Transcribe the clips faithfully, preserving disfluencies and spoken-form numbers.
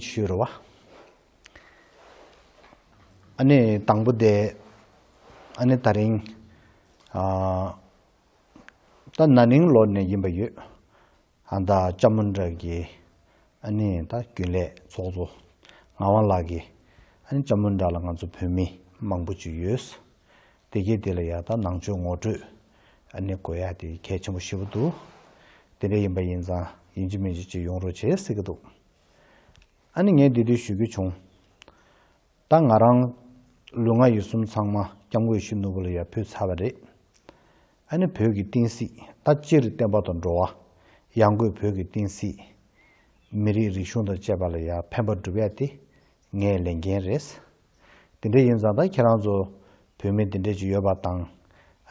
ཞུས་རེད་བ། ཨ་ནི་དང་པོ་དེ། ཨ་ནི་ད་རིང་ཨ་ད་ན་ནིང་ལོ་ནས་ཡིན་པ་ཡོད། ཨ་ད་ཅ་མུན་དྲ་གི་ཨ་ནི་ད་རྒྱུན་ལས་ཚོགས་གཙོ་ངག་དབང་ལགས་ཀྱིས། ཨ་ནི་ཅ་མུན་དྲ་ལ་ང་ཚོ་བོད་མི་མང་པོ་ཅིག་ཡོད། དེ་གས་དེ་ལ་ཡ་ད་ནང་ཆོས་ངོ་སྤྲོད་ཨ་ནི་དགོས་ཡ་དེ་གལ་ཆེན་པོ་ཞེ་པོ་འདུག་དེ་འདྲ་ཡིན་པ་ཡིན་ཙང་ཡིན་གཅིག་མིན་གཅིག་ཅིག་ཡོང་རོགས་བྱེད་ཟེར་གི་འདུག་ཨ་ནི་ངས་འདི་དུས་ཞུ་རྒྱུ་བྱུང་། ད་ང་རང་ལུས་ངག་ཡིད་གསུམ་ཚང་མ་སྐྱབས་མགོན་ཡེ་ཤེས་ནོར་བུ་ལ་ཡ་ཕུལ་ཚར་བ་རེད། ཨ་ནི་བོད་ཀྱི་བསྟན་སྲིད་ད་སྤྱིར་བསྟན་པ་དང་འགྲོ་བ། ཡང་སྒོས་བོད་ཀྱི་བསྟན་སྲིད། མི་རིགས་རིག་གཞུང་དང་བཅས་པ་ལ་ཡ་ཕན་པ་སྒྲུབ་ཡ་དེ་ངའི་ལས་འགན་རེད། དེ་འདྲ་ཡིན་ཙང་ད་ཁྱེད་རང་ཚོ་བོད་མི་དེ་འདྲ་ཅིག་ཡོད་པ་དང་།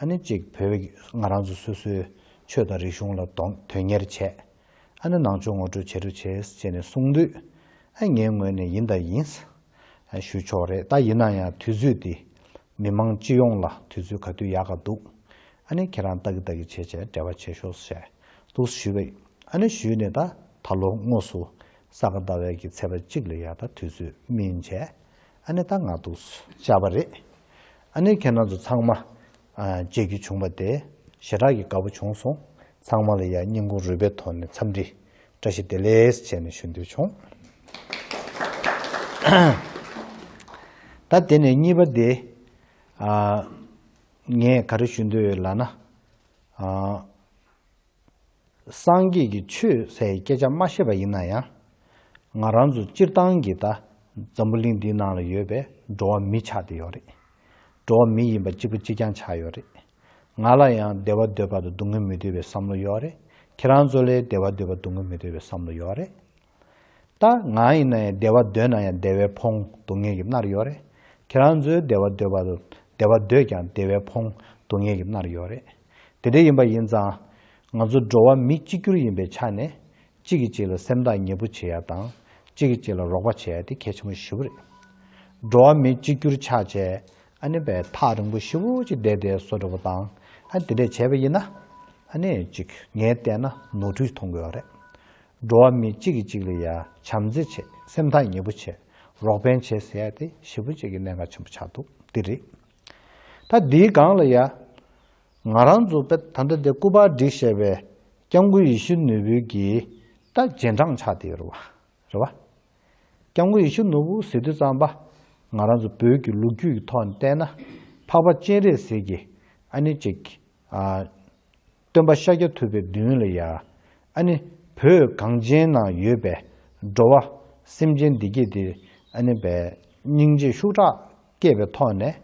ཨ་ནི་གཅིག་བོད་ང་རང་ཚོ་སོ་སོའི་ཆོས་དང་རིག་གཞུང་ལ་དོན་དོན་གཉེར་བྱས། ཨ་ནི་ནང་ཆོས་ངོ་སྤྲོད་བྱེད་རོགས་བྱེད་ཅེས་ནས་གསུངས་དུས། ཨ་ངའི་ངོས་ནས་ཡིན་དང་ཡིན། ཨ་ཞུ་ཆོག་རེད། ད་ཡིན་ན་ཡང་དུས་ཚོད་དེ་མི་མང་སྤྱི་ཡོངས་ལ་དུས་ཚོད་ག་དུས་ཡག་ག་འདུག་ཨ་ནི་ཁྱེད་རང་ལྟ་གི་ལྟ་གི་བྱས་བྱས་འབྲེལ་བ་བྱེད་ཤོག་ཟེར་འདུག་ཞུས་པས། ཨ་ནི་ཞུས་ནས་ད་ད་ལོ་དངོས་སུ་ས་ག་ཟླ་བའི་གི་ཚེས་པ་གཅིག་ལ་ཡ་ད་དུས་ཚོད་སྨིན་བྱས། ཨ་ནི་ད་ང་འདུག་བཅར་བ་རེད། ཨ་ནི་ཁྱེད་རང་ཚོ་ཚང་མ་ཨ་མཇལ་རྒྱུ་བྱུང་བ་དེ་ཞེ་དྲག་གི་དགའ་པོ་བྱུང་སོང་། ཚང་མ་ལ་ཡ་སྙིང་ཁུང་རུས་པའི་ཐོག་ནས་འཚམས་འདྲི་བཀྲ་ཤིས་བདེ་ལེགས་བྱས་ནས་ཞུ་འདོད་བྱུང་། ད་དེ་ནས་གཉིས་པ་དེ། ཨ་ངས་ག་རེ་ཞུ་འདོད་ཡོད་ལབ་ན། ཨ་སངས་རྒྱས་ཀྱི་ཆོས་ཟེར་སྐད་ཆ་མ་བཤད་པ་ཡིན་ན་ཡང་། ང་རང་ཚོ་སྤྱིར་བཏང་གི་ད་འཛམ་བུ་གླིང་འདིའི་ནང་ལ་ཡོད་པའི་འགྲོ་བ་མི་ཆགས་བསྡད་ཡོད་རེད། འགྲོ་བ་མི་ཡིན་པ་གཅིག་པ་གཅིག་རྐྱང་ཆགས་ཡོད་རེད། ང་ལ་ཡང་བདེ་བ་འདོད་པ་དང་སྡུག་བསྔལ་མི་འདོད་པའི་བསམ་བློ་ཡོད་རེད། ཁྱེད་རང་ཚོ་ལ་བདེ་བ་འདོད་པ་སྡུག་བསྔལ་མི་འདོད་པའི་བསམ་བློ་ཡོད་རེད། ད་ང་ཡིན་ན་ཡང་བདེ་བ་འདོད་ན་ཡང་བདེ་བས་ཕོངས་སྡུག་བསྔལ་གྱིས་མནར་ཡོད་རེད། ཁྱེད་རང་ཚོའི་བདེ་བ་འདོད་པ་དང་བདེ་བ་འདོད་ཀྱང་བདེ་བས་ཕོངས་སྡུག་བསྔལ་གྱིས་མནར་ཡོད་རེད། དེ་འདྲ་ཡིན་པ་ཡིན་ཙང་། ང་ཚོ་འགྲོ་བ་མི་གཅིག་གྱུར་ཡིན་པའི་ཆ་ནས། གཅིག་གིས་གཅིག་ལ་སེམས་ཐག་ཉེ་པོ་བྱེད་ཡ་དང་། གཅིག་གིས་གཅིག་ལ་རོགས་པ་བྱེད་ཡ་དེ་གལ་ཆེན་པོ་ཞེ་པོ་རེད། འགྲོ་བ་མི་གཅིག་གྱུར་ཆགས་བྱས། ཨ་ནི་བས་ཐག་རིང་པོ་ཞེ་པོ་ཅིག་བསྡད་བསྡད་བཟོ་འདྲ་པོ་དང་། ཨ་དེ་འདྲས་བྱས་པ་ཡིན་ན། ཨ་ནི་ཅིག་ངས་བལྟས་ན་ནོར་འཁྲུལ་མཐོང་གི་ཡོད་རེད། འགྲོ་བ་མི་གཅིག་གིས་གཅིག་ལ་ཡ་བྱམས་བརྩེ་བྱེད། སེམས་ཐག་ཉེ་པོ་བྱེད། རོགས་ཕན་བྱེད་ཟེར་ཡ་དེ་ཞེ་པོ་ཅིག་གི་གནད་འགག་ཆེན་པོ་ཆགས་འདུག་འདི་རེད། ད་འདིའི་སྒང་ལ་ཡ། ང་རང་ཚོ་དཔེ་ད་ལྟ་དེ་སྐུ་པར་བསྒྲིགས་བཞག་པའི་སྐྱབས་མགོན་ཡེ་ཤེས་ནོར་བུ་གི་ད་རྗེས་འབྲང་ཆགས་བསྡད་ཡོད་རེད་བ། རེད་བ། སྐྱབས་མགོན་ཡེ་ཤེས་ནོར་བུ་ཟེར་དུས་ཙམ་པ། ང་རང་ཚོ་བོད་ཀྱི་ལོ་རྒྱུས་ཀྱི་ཐོག་ནས་བལྟས་ན། འཕགས་པ་སྤྱན་རས་གཟིགས་ཀྱིས་ཨ་ནི་ཅིག་ཨ། སྟོན་པ་ཤཱཀྱ་ཐུབ་པའི་མདུན་ལ་ཡ། ཨ་ནི་བོད་གངས་ཅན་ནང་ཡོད་པའི་འགྲོ་བ་སེམས་ཅན་འདི་གས་དེ་ཨ་ནི་བས་སྙིང་རྗེ་ཤུགས་དྲག་སྐྱེས་པའི་ཐོག་ནས།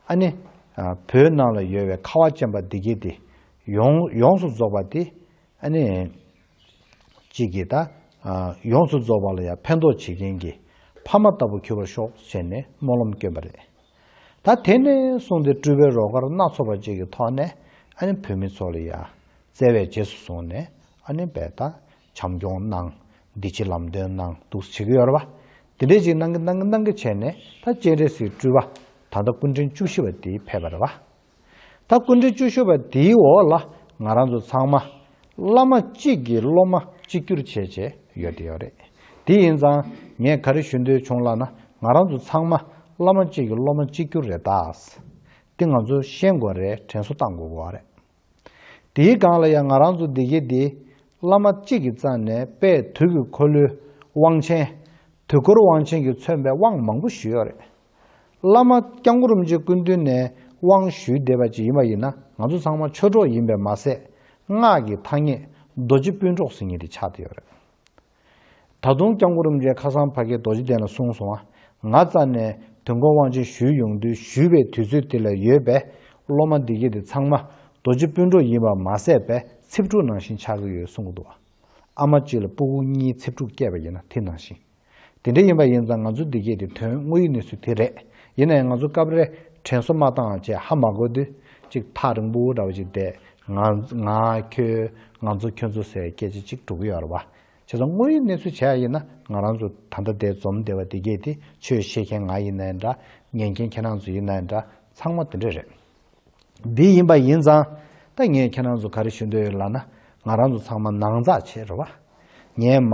ཨ་ནི་ཨ། བོད་ནང་ལ་ཡོད་པའི་ཁ་བ་ཅན་པ་འདི་གས་དེ་ཡོངས་ཡོངས་སུ་རྫོགས་པ་དེ། ཨ་ནི་གཅིག་གིས་ད་ཨ། ཡོངས་སུ་རྫོགས་པ་ལ་ཡང་ཕན་ཐོགས་བྱེད་མཁན་གྱི་ཕ་མ་ལྟ་བུ་གྱུར་པར་ཤོག་ཟེར་ནས་སྨོན་ལམ་བསྐྱོན་པ་རེད། ད་དེ་ནས་བཟུང་སྟེ་སྤྲུལ་པའི་རོལ་གར་སྣ་ཚོགས་པ་ཅིག་གི་ཐོག་ནས། ཨ་ནི་བོད་མི་ཚོ་ལ་ཡང་བརྩེ་བས་རྗེས་སུ་བཟུང་ནས། ཨ་ནི་བས་ད་བྱམས་སྐྱོང་གནང་། འདི་ཕྱི་ལམ་སྟོན་གནང་འདུག་བྱེད་ཀྱི་ཡོད་རེད་བ། དེ་འདྲས་ཅིག་གནང་གི་གནང་གི་གནང་གི་བྱས་ནས། ད་སྤྱན་རས་གཟིགས་སྤྲུལ་པ་ད་ལྟ་སྐུ་ཕྲེང་བཅུ་བཞི་པ་དེ་ཕེབས་པ་རེད་བ། ད་སྐུ་ཕྲེང་བཅུ་བཞི་པ་དེའི་འོག་ལ་ང་རང་ཚོ་ཚང་མ་བླ་མ་གཅིག་གི་སློབ་མ་གཅིག་གྱུར་བྱས་བྱས་ཡོད་དེ་ཡོད་རེད། དེ་ཡིན་ཙང་ངས་ག་རེ་ཞུ་འདོད་བྱུང་ལབ་ན། ང་རང་ཚོ་ཚང་མ་བླ་མ་གཅིག་གི་སློབ་མ་གཅིག་གྱུར་རེད་ད། དེ་ང་ཚོ་ཤེས་དགོས་རེད། དྲན་གསོ་བཏང་དགོས་ཀྱི་ཡོད་རེད། དེའི་སྒང་ལ་ཡང་ང་རང་ཚོ་འདི་གས་འདི་བླ་མ་གཅིག་གི་རྩ་ནས་དཔལ་དུས་ཀྱི་འཁོར་ལོའི་དབང་ཆེན། དུས་འཁོར་དབང་ཆེན་གྱིས་མཚོན་པའི་དབང་མང་པོ་ཞུས་ཡོད་རེད། བླ་མ་སྐྱབས་མགོན་རིན་པོ་ཆེ་སྐུ་མདུན་ནས་དབང་ཞུས་བསྡད་པ་ཅིག་ཡིན་པ་ཡིན་ན། ང་ཚོ་ཚང་མ་ཆོས་གྲོགས་ཡིན་པས་མ་ཟད། སྔགས་ཀྱི་ཐ་སྙད་རྡོ་རྗེ་སྤུན་གྲོགས་ཟེར་མཁན་དེ་ཆགས་བསྡད་ཡོད་རེད། ད་དུང་སྐྱབས་མགོན་རིན་པོ་ཆེ་ཁ་སང་ཕ་གིར་རྡོ་རྗེ་གདན་ལ་གསུངས་སོང་ང་། ང་རྩ་ནས་དུས་འཁོར་དབང་ཆེན་ཞུས་ཡོང་དུས། ཞུས་པའི་དུས་ཚོད་དེ་ལ་ཡོད་པའི་སློབ་མ་འདི་གས་དེ་ཚང་མ་རྡོ་རྗེ་སྤུན་གྲོགས་ཡིན་པ་མ་ཟད་པའི་ཚེ་ཕྲུག་ནང་བཞིན་ཆགས་ཀྱི་ཡོད་གསུང་གི་འདུག་ཨ་མ་གཅིག་ལ་སྤུ་གུ་གཉིས་ཚེ་ཕྲུག་སྐྱེས་པ་ཡིན་ན་དེ་ནང་བཞིན། དེ་འདྲ་ཡིན་པ་ཡིན་ཙང་ང་ཚོ་འདི་གས་དེ་དོན་དངོས་ཡོད་གནས་ཚུལ་དེ་རེད། ཡིན་ན་ཡང་ང་ཚོ་སྐབས་རེ་དྲན་གསོ་མ་བཏང་བྱས་ཧ་མ་གོ་དུས། ཅིག་ཐག་རིང་པོ་འདྲ་བོ་ཅིག་བསྡད། ང་ང་ཁྱོད། ང་ཚོ་ཁྱོད་ཚོ་ཟེར་སྐད་ཆ་ཅིག་འགྲོ་གི་ཡོད་རེད་བ། བྱས་ཙང་དངོས་ཡོད་གནས་ཚུལ་བྱས་ཡ་ཡིན་ན། ང་རང་ཚོ་ད་ལྟ་དེ་འཛོམས་བསྡད་པ་འདི་གས་དེ། ཆོས་བཤད་མཁན་ང་ཡིན་ན་ཡང་འདྲ། ཉན་མཁན་ཁྱེད་རང་ཚོ་ཡིན་ན་ཡང་འདྲ། ཚང་མ་དེ་འདྲ་རེད། འདི་ཡིན་པ་ཡིན་ཙང་། ད་ངས་ཁྱེད་རང་ཚོ་ག་རེ་ཞུ་འདོད་ཡོད་ལབ་ན། ང་རང་ཚོ་ཚང་མ་ནང་ཚགས་བྱེད་རོགས་པ། ངས་མ་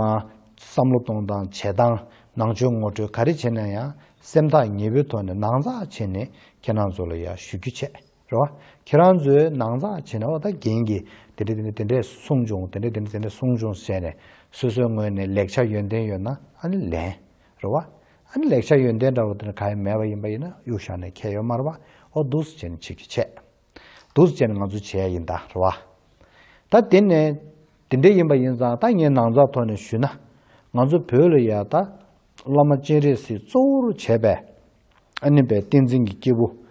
བསམ་བློ་གཏོང་སྟངས། བྱེད་སྟངས། ནང་ཆོས་ངོ་སྤྲོད་ག་རེ་བྱེད་ན་ཡང་སེམས་ཐག་ཉེ་པོའི་ཐོག་ནས་ནང་ཚགས་བྱས་ནས་ཁྱེད་རང་ཚོ་ལ་ཡང་ཞུ་རྒྱུ་བྱས། རེད་བ། ཁྱེད་རང་ཚོས་ནང་ཚགས་བྱས་ན་འོ་ད་རྒན་གྱིས་དེ་འདྲ་དེ་འདྲ་དེ་འདྲས་གསུངས་བྱུང་། དེ་འདྲ་དེ་འདྲ་དེ་འདྲས་གསུངས་བྱུང་ཟེར་ནས་སོ་སོའི་ངོས་ནས་ལེགས་ཆ་ཡོན་ཏན་ཡོད་ན་ཨ་ནི་ལེན། རེད་བ། ཨ་ནི་ལེགས་ཆ་ཡོན་ཏན་འདྲ་བོ་དེ་འདྲ་གང་ཡང་མེད་པ་ཡིན་པ་ཡིན་ན་གཡུག་བཞག་ནས་ཁྱད་ཡོད་མ་རེད་བ། འོ་འདུག་སེ་བྱས་ནས་བྱེད་རྒྱུ་བྱས། འདུག་སེ་བྱས་ནས་ང་ཚོ་བྱས་ཡིན་ད། རེད་བ། ད་དེ་ནས་དེ་འདྲ་ཡིན་པ་ཡིན་ཙང་ད་ངས་ནང་ཚགས་ཐོག་ནས་ཞུས་ན། ང་ཚོ་བོད་ལ་ཡ་ད་བླ་མ་སྤྱན་རས་གཟིགས་གཙོ་བོར་བྱས་པའི་ཨ་ནི་པའི་བསྟན་འཛིན་གྱི་སྐྱེས་བུ།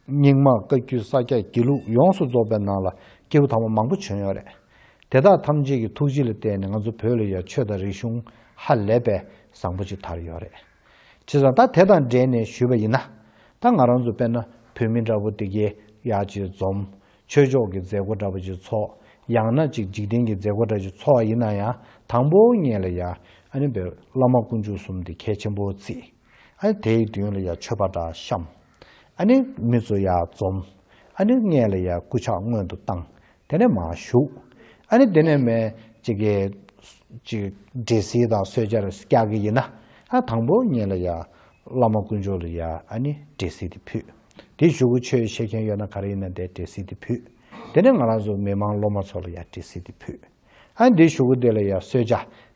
རྙིང་མ་བཀའ་བརྒྱུད་ས་སྐྱ་དགེ་ལུགས་ཡོངས་སུ་རྫོགས་པའི་ནང་ལ་སྐྱེས་བུ་དམ་པ་མང་པོ་བྱོན་ཡོད་རེད། དེ་དག་ཐམས་ཅད་ཀྱི་ཐུགས་རྗེ་ལ་བརྟེན་ནས་ང་ཚོ་བོད་ལ་ཡ་ཆོས་དང་རིག་གཞུང་ཧ་ལས་པའི་བཟང་པོ་ཅིག་དར་ཡོད་རེད། བྱས་ཙང་ད་དེ་དང་འབྲེལ་ནས་ཞུས་པ་ཡིན་ན། ད་ང་རང་ཚོ་དཔེར་ན་བོད་མི་འདྲ་པོ་དེ་གའི་ཡག་ཅིག་འཛོམས། ཆོས་ཕྱོགས་ཀྱི་མཛད་སྒོ་འདྲ་པོ་ཅིག་ཚོགས། ཡང་ན་ཅིག་འཇིག་རྟེན་གྱི་མཛད་སྒོ་འདྲ་ཅིག་ཚོགས་པ་ཡིན་ན་ཡང་དང་པོ་ངེད་ལ་ཡ་ཨ་ནི་བོད་བླ་མ་དཀོན་མཆོག་གསུམ་དེ་གལ་ཆེན་པོ་བརྩི། ཨ་ནི་དེའི་མདུན་ལ་ཡ་མཆོད་པ་འདྲ་བཤམས། ཨ་ནི་མི་ཚོ་ཡ་འཛོམས། ཨ་ནི་སྔས་ལ་ཡ་སྐུ་ཕྱག་སྔོན་དུ་བཏང་། དེ་ནས་མར་བཞུགས། ཨ་ནི་དེ་ནས་མས་ཅིག་གི་ཅིག་འབྲས་སིལ་དང་གསོལ་ཇ་རེ་བཀྱག་གི་ཡིན་ན། ཨ་དང་པོ་ངས་ལ་ཡ་བླ་མ་དཀོན་མཆོག་ལ་ཡ་ཨ་ནི་འབྲས་སིལ་དེ་ཕུལ། དེ་གཞུག་གུ་ཆོས་བཤད་མཁན་ཡོད་ན་ག་རེ་ཡིན་ན་དེ་འབྲས་སིལ་དེ་ཕུལ། དེ་ནས་ང་རང་ཚོ་མི་མང་སློབ་མ་ཚོ་ལ་ཡ་འབྲས་སིལ་དེ་ཕུལ། ཨ་ནི་དེ་གཞུག་གུ་དེ་ལ་ཡ་གསོལ་ཇ་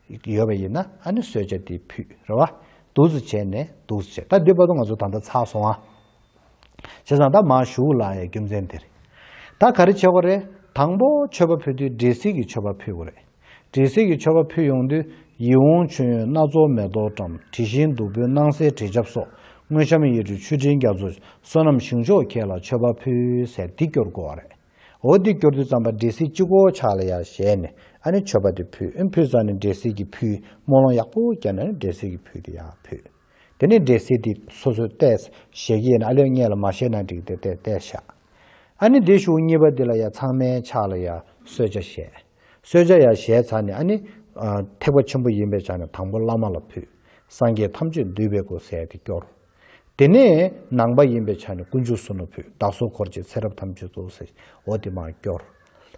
ཡོད་པ་ཡིན་ན་ཨ་ནི་གསོལ་ཇ་དེ་ཕུལ་རེད་བ། འདུག་སེ་བྱས་ནས་འདུག་སེ་བྱས། ད་འདི་བར་དུ་ང་ཚོ་ད་ལྟ་ཚར་སོང་ཨ། བྱས་ཙང་ད་མར་བཞུགས་ལ་ཡ་རྒྱུ་མཚན་དེ་རེད། ད་ག་རེ་བྱེད་དགོས་རེད། དང་པོ་མཆོད་པ་ཕུལ་དུས་འབྲས་སིལ་གྱི་མཆོད་པ་ཕུལ་དགོས་རེད། འབྲས་སིལ་གྱི་མཆོད་པ་ཕུལ་ཡོང་དུས་ཡིད་འོང་མཆོད་ཡོན་སྣ་ཚོགས་མེ་ཏོག་བཀྲམ། དྲི་ཞིམ་བདུག་སྤོས་སྣང་གསལ་དྲི་ཆབ་སོགས། དངོས་བཤམས་ཡིད་སྤྲུལ་མཆོད་སྤྲིན་རྒྱ་མཚོ། བསོད་ནམས་ཞིང་མཆོག་ཁྱེད་ལ་མཆོད་པ་ཕུལ་ཟེར་འདི་སྐྱོར་དགོས་པ་རེད། འོ་འདི་སྐྱོར་དུས་ཙམ་པ་འབྲས་སིལ་གཅིག་པོ་ཕྱག་ལ་ཡ་བཞེས་ནས་ཨ་ནི་མཆོད་པ་དེ་ཕུལ། ཨ་ནི་ཕུལ་ཚར་ནས་འབྲས་སིལ་གྱི་ཕུལ་སྨོན་ལམ་ཡག་པོ་བརྒྱབ་ནས་ཨ་ནི་འབྲས་སིལ་གྱི་ཕུལ་དེ་ཡར་ཕུལ། དེ་ནས་འབྲས་སིལ་དེ་སོ་སོས་བལྟས་བཞེས་ཀྱི་ཡིན་ན་ཨ་ལས་སྔས་ལ་མ་བཞེས་ན་འགྲིག་སྟེ་བལྟས་བལྟས་བཞག་ཨ་ནི་དེ་གཞུག་གཉིས་པ་དེ་ལ་ཡ་ཚང་མའི་ཕྱག་ལ་ཡ་གསོལ་ཇ་བཞེས། གསོལ་ཇ་ཡ་བཞེས་ཚར་ནས་ཨ་ནི་ཨ་ཐེག་པ་ཆེན་པོ་ཡིན་པའི་ཆ་ནས་དང་པོ་བླ་མ་ལ་ཕུལ། སངས་རྒྱས་ཐམས་ཅད་འདུས་པའི་སྐུ་ཟེར་དེ་སྐྱོར། དེ་ནས་ནང་པ་ཡིན་པའི་ཆ་ནས་དཀོན་མཆོག་གསུམ་ལ་ཕུལ། བདག་སོགས་འཁོར་བཅས་ཚེ་རབས་ཐམས་ཅད་དུ་ཟེར། འོ་དེ་མར་སྐྱོར།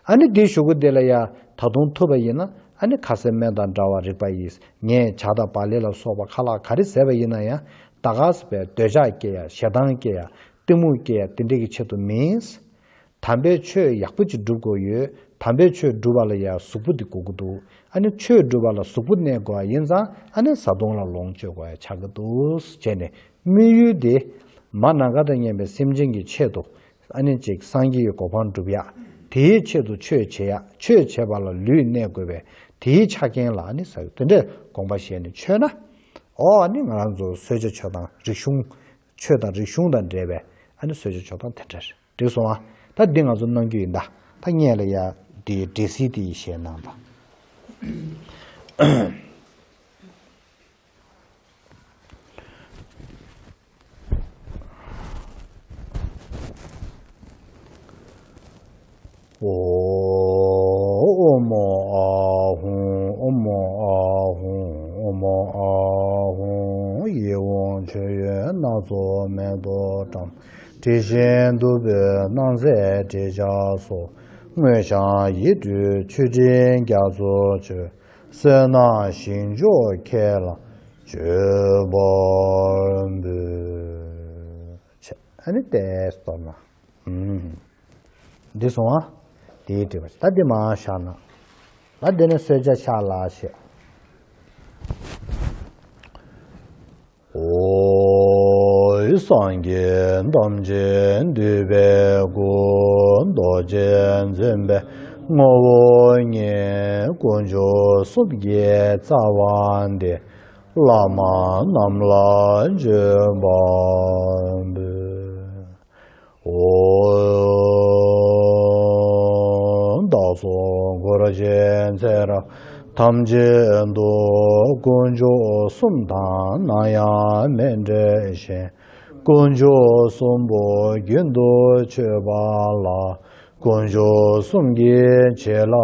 ཨ་ནི་དེའི་གཞུག་གུ་དེ་ལ་ཡ་ད་དུང་ཐུབ་པ་ཡིན་ན་ཨ་ནི་ཁ་ཟས་སྨན་དང་འདྲ་བར་རིག་པ་ཡིས་ངས་ཇ་དང་བག་ལེབ་ལ་སོགས་པ་ཁ་ལག་ག་རེ་བཟས་པ་ཡིན་ན་ཡང་ད་ག་ཟེ་བའི་འདོད་ཆགས་སྐྱེ་ཡ། ཞེ་སྡང་སྐྱེ་ཡ། གཏི་མུག་སྐྱེ་ཡ་དེ་འདྲ་གི་ཆེད་དུ་མིན། དམ་པའི་ཆོས་ཡག་པོ་ཅིག་སྒྲུབ་དགོས་ཡོད། དམ་པའི་ཆོས་སྒྲུབ་པ་ལ་ཡ་གཟུགས་པོ་འདི་དགོས་ཀྱི་འདུག་ཨ་ནི་ཆོས་སྒྲུབ་པ་ལ་གཟུགས་པོ་གནས་དགོས་པ་ཡིན་ཙང་ཨ་ནི་བཟའ་བཏུང་ལ་ལོངས་སྤྱོད་དགོས་ཡ་ཆགས་ཀྱི་འདུག་བྱས་ནས་དམིགས་ཡུལ་དེ་མ་ནམ་མཁའ་དང་མཉམ་པའི་སེམས་ཅན་གྱི་ཆེད་དུ་ཨ་ནི་ཅིག་སངས་རྒྱས་ཀྱི་གོ་འཕང་སྒྲུབ་ཡ། དེའི་ཆེད་དུ་ཆོས་བྱེད་ཡ། ཆོས་བྱེད་པ་ལ་ལུས་གནས་དགོས་པས་དེའི་ཆ་རྐྱེན་ལ་ཨ་ནི་ཟ་དེ་འདྲའི་དགོངས་པ་བཞེས་ནས་མཆོད་ན། ཨོ་ཨ་ནི་ང་རང་ཚོ་གསོལ་ཇ་མཆོད་སྟངས་རིག་གཞུང་། ཆོས་དང་རིག་གཞུང་དང་འབྲེལ་བའི་ཨ་ནི་གསོལ་ཇ་མཆོད་སྟངས་དེ་འདྲ་རེད། འགྲིག་སོང་ཨ། ད་འདི་ང་ཚོ་གནང་རྒྱུ་ཡིན་ད། ད་སྔས་ལ་ཡ་འདི་འབྲས་སིལ་དེ་ཡི་བཞེས་གནང་དང་། ཨོ། ཨོ་མོ་ཨ་ཧུང་། ཨོ་མོ་ཨ་ཧུང་། ཨོ་མོ་ཨ་ཧུང་། ཡིད་འོང་མཆོད་ཡོན་སྣ་ཚོགས་མེ་ཏོག་བཀྲམ། དྲི་ཞིམ་བདུག་སྤོས་སྣང་གསལ་དྲི་ཆབ་སོགས། དངོས་བཤམས་ཡིད་སྤྲུལ་མཆོད་སྤྲིན་རྒྱ་མཚོ་མཆོད། བསོད་ནམས་ཞིང་མཆོག་ཁྱེད་ལ་མཆོད་པར་འབུལ། ཨ་ནི་ཏོག་ཙམ་གཏོར་ན། ཨུམ། འདི་སོང་ཨ། དེའི་དྲི་བ་ཞིག་ད་འདི་མར་བཞག་ན། ད་འདི་ནས་གསོལ་ཇ་ཕྱག་ལ་བཞེས། ཨོ། སངས་རྒྱས་ཐམས་ཅད་འདུས་པའི་སྐུ། རྡོ་རྗེ་འཛིན་པའི་ངོ་བོ་ཉིད། དཀོན་མཆོག་གསུམ་གྱི་རྩ་བ་འདི། བླ་མ་རྣམས་ལ་མཆོད་པར་འབུལ། ཨོ། བདག་སོགས་འཁོར་བཅས་ཚེ་རབས་ཐམས་ཅད་དུ། དཀོན་མཆོག་གསུམ་དང་ནམ་ཡང་མི་འབྲལ་ཞིང་། དཀོན་མཆོག་གསུམ་པོ་རྒྱུན་དུ་མཆོད་པ་ལ། དཀོན་མཆོག་གསུམ་གྱི་རྗེས་ལ་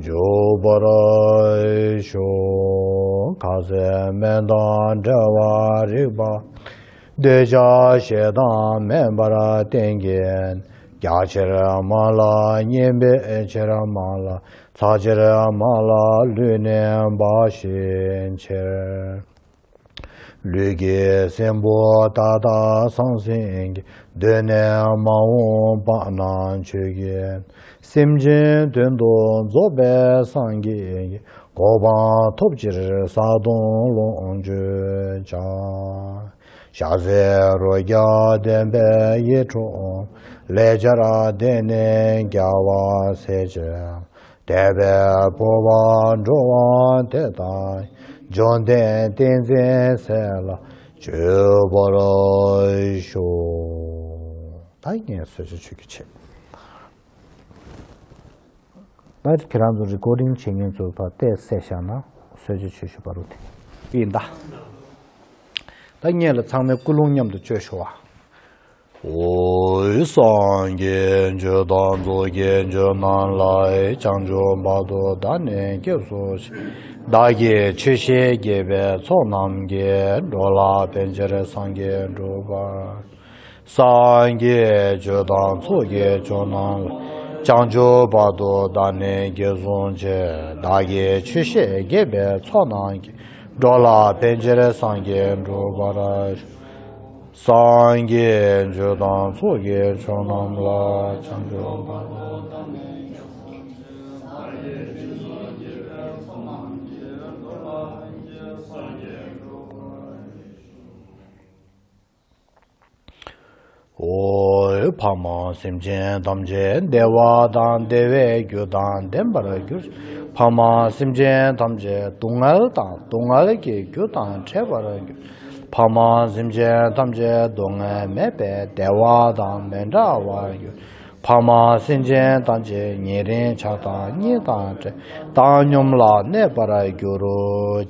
འཇུག་པར་ཤོག་ཁ་ཟས་སྨན་དང་བྲལ་བར་རིག་པ། འདོད་ཆགས་ཞེ་སྡང་མེད་པར་བསྟེན་གྱིས། རྒྱ་ཆེར་མང་ལ་བསྙེན་པའི་ཕྱིར་མང་ལ། ཚགས་ཆེར་མང་ལ་ལུས་ནི་འབག་བཞིན་ཕྱིར། ལུས་ཀྱི་སྲིན་བུ་མཐའ་དག་ཟང་ཟིང་གི། གདོད་ནས་མ་འོངས་བར་སྣང་ཆོས་ཀྱི། སེམས་ཅན་དོན་དུ་རྫོགས་པའི་སངས་རྒྱས་ཀྱི། གོ་འཕང་ཐོབ་ཕྱིར་བཟའ་བཏུང་ལོངས་སྤྱོད་བྱ། ཞྭ་སེར་རོ་བརྒྱ་ལྡན་པའི་ཡིད་འཕྲོག་ལས་སྦྱར་ལྡན་ནས་རྒྱལ་བ་སྲས་བཅས། དད་པས་ཕུལ་བ་འགྲོ་བ་དེ་དག་འབྱོར་ལྡན་ཏིང་འཛིན་སྲས་ལ་སྤྱོད་པར་ཤོག་ད་ངས་གསོལ་ཇ་མཆོད་རྒྱུ་བྱེད། ད་ཁྱེད་རང་ཚོ་རི་ཀོར་ཌིང་བྱེད་མཁན་ཚོ་ཕར་བལྟས་གསལ་བཞག་ན་གསོལ་ཇ་མཆོད་ཞུ་བ་རུ་དེ་ཡིན་ད། ད་ངས་ལ་ཚང་མའི་ཀུན་སློང་མཉམ་དུ་བཅོས་ཤོག་ཨ། འོད་སངས་རྒྱས་ཇོ་དང་ཚོགས་ཀྱི་ཇོ་རྣམས་ལ། བྱང་ཆུབ་བར་དུ་བདག་ནི་སྐྱབས་སུ་མཆི། བདག་གིས་ཆོས་བཤད་དགེ་བའི་ཚོགས་རྣམས་ཀྱིས། འགྲོ་ལ་ཕན་ཕྱིར་སངས་རྒྱས་འགྲུབ་པར། སངས་རྒྱས་ཇོ་དང་ཚོགས་ཀྱི་ཇོ་རྣམས་ལ། བྱང་ཆུབ་བར་དུ་བདག་ནི་སྐྱབས་སུ་མཆི། བདག་གིས་ཆོས་བཤད་དགེ་བའི་ཚོགས་རྣམས་ཀྱིས། འགྲོ་ལ་ཕན་ཕྱིར་སངས་རྒྱས་འགྲུབ་པར། སངས་རྒྱས་ཇོ་དང་ཚོགས་ཀྱི་ཇོ་རྣམས་ལ། བྱང་ཆུབ་བར་དུ་བདག་ནི་སངས་རྒྱས་འགྲུབ་པར། འོ། འཕགས་མ་སེམས་ཅན་ཐམས་ཅད་བདེ་བ་དང་བདེ་བའི་རྒྱུ་དང་ལྡན་པར་གྱུར། འཕགས་མ་སེམས་ཅན་ཐམས་ཅད་སྡུག་བསྔལ་དང་སྡུག་བསྔལ་གྱི་རྒྱུ་དང་བྲལ་བར་གྱུར། འཕགས་མ་སེམས་ཅན་ཐམས་ཅད་སྡུག་བསྔལ་མེད་པའི་བདེ་བ་དང་མི་འབྲལ་བར་གྱུར། འཕགས་མ་སེམས་ཅན་ཐམས་ཅད་ཉེ་རིང་ཆགས་སྡང་གཉིས་དང་བྲལ་བཏང་སྙོམས་ལ་གནས་པར་གྱུར་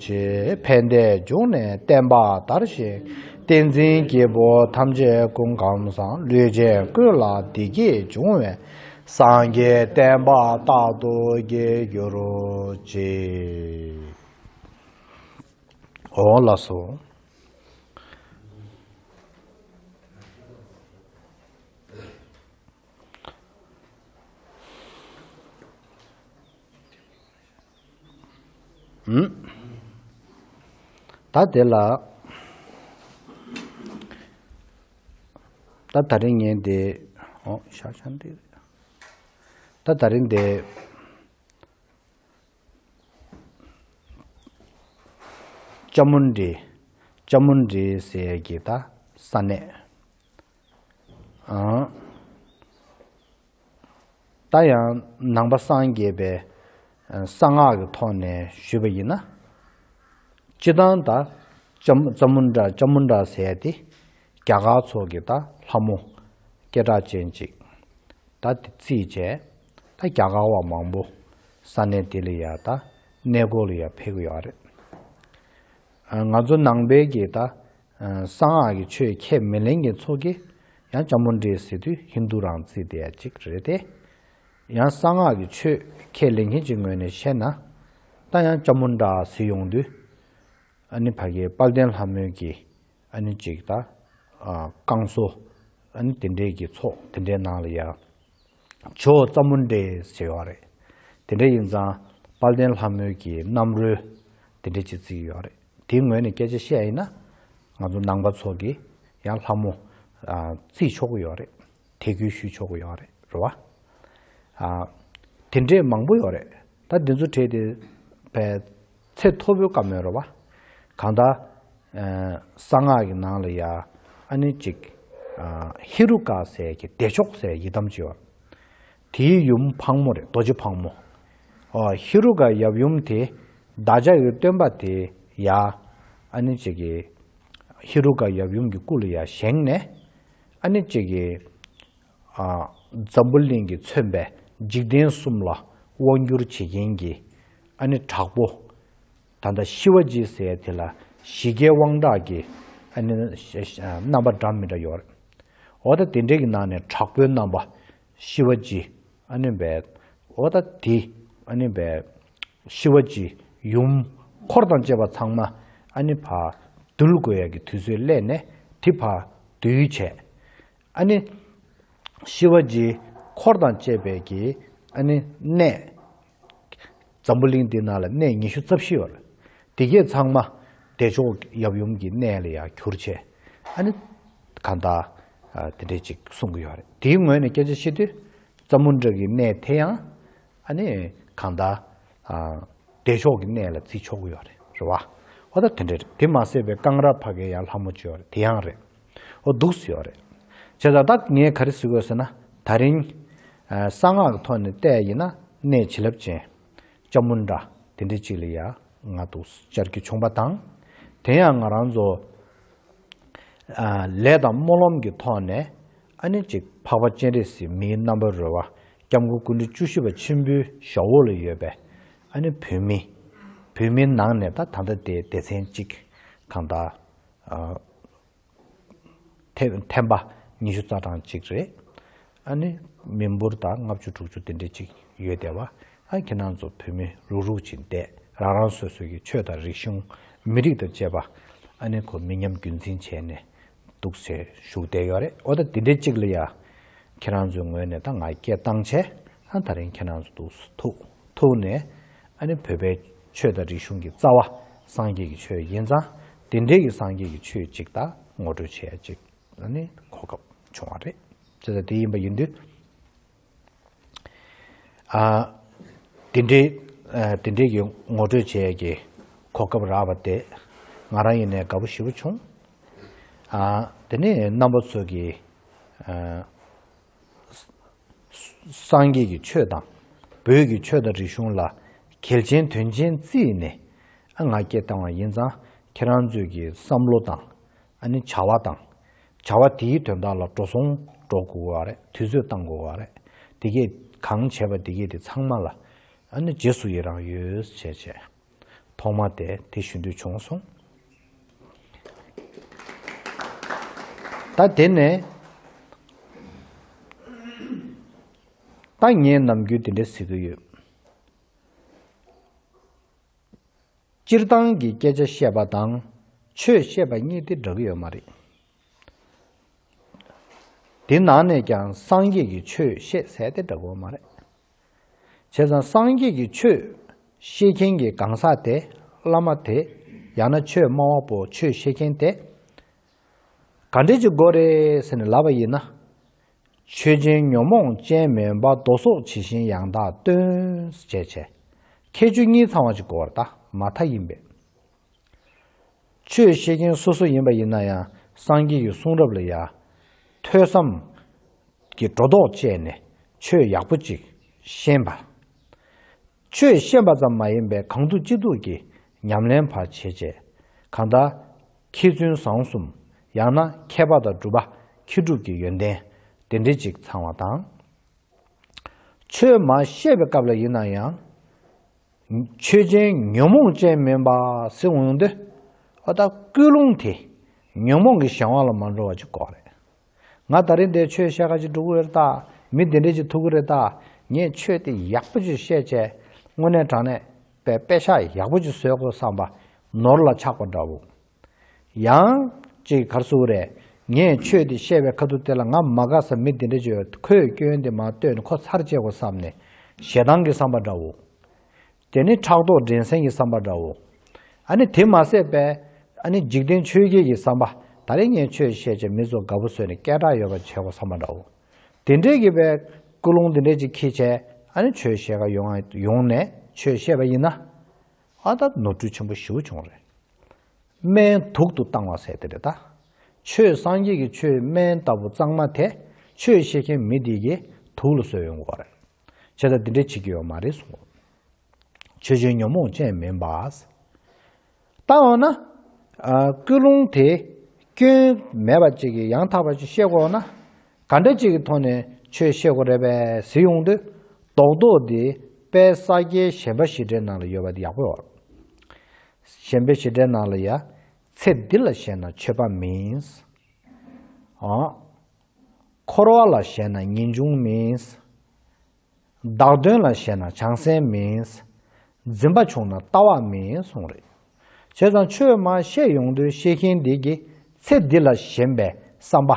ཅིག་ཕན་བདེ་འབྱུང་གནས་བསྟན་པ་དར་ཞིང་། བསྟན་འཛིན་སྐྱེས་བུ་ཐམས་ཅད་སྐུ་ཁམས་བཟང་། ལུས་ཅན་ཀུན་ལ་བདེ་སྐྱིད་འབྱུང་བའི། སངས་རྒྱས་བསྟན་པ་རྟག་ཏུ་རྒྱས་གྱུར་ཅིག་འོ་ལགས་སོ། ཨུམ། ད་དེ་ལ། ད་ད་རིང་ངས་འདི། ཨོ་ཤ་ཤ་འདི། ད་ད་རིང་འདི། ཅ་མུན་ཌི། ཅ་མུན་ཌི་ཟེར་གྱི་ད་ས་གནས། ཨང་། ད་ཡང་ནང་པ་སངས་རྒྱས་པའི་གསང་སྔགས་ཀྱི་ཐོག་ནས་ཞུས་པ་ཡིན་ན། སྤྱིར་བཏང་ད་ཅ་ཅ་མུན་ཌ་ཅ་མུན་ཌ་ཟེར་ཏེ་རྒྱ་གར་ཚོ་གི་ད་ལྷ་མོ་སྐད་གྲགས་ཅན་ཅིག་ད་དེ་རྩིས་བྱས། ད་རྒྱ་གར་བ་མང་པོ་ས་གནས་དེ་ལ་ཡ་ད་གནས་སྐོར་ལ་ཡ་ཕེབས་ཀྱི་ཡོད་རེད། ང་ཚོ་ནང་པའི་གི་ད། གསང་སྔགས་ཀྱི་ཆོས་ཁས་མི་ལེན་མཁན་ཚོ་གིས་ཡང་ཅ་མུན་ཌི་ཟེར་དུས་ཧིན་རྡུ་རང་བརྩིས་བསྡད་ཡ་གཅིག་རེད་དེ། ཡང་གསང་སྔགས་ཀྱི་ཆོས་ཁས་ལེན་མཁན་གྱི་ངོས་ནས་བཤད་ན། ད་ཡང་ཅ་མུན་ཌ་ཟེར་ཡོང་དུས། ཨ་ནི་ཕ་གིའི་དཔལ་ལྡན་ལྷ་མོའི་གི་ཨ་ནི་གཅིག་ད། བསྐང་གསོ། ཨ་ནི་དེ་འདྲའི་གི་ཚོགས་དེ་འདྲའི་ནང་ལ་ཡ། ཇོ་ཙ་མུན་ཌེ་ཟེར་ཡོད་རེད། དེ་འདྲ་ཡིན་ཙང་དཔལ་ལྡན་ལྷ་མོའི་གི་རྣམ་རོལ་དེ་འདྲ་ཅིག་བརྩི་གི་ཡོད་རེད། དེའི་ངོས་ནས་སྐད་ཆ་བཤད་ཡིན་ན། ང་ཚོ་ནང་པ་ཚོ་གིས་ཡང་ལྷ་མོ་བརྩི་ཆོག་གི་ཡོད་རེད། དད་གུས་ཞུ་ཆོག་གི་ཡོད་རེད། རེད་བ། དེ་འདྲས་མང་པོ་ཡོད་རེད། ད་འདི་ཚོ་གྲས་དེ་བས་ཚད་མཐོ་པོའི་བཀའ་མོལ་རེད་བ། གང་ལྟར། གསང་སྔགས་ཀྱི་ནང་ལ་ཡ། ཨ་ནི་གཅིག་ཧེ་རུ་ཀ་ཟེར་གྱི་བདེ་མཆོག་ཟེར་ཡི་དམ་ཅིག་ཡོད། དེའི་ཡུམ་ཕག་མོ་རེད། རྡོ་རྗེ་ཕག་མོ། ཨོ་ཧེ་རུ་ཀ་ཡབ་ཡུམ་དེ་བདག་ཅག་གི་སྟོན་པ་དེ་ཡ། ཨ་ནི་གཅིག་གི་ཧེ་རུ་ཀ་ཡབ་ཡུམ་གྱི་སྐུ་ལ་ཡ་བཞེངས་ནས། ཨ་ནི་གཅིག་གི་འཛམ་བུ་གླིང་གིས་མཚོན་པའི་འཇིག་རྟེན་གསུམ་ལ་དབང་བསྒྱུར་བྱེད་མཁན་གྱི་ཨ་ནི་དྲག་པོ། ད་ལྟ་ཤི་བ་ཇི་ཟེར་དེ་ལ་ཞི་རྒྱས་དབང་དྲག་གི་ཨ་ནི་རྣམ་པ་འདྲ་མི་འདྲ་ཡོད་རེད། འོ་ད་དེ་འདྲས་ཀྱི་ནང་ནས་དྲག་པོའི་རྣམ་པ་ཤི་བ་ཇི་ཨ་ནི་བས། འོ་ད་དེ་ཨ་ནི་བས་ཤི་བ་ཇི་ཡུམ་འཁོར་དང་བཅས་པ་ཚང་མ་ཨ་ནི་ཕར་འདུལ་དགོས་ཡ་གི་དུས་ཚོད་སླེབས་ནས་དེ་ཕར་འདུལ་བྱས། ཨ་ནི། ཤི་བ་ཇི་འཁོར་དང་བཅས་པའི་གི་ཨ་ནི་གནས། འཛམ་བུ་གླིང་འདི་ནང་ལ་གནས་ཉི་ཤུ་རྩ་བཞི་ཡོད་རེད། དེ་གས་ཚང་མ་ བདེ་མཆོག་ཡབ་ཡུམ་གྱི་གནས་ལ་ཡང་གྱུར་བྱས། ཨ་ནི་གང་ལྟར་ཨ་དེ་འདྲས་ཅིག་གསུང་གི་ཡོད་རེད། དེའི་ངོས་ནས་སྐད་ཆ་བཤད་དུས་ཙ་མུན་དྲ་གི་གནས་དེ་ཡང་ཨ་ནི་གང་ལྟར་ཨ་བདེ་མཆོག་གི་གནས་ལ་བརྩི་ཆོག་གི་ཡོད་རེད། རེད་བ། འོ་ད་དེ་འདྲས་རེད། དེ་མ་ཟད་པའི་ཀང་ར་བྷ་གའི་ཡང་ལྷ་མོ་ཅིག་ཡོད་རེད། དེ་ཡང་རེད། འོ་འདུག་སེ་ཡོད་རེད། བྱས་ཙང་ད་ངས་ག་རེ་ཟེར་དགོས་ཟེར་ན། ད་རིང་ཨ་གསང་སྔགས་ཀྱི་ཐོག་ནས་བལྟས་ཡིན་ན་གནས་བྱིན་རླབས་ཅན་ཙ་མུན་དྲ་དེ་འདྲ་ཅིག་ལ་ཡ་ང་འདུག་སེ་བཅར་རྒྱུ་བྱུང་བ་དང་། དེ་ཡང་ང་རང་ཚོ་ཨ་ལས་དང་སྨོན་ལམ་གྱི་ཐོག་ནས་ཨ་ནི་ཅིག་འཕགས་པ་སྤྱན་རས་གཟིགས་མིའི་རྣམ་པར་རོལ་བ་སྐྱབས་མགོན་སྐུ་ཕྲེང་བཅུ་བཞི་པ་ཆེན་པོའི་ཞབས་འོག་ལ་ཡོད་པའི་ཨ་ནི་བོད་མི། བོད་མིའི་ནང་ནས་ད་ད་ལྟ་དེ་སྡེ་ཚན་གཅིག་གང་ལྟར་ཨ་ཐེ་ཐེམ་པ་ཉི་ཤུ་རྩ་གྲངས་གཅིག་རེད། ཨ་ནི་མི་འབོར་ད་ལྔ་བཅུ་དྲུག་ཅུ་དེ་འདྲ་ཅིག་ཡོད་བསྡད་པ། ཨ་ཁྱེད་རང་ཚོ་བོད་མི་རུག་རུག་ཅིག་བསྡད། རང་རང་སོ་སོ་གི་ཆོས་དང་རིག་གཞུང་མི་རིགས་དང་བཅས་པ་ཨ་ནི་ཁོ་མི་ཉམས་རྒྱུན་འཛིན་བྱས་ནས་འདུག་སེ་བཞུགས་བསྡད་ཡོད་རེད། འོ་ད་དེ་འདྲ་ཅིག་ལ་ཡ་ཁྱེད་རང་ཚོའི་ངོས་ནས་ད་ང་སྐད་བཏང་བྱས། ཨ་ད་རིང་ཁྱེད་རང་ཚོ་འདུག་སེ་ཐུག་ཐུག་ནས་ཨ་ནི་བོད་པའི་ཆོས་དང་རིག་གཞུང་གི་རྩ་བ་སངས་རྒྱས་ཀྱི་ཆོས་ཡིན་ཙང་། དེ་འདྲའི་གི་སངས་རྒྱས་ཀྱི་ཆོས་ཅིག་ད་ངོ་སྤྲོད་བྱེད་ཡ་ཅིག་ཨ་ནི་གོ་སྐབས་བྱུང་བ་རེད། བྱས་ཙང་དེ་ཡིན་པ་ཡིན་དུས་ཨ་དེ་འདྲའི་ཨ་དེ་འདྲའི་གི་ངོ་སྤྲོད་བྱེད་ཡ་གི་གོ་སྐབས་རག་པ་དེ་ང་རང་ཡིན་ནའི་དགའ་པོ་ཞེ་པོ་བྱུང་། ཨ་དེ་ནས་རྣམ་པ་ཚོ་གི་ཨ་སངས་རྒྱས་ཀྱི་ཆོས་དང་བོད་ཀྱི་ཆོས་དང་རིག་གཞུང་ལ་གལ་ཆེན་དོན་ཆེན་བརྩིས་ནས་ཨ་ང་སྐད་བཏང་བ་ཡིན་ཙང་། ཁྱེད་རང་ཚོས་ཀྱི་བསམ་བློ་དང་ཨ་ནི་བྱ་བ་དང་། བྱ་བ་དེའི་དོན་དག་ལ་འགྲོ་སོང་འགྲོ་དགོས་པ་རེད། དུས་ཚོད་བཏང་དགོས་པ་རེད། དེ་གས་གང་བྱས་པ་དེ་གས་དེ་ཚང་མ་ལ་ཨ་ནི་རྗེས་སུ་ཡི་རང་ཡོད་བྱས་བྱས། ཐོག་མ་དེ་དེ་ཞུ་འདོད་བྱུང་སོང་། ད་དེ་ནས་ད་ངས་ནམ་རྒྱུན་དེ་འདྲ་ཟེར་གྱི་ཡོད། སྤྱིར་བཏང་གི་སྐད་ཆ་བཤད་པ་དང་ཆོས་བཤད་པ་གཉིས་དེ་འདྲ་གི་ཡོད་མ་རེད། དེ་ནང་ནས་ཀྱང་སངས་རྒྱས་ཀྱི་ཆོས་བཤད་ཟེར་དེ་འདྲ་གི་ཡོད་མ་རེད། བྱས་ཙང་སངས་རྒྱས་ཀྱི་ཆོས་བཤད་མཁན་གྱི་གང་ཟག་དེ་བླ་མ་དེ། ཡང་ན་ཆོས་སྨྲ་བ་པོ་ཆོས་བཤད་མཁན་དེ་ག་འདྲས་ཅིག་དགོས་རེད་ཟེར་ནས་ལབ་པ་ཡིན་ན། ཆོས་ཅན་ཉོན་མོངས་ཅན་མིན་པ། མདོ་སོགས་ཇི་བཞིན་ཡང་དག་སྟོན། ཅེས་བྱས། ཁྱད་ཆོས་གཉིས་ཚང་བ་ཅིག་དགོས་པར་གདའ་མ་མཐའ་ཡིན་པས། ཆོས་བཤད་མཁན་སོ་སོ་ཡིན་པ་ཡིན་ན་ཡང་སངས་རྒྱས་ཀྱི་གསུང་རབ་ལ་ཡང་ཐོས་བསམ་གྱི་སྒྲོ་འདོགས་བཅད་ནས་ཆོས་ཡག་པོ་ཅིག་ཤེས་པ། ཆོས་ཤེས་པ་ཙམ་མ་ཡིན་པའི་གང་ཐུབ་ཅི་ཐུབ་ཀྱིས་ཉམས་ལེན་ཕར་བྱེད་བྱས། གང་ལྟར་མཁས་བཙུན་བཟང་གསུམ། ཡང་ན་མཁས་པ་དང་གྲུབ་པ་མཁས་གྲུབ་ཀྱི་ཡོན་ཏན་དེ་འདྲ་ཅིག་ཚང་བ་དང་། ཆོས་མ་བཤད་པའི་སྐབས་ལ་ཡིན་ན་ཡང་། ཆོས་ཅན་ཉོན་མོངས་ཅན་མིན་པ་ཟེར་འོང་དུས། ཨ་ད་ཀུན་སློང་དེ་ཉོན་མོངས་ཀྱི་གཞན་དབང་ལ་མ་འགྲོ་བ་ཅིག་དགོས་རེད། ང་ད་རིང་འདིར་ཆོས་བཤད་ག་ཅིག་འགྲོ་གི་རེད་ད། མི་འདི་འདྲས་ཅིག་ཐུག་གི་རེད་ད། ངས་ཆོས་དེ་ཡག་པོ་ཅིག་བཤད་བྱས་དངོས་གནས་དྲང་གནས་པའི་དཔེ་ཆ་ཡག་པོ་ཅིག་བཟོ་དགོས་བསམ་པ་ནོར་ལ་ཆགས་པ་འདྲ་བོ། ཡང་ཅིག་ག་རེ་ཟེར་དགོས་རེད། ངས་ཆོས་དེ་བཤད་པའི་ཁ་ཐུག་དེ་ལ་ང་མ་དགའ་ས་མི་འདི་འདྲས་ཅིག་ཡོད། ཁོས་སྐྱོན་དེ་མར་བཏོན་ནས་ཁོ་ཚར་བཅད་དགོས་བསམ་ནས་ཞེ་སྡང་གི་བསམ་པ་འདྲ་བོ། དེ་ནི་ཕྲག་དོག་འགྲན་སེམས་ཀྱི་བསམ་པ་འདྲ་བོ། ཨ་ནི་དེ་མ་ཟད་པའི་ཨ་ནི་འཇིག་རྟེན་ཆོས་བརྒྱད་ཀྱི་བསམ་པ། ད་རེས་ངས་ཆོས་བཤད་བྱས་མི་ཚོ་དགའ་པོ་བཟོས་ནས་སྐད་གྲགས་ཡོད་པ་བྱེད་དགོས་བསམ་པ་འདྲ་བོ། དེ་འདྲས་ཀྱི་པའི་ཀུན་སློང་དེ་འདྲས་ཅིག་འཁྱེར་བྱས་ཨ་ནི་ཆོས་བཤད་ག་ཡོང་ཡོང་ནས་ཆོས་བཤད་པ་ཡིན་ན། ཨ་ད་ནོར་འཁྲུལ་ཆེན་པོ་ཞེ་པོ་བྱུང་རེད། སྨན་དུག་ཏུ་བཏང་བ་ཟེར་དེ་རེད་ད། ཆོས་སངས་རྒྱས་ཀྱི་ཆོས་སྨན་ལྟ་བུ་གཙང་མ་དེ་ཆོས་བཤད་མཁན་མི་དེ་གིས་དུག་ལ་བཟོས་ཡོང་གི་རེད། བྱས་ཙང་འདི་འདྲས་བྱེད་ཀྱི་ཡོད་མ་རེད་གསུངས། ཆོས་ཅན་ཉོན་མོངས་ཅན་མིན་པ། ད་འོ་ན། ཨ་ཀུན་སློང་དེ་སྐྱོན་མེད་པ་ཅིག་གིས་ཡང་དག་པ་ཅིག་བཤད་དགོས་ན། ག་འདྲ་ཅིག་གི་ཐོག་ནས་ཆོས་བཤད་དགོས་རེད་པས་ཟེར་ཡོང་དུས། རྡོག་རྡོག་འདི་དཔལ་ས་སྐྱའི་ཞེན་པ་བཞི་བྲལ་ནང་ལ་ཡོད་པ་འདི་ཡག་པོ་ཡོད། ཞེན་པའི་བཞི་བྲལ་ནང་ལ་ཡ། ཚེ་འདི་ལ་ཞེན་ན་ཆོས་པ་མིན། ཨ། འཁོར་བ་ལ་ཞེན་ན་ངེས་འབྱུང་མིན། བདག་དོན་ལ་ཞེན་ན་བྱང་སེམས་མིན། འཛིན་པ་ཆུང་ན་ལྟ་བ་མིན་གསུངས་རེད། བྱས་ཙང་ཆོས་མར་བཤད་ཡོང་དུས་བཤད་མཁན་འདི་གིས་ཚེ་འདི་ལ་ཞེན་པའི་བསམ་པ།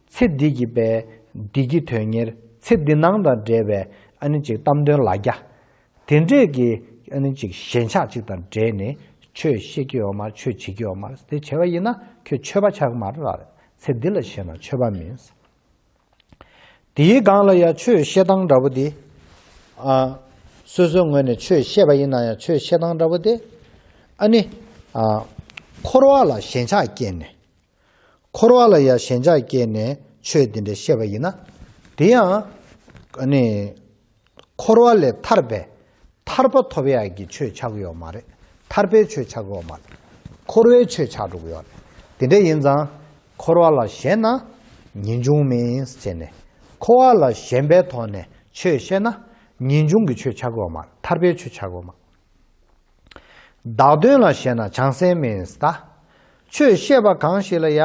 ཚེ་འདི་གི་པའི་བདེ་སྐྱིད་དོན་གཉེར། ཚེ་འདི་སྣང་དང་འབྲེལ་བའི་ཨ་ནི་ཅིག་གཏམ་དོན་ལ་རྒྱ། དེ་འདྲས་ཀྱི་ཨ་ནི་ཅིག་ཞེན་ཆགས་ཅིག་དང་འབྲེལ་ནས་ ཆོས་བཤད་ཀྱི་ཡོད་མ་རེད། ཆོས་བྱེད་ཀྱི་ཡོད་མ་རེད། དེ་བྱས་པ་ཡིན་ན་ཁྱོད་ཆོས་པ་ཆགས་ཀྱི་མ་རེད་ལབ་རེད། ཚེ་འདི་ལ་བཤད་ན་ཆོས་པ་མིན། དེའི་སྒང་ལ་ཡང་ཆོས་བཤད་སྟངས་འདྲ་པོ་དེ། ཨ། སོ་སོའི་ངོས་ནས་ཆོས་བཤད་པ་ཡིན་ན་ཡང་ཆོས་བཤད་སྟངས་འདྲ་པོ་དེ། ཨ་ནི། ཨ། འཁོར་བ་ལ་ཞེན་ཆགས་སྐྱེས་ནས། འཁོར་བ་ལ་ཡང་ཞེན་ཆགས་སྐྱེས་ནས་ཆོས་འདི་འདྲ་བཤད་པ་ཡིན་ན། དེ་ཡང་། ཨ་ནི། འཁོར་བ་ལས་ཐར་པའི་ཐར་པ་ཐོབ་ཡག་གི་ཆོས་ཆགས་ཀྱི་ཡོད་མ་རེད། ཐར་པའི་ཆོས་ཆགས་ཀྱི་ཡོད་མ་རེད། འཁོར་བའི་ཆོས་ཆགས་འགྲོ་གི་ཡོད་རེད། དེ་འདྲ་ཡིན་ཙང་། འཁོར་བ་ལ་ཞེན་ན་ངེས་འབྱུང་མིན་ཟེར་ནས། འཁོར་བ་ལ་ཞེན་པའི་ཐོག་ནས་ཆོས་བཤད་ན་ངེས་འབྱུང་གི་ཆོས་ཆགས་ཀྱི་ཡོད་མ་རེད། ཐར་པའི་ཆོས་ཆགས་ཀྱི་ཡོད་མ་རེད། བདག་དོན་ལ་ཞེན་ན་བྱང་སེམས་མིན་ཟེར་ད། ཆོས་བཤད་པ་གང་ཞིག་ལ་ཡ།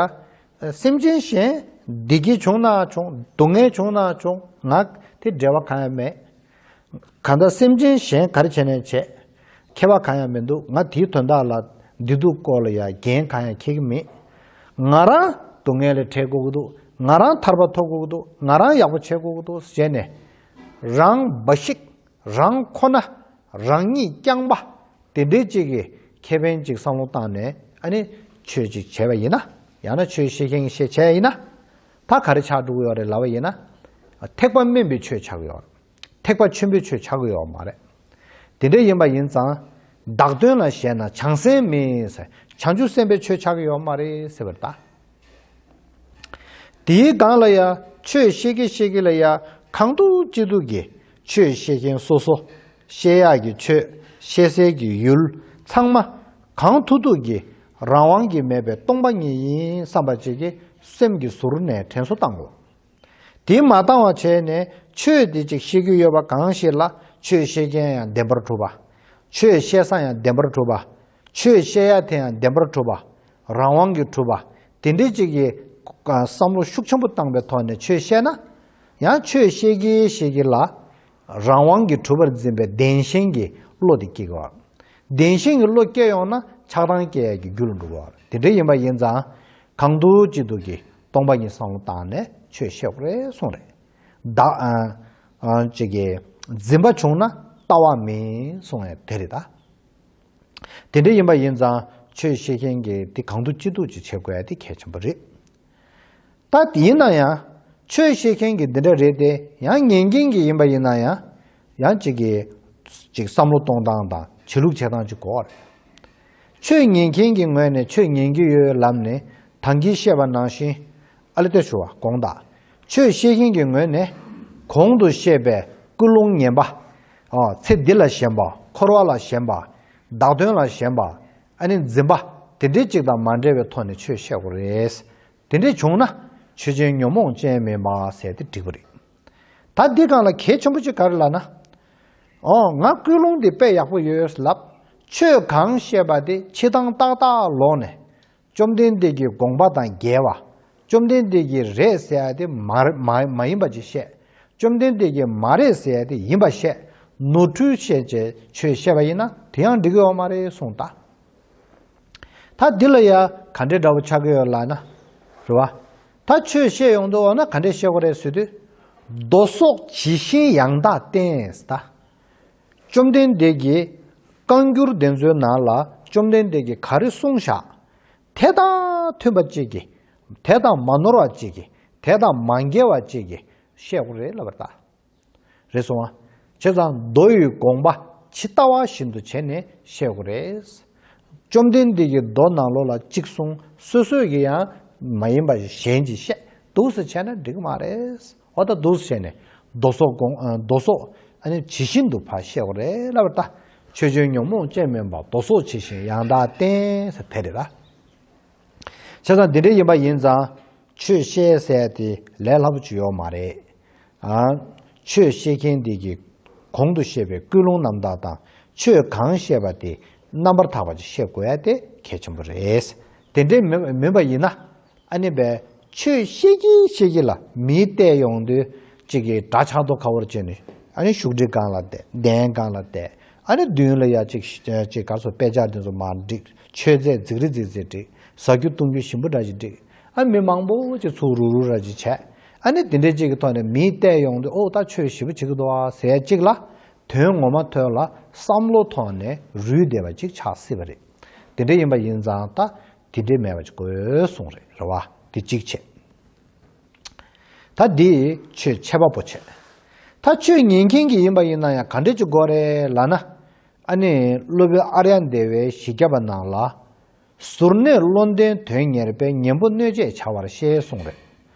སེམས་ཅན་གཞན་བདེ་སྐྱིད་བྱུང་ན་བྱུང་། སྡུག་བསྔལ་བྱུང་ན་བྱུང་། ང་དེ་འབྲེལ་བ་གང་ཡང་མེད། གང་ལྟར་སེམས་ཅན་གཞན་ག་རེ་བྱས་ནས་བྱས། ཁྱད་པར་གང་ཡང་མི་འདུག་ང་དེའི་དོན་དག་ལ་བདེ་སྡུག་སྐོར་ལ་ཡ་འགན་གང་ཡང་འཁྱེར་གྱི་མེད། ང་རང་སྡུག་བསྔལ་ལས་བྲལ་དགོས་ཀྱི་འདུག་ང་རང་ཐར་པ་ཐོབ་དགོས་ཀྱི་འདུག་ང་རང་ཡག་པོ་བྱེད་དགོས་ཀྱི་འདུག་ཟེར་ནས། རང་འབའ་ཞིག་རང་ཁོ་ན། རང་ཉིད་རྐྱང་པ། དེ་འདྲའི་ཅིག་གི་ཁེ་ཕན་ཅིག་བསམ་བློ་བཏང་ནས་ཨ་ནི་ཆོས་ཅིག་བྱས་པ་ཡིན་ན། ཡང་ན་ཆོས་བཤད་མཁན་གྱིས་བཤད་བྱས་ཡིན་ན། ད་ག་རེ་ཆགས་འགྲོ་གི་ཡོད་རེད་ལབ་པ་ཡིན་ན། ཐེག་པ་དམན་པའི་ཆོས་ཆགས་ཀྱི་ཡོད་རེད། ཐེག་པ་ཆེན་པོའི་ཆོས་ཆགས་ཀྱི་ཡོད་མ་རེད། དེ་འདྲ་ཡིན་པ་ཡིན་ཙང་། བདག་དོན་ལ་ཞེན་ན་བྱང་སེམས་མིན་ཟེར། བྱང་ཆུབ་སེམས་དཔའི་ཆོས་ཆགས་ཀྱི་ཡོད་མ་རེད་ཟེར་བ་རེད་ད། དེའི་སྒང་ལ་ཡ། ཆོས་བཤད་ཀྱི་བཤད་ཀྱི་ལ་ཡ། གང་ཐུབ་ཅི་ཐུབ་ཀྱིས་ཆོས་བཤད་མཁན་སོ་སོ། བཤད་ཡག་གི་ཆོས། བཤད་སའི་གི་ཡུལ། ཚང་མ། གང་ཐུབ་ཐུབ་ཀྱིས་རང་དབང་གིས་མེད་པའི་སྟོང་པ་ཉིད་ཡིན་བསམ་པ་ཅིག་གི་སེམས་ཀྱི་ཟུར་ནས་དྲན་གསོ་བཏང་དགོས། དེ་མ་བཏང་བ་བྱས་ནས་ཆོས་དེ་ཅིག་བཤད་ཀྱི་ཡོད་པ་གང་ཞིག་ལ་ཆོས་བཤད་མཁན་ཡང་བདེན་པར་གྲུབ་པ། ཆོས་བཤད་ས་ཡང་བདེན་པར་གྲུབ་པ། ཆོས་བཤད་ཡ་དེ་ཡང་བདེན་པར་གྲུབ་པ། རང་དབང་གིས་གྲུབ་པ། དེ་འདྲའི་ཅིག་གི་བསམ་བློ་ཤུགས་ཆེན་པོ་བཏང་པའི་ཐོག་ནས་ཆོས་བཤད་ན། ཡང་ཆོས་བཤད་ཀྱི་བཤད་ཀྱི་ལ། རང་དབང་གིས་གྲུབ་པར་འཛིན་པའི་བདེན་ཞེན་གྱི་བློ་དེ་སྐྱེ་དགོས། བདེན་ཞེན་གྱི་བློ་སྐྱེ་ཡོང་ན་ཆགས་སྡང་སྐྱེ་ཡ་གི་རྒྱུ་ལ་འགྲོ་གི་ཡོད་རེད། དེ་འདྲ་ཡིན་པ་ཡིན་ཙང་། གང་ཐུབ་ཅི་ཐུབ་ཀྱིས་སྟོང་པ་ཉིད་བསམ་བློ་བཏང་ནས་ཆོས་བཤད་དགོས་རེད་གསུངས་རེད། བདག་ཨ་ཨ་ཅིག་གིས་འཛིན་པ་བྱུང་ན་ལྟ་བ་མིན་གསུངས་ཡ་དེ་རེད་ད། དེ་འདྲ་ཡིན་པ་ཡིན་ཙང་ཆོས་བཤད་མཁན་གྱིས་དེ་གང་ཐུབ་ཅི་ཐུབ་ཅིག་བྱེད་དགོས་ཡ་དེ་གལ་ཆེན་པོ་རེད། ད་དེ་ཡིན་ན་ཡང་། ཆོས་བཤད་མཁན་གྱི་འདི་འདྲ་རེད་དེ། ཡང་ཉན་མཁན་གྱི་ཡིན་པ་ཡིན་ན་ཡང་། ཡང་གཅིག་གིས་ཅིག་བསམ་བློ་གཏོང་སྟངས་དང་བྱེད་ལུགས་བྱེད་སྟངས་ཅིག་གོ་བ་རེད། ཆོས་ཉན་མཁན་གྱི་ངོས་ནས་ཆོས་ཉན་གྱི་ཡོད་ལབ་ནས་ད་གིན་བཤད་པ་ནང་བཞིན། ཨ་ལེ་ལྟ་ཞུ་བ་དགོངས་དག་ཆོས་བཤད་མཁན་གྱི་ངོས་ནས་གོང་དུ་བཤད་པའི་ཀུན་སློང་ངན་པ། ཨ། ཚེ་འདི་ལ་ཞེན་པ། འཁོར་བ་ལ་ཞེན་པ། བདག་དོན་ལ་ཞེན་པ། ཨ་ནི་འཛིན་པ། དེ་འདྲའི་ཅིག་དང་མ་འབྲེལ་བའི་ཐོག་ནས་ཆོས་བཤད་དགོས་རེད། དེ་འདྲ་བྱུང་ན་ཆོས་ཅན་ཉོན་མོངས་ཅན་མིན་པ་ཟེར་དེ་འགྲིག་པ་རེད། ད་འདི་སྒང་ལ་གལ་ཆེན་པོ་ཅིག་ག་རེ་ལབ་ན། ཨོ་ང་ཀུན་སློང་འདི་དཔེ་ཡག་པོ་ཡོད་ལབ། ཆོས་གང་བཤད་པ་དེ་ཕྱི་ཐང་ཏག་ཏག་ལོག་ནས། བཅོམ་ལྡན་འདས་ཀྱི་དགོངས་པ་དང་འགལ་བ། བཅོམ་ལྡན་འདས་ཀྱི་རེད་ཟེར་ཡ་དེ་མ་མ་མ་ཡིན་པ་ཅིག་བཤད། བཅོམ་ལྡན་འདས་ཀྱི་མ་རེད་ཟེར་ཡ་དེ་ཡིན་པ་བཤད། ནོར་འཁྲུལ་བཤད་བྱས་ཆོས་བཤད་པ་ཡིན་ན་དེ་ཡང་འགྲིག་གི་ཡོད་མ་རེད་གསུངས་ད། ད་འདི་ལ་ཡ་ག་འདྲའི་འདྲ་པོ་ཆགས་ཀྱི་ཡོད་ལབ་ན། རེད་བ། ད་ཆོས་བཤད་ཡོང་དུས་འོ་ན་ག་འདྲས་བཤད་དགོས་རེད་ཟེར་དུས། མདོ་སོགས་ཇི་བཞིན་ཡང་དག་བསྟན་ཟེར་ད། བཅོམ་ལྡན་འདས་ཀྱིས་བཀའ་འགྱུར་དེ་ཚོའི་ནང་ལ་བཅོམ་ལྡན་འདས་ཀྱིས་ག་རེ་གསུངས་བཞག་དེ་དང་མཐུན་པ་གཅིག་གིས། དེ་དང་མ་ནོར་བ་གཅིག་གིས། དེ་དང་མ་འགལ་བ་གཅིག་གིས་བཤད་དགོས་རེད་ལབ་པ་རེད་ད། རེད་སོང་ང་། བྱས་ཙང་མདོ་ཡི་དགོངས་པ་ཇི་ལྟ་བ་བཞིན་དུ་བྱས་ནས་བཤད་དགོས་རེད། བཅོམ་ལྡན་འདས་ཀྱིས་མདོ་ནང་ལོགས་ལ་གཅིག་གསུངས། སོ་སོས་ཀྱིས་ཡང་མ་ཡིན་པ་གཞན་ཅིག་བཤད། འདུག་སེ་བྱས་ན་འགྲིག་གི་མ་རེད། འོ་ད་འདུག་སེ་བྱས་ནས་མདོ་སོགས་དགོངས། ཨ། མདོ་སོགས་ཨ་ནི་ཇི་བཞིན་དུ་ཕར་བཤད་དགོས་རེད་ལབ་པ་རེད་ད། ཆོས་ཅན་ཉོན་མོངས་ཅན་མིན་པ། མདོ་སོགས་ཇི་བཞིན་ཡང་དག་བསྟན་ཟེར་དེ་རེད་ད། བྱས་ཙང་འདི་འདྲ་ཡིན་པ་ཡིན་ཙང་ཆོས་བཤད་ཟེར་ཡ་དེ་ལས་སླ་པོ་ཅིག་ཡོད་མ་རེད། ཨ། ཆོས་བཤད་མཁན་དེ་གིས་གོང་དུ་བཤད་པའི་ཀུན་སློང་རྣམ་དག་དང་ཆོས་གང་བཤད་པ་དེ་རྣམ་པར་དག་པ་ཅིག་བཤད་དགོས་ཡ་དེ་གལ་ཆེན་པོ་རེད། དེ་འདྲའི་མིན་མིན་པ་ཡིན་ན། ཨ་ནི་བས་ཆོས་བཤད་ཀྱི་བཤད་ཀྱི་ལ་མིས་བལྟས་ཡོང་དུས་གཅིག་གིས་འདྲ་ཆགས་མདོག་ཁ་པོ་བྱས་ནས་ཨ་ནི་བཞུགས་ཁྲི་སྒང་ལ་བསྡད། གདན་སྒང་ལ་བསྡད། ཨ་ནི་མདུན་ལ་ཡ་གཅིག་གཅིག་ག་རེ་ཟེར། དཔེ་ཆ་དེ་ཚོ་མར་བསྒྲིགས། མཆོད་རྫས་རྫིག་རི་རྫིག་རྫིག་བསྒྲིགས། ཟ་རྒྱུ་བཏུང་རྒྱུ་ཞིམ་པོ་འདྲ་ཞིག་བསྒྲིགས། ཨ། མི་མང་པོ་ཅིག་ཚུར་རུག་རུག་ར་ཅིག་བྱས། ཨ་ནི་དེ་འདྲའི་ཅིག་གི་ཐོག་ནས་མིས་བལྟས་ཡོང་དུས་ཨོ་ད་ཆོས་ཞེ་པོ་བྱེད་ཀྱི་འདུག་ཨ་ཟེར་ཡ་ཅིག་ལ་དོན་ངོ་མ་ཐོག་ལ་བསམ་བློ་ཐོག་ནས་རུལ་བསྡད་པ་ཅིག་ཆགས་སྲིད་པ་རེད། དེ་འདྲ་ཡིན་པ་ཡིན་ཙང་ད་དེ་འདྲའི་མེད་པ་ཅིག་དགོས་གསུངས་རེད། རེད་བ། དེ་གཅིག་བྱས། ད་འདི་ཆོས་འཆད་པ་པོ་བྱས། ད་ཆོས་ཉན་མཁན་གྱི་ཡིན་པ་ཡིན་ན་ཡང་ག་འདྲ་ཅིག་དགོས་རེད་ལབ་ན། ཨ་ནི་སློབ་དཔོན་ཨཱརྱ་དེ་བའི་བཞི་བརྒྱ་པ་ནང་ལ། གཟུར་གནས་བློ་ལྡན་དོན་གཉེར་པས། གཉེན་པོ་གནོད་བྱེད་བྱ་བར་ཤེས་གསུངས་རེད།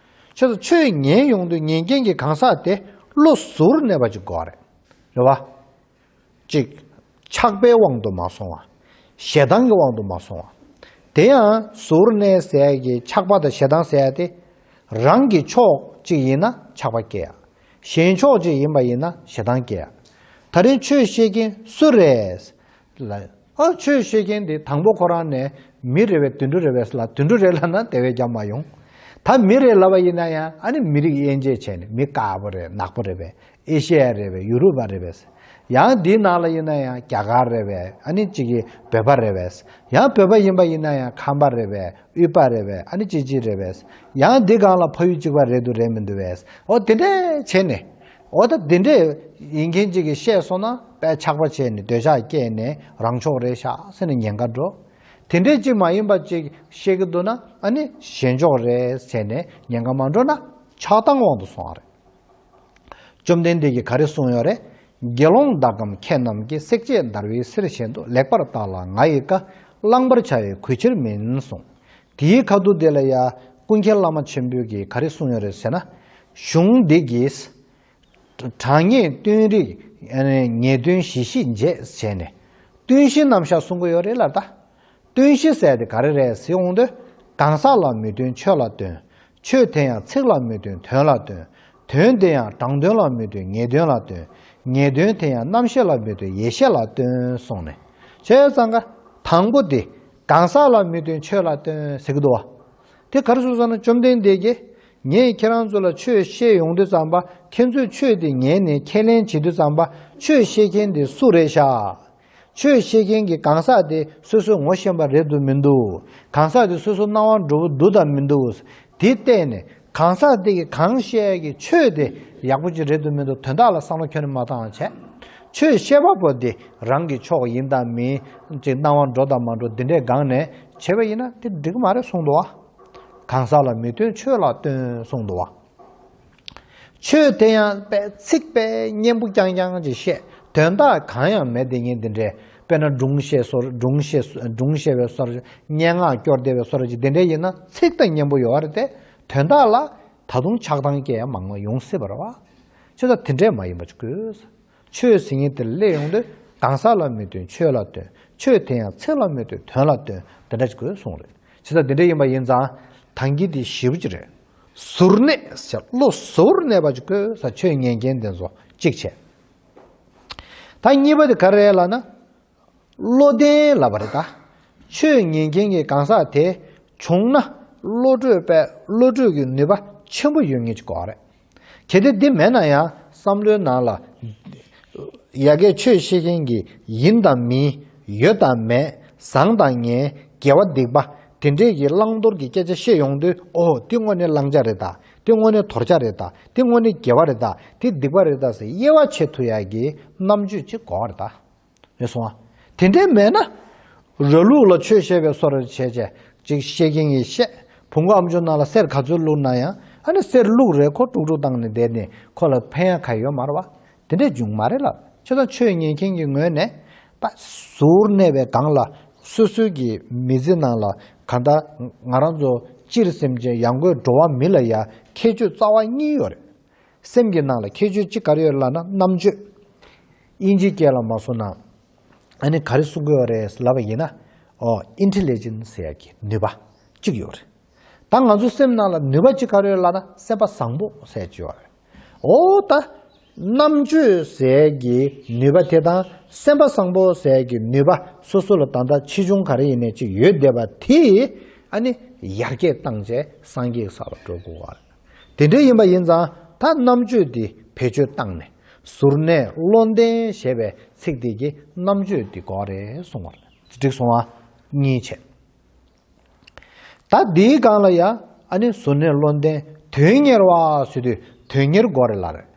ཆོས་ཆོས་ཉན་ཡོང་དུས་ཉན་མཁན་གྱི་གང་ཟག་དེ་བློ་གཟུར་གནས་པ་ཅིག་དགོས་རེད། རེད་བ། གཅིག་ཆགས་པའི་དབང་དུ་མ་སོང་བ། ཞེ་སྡང་གི་དབང་དུ་མ་སོང་བ། དེ་ཡང་གཟུར་གནས་ཟེར་ཡ་གི་ཆགས་པ་དང་ཞེ་སྡང་ཟེར་ཡ་དེ། རང་གི་ཕྱོགས་གཅིག་ཡིན་ན་ཆགས་པ་སྐྱེ་ཡ། གཞན་ཕྱོགས་གཅིག་ཡིན་པ་ཡིན་ན་ཞེ་སྡང་སྐྱེ་ཡ། ད་རིང་ཆོས་བཤད་མཁན་སུ་རེད། ལ། ཨ་ཆོས་བཤད་མཁན་དེ་དང་པོ་ཁོ་རང་ནས་མི་རེད་པས་དུད་འགྲོ་རེད་པས་ལ། དུད་འགྲོ་རེད་ལབ་ན་དེ་བས་ཀྱང་མ་ཡོང་། ད་མི་རེད་ལབ་པ་ཡིན་ན་ཡང་ཨ་ནི་མི་རིགས་དབྱེ་འབྱེད་བྱས་ནས་མི་དཀར་པོ་རེད། ནག་པོ་རེད་པས། ཨེ་ཤེ་ཡ་རེད་པས། ཡུ་རོབ་པ་རེད་པས། ཡང་འདིའི་ནང་ལ་ཡིན་ན་ཡང་རྒྱ་གར་རེད་པས། ཨ་ནི་གཅིག་གིས་བོད་པ་རེད་པས། ཡང་བོད་པ་ཡིན་པ་ཡིན་ན་ཡང་ཁམས་པ་རེད་པས། དབུས་པ་རེད་པས། ཨ་ནི་ཅི་ཅི་རེད་པས། ཡང་འདི་སྒང་ལ་ཕ་ཡུལ་གཅིག་པ་རེད་འདུག་རེད་མི་འདུག་པས། ཨོ་དེ་འདྲས་བྱས་ནས། ཨོ་ད་དེ་འདྲས་ཡིན་མཁན་གཅིག་གིས་བཤད་སོང་ན་དཔེ་ཆགས་པ་བྱས་ནས་འདོད་ཆགས་སྐྱེས་ནས་རང་ཕྱོགས་རེད་ཤག་ཟེར་ནས་ཉེན་ཁ་འགྲོ། དེ་འདྲས་གཅིག་མ་ཡིན་པ་གཅིག་བཤད་ཀྱི་འདུག་ན་ཨ་ནི་གཞན་ཕྱོགས་རེད་ཟེར་ནས་ཉེན་ཁ་མ་འགྲོ་ན་ཆགས་སྡང་དབང་དུ་སོང་བ་རེད། བཅོམ་ལྡན་འདས་ཀྱིས་ག་རེ་གསུངས་ཡོད་རེད། དགེ་སློང་དག་གམ་མཁས་རྣམས་ཀྱིས། བསྲེག་བཅད་བརྡར་བའི་གསེར་བཞིན་དུ། ལེགས་པར་བརྟགས་ལ་ང་ཡི་བཀའ། བླང་བར་བྱ་བའི་གུས་ཕྱིར་མིན་གསུངས། དེའི་ཁ་ཐུག་དེ་ལ་ཡ་ཀུན་མཁྱེན་བླ་མ་ཆེན་པོས་ཀྱིས་ག་རེ་གསུངས་ཡོད་རེད་ཟེར་ན། གཞུང་འདི་གིས་དྲང་ངེས་སྟོན་རིགས་ངེས་དོན་གཞི་ཤེས་འབྱེད་བྱས་ནས་སྟོན་གཞིའི་རྣམ་གཞག་གསུང་གི་ཡོད་རེད་ལ། ད་སྟོན་གཞི་ཟེར་དེ་ག་རེ་རེད་ཟེར་འོང་དུས། གང་ཟག་ལ་མི་སྟོན་ཆོས་ལ་སྟོན། ཆོས་དེ་ཡང་ཚིག་ལ་མི་སྟོན་དོན་ལ་སྟོན། དོན་དེ་ཡང་དྲང་དོན་ལ་མི་སྟོན་ངེས་དོན་ལ་སྟོན། ངེས་དོན་དེ་ཡང་རྣམ་ཤེས་ལ་མི་སྟོན་ཡེ་ཤེས་ལ་སྟོན་གསུངས་ནས། བྱས་ཙང་ཀ་དང་པོ་དེ་གང་ཟག་ལ་མི་སྟོན་ཆོས་ལ་སྟོན་ཟེར་གི་འདུག་བ། དེ་ག་རེ་གསུངས་སོང་ན། བཅོམ་ལྡན་འདས་ཀྱིས་ངས་ཁྱེད་རང་ཚོ་ལ་ཆོས་བཤད་ཡོང་དུས་ཙམ་པ། ཁྱེད་ཚོས་ཆོས་དེ་ཉན་ནས་ཁས་ལེན་བྱེད་དུས་ཙམ་པ། ཆོས་བཤད་མཁན་དེ་སུ་རེད་ཤག་ཆོས་བཤད་མཁན་གྱི་གང་ཟག་དེ་སོ་སོས་ངོ་ཤེས་པ་རེད་འདུག་མི་འདུག་གང་ཟག་དེ་སོ་སོ་སྣང་བ་འགྲོ་བོ་འདུག་དང་མི་འདུག་དེ་བལྟས་ནས་གང་ཟག་དེ་གིས་གང་བཤད་ཀྱི་ཆོས་དེ་ཡག་པོ་ཅིག་རེད་འདུག་མི་འདུག་དོན་དག་ལ་བསམ་བློ་ཁྱོན་ནས་མ་བཏང་བ་བྱས། ཆོས་བཤད་པ་པོ་དེ་རང་གི་ཕྱོགས་ཡིན་དང་མིན། ཅིག་སྣང་བ་འགྲོ་དང་མ་འགྲོ་འདི་འདྲའི་སྒང་ནས་བྱས་པ་ཡིན་ན་དེ་འགྲིག་གི་མ་རེད་གསུངས་འདུག་བ། གང་ཟག་ལ་མི་སྟོན་ཆོས་ལ་སྟོན་གསུངས་འདུག་བ། ཆོས་དེ་ཡང་དཔེ་ཚིག་དཔེ་སྙན་པོ་རྐྱང་རྐྱང་ཅིག་བཤད། དོན་དག་གང་ཡང་མེད་དེ་ངས་འདི་འདྲས། དཔེར་ན་སྒྲུང་བཤད་སོར་སྒྲུང་བཤད་སྒྲུང་བཤད་པའི་སོར། སྙན་ངག་སྐྱོར་བསྡད་པའི་སོར་ཅིག་འདི་འདྲས་ཡིན་ན་ཚིག་དང་སྙན་པོ་ཡོད་རེད་དེ། དོན་དག་ལ་ད་དུང་ཆགས་སྡང་སྐྱེ་ཡ་མང་བ་ཡོང་སྲིད་པ་རེད་བ། ཆོས་ད་དེ་འདྲས་མ་ཡིན་པ་ཅིག་དགོས། ཆོས་ཟེར་མཁན་དེ་སླེབས་ཡོང་དུས་གང་ཟག་ལ་མི་སྟོན་ཆོས་ལ་སྟོན། ཆོས་དེ་ཡང་ཚིག་ལ་མི་སྟོན་དོན་ལ་སྟོན་དེ་འདྲ་ཅིག་དགོས་གསུངས་རེད། ཇི་ལྟར་དེ་འདྲ་ཡིན་པ་ཡིན་ཙང་ཐང་གི་དེ་ཞེ་པོ་ཅིག་རེད། གཟུར་གནས་ཟེར་བློ་གཟུར་གནས་པ་ཅིག་དགོས་ས། ཆོས་ཉན་མཁན་དེ་ཚོ་གཅིག་བྱས། ད་གཉིས་པ་དེ་ག་རེ་རེད་ལབ་ན། བློ་ལྡན་ལབ་པ་རེད་ད། ཆོས་ཉན་མཁན་གྱི་གང་ཟག་དེ་བྱུང་ན་བློ་གྲོས་པས་བློ་གྲོས་ཀྱི་ནུས་པ་ཆེན་པོ་ཡོད་མཁན་ཅིག་དགོས་རེད། གལ་ཏེ་འདི་མེད་ན་ཡང་བསམ་བློའི་ནང་ལ་ཡ་གིའི་ཆོས་བཤད་མཁན་གྱི་ཡིན་དང་མིན། ཡོད་དང་མེད། བཟང་དང་ངན། དགེ་བ་སྡིག་པ། དེ་འདྲས་ཀྱི་བླང་དོར་གྱི་སྐད་ཆ་བཤད་ཡོང་དུས། ཨོ་འདི་དངོས་གནས་བླང་བྱ་རེད་ད། འདི་དངོས་གནས་དོར་བྱ་རེད་ད། འདི་དངོས་གནས་དགེ་བ་རེད་ད། འདི་སྡིག་པ་རེད་ད་ཟེར་དབྱེ་བ་ཕྱེ་ཐུབ་ཡག་གི་རྣམ་དཔྱོད་ཅིག་དགོས་རེད་ད། ཡོད་སོང་ཨ། དེ་འདྲས་མེད་ན། ར་ལུག་ལ་ཆོས་བཤད་པའི་བཟོ་འདྲ་བྱས་བྱས་ཅིག་བཤད་མཁན་གྱིས་བཤད། བོང་གུ་ཨ་མཆོག་ནང་ལ་གསེར་ག་ཚོད་བླུགས་ན་ཡང་ཨ་ནི་གསེར་བླུགས་རེད། ཁོ་དཀྲུག་དཀྲུག་བཏང་ནས་བསྡད་ནས་ཁོ་ལ་ཕན་ཡག་ག་ཡོད་མ་རེད་བ། དེ་འདྲས་བྱུང་མ་རེད་ལབ། བྱས་ཙང་ཆོས་ཉན་མཁན་གྱི་ངོས་ནས་ད་གཟུར་གནས་པའི་སྒང་ལ་སོ་སོའི་གི་མི་ཚེ་ནང་ལ་གང་ལྟར་ང་རང་ཚོ་སྤྱིར་སེམས་ཅན་ཡང་སྒོས་འགྲོ་བ་མི་ལ་ཡ་ཁྱད་ཆོས་རྩ་བ་གཉིས་ཡོད་རེད། སེམས་ཀྱི་ནང་ལ་ཁྱད་ཆོས་གཅིག་ག་རེ་ཡོད་ལབ་ན་རྣམ་དཔྱོད། དབྱིན་ཇིའི་སྐད་ལ་མ་སོང་ན་ཨ་ནི་ག་རེ་གསུང་གི་ཡོད་རེད་ལབ་པ་ཡིན་ན། ཨོ་ཨིན་ཊེ་ལི་ཇེན་སི་ཟེར་ཡག་གི་ནུས་པ་གཅིག་ཡོད་རེད། ད་ང་ཚོ་སེམས་ནང་ལ་ནུས་པ་གཅིག་ག་རེ་ཡོད་ལབ་ན་སེམས་པ་བཟང་པོ་ཟེར་གཅིག་ཡོད་རེད། ཨོ་ད་རྣམ་དཔྱོད་ཟེར་གྱི་ནུས་པ་དེ་དང་སེམས་པ་བཟང་པོ་ཟེར་གྱི་ནུས་པ་སོ་སོ་ལ་ད་ལྟ་ཆེ་ཆུང་ག་རེ་ཡིན་ནའི་གཅིག་ཡོད་བསྡད་པ་དེ་ཨ་ནི་ཡར་རྒྱས་བཏང་བྱས་སངས་རྒྱས་ས་ལ་འགྲོ་དགོས་པ་རེད། དེ་འདྲ་ཡིན་པ་ཡིན་ཙང་ད་རྣམ་དཔྱོད་དེ་བེད་སྤྱོད་བཏང་ནས་གཟུར་གནས་བློ་ལྡན་ཞེས་པའི་ཚིག་དེ་གི་རྣམ་དཔྱོད་དེ་དགོས་རེད་གསུངས་པ་རེད། འགྲིག་སོང་ཨ། གཉིས་བྱས། ད་འདིའི་སྒང་ལ་ཡ་ཨ་ནི་གཟུར་གནས་བློ་ལྡན་དོན་གཉེར་བ་ཟེར་དུས་དོན་གཉེར་དགོས་རེད་ལབ་རེད།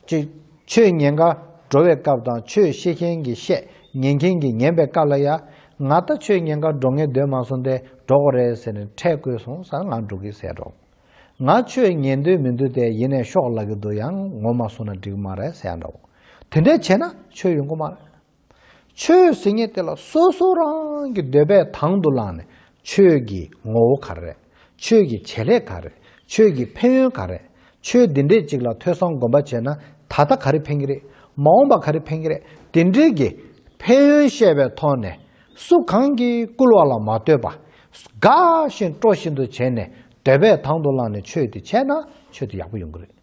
ཅིག་ཆོས་ཉན་ག་འགྲོ་བའི་སྐབས་དང་ཆོས་བཤད་མཁན་གྱིས་བཤད། ཉན་མཁན་གྱིས་ཉན་པའི་སྐབས་ལ་ཡ་ ང་ད་ཆོས་ཉན་ག་འགྲོ་ངེས་འདོད་མ་སོང་སྟེ་འགྲོ་དགོས་རེད་ཟེར་ནས་ཁྲལ་བཀོད་སོང་ཟེར། ང་འགྲོ་གི་ཟེར་འགྲོ། ང་ཆོས་ཉན་འདོད་མི་འདུག་སྟེ་ཡིན་ནའི་ཤོག་ལབ་ཀྱི་འདུག་ཡང་ངོ་མ་སོང་ན་འགྲིག་མ་རེད་ཟེར་འགྲོ། དེ་འདྲས་བྱས་ན་ཆོས་ཡོང་གི་མ་རེད། ཆོས་ཟེར་མཁན་དེ་ལ་སོ་སོ་རང་གི་འདོད་པས་དང་དུ་བླངས་ནས་ཆོས་ཀྱི་ངོ་བོ་ག་རེ་རེད། ཆོས་ཀྱི་བྱེད་ལས་ག་རེ་རེད། ཆོས་ཀྱི་ཕན་ཡོན་ག་རེ་རེད། ཆོས་འདི་འདྲས་ཅིག་ལ་ཐོས་བསམ་སྒོམ་པ་བྱས་ན་ད་ལྟ་ག་རེ་ཕན་གྱི་རེད། མ་འོངས་པ་ག་རེ་ཕན་གྱི་རེད། དེ་འདྲས་ཀྱི་ཕན་ཡོན་བཤད་པའི་ཐོག་ནས་སུ་གང་གིས་བསྐུལ་བ་ལ་མ་ལྟོས་པ། དགའ་བཞིན་སྤྲོ་བཞིན་དུ་བྱས་ནས་འདོད་པས་དང་དུ་བླངས་ནས་ཆོས་དེ་བྱས་ན་ཆོས་དེ་ཡག་པོ་ཡོང་གི་རེད།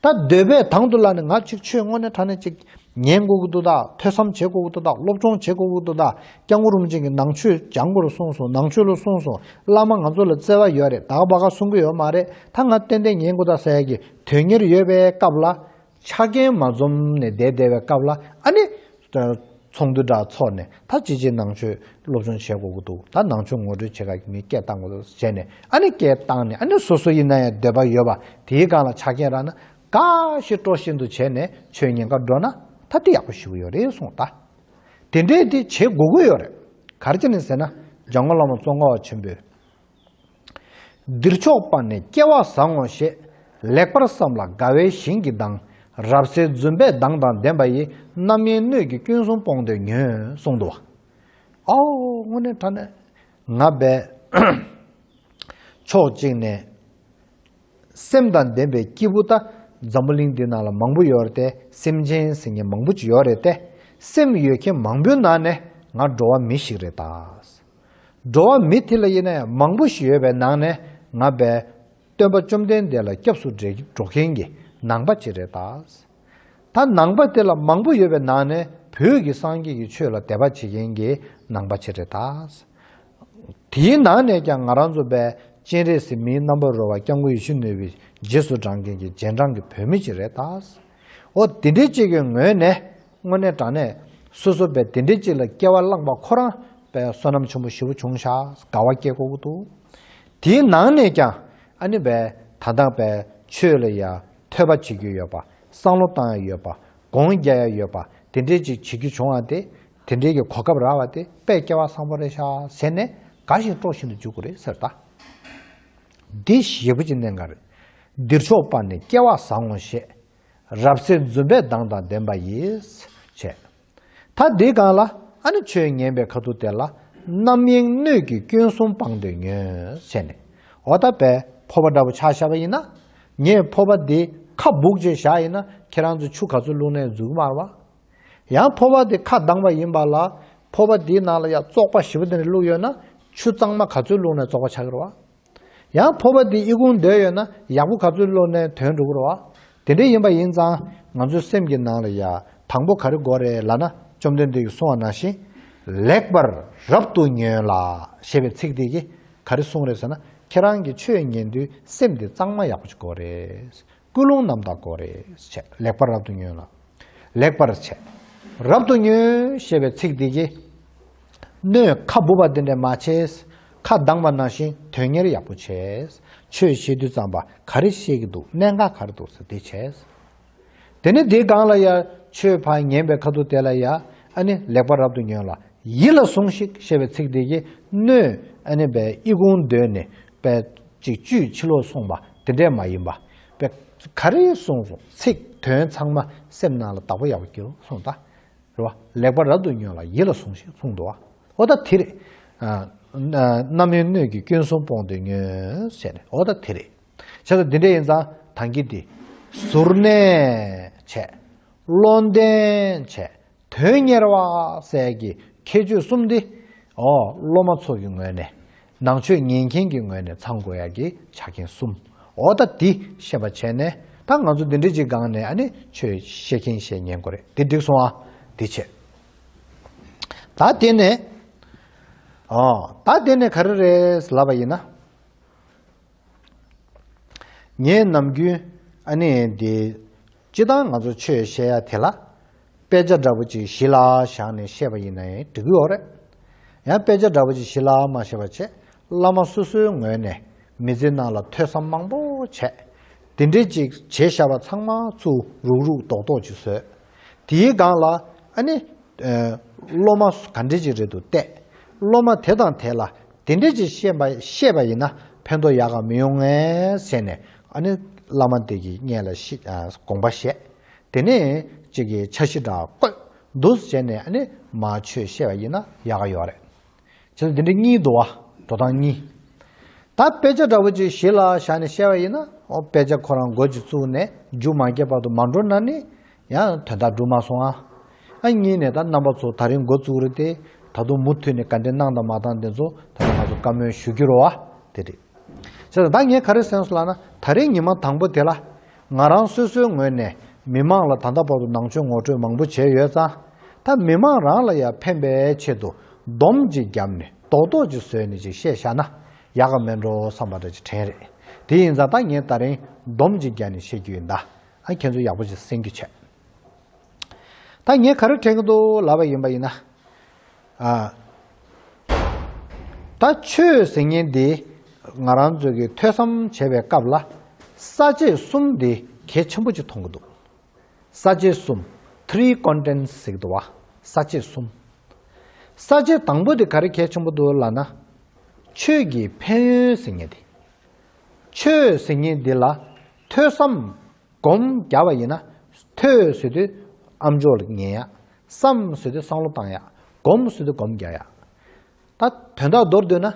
ད་འདོད་པས་དང་དུ་བླངས་ནས་ང་ཅིག་ཆོས་དངོས་གནས་དྲང་གནས་ཅིག་ཉན་དགོས་ཀྱི་འདུག་ད། ཐོས་བསམ་བྱེད་དགོས་ཀྱི་འདུག་ད། སློབ་སྦྱོང་བྱེད་དགོས་ཀྱི་འདུག་ད། སྐྱབས་མགོན་རིན་པོ་ཆེ་གིས་ནང་ཆོས་སྦྱང་དགོས་རེད་གསུངས་སོང་། ནང་ཆོས་ལ་གསུངས་སོང་། བླ་མ་ང་ཚོ་ལ་བརྩེ་བ་ཡོད་རེད། ད་ག་བ་ག་གསུང་གི་ཡོད་མ་རེད། ད་ང་ཏན་ཏན་ཉན་དགོས་ད་ཟེར་ཡ་གི་དོན་གཉེར་ཡོད་པའི་སྐབས་ལ། ཆ་རྐྱེན་མ་འཛོམས་ནས་བསྡད་བསྡད་པའི་སྐབས་ལ་ཨ་ནི། ཚོགས་འདུ་འདྲ་ཚོགས་ནས་ད་ཅི་ཅི་ནང་ཆོས་སློབ་སྦྱོང་བྱེད་དགོས་ཀྱི་འདུག་ད་ནང་ཆོས་ངོ་སྤྲོད་བྱེད་ག་མི་སྐད་བཏང་དགོས་འདུག་བྱས་ནས་ཨ་ནི་སྐད་བཏང་ནས་ཨ་ནི་སོ་སོ་ཡིན་ན་ཡང་འདོད་པ་ཡོད་པ་དེའི་སྒང་ལ་ཆ་རྐྱེན་རག་ན་དགའ་བཞིན་སྤྲོ་བཞིན་དུ་བྱས་ནས་ཆོས་ཉན་ག་འགྲོ་ན་ད་དེ་ཡག་པོ་ཞེ་པོ་ཡོད་རེད་གསུངས། ད་དེ་འདྲས་དེ་བྱེད་དགོས་ཀྱི་ཡོད་རེད། ག་རེ་བྱས་ནས་ཟེར་ན་འཇམ་མགོན་བླ་མ་ཙོང་ཁ་པ་ཆེན་པོས། འདིར་ཕྱོགས་པ་ནི་སྐལ་བ་བཟང་ངོ་ཞེས། ལེགས་པར་བསམས་ལ་དགའ་བའི་ཞིང་གི་མདངས། རབ་གསལ་རྫུན་པས་མདངས་དང་ལྡན་པ་ཡི། རྣམ་གཡེང་སྣོད་ཀྱི་སྐྱོན་གསུམ་སྤོང་འདོད་ཉོན་གསུངས་འདུག་བ། ཨའོ་དངོས་གནས་དྲང་གནས་ང་བས་ཕྱོགས་གཅིག་ནས་སེམས་དང་ལྡན་པའི་སྐྱེས་བུ་ད་འཛམ་བུ་གླིང་འདི་ནང་ལ་མང་པོ་ཡོད་རེད་དེ། སེམས་ཅན་ཟེར་མཁན་མང་པོ་ཅིག་ཡོད་རེད་དེ། སེམས་ཡོད་མཁན་མང་པོའི་ནང་ནས་ང་འགྲོ་བ་མི་ཞིག་རེད་ད། འགྲོ་བ་མི་དེ་ལ་ཡིན་ན་ཡང་མང་པོ་ཞིག་ཡོད་པའི་ནང་ནས་ང་བས་སྟོན་པ་བཅོམ་ལྡན་འདས་ལ་སྐྱབས་སུ་འགྲོ་མཁན་གྱི་ནང་པ་ཅིག་རེད་ད། ད་ནང་པ་དེ་ལ་མང་པོ་ཡོད་པའི་ནང་ནས་བོད་ཀྱི་སངས་རྒྱས་ཀྱི་ཆོས་ལ་དད་པ་བྱེད་མཁན་གྱི་ནང་པ་ཅིག་རེད་ད། དེའི་ནང་ནས་ཀྱང་ང་རང་ཚོ་བས་སྤྱན་རས་གཟིགས་མིའི་རྣམ་པར་རོལ་པ་སྐྱབས་མགོན་ཡིད་བཞིན་ནོར་བུའི་རྗེས་སུ་འབྲང་མཁན་གྱི་རྗེས་འབྲང་གི་བོད་མི་ཅིག་རེད་ད། འོ་དེ་འདྲའི་ཅིག་གི་ངོས་ནས། དངོས་གནས་དྲང་གནས་སོ་སོ་བས་དེ་འདྲའི་ཅིག་ལ་སྐལ་བ་བླངས་པ་ཁོ་རང་བས་བསོད་ནམས་ཆེན་པོ་ཞེ་པོ་བྱུང་ཤག་དགའ་བ་སྐྱེ་དགོས་ཀྱི་འདུག་དེའི་ནང་ནས་ཀྱང་ཨ་ནི་བས་ད་ལྟ་བས་ཆོས་ལ་ཡ་ཐོས་པ་བྱེད་རྒྱུ་ཡོད་པ། བསམ་བློ་བཏང་ཡ་ཡོད་པ། སྒོམ་རྒྱག་ཡ་ཡོད་པ། དེ་འདྲའི་ཅིག་བྱེད་རྒྱུ་བྱུང་བ་དེ། དེ་འདྲའི་གི་གོ་སྐབས་རག་པ་དེ་དཔེ་སྐལ་བ་བཟང་པོ་རེད་ཤག་ཟེར་ནས་དགའ་ཞིང་སྤྲོ་བཞིན་དུ་འཇུག་དགོས་རེད་ཟེར་ད། འདི་ཞེ་པོ་ཅིག་གནད་འགག་རེད། འདིར་ཕྱོགས་པ་ནི་སྐལ་བ་བཟང་ངོ་ཞེས། རབ་གསལ་རྫུན་པས་མདངས་དང་ལྡན་པ་ཡིས། བྱས། ད་འདི་སྒང་ལ་ཨ་ནི་ཆོས་ཉན་པའི་ཁ་ཐུག་དེ་ལ་རྣམ་གཡེང་སྣོད་ཀྱི་སྐྱོན་གསུམ་སྤང་འདོད་ཉོན་བྱས་ནས། འོ་ད་བས་ཕོར་པ་འདྲ་པོ་ཆ་བཞག་པ་ཡིན་ན། ངས་ཕོར་པ་འདི་ཁ་སྦུག་ཅིག་བཞག་ཡིན་ན་ཁྱེད་རང་ཚོ་ཆུ་ག་ཚོད་བླུགས་ནའི་འཛུལ་གི་མ་རེད་བ། ཡང་ཕོར་པ་འདི་ཁ་གདངས་པ་ཡིན་པ་ལ་ཕོར་པ་འདིའི་ནང་ལ་ཡང་བཙོག་པ་ཞེ་པོ་དེ་འདྲ་བླུགས་ཡོད་ན་ཆུ་གཙང་མ་ག་ཚོད་བླུགས་ནའི་བཙོག་པ་ཆགས་ཀྱི་རེད་བ། ཡང་ཕོར་པ་འདི་ཨི་ཁུང་བརྡོལ་ཡོད་ན་ཡག་པོ་ག་ཚོད་བླུགས་ནའི་དོན་འགྲུབ་ཀྱི་རེད་བ། དེ་འདྲ་ཡིན་པ་ཡིན་ཙང་ང་ཚོའི་སེམས་ཀྱི་ནང་ལ་ཡ་དང་པོ་ག་རེ་དགོས་རེད་ལབ་ན། བཅོམ་ལྡན་འདས་ཀྱིས་གསུངས་པ་ནང་བཞིན། ལེགས་པར་རབ་ཏུ་ཉོན་ལ་ཞེས་པའི་ཚིག་འདི་གིས་ག་རེ་གསུངས་རེད་ཟེར་ན། ཁྱེད་རང་གིས་ཆོས་ཉན་དུས་སེམས་འདི་གཙང་མ་ཡག་པོ་ཅིག་དགོས་རེད། ཀུན་སློང་རྣམ་དག་དགོས་རེད་བྱས། ལེགས་པར་རབ་ཏུ་ཉོན་ལ། ལེགས་པར་བྱས། རབ་ཏུ་ཉོན་ཞེས་པའི་ཚིག་འདི་གིས། སྣོད་ཁ་སྦུབ་པ་འདི་འདྲས་མ་བྱས། ཁ་གདངས་པ་ནང་བཞིན་དོན་གཉེར་ཡག་པོ་བྱས། ཆོས་བཤད་དུས་ཙམ་པ་ག་རེ་བཤད་ཀྱི་འདུག་གནད་འགག་ག་རེ་འདུག་ཟེར་དེ་བྱས། དེ་ནས་དེའི་སྒང་ལ་ཡ་ཆོས་ཕར་ཉན་པའི་ཁ་ཐུག་དེ་ལ་ཡ་ཨ་ནི་ལེགས་པར་རབ་ཏུ་ཉོན་ལ། ཡིད་ལ་ཟུངས་ཤིག་ཞེས་པའི་ཚིག་དེ་གིས་སྣོད་ཨ་ནི་བས་ཨི་ཁུང་བརྡོལ་ནས་བས་ཅིག་བཅུད་ཕྱི་ལོགས་སོང་བ་དེ་འདྲས་མ་ཡིན་པ། བས་ག་རེ་གསུངས་སོང་ཚིག་དོན་ཚང་མ་སེམས་ནང་ལ་བདག་པོ་ཡག་པོ་སྐྱེ་རོགས་གསུངས་ད། རེད་བ། ལེགས་པར་རབ་ཏུ་ཉོན་ལ་ཡིད་ལ་ཟུངས་ཤིག་གསུངས་འདུག་བ། འོ་ད་དེ་རེད། ཨ་ཨ་རྣམ་གཡེང་སྣོད་ཀྱི་སྐྱོན་གསུམ་སྤོང་འདོད་ཉོན་ཟེར་ནས་འོ་ད་དེ་རེད། བྱས་ཙང་འདི་འདྲ་ཡིན་ཙང་ད་གིན་འདི། གཟུར་གནས་བྱས། བློ་ལྡན་བྱས། དོན་གཉེར་བ་ཟེར་གྱི་ཁྱད་ཆོས་གསུམ་འདི། ཨོ་སློབ་མ་ཚོ་གི་ངོས་ནས། ནང་ཆོས་ཉན་མཁན་གྱི་ངོས་ནས་ཚང་དགོས་ཡག་གི་ཆ་རྐྱེན་གསུམ། འོ་ད་འདི་ཤེས་པ་བྱས་ནས་ད་ང་ཚོ་འདི་འདྲ་ཅིག་སྒང་ནས་ཨ་ནི་ཆོས་བཤད་མཁན་བཤད་ཉན་དགོས་རེད། འདི་འགྲིག་སོང་ཨ། འདི་བྱས། ད་དེ་ནས། ཨོ་ད་དེ་ནས་ག་རེ་རེད་ལབ་པ་ཡིན་ན། ངས་ནམ་རྒྱུན་ཨ་ནི་འདི། སྤྱིར་བཏང་ང་ཚོ་ཆོས་བཤད་ཡ་དེ་ལ། དཔེ་ཆ་འདྲ་པོ་ཅིག་གཞི་ལ་བཞག་ནས་བཤད་པ་ཡིན་ན་ཡང་འགྲིག་གི་ཡོད་རེད། ཡང་དཔེ་ཆ་འདྲ་པོ་ཅིག་གཞི་ལ་མ་བཤད་པ་བྱས། བླ་མ་སོ་སོའི་ངོས་ནས་མི་ཚེ་ནང་ལ་ཐོས་བསམ་མང་པོ་བྱས། དེ་འདྲས་ཅིག་བྱས་བཞག་པ་ཚང་མ་ཚུར་རུག་རུག་རྡོག་རྡོག་ཅིག་བཟོས། དེའི་སྒང་ལ་ཨ་ནི། ཨ་སློབ་མ་ག་འདྲས་ཅིག་རེད་འདུག་བལྟས། སློབ་མ་དེ་དང་དེ་ལ་དེ་འདྲས་ཅིག་བཤད་པ་བཤད་པ་ཡིན་ན་ཕན་ཐོགས་ཡག་ག་མི་ཡོང་ངས་ཟེར་ནས། ཨ་ནི་བླ་མ་དེ་གིས་ངེད་ལ་ཤི་ཨ་དགོངས་པ་བཞེས། དེ་ནས་ཅིག་གི་འཆར་གཞི་འདྲ་བཀོད་འདུག་བྱས་ནས། ཨ་ནི་མར་ཆོས་བཤད་པ་ཡིན་ན་ཡག་ག་ཡོད་རེད། བྱས་ཙང་འདི་འདྲ་གཉིས་འདུག་བ། འགྲོ་སྟངས་གཉིས། ད་དཔེ་ཆ་འདྲ་བོ་ཅིག་གཞི་ལ་བཞག་ནས་བཤད་པ་ཡིན་ན། ཨོ་དཔེ་ཆ་ཁོ་རང་འགོ་ཅིག་བཙུགས་ནས་མཇུག་མ་བསྐྱལ་བར་དུ་མ་འགྲོ་ན་ནི་ཡང་དོན་དག་འགྲུབ་མ་སོང་ཨ། ཨ་གཉིས་ནས་ད་རྣམ་པ་ཚོ་ད་རིང་འགོ་བཙུགས་རེད་དེ། ད་དུང་མུ་མཐུད་ནས་ག་འདྲས་གནང་དང་མ་གནང་དེ་ཚོ་ད་ལྟ་ང་ཚོ་བཀའ་མོལ་ཞུ་རྒྱུ་རེད་བ། དེ་རེད། བྱས་ཙང་ད་ངས་ག་རེ་གསུངས་སོང་ལབ་ན། ད་རིང་ཉི་མ་དང་པོ་དེ་ལ་ང་རང་སོ་སོའི་ངོས་ནས་མི་མང་ལ་ད་ལྟ་བར་དུ་ནང་ཆོས་ངོ་སྤྲོད་མང་པོ་བྱས་ཡོད་ཙང་། ད་མི་མང་རང་ལ་ཡང་ཕན་པའི་ཆེད་དུ་སྡོམ་ཅིག་བརྒྱབ་ནས་རྡོག་རྡོག་ཅིག་བཟོས་ནས་ཅིག་བཤད་བཞག་ན་ཡག་ག་མེད་འགྲོ་བསམ་པ་འདྲ་ཅིག་དྲན་རེད། དེ་ཡིན་ཙང་ད་ངས་ད་རིང་སྡོམ་ཅིག་བརྒྱབ་ནས་བཤད་རྒྱུ་ཡིན་ད། ཨ་ཁྱེད་ཚོ་ཡག་པོ་ཅིག་གསན་རྒྱུ་བྱས། ད་ངས་ག་རེ་དྲན་གྱི་འདུག་ལབ་པ་ཡིན་པ་ཡིན་ན། ཨ། ད་ཆོས་ཟེར་མཁན་འདི་ང་རང་ཚོ་གི་ཐོས་བསམ་བྱེད་པའི་སྐབས་ལ་ས་བཅད་གསུམ་འདི་གལ་ཆེན་པོ་ཅིག་མཐོང་གི་འདུག། ས་བཅད་གསུམ། Three contents ཟེར་གྱི་འདུག་བ། ས་བཅད་གསུམ། ས་བཅད་དང་པོ་འདི་ག་རེ་གལ་ཆེན་པོ་འདུག་ལབ་ན། ཆོས་ཀྱི་ཕན་ཡོན་ཟེར་མཁན་འདི། ཆོས་ཟེར་མཁན་འདི་ལ་ཐོས་བསམ་སྒོམ་རྒྱག་པ་ཡིན་ན། ཐོས་ཟེར་དུས་ཨམ་ཅོག་ལ་ཉན་ཡ། བསམ་ཟེར་དུས་བསམ་བློ་བཏང་ཡ། སྒོམ་ཟེར་དུས་སྒོམ་རྒྱག་ཡ། ད་དོན་དག་མདོར་བསྡུས་ན།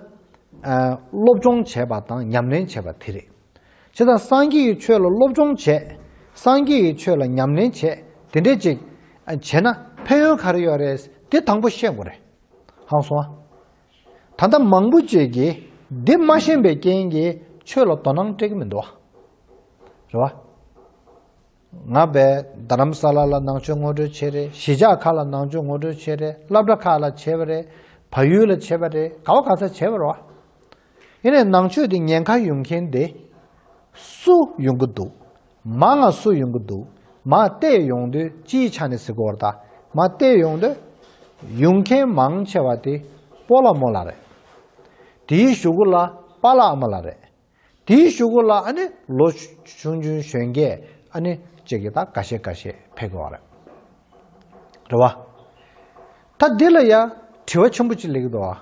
ཨ། སློབ་སྦྱོང་བྱས་པ་དང་ཉམས་ལེན་བྱས་པ་དེ་རེད། བྱས་ཙང་སངས་རྒྱས་ཀྱི་ཆོས་ལ་སློབ་སྦྱོང་བྱས། སངས་རྒྱས་ཀྱི་ཆོས་ལ་ཉམས་ལེན་བྱས། དེ་འདྲས་ཅིག་བྱས་ན་ཕན་ཡོན་ག་རེ་ཡོད་རེད། དེ་དང་པོ་ཤེས་དགོས་རེད། ཧང་སོང་ཨ། ད་ལྟ་མང་པོ་ཅིག་གིས་འདི་མ་ཤེས་པའི་རྐྱེན་གྱིས་ཆོས་ལ་དོ་སྣང་སྤྲད་ཀྱི་མི་འདུག་བ། རེད་བ། ང་བས་རྡ་རམ་ས་ལ་ལ་ནང་ཆོས་ངོ་སྤྲོད་བྱས་རེད། གཞིས་ཆགས་ཁག་ལ་ནང་ཆོས་ངོ་སྤྲོད་བྱས་རེད། སློབ་གྲྭ་ཁག་ལ་བྱས་པ་རེད། བལ་ཡུལ་ལ་བྱས་པ་རེད། ག་བ་ག་ས་བྱས་པ་རེད་བ། ཡིན་ནའི་ནང་ཆོས་འདི་ཉེན་ཁ་ཡོང་མཁན་དེ་སུ་ཡོང་གི་འདུག། མང་ང་སུ་ཡོང་གི་འདུག། མར་བལྟས་ཡོང་དུས་སྤྱིའི་ཆ་ནས་ཟེར་དགོས་རེད་ད། མར་བལྟས་ཡོང་དུས་ཡོང་མཁན་མང་ཆེ་བ་དེ་སྤོ་ལགས་རྨོ་ལགས་རེད། དེའི་གཞུག་གུ་ལ་པཱ་ལགས་ཨ་མ་ལགས་རེད། དེའི་གཞུག་གུ་ལ་ཨ་ནི་ལོ་ཆུང་ཆུང་གཞོན་སྐྱེས་ཨ་ནི་གཅིག་གིས་ད་འགའ་ཤས་འགའ་ཤས་ཕེབས་ཀྱི་ཡོད་རེད། རེད་བ། ད་འདི་ལ་ཡ་དྲི་བ་ཆེན་པོ་ཅིག་སླེབས་ཀྱི་འདུག་བ།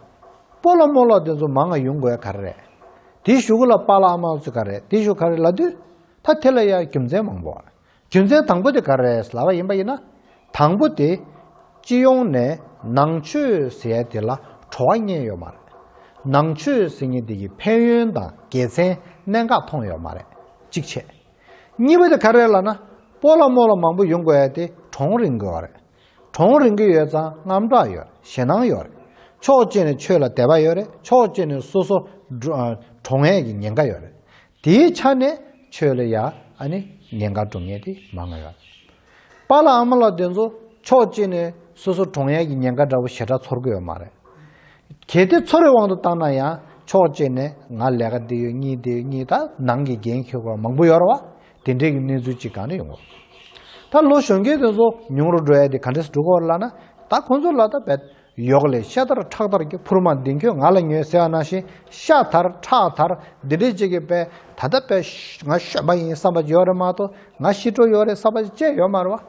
སྤོ་ལགས་རྨོ་ལགས་དེ་ཚོ་མང་ང་ཡོང་དགོས་ཡ་ག་རེ་རེད། དེའི་གཞུག་གུ་ལ་པཱ་ལགས་ཨ་མ་ལགས་ཚོ་ག་རེ་རེད། དེའི་གཞུག་ག་རེ་ལབ་དུས། ད་དེ་ལ་ཡ་རྒྱུ་མཚན་མང་པོ་ཡོད་རེད། རྒྱུ་མཚན་དང་པོ་དེ་ག་རེ་རེད་ལབ་པ་ཡིན་པ་ཡིན་ན། དང་པོ་དེ་སྤྱི་ཡོངས་ནས་ནང་ཆོས་ཟེར་ཡ་དེ་ལ་བྲོ་བ་རྙེད་ཡོད་མ་རེད། ནང་ཆོས་ཟེར་མཁན་དེ་གི་ཕན་ཡོན་དང་དགེ་མཚན་གནད་འགག་མཐོང་ཡོད་མ་རེད། གཅིག་བྱས། གཉིས་པ་དེ་ག་རེ་རེད་ལབ་ན། སྤོ་ལགས་རྨོ་ལགས་མང་པོ་ཡོང་དགོས་ཡ་དེ་གྲོང་རིང་གི་ཡོད་རེད། གྲོང་རིང་གི་ཡོད་ཙང་དངངས་སྐྲག་ཡོད་རེད། ཞེད་སྣང་ཡོད་རེད། ཕྱོགས་གཅིག་ནས་ཆོས་ལ་དད་པ་ཡོད་རེད། ཕྱོགས་གཅིག་ནས་སོ་སོ་འགྲོ་ཨ་གྲོངས་ཡས་ཀྱི་ཉེན་ཁ་ཡོད་རེད། དེའི་ཆ་ནས་ཆོས་ལ་ཡ་ཨ་ནི་ཉེན་ཁ་འགྲོ་མཁན་དེ་མང་ང་ཡོད་རེད། པཱ་ལགས་ཨ་མ་ལགས་དེ་ཚོ་ཕྱོགས་གཅིག་ནས་སོ་སོ་གྲོངས་ཡས་ཀྱི་ཉེན་ཁ་འདྲ་བོ་ཞེ་དྲག་ཚོར་གི་ཡོད་མ་རེད། གལ་ཏེ་ཚོར་བའི་དབང་དུ་བཏང་ན་ཡང་ཕྱོགས་གཅིག་ནས་ང་ལས་ཀ་འདི་ཡོད་གཉིས་འདི་ཡོད་གཉིས་ད་ནང་གི་འགན་འཁྱེར་དགོས་མང་པོ་ཡོད་རེད་བ། དེ་འདྲའི་གི་གནས་ཚུལ་ཅིག་གང་ནས་ཡོང་གི་རེད། ད་ལོ་གཞོན་སྐྱེས་དེ་ཚོ་ཉུང་རུ་འགྲོ་ཡ་དེ་ག་འདྲས་སེ་འགྲོ་གི་ཡོད་རེད་ལབ་ན། ད་ཁོང་ཚོ་ལ་ད་བད་ཡོག་ལས་ཤ་དར་ཁྲག་དར་གྱི་ཕུར་མ་འདི་ཁྱོད་ང་ལ་ཉོས་ཟེར་བ་ནང་བཞིན་ཤ་དར་ཁྲག་དར་འདི་འདྲའི་ཅིག་གི་བད་ད་ལྟ་བད་ང་གཞོན་པ་ཡིན་བསམ་པ་ཅིག་ཡོད་རེད་མ་གཏོགས། ང་ཤི་འགྲོ་ཡོད་རེད་བསམ་པ་ཅིག་ཅིག་ཡོད་མ་རེད་བ།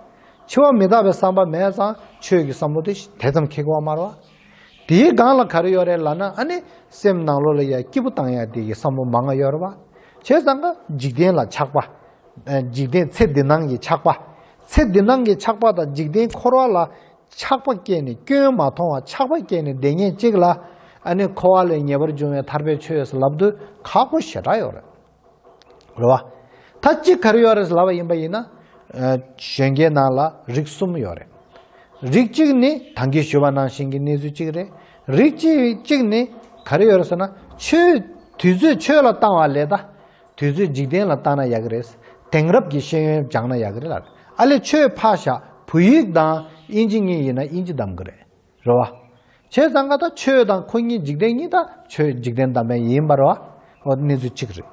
འཆི་བ་མི་རྟག་པའི་བསམ་པ་མེད་ཙང་ཆོས་ཀྱི་བསམ་བློ་དེ་དེ་ཙམ་འཁྱེར་གི་ཡོད་མ་རེད་བ། དེའི་སྒང་ལ་ག་རེ་ཡོད་རེད་ལབ་ན། ཨ་ནི་སེམས་ནང་ལོགས་ལ་ཡ་སྐྱིད་པོ་བཏང་ཡ་དེ་གི་བསམ་བློ་མང་ང་ཡོད་རེད་བ། བྱས་ཙང་ཀ་འཇིག་རྟེན་ལ་ཆགས་པ། ཨ་འཇིག་རྟེན་ཚེ་འདི་སྣང་གི་ཆགས་པ། ཚེ་འདི་སྣང་གི་ཆགས་པ་དང་འཇིག་རྟེན་འཁོར་བ་ལ་ཆགས་པ་སྐྱེས་ནས་སྐྱོན་མ་མཐོང་བ་ཆགས་པ་སྐྱེས་ནས་བསྡད་མཁན་གཅིག་ལ། ཨ་ནི་འཁོར་བ་ལས་ངེས་པར་འབྱུང་བའི་ཐར་པའི་ཆོས་ལབ་དུས་ཁག་པོ་ཞེ་དྲག་ཡོད་རེད། རེད་བ། ད་གཅིག་ག་རེ་ཡོད་རེད་ལབ་པ་ཡིན་པ་ཡིན་ན། ཨ་གཞོན་སྐྱེས་ནང་ལ་རིགས་གསུམ་ཡོད་རེད། རིགས་གཅིག་ནི་ད་གིན་ཞུས་པ་ནང་བཞིན་གྱི་གནས་ཚུལ་གཅིག་རེད། རིགས་གཅིག་གཅིག་ནི་ག་རེ་ཡོད་རེད་ཟེར་ན། ཆོས་དུས་ཚོད་ཆོས་ལ་བཏང་བ་ལས་ད། དུས་ཚོད་འཇིག་རྟེན་ལ་བཏང་ན་ཡག་གི་རེད། དེང་རབས་ཀྱི་ཤེས་ཡོན་སྦྱངས་ན་ཡག་གི་རེད་ལབ་རེད། ཨ་ལས་ཆོས་ཕར་བཞག་བོད་ཡིག་དང་དབྱིན་ཇི་གཉིས་ཡིན་ན་དབྱིན་ཇི་བདམས་གི་རེད། རེད་བ། བྱས་ཙང་ཀ་ད་ཆོས་དང་ཁོ་གཉིས་འཇིག་རྟེན་གཉིས་ད་ཆོས་འཇིག་རྟེན་བདམས་པ་ཡིན་པ་རེད་བ། འོ་གནས་ཚུལ་གཅིག་རེད།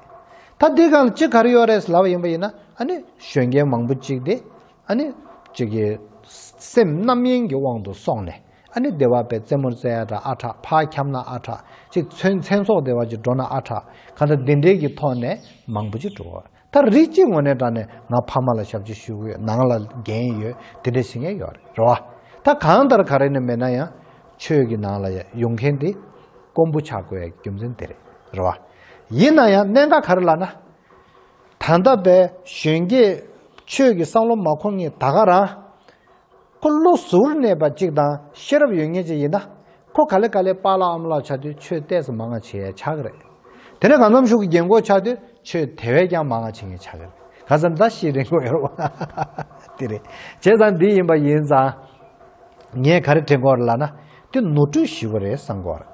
ད་འདི་སྒང་ལ་གཅིག་ག་རེ་ཡོད་རེད་ལབ་པ་ཡིན་པ་ཡིན་ན། ཨ་ནི་གཞོན་སྐྱེས་མང་པོ་གཅིག་དེ་ཨ་ནི་གཅིག་གི་སེམས་རྣམ་གཡེང་གི་དབང་དུ་སོང་ནས། ཨ་ནི་སྡེ་བ་པའི་རྩེད་མོར་རྩེ་ཡ་འདྲ་ཨ་ཁྲག་ཕར་འཁྱམ་ན་ཨ་ཁྲག་ཅིག་མཚན་མཚན་ཚོགས་སྡེ་བ་ཅིག་འགྲོ་ན་ཨ་ཁྲག་གང་ལྟར་འདི་འདྲའི་གི་ཐོག་ནས་མང་པོ་ཅིག་འགྲོ་བ། ད་རིགས་གཅིག་ངོས་ནས་དྲངས་ནས་ང་ཕ་མ་ལ་ཞབས་ཕྱི་ཞུ་གི་ཡོད། ནང་ལ་འགན་ཡོད། དེ་འདྲ་ཞིག་ཡང་ཡོད་རེད། རེད་བ། ད་གང་ལྟར་ག་རེ་ནས་མེད་ན་ཡང་ ཆོས་ཀྱི་ནང་ལ་ཡ་ཡོང་མཁན་དེ་དཀོན་པོ་ཆགས་དགོས་ཡ་རྒྱུ་མཚན་དེ་རེད། རེད་བ། ཡིན་ན་ཡང་གནད་འགག་ག་རེ་ལབ་ན། ད་ལྟ་བའི་གཞོན་སྐྱེས་ཆོས་ཀྱི་བསམ་བློ་མ་འཁོར་མཁན་ད་ག་རང་། ཁོ་བློ་གཟུར་གནས་པ་གཅིག་དང་ཤེས་རབ་ཡོད་མཁན་གཅིག་ཡིན་ན། ཁོ་ག་ལེ་ག་ལེ་པཱ་ལགས་ཨ་མ་ལགས་ཆགས་དུས་ཆོས་ཏོག་ཙམ་མང་ང་བྱེད་ཡ་ཆགས་ཀྱི་རེད། དེ་ནས་གང་འཚམ་ཞིག་གི་རྒན་གོག་ཆགས་དུས་ཆོས་དེ་བས་ཀྱང་མང་ང་བྱེད་མཁན་ཆགས་ཀྱི་རེད། ག་ཚོད་ད་ཤེས་རིང་པོ་ཡོད་རེད་བ། དེ་རེད། བྱས་ཙང་འདི་ཡིན་པ་ཡིན་ཙང་། ངས་ག་རེ་དྲན་གྱི་ཡོད་རེད་ལབ་ན། དེ་ནོར་འཁྲུལ་ཞེ་པོ་རེད་བསམ་གྱི་ཡོད་རེད།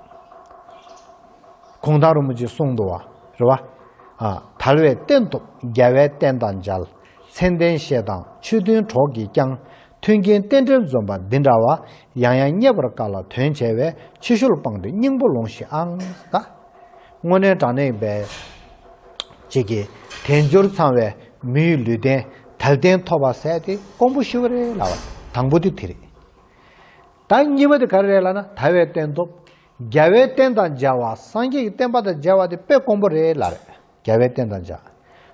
གུང་ཐང་རིན་པོ་ཆེས་གསུངས་འདུག་བ། རེད་བ། ཨ། དལ་བའི་རྟེན་ཐོབ་རྒྱལ་བའི་བསྟན་དང་མཇལ། མཚན་ལྡན་བཤེས་དང་ཆོས་མཐུན་གྲོགས་ཀྱིས་ཀྱང་། མཐུན་རྐྱེན་རྟེན་འབྲེལ་འཛོམས་པ་འདི་འདྲ་བ། ཡང་ཡང་རྙེད་པར་དཀའ་ལ་དོན་ཆེ་བས། ཕྱི་བཤོལ་སྤངས་ཏེ་སྙིང་པོ་ལོངས་ཤིག་ཨང་། ད། དངོས་གནས་དྲང་གནས་པའི་ཅིག་གི་དལ་འབྱོར་ཚང་བའི་མིའི་ལུས་རྟེན་དལ་རྟེན་ཐོབ་པ་ཟེར་དེ་དཀོན་པོ་ཞེ་པོ་རེད་ལབ་པ་དང་པོ་དེ་དེ་རེད། ད་གཉིས་པ་དེ་ག་རེ་རེད་ལབ་ན། དལ་བའི་རྟེན་ཐོབ། རྒྱལ་བའི་བསྟན་དང་མཇལ་བ། སངས་རྒྱས་ཀྱི་བསྟན་པ་དང་མཇལ་བ་དེ་དཔེ་དཀོན་པོ་རེད་ལབ་རེད། རྒྱལ་བའི་བསྟན་དང་མཇལ།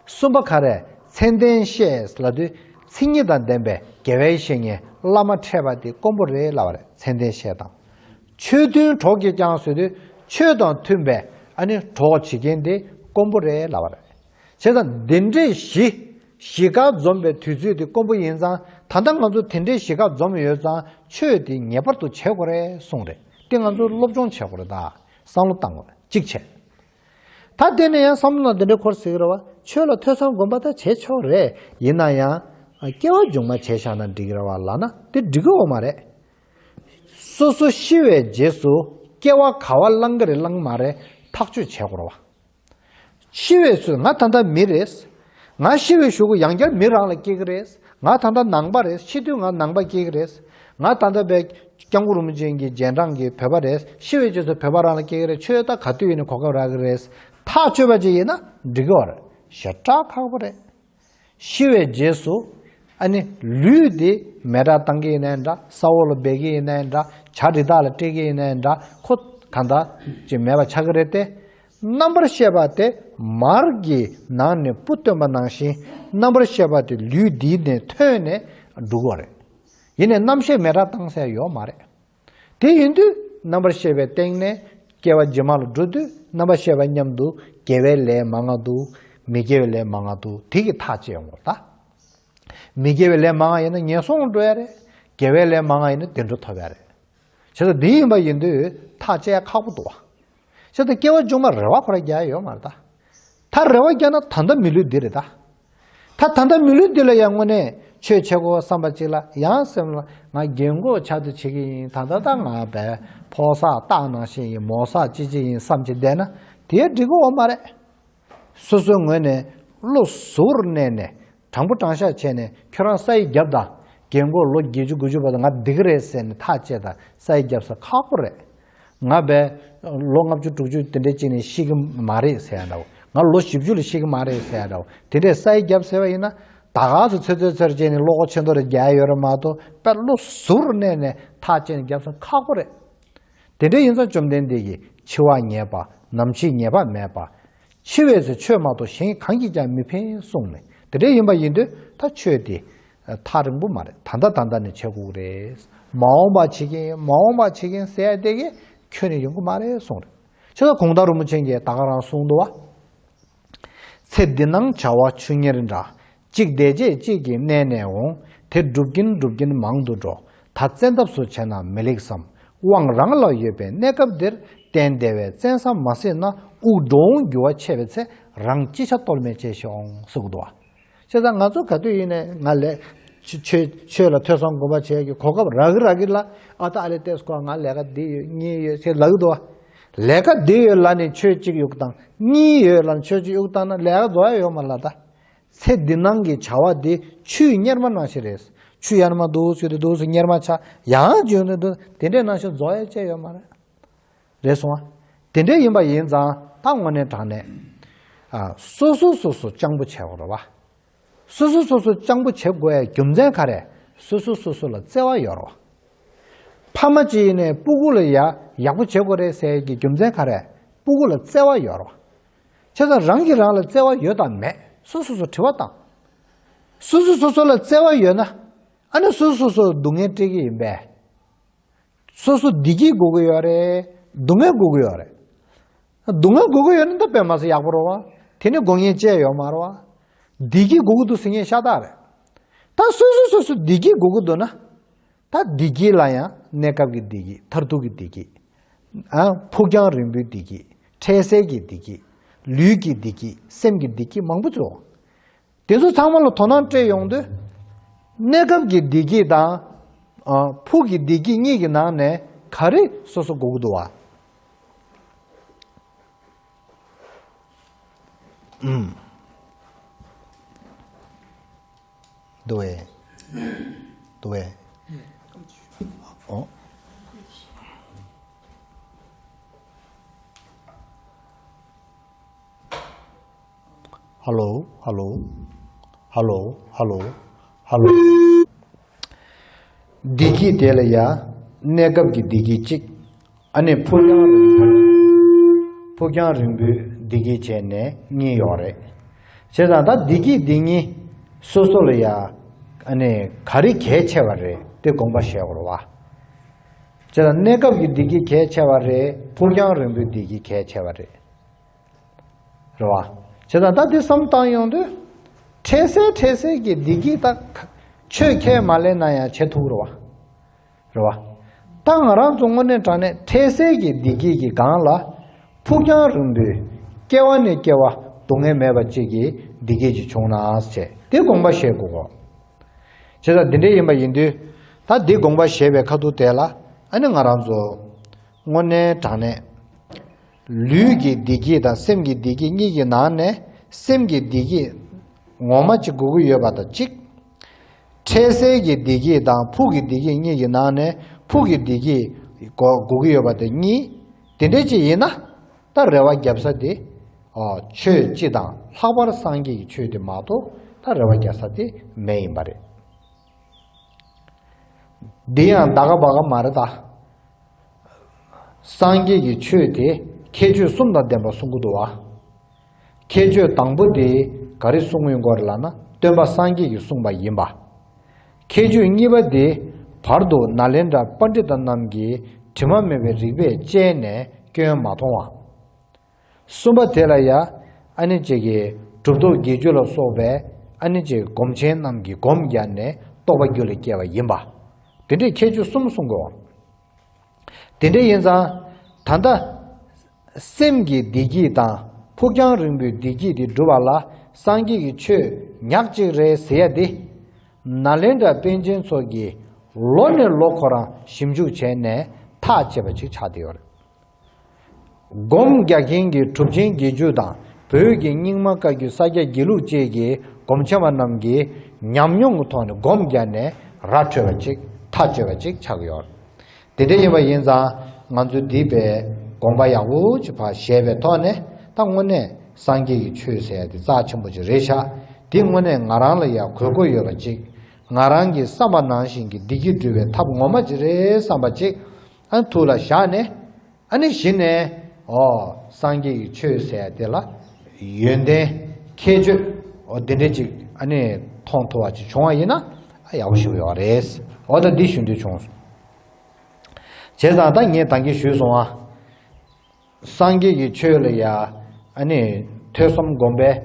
གསུམ་པ་ག་རེ། མཚན་ལྡན་བཤེས་ལབ་དུས་མཚན་ཉིད་དང་ལྡན་པའི་དགེ་བའི་བཤེས་གཉེན་བླ་མ་འཕྲད་པ་དེ་དཀོན་པོ་རེད་ལབ་པ་རེད། མཚན་ལྡན་བཤེས་དང་། ཆོས་མཐུན་གྲོགས་ཀྱིས་ཀྱང་ཟེར་དུས་ཆོས་དང་མཐུན་པའི་ཨ་ནི་གྲོགས་བྱེད་མཁན་དེ་དཀོན་པོ་རེད་ལབ་པ་རེད། བྱས་ཙང་འདི་འདྲའི་གཞི་གཞི་ཀ་འཛོམས་པའི་དུས་ཚོད་དེ་དཀོན་པོ་ཡིན་ཙང་། ད་ལྟ་ང་ཚོ་དེ་འདྲའི་གཞི་ཀ་འཛོམས་ཡོད་ཙང་ཆོས་དེ་ངེས་པར་དུ་བྱེད་དགོས་རེད་གསུངས་རེད། དེ་ང་ཚོ་སློབ་སྦྱོང་བྱེད་དགོས་རེད། ད་བསམ་བློ་བཏང་དགོས་རེད། གཅིག་བྱས། ད་དེ་ནས་ཡང་བསམ་བློ་ནང་དེ་འདྲའི་འཁོར་སྲིད་ཀྱི་རེད་བ། ཆོས་ལ་ཐོས་བསམ་སྒོམ་པ་ད་བྱེད་ཆོག་རེད། ཡིན་ན་ཡང་སྐྱེ་བ་མཇུག་མ་བྱས་བཞག་ན་འགྲིག་གི་རེད་བ་ལབ་ན་དེ་འགྲིག་གི་ཡོད་མ་རེད། སོ་སོ་ཤི་བའི་རྗེས་སུ་སྐྱེ་བ་ག་བ་བླང་གི་རེད་བླང་མ་རེད་ཐག་གཅོད་བྱེད་དགོས་རེད་བ། ཤི་བའི་ཚུལ། ང་ད་ལྟ་མི་རེད། ང་ཤི་བའི་གཞུག་གུ་ཡང་བསྐྱར་མི་རང་ལ་སྐྱེ་གི་རེད། ང་ད་ལྟ་ནང་པ་རེད། ཤི་དུས་ང་ནང་པ་སྐྱེ་གི་རེད། ང་ད་ལྟ་བའི་སྐྱབས་མགོན་རིན་པོ་ཆེ་གི་རྗེས་འབྲང་གི་བོད་པ་རེད། ཤི་བའི་རྗེས་སུ་བོད་པ་རང་ལ་སྐྱེ་གི་རེད། ཆོས་ད་ག་དུས་ཡིན་ནའི་གོ་སྐབས་རག་གི་རེད། ཐག་གཅོད་པ་ཅིག་ཡིན་ན་འགྲིག་གི་ཡོད་རེད། ཞེ་དྲག་ཁག་པོ་རེད། ཤི་བའི་རྗེས་སུ་ཨ་ནི་ལུས་དེ་མེ་སྲེག་བཏང་གི་ཡིན་ནའི་འདྲ། ས་འོག་ལ་སྦས་ཀྱི་ཡིན་ནའི་འདྲ། བྱ་རི་དྭགས་ལ་སྤྲད་ཀྱི་ཡིན་ནའི་འདྲ། ཁོ་གང་ལྟར་ཅིག་མེད་པ་ཆགས་ཀྱི་རེད་དེ། རྣམ་པར་ཤེས་པ་དེ་མར་གྱི་ནང་ནས་སྤུ་བཏོན་པ་ནང་བཞིན་རྣམ་པར་ཤེས་པ་དེ་ལུས་འདི་ནས་ཐོན་ནས་འགྲོ་གི་རེད། ཡིན་ནའི་རྣམ་ཤེས་མེ་སྲེག་བཏང་ས་ཡོད་མ་རེད། དེ་ཡིན་དུས་རྣམ་པར་ཤེས་པའི་སྟེང་ནས་སྐྱེ་བ་རྗེས་མ་ལ་འགྲོ་དུས་རྣམ་པར་ཤེས་པ་མཉམ་དུ་དགེ་བའི་ལས་མང་ང་འདུག་མི་དགེ་བའི་ལས་མང་ང་འདུག་དེ་གི་ཐག་བཅད་ཡོང་དགོས་ད། མི་དགེ་བའི་ལས་མང་ང་ཡིན་ན་ངན་སོང་འགྲོ་ཡ་རེད། དགེ་བའི་ལས་མང་ང་ཡིན་ན་བདེ་འགྲོ་ཐོབ་ཡ་རེད། བྱས་ཙང་འདི་ཡིན་པ་ཡིན་དུས་ཐག་བཅད་ཡ་ཁག་པོ་འདུག་བ། བྱས་ཙང་སྐྱེ་བ་མཇུག་མ་རེ་བ་ཁོ་རང་རྒྱག་ཡ་ཡོད་མ་རེད་ད། ད་རེ་བ་རྒྱག་ན་ད་ལྟ་མི་ལུས་འདི་རེད་ད། ད་ད་ལྟ་མི་ལུས་འདི་ལ་ཡང་དངོས་གནས་ཆོས་བྱེད་དགོས་བསམ་པ་ཅིག་ལ་ཡང་སེམས་ལ་ང་རྒན་གོག་ཆགས་དུས་བྱེད་ཀྱི་ཡིན། ད་ལྟ་ད་ང་བས་ཕོ་གསར་རྟགས་ནང་བཞིན་ཡིན། མོ་གསར་ཅི་ཅི་ཡིན་བསམ་བྱས་བསྡད་ན་དེ་འགྲིག་གི་ཡོད་མ་རེད། སོ་སོའི་ངོས་ནས་བློ་གཟུར་གནས་ནས་དྲང་པོ་དྲང་བཞག་བྱས་ནས་ཁྱོད་རང་ས་ཡིག་བརྒྱབ་དང་། རྒན་གོག་ལོ་བརྒྱད་ཅུ་དགུ་བཅུ་བར་དུ་ང་བསྡད་ཀྱི་རེད་ཟེར་ནས་ཐག་བཅད་དང་ས་ཡིག་བརྒྱབ་ས་ཁག་པོ་རེད། ང་བས་ལོ་ལྔ་བཅུ་དྲུག་ཅུ་དེ་འདྲའི་ཅིག་ནས་ཤི་གི་མ་རེད་ཟེར་ཡ་འདྲ་བོ། ང་ལོ་བཞི་བཅུ་ལ་ཤི་གི་མ་རེད་ཟེར་ཡ་འདྲ་བོ། དེ་འདྲའི་ས་ཡིག་བརྒྱབ་ཟེར་བ་ཡིན་ན་ད་ག་སུ་ཚོད་ཚོད་ཚོད་བྱས་ནས་བློ་ཁོག་ཆེ་མདོག་རེ་རྒྱག་ཡ་ཡོད་རེད་མ་གཏོགས་དཔེ་བློ་གཟུར་གནས་ནས་ཐག་བཅད་ནས་བརྒྱབ་ས་ཁག་པོ་རེད། དེ་འདྲ་ཡིན་ཙང་བཅོམ་ལྡན་འདས་ཀྱིས་འཆི་བ་ངེས་པ། ནམ་འཆི་ངེས་པ་མེད་པ། འཆི་བའི་ཚེ་ཆོས་མ་གཏོགས་གཞན་གང་གིས་ཀྱང་མི་ཕན་གསུངས་ནས། དེ་འདྲ་ཡིན་པ་ཡིན་དུས་ད་ཆོས་དེ་ཐག་རིང་པོ་མ་རེད། ད་ལྟ་ད་ལྟ་ནས་བྱེད་དགོས་ཀྱི་རེད། མ་འོངས་པ་བྱེད་ཀྱིན་མ་འོངས་པ་བྱེད་ཀྱིན་ཟེར་ཡ་དེ་གས་ཁྱོན་ནས་ཡོང་གི་མ་རེད་གསུངས་རེད། བྱས་ཙང་གུང་ཐང་རིན་པོ་ཆེ་གིས་ད་ག་རང་གསུངས་འདུག་བ། ཚེ་འདི་སྣང་བྱ་བ་ཆུ་གཉེར་འདྲ། གཅིག་འདས་རྗེས་གཅིག་གིས་མནན་ནས་འོང་། དེ་སྒྲུབ་ཀྱིན་སྒྲུབ་ཀྱིན་མང་དུ་འགྲོ། ད་བཙན་ཐབས་སུ་བྱས་ན་མི་ལེགས་སམ། དབང་རང་ལ་ཡོད་པའི་གནས་སྐབས་འདིར། གཏན་བདེ་བའི་བཙན་ས་མ་སྲིད་ན། དབུགས་འགྲོ་འོང་རྒྱུ་བ་ཆད་པའི་ཚེ། རང་ཅི་བྱ་གཏོལ་མེད་ཅེས་ཤོག་ཟེར་གི་འདུག་བ། བྱས་ཙང་ང་ཚོ་ག་དུས་ཡིན་ནའི་ང་ལས་ཆོས་ཆོས་ཆོས་ལ་ཐོས་བསམ་སྒོམ་པ་བྱེད་ཀྱི་གོ་སྐབས་རག་གི་རག་གི་ལ། ཨ་ད་ཨ་ལས་ཏེས་ཁོ་ང་ལས་ཀ་འདི་ཡོད་གཉིས་ཡོད་ཟེར་ལབ་གི་འདུག་བ། ལས་ཀ་འདི་ཡོད་ལ་ནི་ཆོས་གཅིག་ཡོད་དང་གཉིས་ཡོད་ལ་ནི་ཆོས་གཅིག་ཡོད་དང་ན་ལས་ཀ་རྫོགས་ཡ་ཡོད་མ་ལ་ད། ཚེ་འདི་སྣང་གི་བྱ་བ་འདི་ཆུའི་གཉེར་མ་ནང་བཞིན་རེད། ཆུ་གཡར་མ་འདུག་ཟེར་དུས་འདུག་ཟེར་གཉེར་མ་ཆགས་ཡང་འཇུག་ནས་འདུག་དེ་འདྲའི་ནང་བཞིན་རྫོགས་ཡ་ཅེས་ཡོད་མ་རེད། རེད་སོང་ཨ། དེ་འདྲ་ཡིན་པ་ཡིན་ཙང་ད་དངོས་གནས་དྲང་གནས། ཨ། སོ་སོ་སོ་སོ་སྤྱང་པོ་བྱེད་དགོས་རེད་བ། སོ་སོ་སོ་སོ་སྤྱང་པོ་བྱེད་དགོས་ཡ་རྒྱུ་མཚན་ག་རེ། སོ་སོ་སོ་སོ་ལ་བརྩེ་བ་ཡོད་རེད་བ། ཕ་མ་གཅིག་ཡིན་ནའི་སྤུ་གུ་ལ་ཡ་ཡག་པོ་བྱེད་དགོས་རེད་ཟེར་ཡ་གི་རྒྱུ་མཚན་ག་རེ། སྤུ་གུ་ལ་བརྩེ་བ་ཡོད་རེད་བ། བྱས་ཙང་རང་གིས་རང་ལ་བརྩེ་བ་ཡོད་དང་མེད་སོ་སོ་སོ་དྲི་བ་བཏང་། སོ་སོ་སོ་སོ་ལ་བརྩེ་བ་ཡོད་ན་ཨ་ནི་སོ་སོ་སོ་སོ་སྡུག་བསྔལ་སྤྲད་ཀྱི་ཡིན་པས། སོ་སོ་བདེ་སྐྱིད་དགོས་ཀྱི་ཡོད་རེད། སྡུག་བསྔལ་དགོས་ཀྱི་ཡོད་རེད། སྡུག་བསྔལ་དགོས་ཀྱི་ཡོད་ན་ད་དཔེ་མ་སྲིད་ཡག་པོ་རེད་བ། དེ་ནི་དགོས་མཁན་ཅི་ཡང་ཡོད་མ་རེད་བ། བདེ་སྐྱིད་དགོས་ཀྱི་འདུག་ཟེར་མཁན་ཤ་སྟག་རེད། ད་སོ་སོ་སོ་སོ་བདེ་སྐྱིད་དགོས་ཀྱི་འདུག་ན། ད་བདེ་སྐྱིད་ལ་ཡང་གནས་སྐབས་ཀྱི་བདེ་སྐྱིད། མཐར་ཐུག་གི་བདེ་སྐྱིད། ཨ། ཕུགས་རྒྱང་རིང་པོའི་བདེ་སྐྱིད། འཕྲལ་སེལ་གྱི་བདེ་སྐྱིད། ལུས་ཀྱི་བདེ་སྐྱིད། སེམས་ཀྱི་བདེ་སྐྱིད་མང་པོ་འཚོལ། དེ་ཚོ་ཚང་མ་ལ་དོ་སྣང་སྤྲད་ཡོང་དུས། གནས་སྐབས་ཀྱི་བདེ་སྐྱིད་དང་། ཨ། ཕུགས་ཀྱི་བདེ་སྐྱིད་གཉིས་ཀྱི་ནང་ནས་ག་རེ་སོ་སོ་དགོས་ཀྱི་འདུག་བ། ཨུམ། འདུག་བས། འདུག་བས། ཨོ། ཧ་ལོ། ཧ་ལོ། ཧ་ལོ། ཧ་ལོ། ཧ་ལོ། བདེ་སྐྱིད་དེ་ལ་ཡ། གནས་སྐབས་ཀྱི་བདེ་སྐྱིད་གཅིག། ཨ་ནི་ཕུགས་རྒྱང་རིང་པོ། ཕུགས་རྒྱང་རིང་པོའི་བདེ་སྐྱིད་བྱས་ནས་གཉིས་ཡོད་རེད། བྱས་ཙང་ད་བདེ་སྐྱིད་འདི་གཉིས་སོ་སོ་ལ་ཡ། ཨ་ནི་ག་རེ་གལ་ཆེ་བ་རེད་དེ་དགོངས་པ་བཞེས་དགོས་རེད་བ། བྱས་ཙང་གནས་སྐབས་ཀྱི་བདེ་སྐྱིད་གལ་ཆེ་བ་རེད། ཕུགས་རྒྱང་རིང་པོའི་བདེ་སྐྱིད་གལ་ཆེ་བ་རེད། རེད་བ། བྱས་ཙང་ད་འདི་བསམ་བཏང་ཡོང་དུས། འཕྲལ་སེལ་འཕྲལ་སེལ་གྱི་བདེ་སྐྱིད་ད་ཆོས་ཁས་མ་ལེན་ན་ཡང་བྱེད་ཐུབ་རེད་བ། རེད་བ། ད་ང་རང་ཚོ་དངོས་གནས་དྲང་གནས་འཕྲལ་སེལ་གྱི་བདེ་སྐྱིད་ཀྱི་སྒང་ལ། ཕུགས་རྒྱང་རིང་པོའི་སྐྱེ་བ་ནས་སྐྱེ་བ་སྡུག་བསྔལ་མེད་པ་ཅིག་གི་བདེ་སྐྱིད་ཅིག་བྱུང་ན་ཟེར་དེ་དགོངས་པ་བཞེས་དགོས་གོ། བྱས་ཙང་འདི་འདྲ་ཡིན་པ་ཡིན་དུས། ད་འདི་དགོངས་པ་བཞེས་པའི་ཁ་ཐུག་དེ་ལ་ཨ་ནི་ང་རང་ཚོ། དངོས་གནས་དྲང་གནས། ལུས་ཀྱི་བདེ་སྐྱིད་དང་སེམས་ཀྱི་བདེ་སྐྱིད་གཉིས་ཀྱི་ནང་ནས་སེམས་ཀྱི་བདེ་སྐྱིད་ངོ་མ་གཅིག་དགོས་ཀྱི་ཡོད་པ་དང་གཅིག། འཕྲལ་སེལ་གྱི་བདེ་སྐྱིད་དང་ཕུགས་ཀྱི་བདེ་སྐྱིད་གཉིས་ཀྱི་ནང་ནས་ཕུགས་ཀྱི་བདེ་སྐྱིད་དགོས་དགོས་ཀྱི་ཡོད་པ་དེ་གཉིས། དེ་འདྲ་ཅིག་ཡིན་ན། ད་རེ་བ་རྒྱབ་ས་དེ། ཨ། ཆོས་སྤྱི་དང་ལྷག་པར་སངས་རྒྱས་ཀྱི་ཆོས་དེ་མ་གཏོགས་ད་རེ་བ་རྒྱག་ས་དེ་མེད་ཡིན་པ་རེད། འདི་ཡང་ད་ག་བ་ག་མ་རེད་ད། སངས་རྒྱས་ཀྱི་ཆོས་དེ་ཁྱད་ཆོས་གསུམ་དང་ལྡན་པ་གསུང་གི་འདུག་བ། ཁྱད་ཆོས་དང་པོ་དེ་ག་རེ་གསུང་ཡོང་གི་རེད་ལབ་ན་སྟོན་པ་སངས་རྒྱས་ཀྱིས་གསུངས་པ་ཡིན་པ། ཁྱད་ཆོས་གཉིས་པ་དེ་བར་དུ་ནཱ་ལེནྡྲ་པཎྜི་ཏ་རྣམས་ཀྱིས་དྲི་མ་མེད་པའི་རིགས་པས་དཔྱད་ནས་སྐྱོན་མ་མཐོང་བ། གསུམ་པ་དེ་ལ་ཡ། ཨ་ནི་ཅིག་གིས་གྲུབ་ཐོབ་བརྒྱད་ཅུ་ལ་སོགས་པའི་ཨ་ནི་ཅིག་སྒོམ་ཆེན་རྣམས་ཀྱིས་སྒོམ་རྒྱག་ནས་རྟོགས་པ་རྒྱུད་ལ་སྐྱེས་པ་ཡིན་པ། དེ་འདྲའི་ཁྱད་ཆོས་གསུམ་གསུང་དགོས། དེ་འདྲ་ཡིན་ཙང་། ད་ལྟ། སེམས་ཀྱི་བདེ་སྐྱིད་དང་ཕུགས་རྒྱང་རིང་པོའི་བདེ་སྐྱིད་དེ་སྒྲུབ་པ་ལ་སངས་རྒྱས་ཀྱི་ཆོས་ཉག་གཅིག་རེད་ཟེར་ཡ་དེ། ནཱ་ལེནྡྲ་པཎ་ཆེན་ཚོ་གིས་ལོ་ནས་ལོ་ཁོ་རང་ཞིབ་འཇུག་བྱས་ནས་ཐག་བཅད་པ་ཅིག་ཆགས་བསྡད་ཡོད་རེད། སྒོམ་རྒྱག་མཁན་གྱི་གྲུབ་ཆེན་བརྒྱད་ཅུ་དང་བོད་ཀྱི་རྙིང་མ་བཀའ་བརྒྱུད་ས་སྐྱ་དགེ་ལུགས་བཅས་ཀྱི་སྒོམ་ཆེན་པ་རྣམས་ཀྱིས་ཉམས་མྱོང་གི་ཐོག་ནས་སྒོམ་རྒྱག་ནས་ར་འཕྲོད་པ་ཅིག་ཐག་གཅོད་པ་ཅིག་ཆགས་ཀྱི་ཡོད། དེ་འདྲ་ཡིན་པ་ཡིན་ཙང་ང་ཚོས་འདི་པའི་དགོངས་པ་ཡག་པོ་ཅིག་ཕར་བཞེས་པའི་ཐོག་ནས་ད་དངོས་གནས་སངས་རྒྱས་ཀྱི་ཆོས་ཟེར་ཡ་དེ་རྩ་ཆེན་པོ་ཅིག་རེད་ཤག་དེ་དངོས་གནས་ང་རང་ལ་ཡང་དགོས་མཁོ་ཡོད་པ་ཅིག་ང་རང་གིས་བསམ་པ་ནང་བཞིན་གྱི་བདེ་སྐྱིད་སྒྲུབ་པའི་ཐབས་ངོ་མ་ཅིག་རེད་བསམ་པ་ཅིག་ཨ་ཐུགས་ལ་བཞག་ནས། ཨ་ནི་གཞི་ནས། ཨོ། སངས་རྒྱས་ཀྱི་ཆོས་ཟེར་ཡ་དེ་ལ། ཡོན་ཏན། ཁྱད་ཆོས། ཨོ། དེ་འདྲ་ཅིག་ཨ་ནི་མཐོང་ཐུབ་པ་ཅིག་བྱུང་བ་ཡིན་ན། ཨ། ཡག་པོ་ཞིག་ཡོད་རེད། ཨོ། ད་འདི་ཞུ་འདོད་བྱུང་སོང་། བྱས་ཙང་ད་ངས་ད་གིན་ཞུས་སོང་ཨ། སངས་རྒྱས་ཀྱི་ཆོས་ལ་ཡ། ཨ་ནི། ཐོས་བསམ་སྒོམ་པས་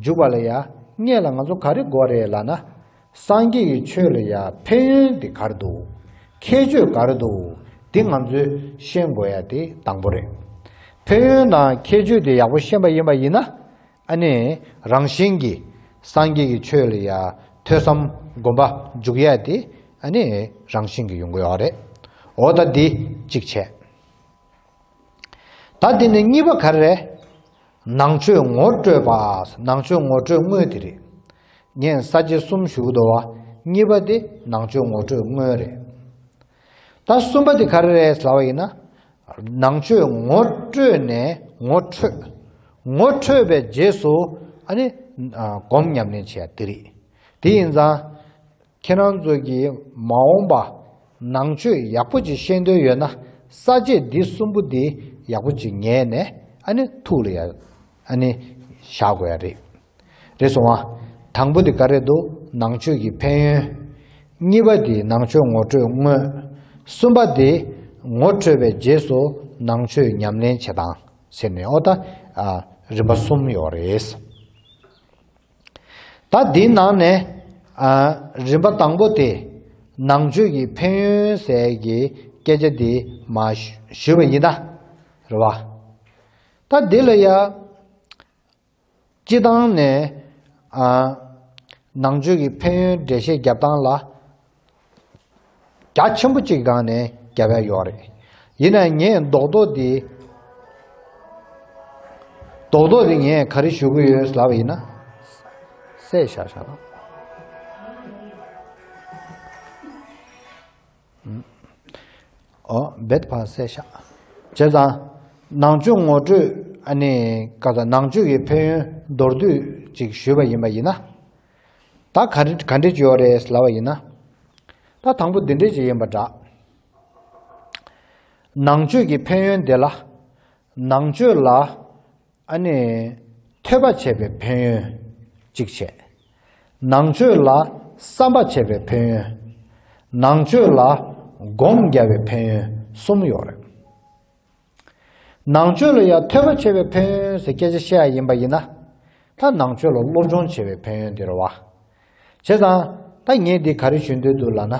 འཇུག་པ་ལ་ཡ། སྔོན་ལ་ང་ཚོ་ག་རེ་དགོས་རེད་ལབ་ན། སངས་རྒྱས་ཀྱི་ཆོས་ལ་ཡ་ཕན་ཡོན་དེ་ག་རེ་འདུག་ཁྱད་ཆོས་ག་རེ་འདུག་འདི་ང་ཚོས་ཤེས་དགོས་ཡ་དེ་དང་པོ་རེད། ཕན་ཡོན་དང་ཁྱད་ཆོས་དེ་ཡག་པོ་ཤེས་པ་ཡིན་པ་ཡིན་ན། ཨ་ནི་རང་བཞིན་གྱིས་སངས་རྒྱས་ཀྱི་ཆོས་ལ་ཡ་ཐོས་བསམ་སྒོམ་པ་འཇུག་ཡ་དེ་ཨ་ནི་རང་བཞིན་གྱིས་ཡོང་གི་ཡོད་རེད། འོ་ད་འདི་གཅིག་བྱས། ད་འདི་ནི་གཉིས་པ་ག་རེ་རེད། ནང་ཆོས་ངོ་སྤྲོད་པ། ནང་ཆོས་ངོ་སྤྲོད་དངོས་དེ་རེད། ངས་ས་བཅད་གསུམ་ཞུ་གི་འདུག་བ། གཉིས་པ་དེ་ནང་ཆོས་ངོ་སྤྲོད་དངོས་རེད། ད་གསུམ་པ་དེ་ག་རེ་རེད་ལབ་པ་ཡིན་ན། ནང་ཆོས་ངོ་སྤྲོད་ནས་ངོ་འཕྲོད། ངོ་འཕྲོད་པའི་རྗེས་སུ་ཨ་ནི། ཨ། སྒོམ་ཉམས་ལེན་བྱེད་ཡ་དེ་རེད། དེ་ཡིན་ཙང་། ཁྱེད་རང་ཚོ་གིས་མ་འོངས་པ་ནང་ཆོས་ཡག་པོ་ཅིག་ཤེས་འདོད་ཡོད་ན་ས་བཅད་འདི་གསུམ་པོ་འདི་ཡག་པོ་ཅིག་ཉན་ནས་ཨ་ནི་ཐུགས་ལ་ཡ་ཨ་ནི་བཞག་དགོས་ཡ་རེད། རེད་སོང་ཨ། དང་པོ་འདི་ག་རེ་འདུག་ནང་ཆོས་ཀྱི་ཕན་ཡོན། གཉིས་པ་འདི་ནང་ཆོས་ངོ་སྤྲོད་དངོས། གསུམ་པ་འདི་ ངོ་འཕྲོད་པའི་རྗེས་སུ་ནང་ཆོས་ཉམས་ལེན་བྱེད་སྟངས་ཟེར་ནས་ཨོ་ད་ཨ་རིམ་པ་གསུམ་ཡོད་རེད། ད་འདིའི་ནང་ནས་ཨ་རིམ་པ་དང་པོ་དེ་ནང་ཆོས་ཀྱི་ཕན་ཡོན་ཟེར་གྱི་སྐད་ཆ་འདི་མ་ཞུས་པ་ཡིན་ན་རེད་བ། ད་འདི་ལ་ཡ་སྤྱི་བཏང་ནས་ཨ་ནང་ཆོས་ཀྱི་ཕན་ཡོན་འགྲེལ་བཤད་རྒྱབ་སྟངས་ལ་རྒྱ་ཆེན་པོ་གཅིག་སྒང་ནས་རྒྱབ་ཡ་ཡོད་རེད། ཡིན་ན་ངས་རྡོག་རྡོག་འདི་རྡོག་རྡོག་འདི་ངས་ག་རེ་ཞུ་གི་ཡོད་ལབ་པ་ཡིན་ན། གསལ་བཞག་བཞག་ན། ཨོ་བེད་ཕ་གསལ་བཞག་བྱས་ཙང་ནང་ཆོས་ངོ་སྤྲོད་ཨ་ནི་ག་ས་ནང་ཆོས་ཀྱི་ཕན་ཡོན་མདོར་བསྡུས་ཅིག་ཞུས་པ་ཡིན་པ་ཡིན་ན། ད་ག་རེ་ག་འདྲས་ཅིག་ཡོད་རེད་ལབ་པ་ཡིན་ན། ད་དང་པོ་འདི་འདྲས་ཅིག་ཡིན་པ་འདྲ། ནང་ཆོས་ཀྱི་ཕན་ཡོན་དེ་ལ། ནང་ཆོས་ལ་ཨ་ནི་ཐོས་པ་བྱས་པའི་ཕན་ཡོན་གཅིག་བྱས། ནང་ཆོས་ལ་བསམ་པ་བྱས་པའི་ཕན་ཡོན། ནང་ཆོས་ལ་སྒོམ་རྒྱབ་པའི་ཕན་ཡོན་གསུམ་ཡོད་རེད། ནང་ཆོས་ལ་ཡང་ཐོས་པ་བྱས་པའི་ཕན་ཡོན་ཟེར་སྐད་ཆ་བཤད་ཡ་ཡིན་པ་ཡིན་ན། ད་ནང་ཆོས་ལ་སློབ་སྦྱོང་བྱས་པའི་ཕན་ཡོན་དེ་རེད་བ། བྱས་ཙང་ད་ངས་འདི་ག་རེ་ཞུ་འདོད་འདུག་ལབ་ན།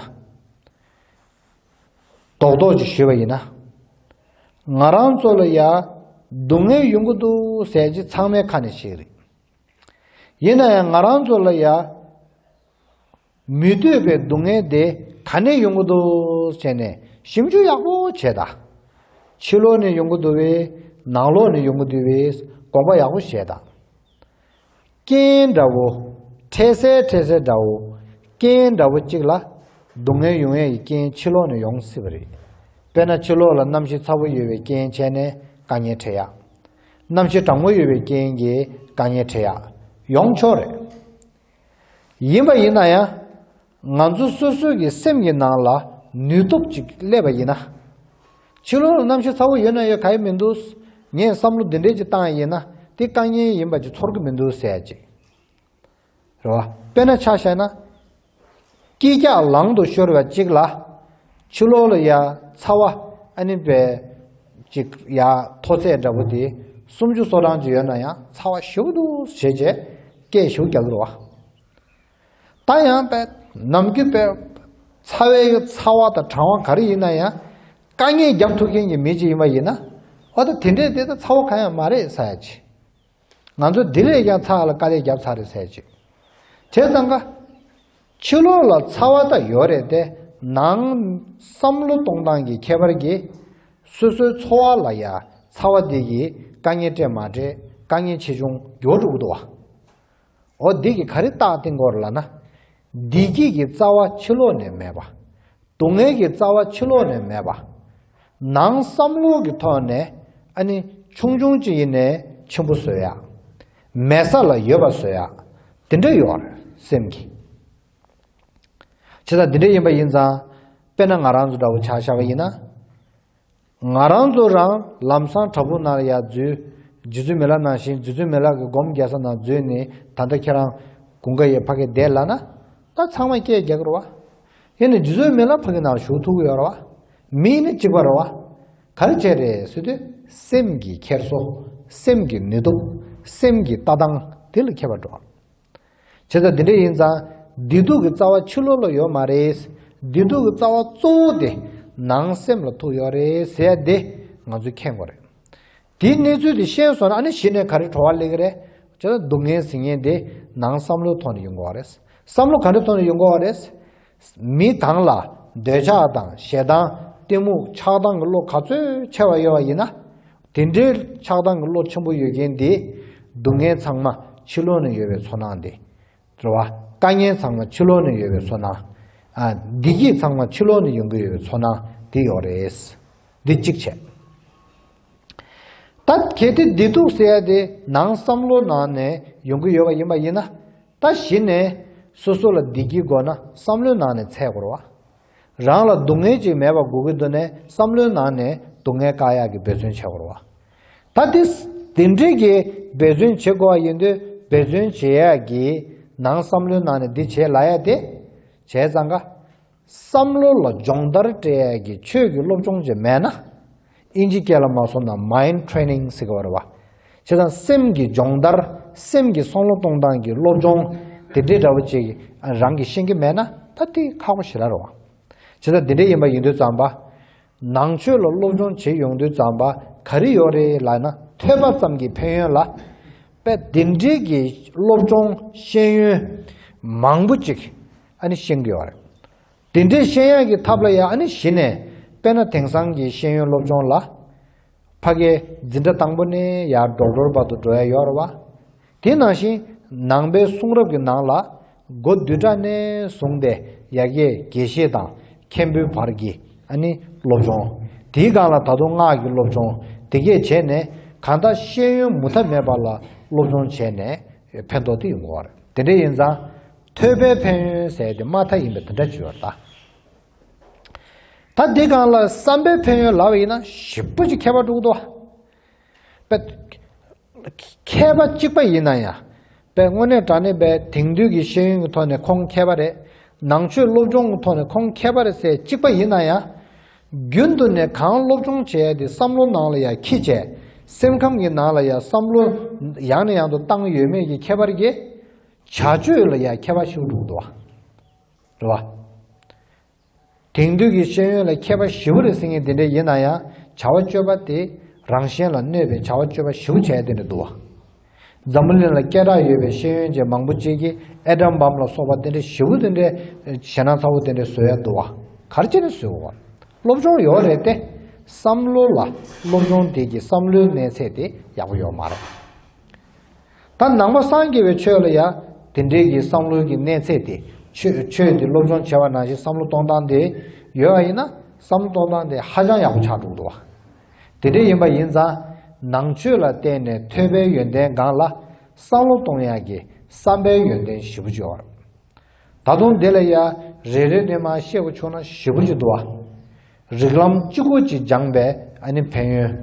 རྡོག་རྡོག་ཅིག་ཞུས་པ་ཡིན་ན། ང་རང་ཚོ་ལ་ཡ་སྡུག་བསྔལ་ཡོང་གི་འདུག་ཟེར་གྱི་ཚང་མའི་ཁ་ནས་ཤེས་རེད། ཡིན་ན་ཡང་ང་རང་ཚོ་ལ་ཡ་མི་འདོད་པའི་སྡུག་བསྔལ་དེ་ག་ནས་ཡོང་གི་འདུག་བྱས་ནས་ཞིབ་འཇུག་ཡག་པོ་བྱས་ད། ཕྱི་ལོགས་ནས་ཡོང་གི་འདུག་བས། ནང་ལོགས་ནས་ཡོང་གི་འདུག་བས། དགོངས་པ་ཡག་པོ་བཞེས་དང་། རྐྱེན་འདྲ་བོ། འཕྲལ་སེལ་འཕྲལ་སེལ་འདྲ་བོ། རྐྱེན་འདྲ་བོ་གཅིག་ལ། སྡུག་བསྔལ་ཡོང་ཡས་ཀྱི་རྐྱེན་ཕྱི་ལོགས་ནས་ཡོང་སྲིད་པ་རེད། དཔེར་ན་ཕྱི་ལོགས་ལ་གནམ་གཤིས་ཚ་བོ་ཡོད་པའི་རྐྱེན་བྱས་ནས་དཀའ་ངལ་འཕྲད་ཡག་གནམ་གཤིས་གྲང་མོ་ཡོད་པའི་རྐྱེན་གྱིས་དཀའ་ངལ་འཕྲད་ཡག་ཡོང་ཆོག་རེད། ཡིན་པ་ཡིན་ན་ཡང་། ང་ཚོ་སོ་སོའི་གི་སེམས་ཀྱི་ནང་ལ་ནུས་སྟོབས་ཅིག་སླེབས་པ་ཡིན་ན། ཕྱི་ལོགས་ལ་གནམ་གཤིས་ཚ་བོ་ཡོད་ན་ཡོད་ག་ཡི་མི་འདུག་ངས་བསམ་བློ་འདི་འདྲས་ཅིག་བཏང་ཡིན་ན་དེ་དཀའ་ངལ་ཡིན་པ་ཅིག་ཚོར་གི་མི་འདུག་ཟེར་ཅིག་རེད་བ། དཔེར་ན་ཆ་བཞག་ན། སྐྱིད་ཀྱག་ལང་དུ་ཤོར་བ་གཅིག་ལ། ཕྱི་ལོགས་ལ་ཡ་ཚ་བ་ཨ་ནི་པའི་ཅིག་ཡ་མཐོ་ཚད་འདྲ་པོ་དེ་སུམ་ཅུ་སོ་གྲངས་ཅིག་ཡོད་ན་ཡང་ཚ་བ་ཞེ་པོ་འདུག་ཟེར་བྱས་སྐད་ཞེ་པོ་རྒྱག་གི་རེད་བ། ད་ཡང་པས་ནམ་རྒྱུན་པས་ཚ་བའི་ཚ་བ་དང་གྲང་བ་ག་རེ་ཡིན་ན་ཡང་དཀའ་ངལ་རྒྱབ་ཐུབ་མཁན་གྱི་མི་ཅིག་ཡིན་པ་ཡིན་ན། འོ་ད་དེ་འདྲས་དེ་ད་ཚ་བ་གང་ཡང་མ་རེད་ཟེར་ཡ་ཅིག་ང་ཚོ་འདི་ལས་ཀྱང་ཚ་བ་ལ་དཀའ་ལས་བརྒྱབ་ཚར་རེད་ཟེར་ཅིག་བྱས་ཙང་ཀ། ཕྱི་ལོགས་ལ་ཚ་བ་ད་ཡོད་རེད་དེ། ནང་བསམ་བློ་གཏོང་སྟངས་ཀྱི་ཁྱད་པར་གྱིས། སོ་སོའི་འཚོ་བ་ལ་ཡ་ཚ་བ་འདི་གིས་དཀའ་ངལ་སྤྲད་མ་སྤྲད་དཀའ་ངལ་ཆེ་ཆུང་འགྱུར་འགྲོ་གི་འདུག་བ། འོ་འདི་གིས་ག་རེ་རྟགས་བསྟན་གྱི་ཡོད་རེད་ལབ་ན། བདེ་སྐྱིད་ཀྱི་རྩ་བ་ཕྱི་ལོགས་ནས་མེད་པ། སྡུག་བསྔལ་གྱི་རྩ་བ་ཕྱི་ལོགས་ནས་མེད་པ། ནང་བསམ་བློ་གི་ཐོག་ནས་ཨ་ནི་ཆུང་ཆུང་ཅིག་ཡིན་ནའི་ཆེན་པོ་བཟོ་ཡག་མེད་ས་ལ་ཡོད་པ་བཟོ་ཡག་དེ་འདྲ་ཡོད་རེད་སེམས་ཀྱི། བྱས་ཙང་དེ་འདྲ་ཡིན་པ་ཡིན་ཙང་། དཔེར་ན་ང་རང་ཚོ་འདྲ་བོ་ཆ་བཞག་པ་ཡིན་ན། ང་རང་ཚོ་རང་ལམ་སང་བྲག་ཕུག་ནང་ལ་ཡར་འཛུལ། རྗེ་བཙུན་མི་ལ་ནང་བཞིན་རྗེ་བཙུན་མི་ལ་གི་སྒོམ་རྒྱག་ས་ནང་འཛུལ་ནས་ད་ལྟ་ཁྱེད་རང་དགུན་ཁ་ཡི་ཕ་གི་བསྡད་ལབ་ན། ད་ཚང་མ་སྐད་རྒྱག་གི་རེད་བ། ཡིན་ནའི་རྗེ་བཙུན་མི་ལ་ཕ་གི་ནང་བཞུགས་ཐུབ་ཀྱི་ཡོད་རེད་བ། མི་ནི་གཅིག་པ་རེད་བ། ག་རེ་བྱས་རེད་ཟེར་དུས་སེམས་ཀྱི་འཁྱེར་སོ། སེམས་ཀྱི་ནུས་སྟོབས། སེམས་ཀྱི་ལྟ་སྟངས་དེ་ལ་ཁྱད་པར་འགྲོ། བྱས་ཙང་འདི་འདྲ་ཡིན་ཙང་། བདེ་སྡུག་གི་རྩ་བ་ཕྱི་ལོགས་ལ་ཡོད་མ་རེད། བདེ་སྡུག་གི་རྩ་བ་གཙོ་བོ་དེ་ནང་སེམས་ལ་ཐུག་ཡོད་རེད་ཟེར་ཡ་དེ་ང་ཚོས་མཁྱེན་དགོས་རེད། དེའི་གནས་ཚུལ་དེ་ཤེས་སོང་ན་ཨ་ནི་གཞི་ནས་ག་རེ་གྲོལ་བ་སླེབས་ཀྱི་རེད། བྱས་ཙང་སྡུག་བསྔལ་ཟེར་མཁན་དེ་ནང་བསམ་བློའི་ཐོག་ནས་ཡོང་གི་ཡོད་རེད། བསམ་བློ་ག་འདྲའི་ཐོག་ནས་ཡོང་གི་ཡོད་རེད། མི་གང་ལ་འདོད་ཆགས་དང་ཞེ་སྡང་གཏི་མུག་ཆགས་སྡང་གི་བློ་ག་ཚོད་ཆེ་བ་ཡོད་པ་ཡིན་ན། དེ་འདྲའི་ཆགས་སྡང་གི་བློ་ཆེན་པོ་ཡོད་མཁན་དེ་སྡུག་བསྔལ་ཚང་མ་ཕྱི་ལོགས་ནས་ཡོད་པའི་ཚོར་སྣང་དེ་རེད་བ། དཀའ་ངལ་ཚང་མ་ཕྱི་ལོགས་ནས་ཡོད་པའི་ཚོར་སྣང་། ཨ། བདེ་སྐྱིད་ཚང་མ་ཕྱི་ལོགས་ནས་ཡོང་གི་ཡོད་པའི་ཚོར་སྣང་དེ་ཡོད་རེད། འདི་གཅིག་བྱས། ད་གལ་ཏེ་བདེ་སྡུག་ཟེར་ཡ་དེ་ནང་བསམ་བློ་ནང་ནས་ཡོང་གི་ཡོད་པ་ཡིན་པ་ཡིན་ན། ད་གཞི་ནས་སོ་སོ་ལ་བདེ་སྐྱིད་དགོས་ན་བསམ་བློའི་ནང་ནས་འཚོལ་དགོས་རེད་བ། རང་ལ་སྡུག་བསྔལ་ཅིག་མེད་པ་དགོས་ཀྱི་འདུག་ནས་བསམ་བློའི་ནང་ནས་སྡུག་བསྔལ་བཀག་ཡག་གི་འབད་བརྩོན་བྱེད་དགོས་རེད་བ། ད་དེ་དེ་འདྲའི་གི་འབད་བརྩོན་བྱེད་དགོས་པ་ཡིན་དུས་འབད་བརྩོན་བྱེད་ཡག་གི་ནང་བསམ་བློའི་ནང་ནས་འདི་བྱེད་ལབ་ཡ་དེ། བྱས་ཙང་ཀ། བསམ་བློ་ལ་སྦྱོང་བརྡར་སྤྲད་ཡ་གི་ཆོས་ཀྱི་སློབ་སྦྱོང་ཅིག་མེད་ན། ཨིན་ཇི་སྐད་ལ་མ་སོང་ན་mind training་ཟེར་གི་ཡོད་རེད་བ། བྱས་ཙང་སེམས་ཀྱི་སྦྱོང་བརྡར། སེམས་ཀྱི་བསམ་བློ་གཏོང་སྟངས་ཀྱི་སློབ་སྦྱོང་དེ་འདྲའི་འདྲ་བོ་ཅིག་རང་གིས་ཤེས་ཀྱི་མེད་ན་ད་དེ་ཁག་པོ་ཞེ་དྲག་རེད་བ། བྱས་ཙང་དེ་འདྲ་ཡིན་པ་ཡིན་དུས་ཙམ་པ། ནང་ཆོས་ལ་སློབ་སྦྱོང་བྱེད་ཡོང་དུས་ཙམ་པ་ག་རེ་ཡོད་རེད་ལབ་ན། ཐོས་པ་ཙམ་གྱི་ཕན་ཡོན་ལ། དཔེ་དེ་འདྲའི་གི་སློབ་སྦྱོང་ཤེས་ཡོན་མང་པོ་ཅིག་ཨ་ནི་ཤེས་ཀྱི་ཡོད་རེད། དེ་འདྲའི་ཤེས་ཡོན་གྱི་ཐབས་ལ་ཡང་ཨ་ནི་གཞི་ནས། དཔེར་ན་དེང་སང་གི་ཤེས་ཡོན་སློབ་སྦྱོང་ལ། ཕ་གིའི་འཛིན་གྲྭ་དང་པོ་ནས་ཡར་ཌོག་ཊོར་བར་དུ་འགྲོ་ཡ་ཡོད་རེད་བ། དེ་ནང་བཞིན་ནང་པའི་གསུང་རབ་ཀྱི་ནང་ལ། འགོ་བསྡུས་གྲྭ་ནས་བཟུང་སྟེ་ཡ་གི་དགེ་བཤེས་དང་མཁན་པོའི་བར་གྱི་ཨ་ནི་སློབ་སྦྱོང་། དེའི་སྒང་ལ་ད་དུང་སྔགས་ཀྱི་སློབ་སྦྱོང་དེ་གས་བྱས་ནས། གང་ལྟར་ཤེས་ཡོན་མུ་མཐའ་མེད་པ་ལ་སློབ་སྦྱོང་བྱས་ནས་ཕན་ཐོགས་དེ་ཡོང་གི་ཡོད་རེད། དེ་འདྲ་ཡིན་ཙང་། ཐོས་པའི་ཕན་ཡོན་ཟེར་དེ་མ་མཐའ་ཡིན་པའི་དེ་འདྲ་ཅིག་ཡོད་རེད་ད། ད་འདི་སྒང་ལ་བསམ་པའི་ཕན་ཡོན་ལབ་པ་ཡིན་ན་ཞེ་པོ་ཅིག་ཁྱད་པར་འགྲོ་གི་འདུག་བ། དཔེ། མཁས་པ་གཅིག་པ་ཡིན་ན་ཡང་། དཔེ་དངོས་གནས་དྲང་གནས་དཔེ་དེང་དུས་ཀྱི་ཤེས་ཡོན་གྱི་ཐོག་ནས་ཁོང་མཁས་པ་རེད། ནང་ཆོས་སློབ་སྦྱོང་གི་ཐོག་ནས་ཁོང་མཁས་པ་རེད་ཟེར་གཅིག་པ་ཡིན་ན་ཡང་། རྒྱུན་དུ་ནས་གང་སློབ་སྦྱོང་བྱས་ཏེ་བསམ་བློ་ནང་ལ་ཡང་འཁྱེར་བྱས། སེམས་ཁམས་ཀྱི་ནང་ལ་ཡང་བསམ་བློ་ཡང་ནས་ཡང་དུ་བཏང་ཡོད་མེད་ཀྱི་ཁྱད་པར་གྱིས། བྱ་སྤྱོད་ལ་ཡང་ཁྱད་པར་ཞིག་འགྲོ་གི་འདུག་བ། རེད་བ། དེང་དུས་ཀྱི་ཤེས་ཡོན་ལ་མཁས་པ་ཞེ་པོ་རེད་ཟེར་མཁན་དེ་འདྲ་ཡིན་ན་ཡང་། བྱ་བ་སྤྱོད་པ་དེ་རང་གཞན་ལ་གནོད་པའི་བྱ་བ་སྤྱོད་པ་ཞེ་པོ་བྱས་དེ་འདྲ་འདུག་བ། འཛམ་བུ་གླིང་ལ་སྐད་གྲགས་ཡོད་པའི་ཤེས་ཡོན་ཅན་མང་པོ་ཅིག་གིས་ཨེ་ཊམ་བམ་ལ་སོགས་པ་དེ་འདྲ་ཞེ་པོ་དེ་འདྲ་ཞེད་སྣང་ཚ་པོ་དེ་འདྲ་བཟོ་ཡ་འདུག་བ། ག་རེ་བྱས་ནས་བཟོས་པ། སློབ་སྦྱོང་ཡོད་རེད་དེ། བསམ་བློ་ལ་སློབ་སྦྱོང་དེ་གི་བསམ་བློའི་གནས་ཚད་དེ་ཡག་པོ་ཡོད་མ་རེད། ད་ནང་པ་སངས་རྒྱས་པའི་ཆོས་ལ་ཡང་དེ་འདྲའི་གི་བསམ་བློའི་གི་གནས་ཚད་དེ། ཆོས་ཆོས་དེ་སློབ་སྦྱོང་བྱས་པ་ནང་བཞིན་བསམ་བློ་གཏོང་སྟངས་དེ་ཡོད་པ་ཡིན་ན། བསམ་བློ་གཏོང་སྟངས་དེ་ཧ་ཅང་ཡག་པོ་ཆགས་འགྲོ་གི་འདུག་བ། དེ་འདྲ་ཡིན་པ་ཡིན་ཙང་། ནང་ཆོས་ལ་བརྟེན་ནས་ཐོས་པའི་ཡོན་ཏན་སྒང་ལ་བསམ་བློ་གཏོང་ཡག་གི་བསམ་པའི་ཡོན་ཏན་ཞེ་པོ་ཅིག་ཡོད་རེད། ད་དུང་དེ་ལ་ཡང་རེ་རེ་ནས་མར་བཤད་དགོས་བྱུང་ན་ཞེ་པོ་ཅིག་འདུག་བ། རིགས་ལམ་གཅིག་པོ་ཅིག་སྦྱངས་པའི་ཨ་ནི་ཕན་ཡོན།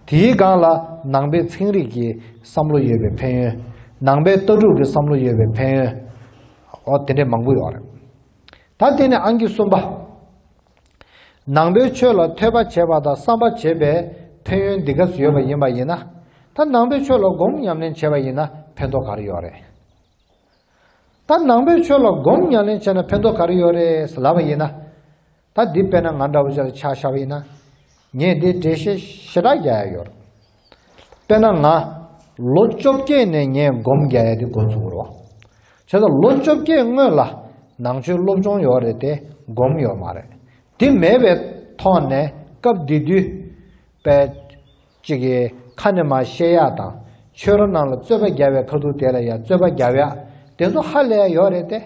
དེའི་སྒང་ལ་ནང་པའི་ཚན་རིག་གི་བསམ་བློ་ཡོད་པའི་ཕན་ཡོན། ནང་པའི་ལྟ་གྲུབ་ཀྱི་བསམ་བློ་ཡོད་པའི་ཕན་ཡོན། འོ་དེ་འདྲས་མང་པོ་ཡོད་རེད། ད་དེ་ནས་ཨང་ཀི་གསུམ་པ། ནང་པའི་ཆོས་ལ་ཐོས་པ་བྱས་པ་དང་བསམ་པ་བྱས་པའི་ཕན་ཡོན་འདི་ག་ཚོད་ཡོད་པ་ཡིན་པ་ཡིན་ན། ད་ནང་པའི་ཆོས་ལ་སྒོམ་ཉམས་ལེན་བྱས་པ་ཡིན་ན་ཕན་ཐོགས་ག་རེ་ཡོད་རེད། ད་ནང་པའི་ཆོས་ལ་སྒོམ་ཉམས་ལེན་བྱས་ན་ཕན་ཐོགས་ག་རེ་ཡོད་རེད་ཟེར་ལབ་པ་ཡིན་ན། ད་འདི་དཔེར་ན་ང་འདྲ་བོ་ཅིག་ལ་ཆ་བཞག་པ་ཡིན་ན། ངས་འདི་འགྲེལ་བཤད་ཞེ་དྲག་རྒྱག་ཡ་ཡོད་རེད། དཔེར་ན་ང་ལོ་བཅོ་བརྒྱད་ནས་ངས་སྒོམ་རྒྱག་ཡ་འདི་འགོ་ཚུགས་རོགས། བྱས་ཙང་ལོ་བཅོ་བརྒྱད་སྔོན་ལ་ནང་ཆོས་སློབ་སྦྱོང་ཡོད་རེད་དེ། སྒོམ་ཡོད་མ་རེད། དེ་མེད་པའི་ཐོག་ནས་སྐབས་དེ་དུས། པའི་གཅིག་གིས་ཁ་ནས་མར་བཤད་ཡག་དང་། ཆོས་ར་ནང་ལ་རྩོད་པ་རྒྱག་པའི་ཁ་ཐུག་དེ་ལ་ཡང་རྩོད་པ་རྒྱག་ཡག་དེ་ཚོ་ཧ་ལས་ཡག་ཡོད་རེད་དེ།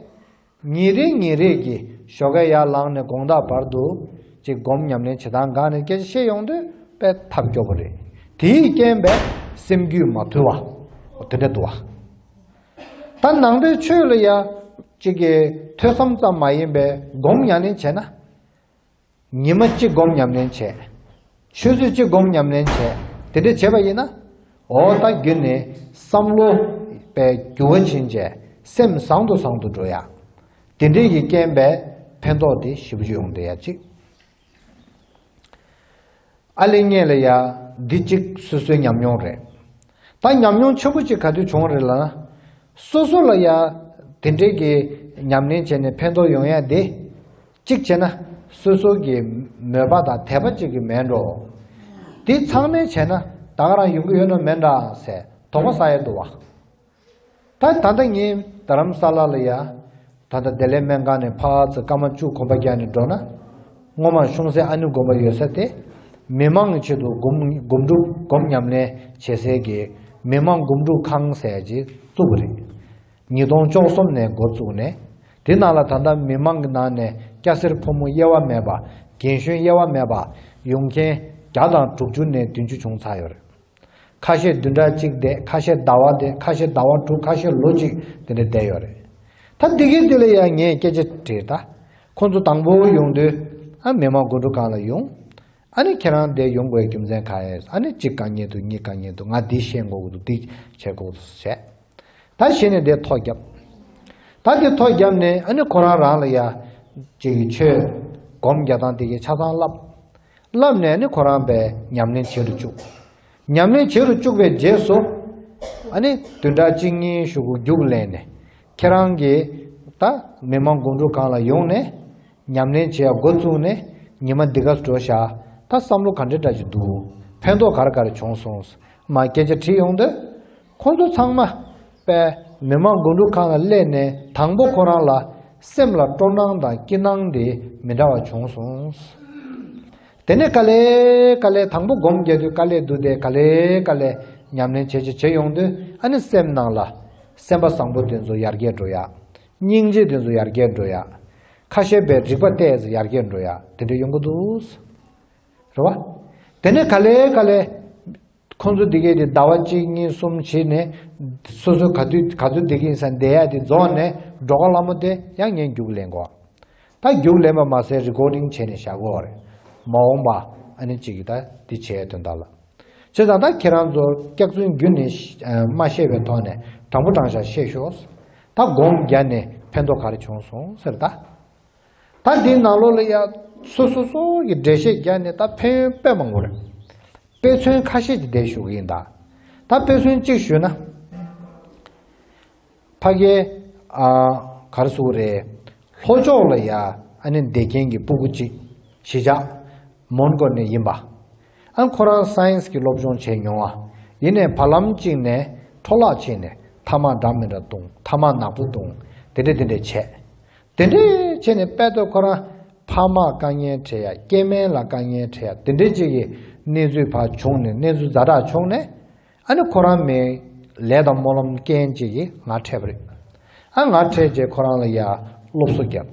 ཉིན་རེ་ཉིན་རེ་གི་ཞོགས་ཀས་ཡར་ལངས་ནས་དགོང་དག་བར་དུ་ཅིག་སྒོམ་ཉམས་ལེན་བྱེད་སྟངས་སྒང་ནས་སྐད་ཆ་བཤད་ཡོང་དུས་དཔེ་ཐབས་སྐྱོ་པོ་རེད། དེའི་རྐྱེན་པས་སེམས་རྒྱུད་མ་ཐུལ་བ། འོ་དེ་འདྲ་འདུག་བ། ད་ནང་པའི་ཆོས་ལ་ཡང་ཅིག་གི་ཐོས་བསམ་ཙམ་མ་ཡིན་པའི་སྒོམ་ཉམས་ལེན་བྱས་ན། ཉི་མ་གཅིག་སྒོམ་ཉམས་ལེན་བྱས། ཆུ་ཚོད་གཅིག་སྒོམ་ཉམས་ལེན་བྱས། དེ་འདྲ་བྱས་པ་ཡིན་ན། འོ་ད་རྒྱུན་ནས་བསམ་བློ་པའི་འགྱུར་བ་ཕྱིན་བྱས་སེམས་བཟང་དུ་བཟང་དུ་འགྲོ་ཡ། དེ་འདྲའི་གི་རྐྱེན་པས་ཕན་ཐོགས་དེ་ཞེ་པོ་ཅིག་ཡོང་བསྡད་ཡ་གཅིག། ཨ་ལེ་ངེད་ལ་ཡ་འདི་གཅིག་སོ་སོའི་ཉམས་མྱོང་རེད། ད་ཉམས་མྱོང་ཆེན་པོ་གཅིག་ག་དུས་བྱུང་རེད་ལབ་ན། སོ་སོ་ལ་ཡ་དེ་འདྲའི་གི་ཉམས་ལེན་བྱས་ནས་ཕན་ཐོགས་ཡོང་ཡ་དེ། གཅིག་བྱས་ན་སོ་སོ་གི་མོས་པ་དང་དད་པ་གཅིག་གི་མེད་འགྲོ། དེ་ཚང་མས་བྱས་ན་ད་ག་རང་ཡོང་གི་ཡོད་ན་མེད་འདྲ་ཟེར་དོགས་པ་ཟ་ཡ་འདུག་བ། ད་ད་ལྟ་ངས་རྡ་རམ་ས་ལ་ལ་ཡ། ད་ལྟ་བདེ་ལེགས་སྨན་ཁང་ནས་ཕར་ཚུར་སྐར་མ་བཅུ་གོམ་པ་རྒྱག་ནས་འགྲོ་ན། སྔོན་མ་གཤོང་སའི་ཨ་ནུ་དགོན་པ་ཡོད་ས་དེ། མི་མང་གི་ཆེད་དུ་སྒོམ་སྒོམ་སྒྲུབ་སྒོམ་ཉམས་ལེན་བྱེད་སའི་གི་མི་མང་སྒོམ་སྒྲུབ་ཁང་ཟེར་ཅིག་བཙུགས་པ་རེད། ཉིས་སྟོང་བཅུ་གསུམ་ནས་འགོ་བཙུགས་ནས། དེ་ནང་ལ་ད་ལྟ་མི་མང་གི་ནང་ནས་སྐྱ་སེར་ཕོ་མོ་དབྱེ་བ་མེད་པ། རྒན་གཞོན་དབྱེ་བ་མེད་པ། ཡོང་མཁན་བརྒྱ་དང་དྲུག་ཅུ་ནས་བདུན་ཅུ་བྱུང་ཚར་ཡོད་རེད། ཁ་ཤས་བདུན་ཕྲག་གཅིག་བསྡད། ཁ་ཤས་ཟླ་བ་བསྡད། ཁ་ཤས་ཟླ་བ་དྲུག་ཁ་ཤས་ལོ་གཅིག་དེ་འདྲ་བསྡད་ཡོད་རེད། ད་འདི་གའི་འདི་ལ་ཡང་ངས་སྐད་ཆ་དྲིས་ད། ཁོང་ཚོ་དང་པོ་ཡོང་དུས། ཨ་མི་མང་སྒོམ་སྒྲུབ་ཁང་ལ་ཡོང་། ཨ་ནི་ཁྱེད་རང་འདིར་ཡོང་དགོས་རྒྱུ་མཚན་གང་ཡིན། ཨ་ནི་གཅིག་དཀའ་ངལ་འདུག་གཉིས་དཀའ་ངལ་འདུག་ང་འདི་ཤེས་དགོས་ཀྱི་འདུག་འདི་བྱེད་དགོས་ཀྱི་འདུག་བྱས། ད་གཞི་ནས་འདིར་ཐོ་བརྒྱབ། ད་འདི་ཐོ་བརྒྱབ་ནས་ཨ་ནི་ཁོ་རང་རང་ལ་ཡ། ཅིག་གི་ཆོས་སྒོམ་རྒྱག་སྟངས་དེ་གའི་ཆ་ཚང་བསླབ། བསླབས་ནས་ནི་ཁོ་རང་པའི་ཉམས་ལེན་བྱེད་དུ་བཅུག་ཉམས་ལེན་བྱེད་དུ་བཅུག་པའི་རྗེས་སུ། ཨ་ནི་བདུན་ཕྲག་གཅིག་གཉིས་ཞུ་གུ་རྒྱུགས་ལེན་ནས། ཁྱེད་རང་གིས་ད་མི་མང་སྒོམ་སྒྲུབ་ཁང་ལ་ཡོང་ནས། ཉམས་ལེན་བྱེད་ཡ་འགོ་བཙུགས་ནས་ཉི་མ་འདི་ག་འགྲོ་བཞག་ད་བསམ་བློ་ག་འདྲ་འདྲ་ཅིག་འདུག་ཕན་ཐོགས་ག་རེ་ག་རེ་བྱུང་སོང་། མ་སྐད་ཆ་དྲིས་ཡོང་དུས། ཁོང་ཚོ་ཚང་མ་པས་མི་མང་སྒོམ་སྒྲུབ་ཁང་ལ་སླེབས་ནས་དང་པོ་ཁོ་རང་ལ་སེམས་ལ་སྤྲོ་སྣང་དང་སྐྱིད་སྣང་དེ་མི་འདྲ་བ་བྱུང་སོང་། དེ་ནས་ག་ལེ་ག་ལེ་དང་པོ་སྒོམ་རྒྱག་དུས་དཀའ་ལས་འདུག་སྟེ་ག་ལེ་ག་ལེ་ཉམས་ལེན་བྱེད་བྱེད་བྱེད་ཡོང་དུས་ཨ་ནི་སེམས་ནང་ལ་སེམས་པ་བཟང་པོ་དེ་ཚོ་ཡར་རྒྱས་འགྲོ་ཡ། སྙིང་རྗེ་དེ་ཚོ་ཡར་རྒྱས་འགྲོ་ཡ། ཁ་ཤས་པའི་རིག་པ་ཏོག་ཙམ་ཡར་རྒྱས་འགྲོ་ཡ་དེ་འདྲ་ཡོང་གི་འདུག་རེད་བ། དེ་ནས་ག་ལེ་ག་ལེ། ཁོང་ཚོ་འདི་གས་དེ་ཟླ་བ་གཅིག་གཉིས་གསུམ་བྱས་ནས། སོ་སོ་ག་དུས་ག་ཚོད་བསྡད་ཀྱི་ཡིན་ས་བསྡད་ཡ་དེ་རྫོགས་ནས་འགྲོ་ཁ་ལ་མོ་དེ་ཡང་ངས་རྒྱུགས་ལེན་དགོས། ད་རྒྱུགས་ལེན་པ་མ་ཟད་རི་ཀོར་ཌིང་བྱས་ནས་བཞག་དགོས་རེད། མ་འོངས་པ་ཨ་ནི་གཅིག་གིས་ད་འདི་བྱས་དོན་དག་ལ། བྱས་ཙང་ད་ཁྱེད་རང་ཚོ་སྐྱག་རྫུན་རྒྱུན་ནས་མ་བཤད་པའི་ཐོག་ནས་དྲང་པོ་དྲང་བཞག་བཤད་ཤོག་ད་སྒོམ་རྒྱག་ནས་ཕན་ཐོགས་ག་རེ་བྱུང་སོང་ཟེར་ད། ད་འདིའི་ནང་ལོགས་ལ་ཡ། སོ་སོ་སོ་གི་འགྲེལ་བཤད་བརྒྱབ་ནས་ད་ཕན་ཡོན་དཔེ་མང་པོ་རེད། དཔེ་མཚོན་ཁ་ཤས་ཀྱི་འགྲེལ་ཞུ་གི་ཡིན་ད། ད་དཔེ་མཚོན་གཅིག་ཞུས་ན། ཕ་གི་ཨ། ག་རེ་ཟེར་དགོས་རེད། ལྷོ་ཕྱོགས་ལ་ཡ་ཨ་ནི་བསྡད་མཁན་གྱི་སྤུ་གུ་གཅིག་གཞིས་ཆགས་མོན་གྷོ་ནས་ཡིན་པ། ཨ་ཁོ་རང་སའེན་སི་གི་སློབ་སྦྱོང་བྱས་མྱོང་བ། ཡིན་ནའི་བར་ལམ་གཅིག་ནས་འཕྲོ་བརླག་ཕྱིན་ནས་ཐ་མག་འདྲ་མི་འདྲ་བཏུང་ཐ་མག་ནག་པོ་བཏུང་། དེ་འདྲ་དེ་འདྲ་བྱས། དེ་འདྲ་བྱས་ནས་དཔལ་དུ་ཁོ་རང་ཕ་མར་དཀའ་ངལ་འཕྲད་ཡ་སྐྱེ་དམན་ལ་དཀའ་ངལ་འཕྲད་ཡ་དེ་འདྲ་གཅིག་གི་གནས་ཚུལ་ཕར་བྱུང་ནས་གནས་ཚུལ་ཛ་དྲག་བྱུང་ནས། ཨ་ནི་ཁོ་རང་མི་ལས་དང་སྨོན་ལམ་རྐྱེན་གཅིག་གིས་ང་འཕྲད་པ་རེད། ཨ་ང་འཕྲད་རྗེས་ཁོ་རང་ལ་ཡ་སློབ་གསོ་བརྒྱབ།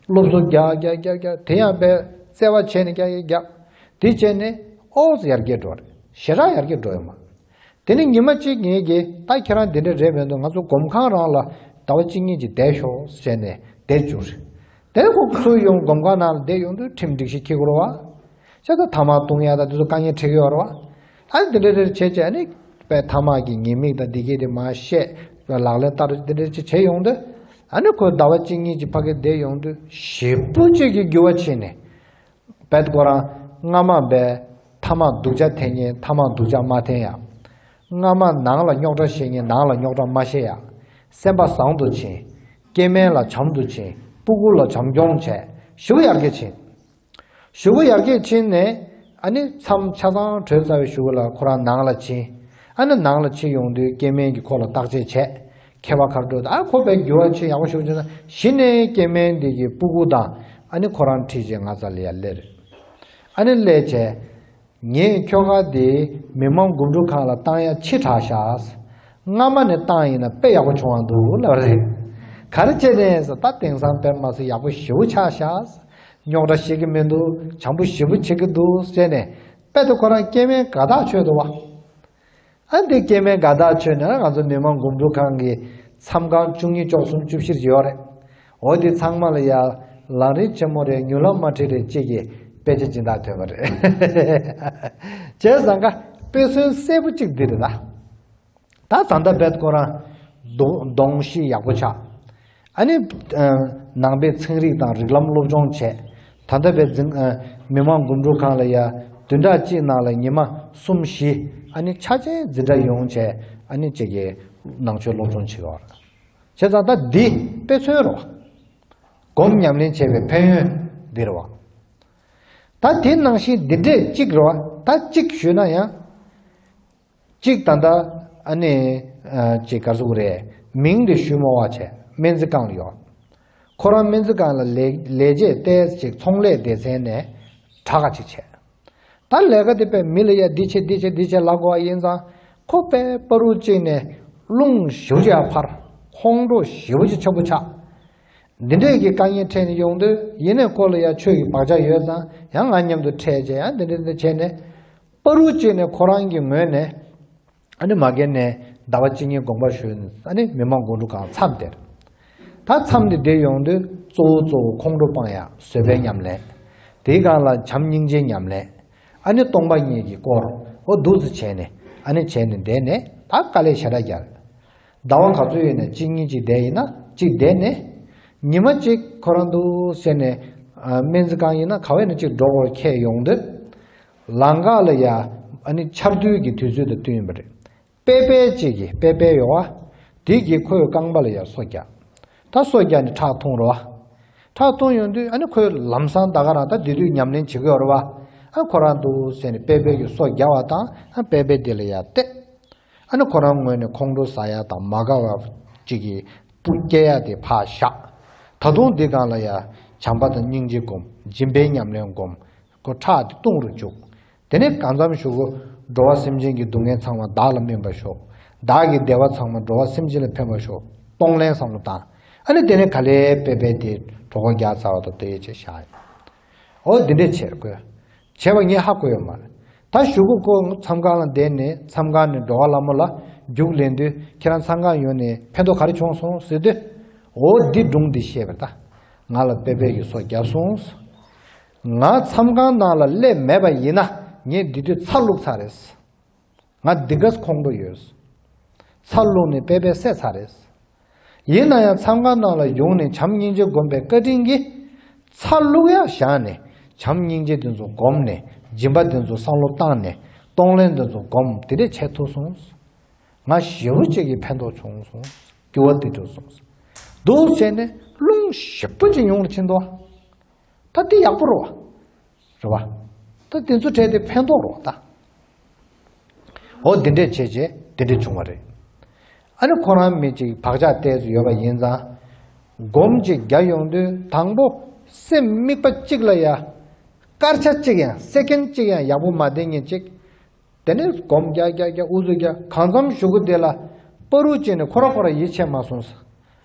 སློབ་གསོ་རྒྱག་རྒྱག་རྒྱག་རྒྱག་དེ་ཡང་དཔེ་བརྩེ་བ་བྱས་ནས་རྒྱག་རྒྱག་རྒྱག་དེ་བྱས་ནས་ཨོ་ཙི་ཡར་རྒྱས་འགྲོ་བ་རེད། ཞེ་དྲག་ཡར་རྒྱས་འགྲོ་ཡོད་མ། དེ་ནས་ཉི་མ་གཅིག་ངེད་ཀྱིས་ད་ཁྱེད་རང་འདི་འདྲ་རེད་མི་འདུག་ང་ཚོ་སྒོམ་ཁང་རང་ལ་ཟླ་བ་གཅིག་གཉིས་ཅིག་བསྡད་ཤོག་ཟེར་ནས་བསྡད་བཅུག་རེད། དེ་ཁོ་ཚོ་ཡོང་སྒོམ་ཁང་ནང་ལ་བསྡད་ཡོང་དུས་ཁྲིམས་སྒྲིག་གཞི་འཁྱེར་དགོས་རེད་བ། བྱས་ཙང་ཐ་མག་བཏུང་ཡ་ད་དེ་ཚོ་དཀའ་ངལ་འཕྲད་ཀྱི་ཡོད་རེད་བ། ཨ་ནི་འདི་འདྲ་འདྲ་བྱས་བྱས་ཨ་ནི་དཔེ་ཐ་མག་གི་ཉེས་དམིགས་དང་འདི་གས་དེ་མར་བཤད། ལག་ལེན་བསྟར་འདི་འདྲ་ཅིག་བྱས་ཡོང་དུས། ཨ་ནི་ཁོ་ཟླ་བ་གཅིག་གཉིས་ཅིག་ཕ་གིར་བསྡད་ཡོང་དུས་ཞེ་པོ་ཅིག་གི་འགྱུར་བ་ཕྱིན་ནས། དཔལ་ཁོ་རང་སྔ་མ་བས་ཐ་མག་སྡུག་ཅག་འཐེན་མཁན་ཐ་མག་སྡུག་ཅག་མ་འཐེན་ཡ། སྔ་མ་ནང་ལ་རྙོག་དྲ་བཤད་མཁན་ནང་ལ་རྙོག་དྲ་མ་བཤད་ཡ། སེམས་པ་བཟང་དུ་ཕྱིན། སྐྱེ་དམན་ལ་བྱམས་དུ་ཕྱིན། སྤུ་གུ་ལ་བྱམས་སྐྱོང་བྱས། ཞེ་པོ་ཡར་རྒྱས་ཕྱིན། ཞེ་པོ་ཡར་རྒྱས་ཕྱིན་ནས་ཨ་ནི་མཚམས་ཆ་ཚང་གྲོལ་ཚར་བའི་གཞུག་ལ་ཁོ་རང་ནང་ལ་ཕྱིན། ཨ་ནི་ནང་ལ་ཕྱིན་ཡོང་དུས་སྐྱེ་དམན་གྱིས་ཁོ་ལ་བརྟག་དཔྱད་བྱས། མཁས་པ་གར་འགྲོ་ད་ཨ་ཁོ་པའི་འགྱུར་བ་ཆེ་ཡག་པོ་ཞུ་བྱུང་ན་གཞི་ནས་སྐྱེ་དམན་འདི་གི་སྤུ་གུ་དང་ཨ་ནི་ཁོ་རང་ཁྲིད་བྱས་ང་རྩ་ལ་ཡར་སླེབས་རེད། ཨ་ནི་སླེབས་བྱས། ངས་ཁྱོ་ག་དེ་མི་མང་སྒོམ་སྒྲུབ་ཁང་ལ་བཏང་ཡ་ཕྱི་དྲགས་ཤག་སྔ་མ་ནས་བཏང་ཡིན་ན་དཔེ་ཡག་པོ་བྱུང་བ་འདུག་ལབ་རེད། ག་རེ་བྱས་ནས་ཟེར་ད་དེང་སང་དཔེ་མ་སྲིད་ཡག་པོ་ཞེ་པོ་ཆགས་ཤག་རྙོག་དྲ་བཤད་ཀྱི་མི་འདུག་བྱམས་པོ་ཞེ་པོ་བྱེད་ཀྱི་འདུག་ཟེར་ནས་དཔེ་དེ་ཁོ་རང་སྐྱེ་དམན་དགའ་ཐག་ཆོད་འདུག་བ། ཨ་འདི་སྐྱེ་དམན་དགའ་ཐག་ཆོད་ན་ང་ཚོ་མི་མང་སྒོམ་སྒྲུབ་ཁང་གི་མཚམས་ཁང་བཅུ་གཉིས་བཅུ་གསུམ་བཅུ་བཞིར་ཡོད་རེད། འོ་འདི་ཚང་མ་ལ་ཡ་ལམ་རིམ་ཆེན་མོ་རེད་མྱུར་ལམ་མ་ཁྲིད་རེད་ཅེས་ཀྱི་དཔེ་ཆ་སྦྱིན་བདག་ཐོན་པ་རེད། བྱས་ཙང་ཀ་དཔེ་མཚོན་གསལ་པོ་གཅིག་འདི་རེད་ད། ད་ད་ལྟ་བེད་ཁོ་རང་གདོང་གདོང་ཤེས་ཡག་པོ་ཆགས། ཨ་ནི། ནང་པའི་ཚན་རིག་དང་རིགས་ལམ་སློབ་སྦྱོང་བྱས། ད་ལྟ་བའི་འཛིན། མི་མང་སྒོམ་སྒྲུབ་ཁང་ལ་ཡ། བདུན་ཕྲག་གཅིག་ནང་ལ་ཉི་མ་གསུམ་བཞི། ཨ་ནི་ཆ་ཆེན་འཛིན་གྲྭ་ཡོང་བྱས། ཨ་ནི་ཅིག་གི་ནང་ཆོས་སློབ་སྦྱོང་བྱེད་ཀྱི་ཡོད་རེད། བྱས་ཙང་ད་འདི་དཔེ་མཚོན་རོ། སྒོམ་ཉམས་ལེན་བྱས་པའི་ཕན་ཡོན་འདི་རེད་བ། ད་དེ་ནང་བཞིན་འདི་འདྲས་གཅིག་རེད་བ། ད་གཅིག་ཞུས་ན་ཡང་། གཅིག་ད་ལྟ་ཨ་ནི་ཅིག་ག་རེ་ཟེར་དགོས་རེད། མིང་དེ་ཞུས་མ་དགོས་པ་བྱས་སྨན་རྩིས་ཁང་ལ་ཡོད། ཁོ་རང་སྨན་རྩིས་ཁང་ལ་ལས་ལས་བྱེད་ཏོག་ཙམ་ཅིག་ཚོང་ལས་སྡེ་ཚན་ནས་དྲག་ག་ཅིག་བྱས། ད་ལས་ཀ་དེ་དཔེ་མི་ལ་ཡ་འདི་བྱེད་འདི་བྱེད་འདི་བྱེད་ལབ་དགོས་པ་ཡིན་ཙང་ཁོ་དཔེ་བར་དུ་གཅིག་ནས་རླུང་ཞེ་པོ་ཅིག་ཡར་འཕར། ཁོང་ཁྲོ་ཞེ་པོ་ཅིག་ཆེན་པོ་ཆགས། འདི་འདྲས་ཀྱི་དཀའ་ངལ་འཕྲད་ནས་ཡོང་དུས་ཡིན་ནའི་ཁོ་ལ་ཡ་ཆོས་ཀྱི་བག་ཆགས་ཡོད་ཙང་ཡང་ང་མཉམ་དུ་འཕྲད་བྱས་ཡང་འདི་འདྲས་འདི་བྱས་ནས། པ་རུ་བཅད་ནས་ཁོ་རང་གི་ངོས་ནས་ཨ་ནི་མ་རྒན་ནས་ཟླ་བ་གཅིག་གཉིས་དགོངས་པ་ཞུས་ནས་ཨ་ནི་མི་མང་སྒོམ་སྒྲུབ་ཁང་མཚམས་དེར། ད་མཚམས་དེ་བསྡད་ཡོང་དུས་གཙོ་བོ་གཙོ་བོ་ཁོང་ཁྲོ་སྤང་ཡག་བཟོད་པའི་ཉམས་ལེན། དེའི་སྒང་ལ་བྱམས་སྙིང་རྗེའི་ཉམས་ལེན། ཨ་ནི་སྟོང་པ་ཉིད་ཀྱི་སྐོར་འོ་འདུག་སེ་བྱས་ནས་ཨ་ནི་བྱས་ནས་བསྡད་ནས་ད་དཀའ་ལས་ཞེ་དྲག་རྒྱག་ཟླ་བ་ག་ཚོད་ཡོད་ན་གཅིག་གཉིས་གཅིག་བསྡད་ཡིན་ན་གཅིག་བསྡད་ནས། ཉི་མ་གཅིག་ཁོ་རང་འདུག་ཟེར་ནས་ཨ། སྨན་རྩིས་ཁང་ཡིན་ན་ག་བས་ན་གཅིག་འགྲོ་དགོས་ཁེལ་ཡོང་དུས། ལམ་ཁ་ལ་ཡ་ཨ་ནི་ཆར་དུས་ཀྱི་དུས་ཚོད་དང་བསྟུན་ཡོད་པ་རེད། པེ་པེ་གཅིག་གིས་པེ་པེ་ཡོད་བ། དེ་གིས་ཁོའི་རྐང་པ་ལ་ཡ་སོ་བརྒྱབ། ད་སོ་བརྒྱབ་ནས་ཁྲག་འཐུང་རོ་བ། ཁྲག་འཐུང་ཡོང་དུས་ཨ་ནི་ཁོས་ལམ་སང་ད་ག་རང་ད་དེ་དུས་ཉམས་ལེན་བྱེད་ཀྱི་ཡོད་རེད་བ། ཨ་ཁོ་རང་འདུག་ཟེར་ནས་པེ་པེ་གིས་སོ་བརྒྱབ་པ་དང་ཨ་པེ་པེ་དེ་ལ་ཡ་བལྟས། ཨ་ནི་ཁོ་རང་ངོས་ནས་ཁོང་ཁྲོ་ཟ་ཡ་དང་མ་དགའ་བ་གཅིག་གིས་སྤུ་སྐྱེ་ཡ་དེ་ཕར་བཞག། ད་དུང་འདི་སྒང་ལ་ཡ་བྱམས་པ་དང་སྙིང་རྗེ་སྒོམ། སྦྱིན་པའི་ཉམས་ལེན་སྒོམ། ཁོ་ཁྲག་དེ་བཏུང་རུ་བཅུག། དེ་ནས་གང་འཚམ་གཞུག་གུ་འགྲོ་བ་སེམས་ཅན་གྱི་སྡུག་བསྔལ་ཚང་མ་བདག་ལ་སྨིན་པར་ཤོག། བདག་གི་བདེ་བ་ཚང་མ་འགྲོ་བ་སེམས་ཅན་ལ་ཕན་པར་ཤོག། གཏོང་ལེན་བསམ་བློ་བཏང་། ཨ་ནི་དེ་ནས་ག་ལེ་པེ་པེ་དེ་གྲོད་ཁོག་རྒྱགས་ཚར་བ་དང་དེ་ཡས་ཆེ་བཞག་ཡོད། འོ་འདི་འདྲས་བྱེད་དགོས། བྱས་པ་ངས་ཧ་གོ་ཡོད་མ་རེད། ད་གཞུག་གུ་ཁོ་མཚམས་ཁང་ལ་བསྡད་ནས་མཚམས་ཁང་ནས་འགྲོ་བ་ལྷ་མོ་ལ་རྒྱུགས་ལེན་དུས་ཁྱེད་རང་མཚམས་ཁང་ཡོང་ནས་ཕན་ཐོགས་ག་རེ་བྱུང་སོང་ཟེར་དུས། འོ་འདི་སྒྲུང་འདི་བཤད་པ་ད། ང་ལ་པེ་པེ་ཡིས་སོ་བརྒྱབ་སོང་། ང་མཚམས་ཁང་ནང་ལ་སླེབས་མེད་པ་ཡིན་ན་ངས་འདི་དུས་ཚ་བླུགས་ཚར་རེད། ང་འདི་གས་ཁོང་ཁྲོ་ཡོད། ཚ་བླུགས་ནས་པེ་པེ་བསད་ཚར་རེད། ཡིན་ན་ཡང་མཚམས་ཁང་ནང་ལ་ཡོང་ནས་བྱམས་སྙིང་རྗེ་སྒོམ་པའི་བཀའ་དྲིན་གྱིས་ཚ་བླུགས་ཡ་བཞག་ནས་བྱམས་སྙིང་རྗེ་དེ་ཚོ་སྒོམ་ནས་སྦྱིན་པ་དེ་ཚོ་བསམ་བློ་བཏང་ནས་གཏོང་ལེན་དེ་ཚོ་སྒོམ་དེ་འདྲས་བྱེད་ཐུབ་སོང་། ང་ཞེ་པོ་ཅིག་གི་ཕན་ཐོགས་བྱུང་སོང་། སྐྱོ་བ་དེ་འགྲོ་སོང་། འདུག་བྱས་ནས་རླུང་ཞེ་པོ་ཅིག་ཡོང་རུ་ཕྱིན་འདུག། ད་དེ་ཡག་པོ་རེད་བ། རེད་བ། ད་དེ་ཚོ་འཕྲད་དེ་ཕན་ཐོགས་རེད་བ་ད། འོ་དེ་འདྲས་བྱས་བྱས་དེ་འདྲས་བྱུང་བ་རེད། ཨ་ནི་ཁོ་རང་མི་གཅིག་བག་ཆགས་བལྟས་སུ་ཡོད་པ་ཡིན་ཙང་། སྒོམ་གཅིག་རྒྱག་ཡོང་དུས་དང་པོ་སེམས་དམིགས་པ་གཅིག་ལ་ཡ། སྐར་ཆ་གཅིག་ཡང་སེ་ཀེན་གཅིག་ཡང་ཡག་པོ་མ་བསྡད་མཁན་གཅིག། དེ་ནས་སྒོམ་རྒྱག་རྒྱག་རྒྱག་ཨུ་ཚུགས་རྒྱག་གང་འཚམ་གཞུག་གུ་དེ་ལ་པ་རུ་བྱས་ནས་ཁོ་ར་ཁོ་ར་ཡིད་ཆེས་མ་སོང་ས།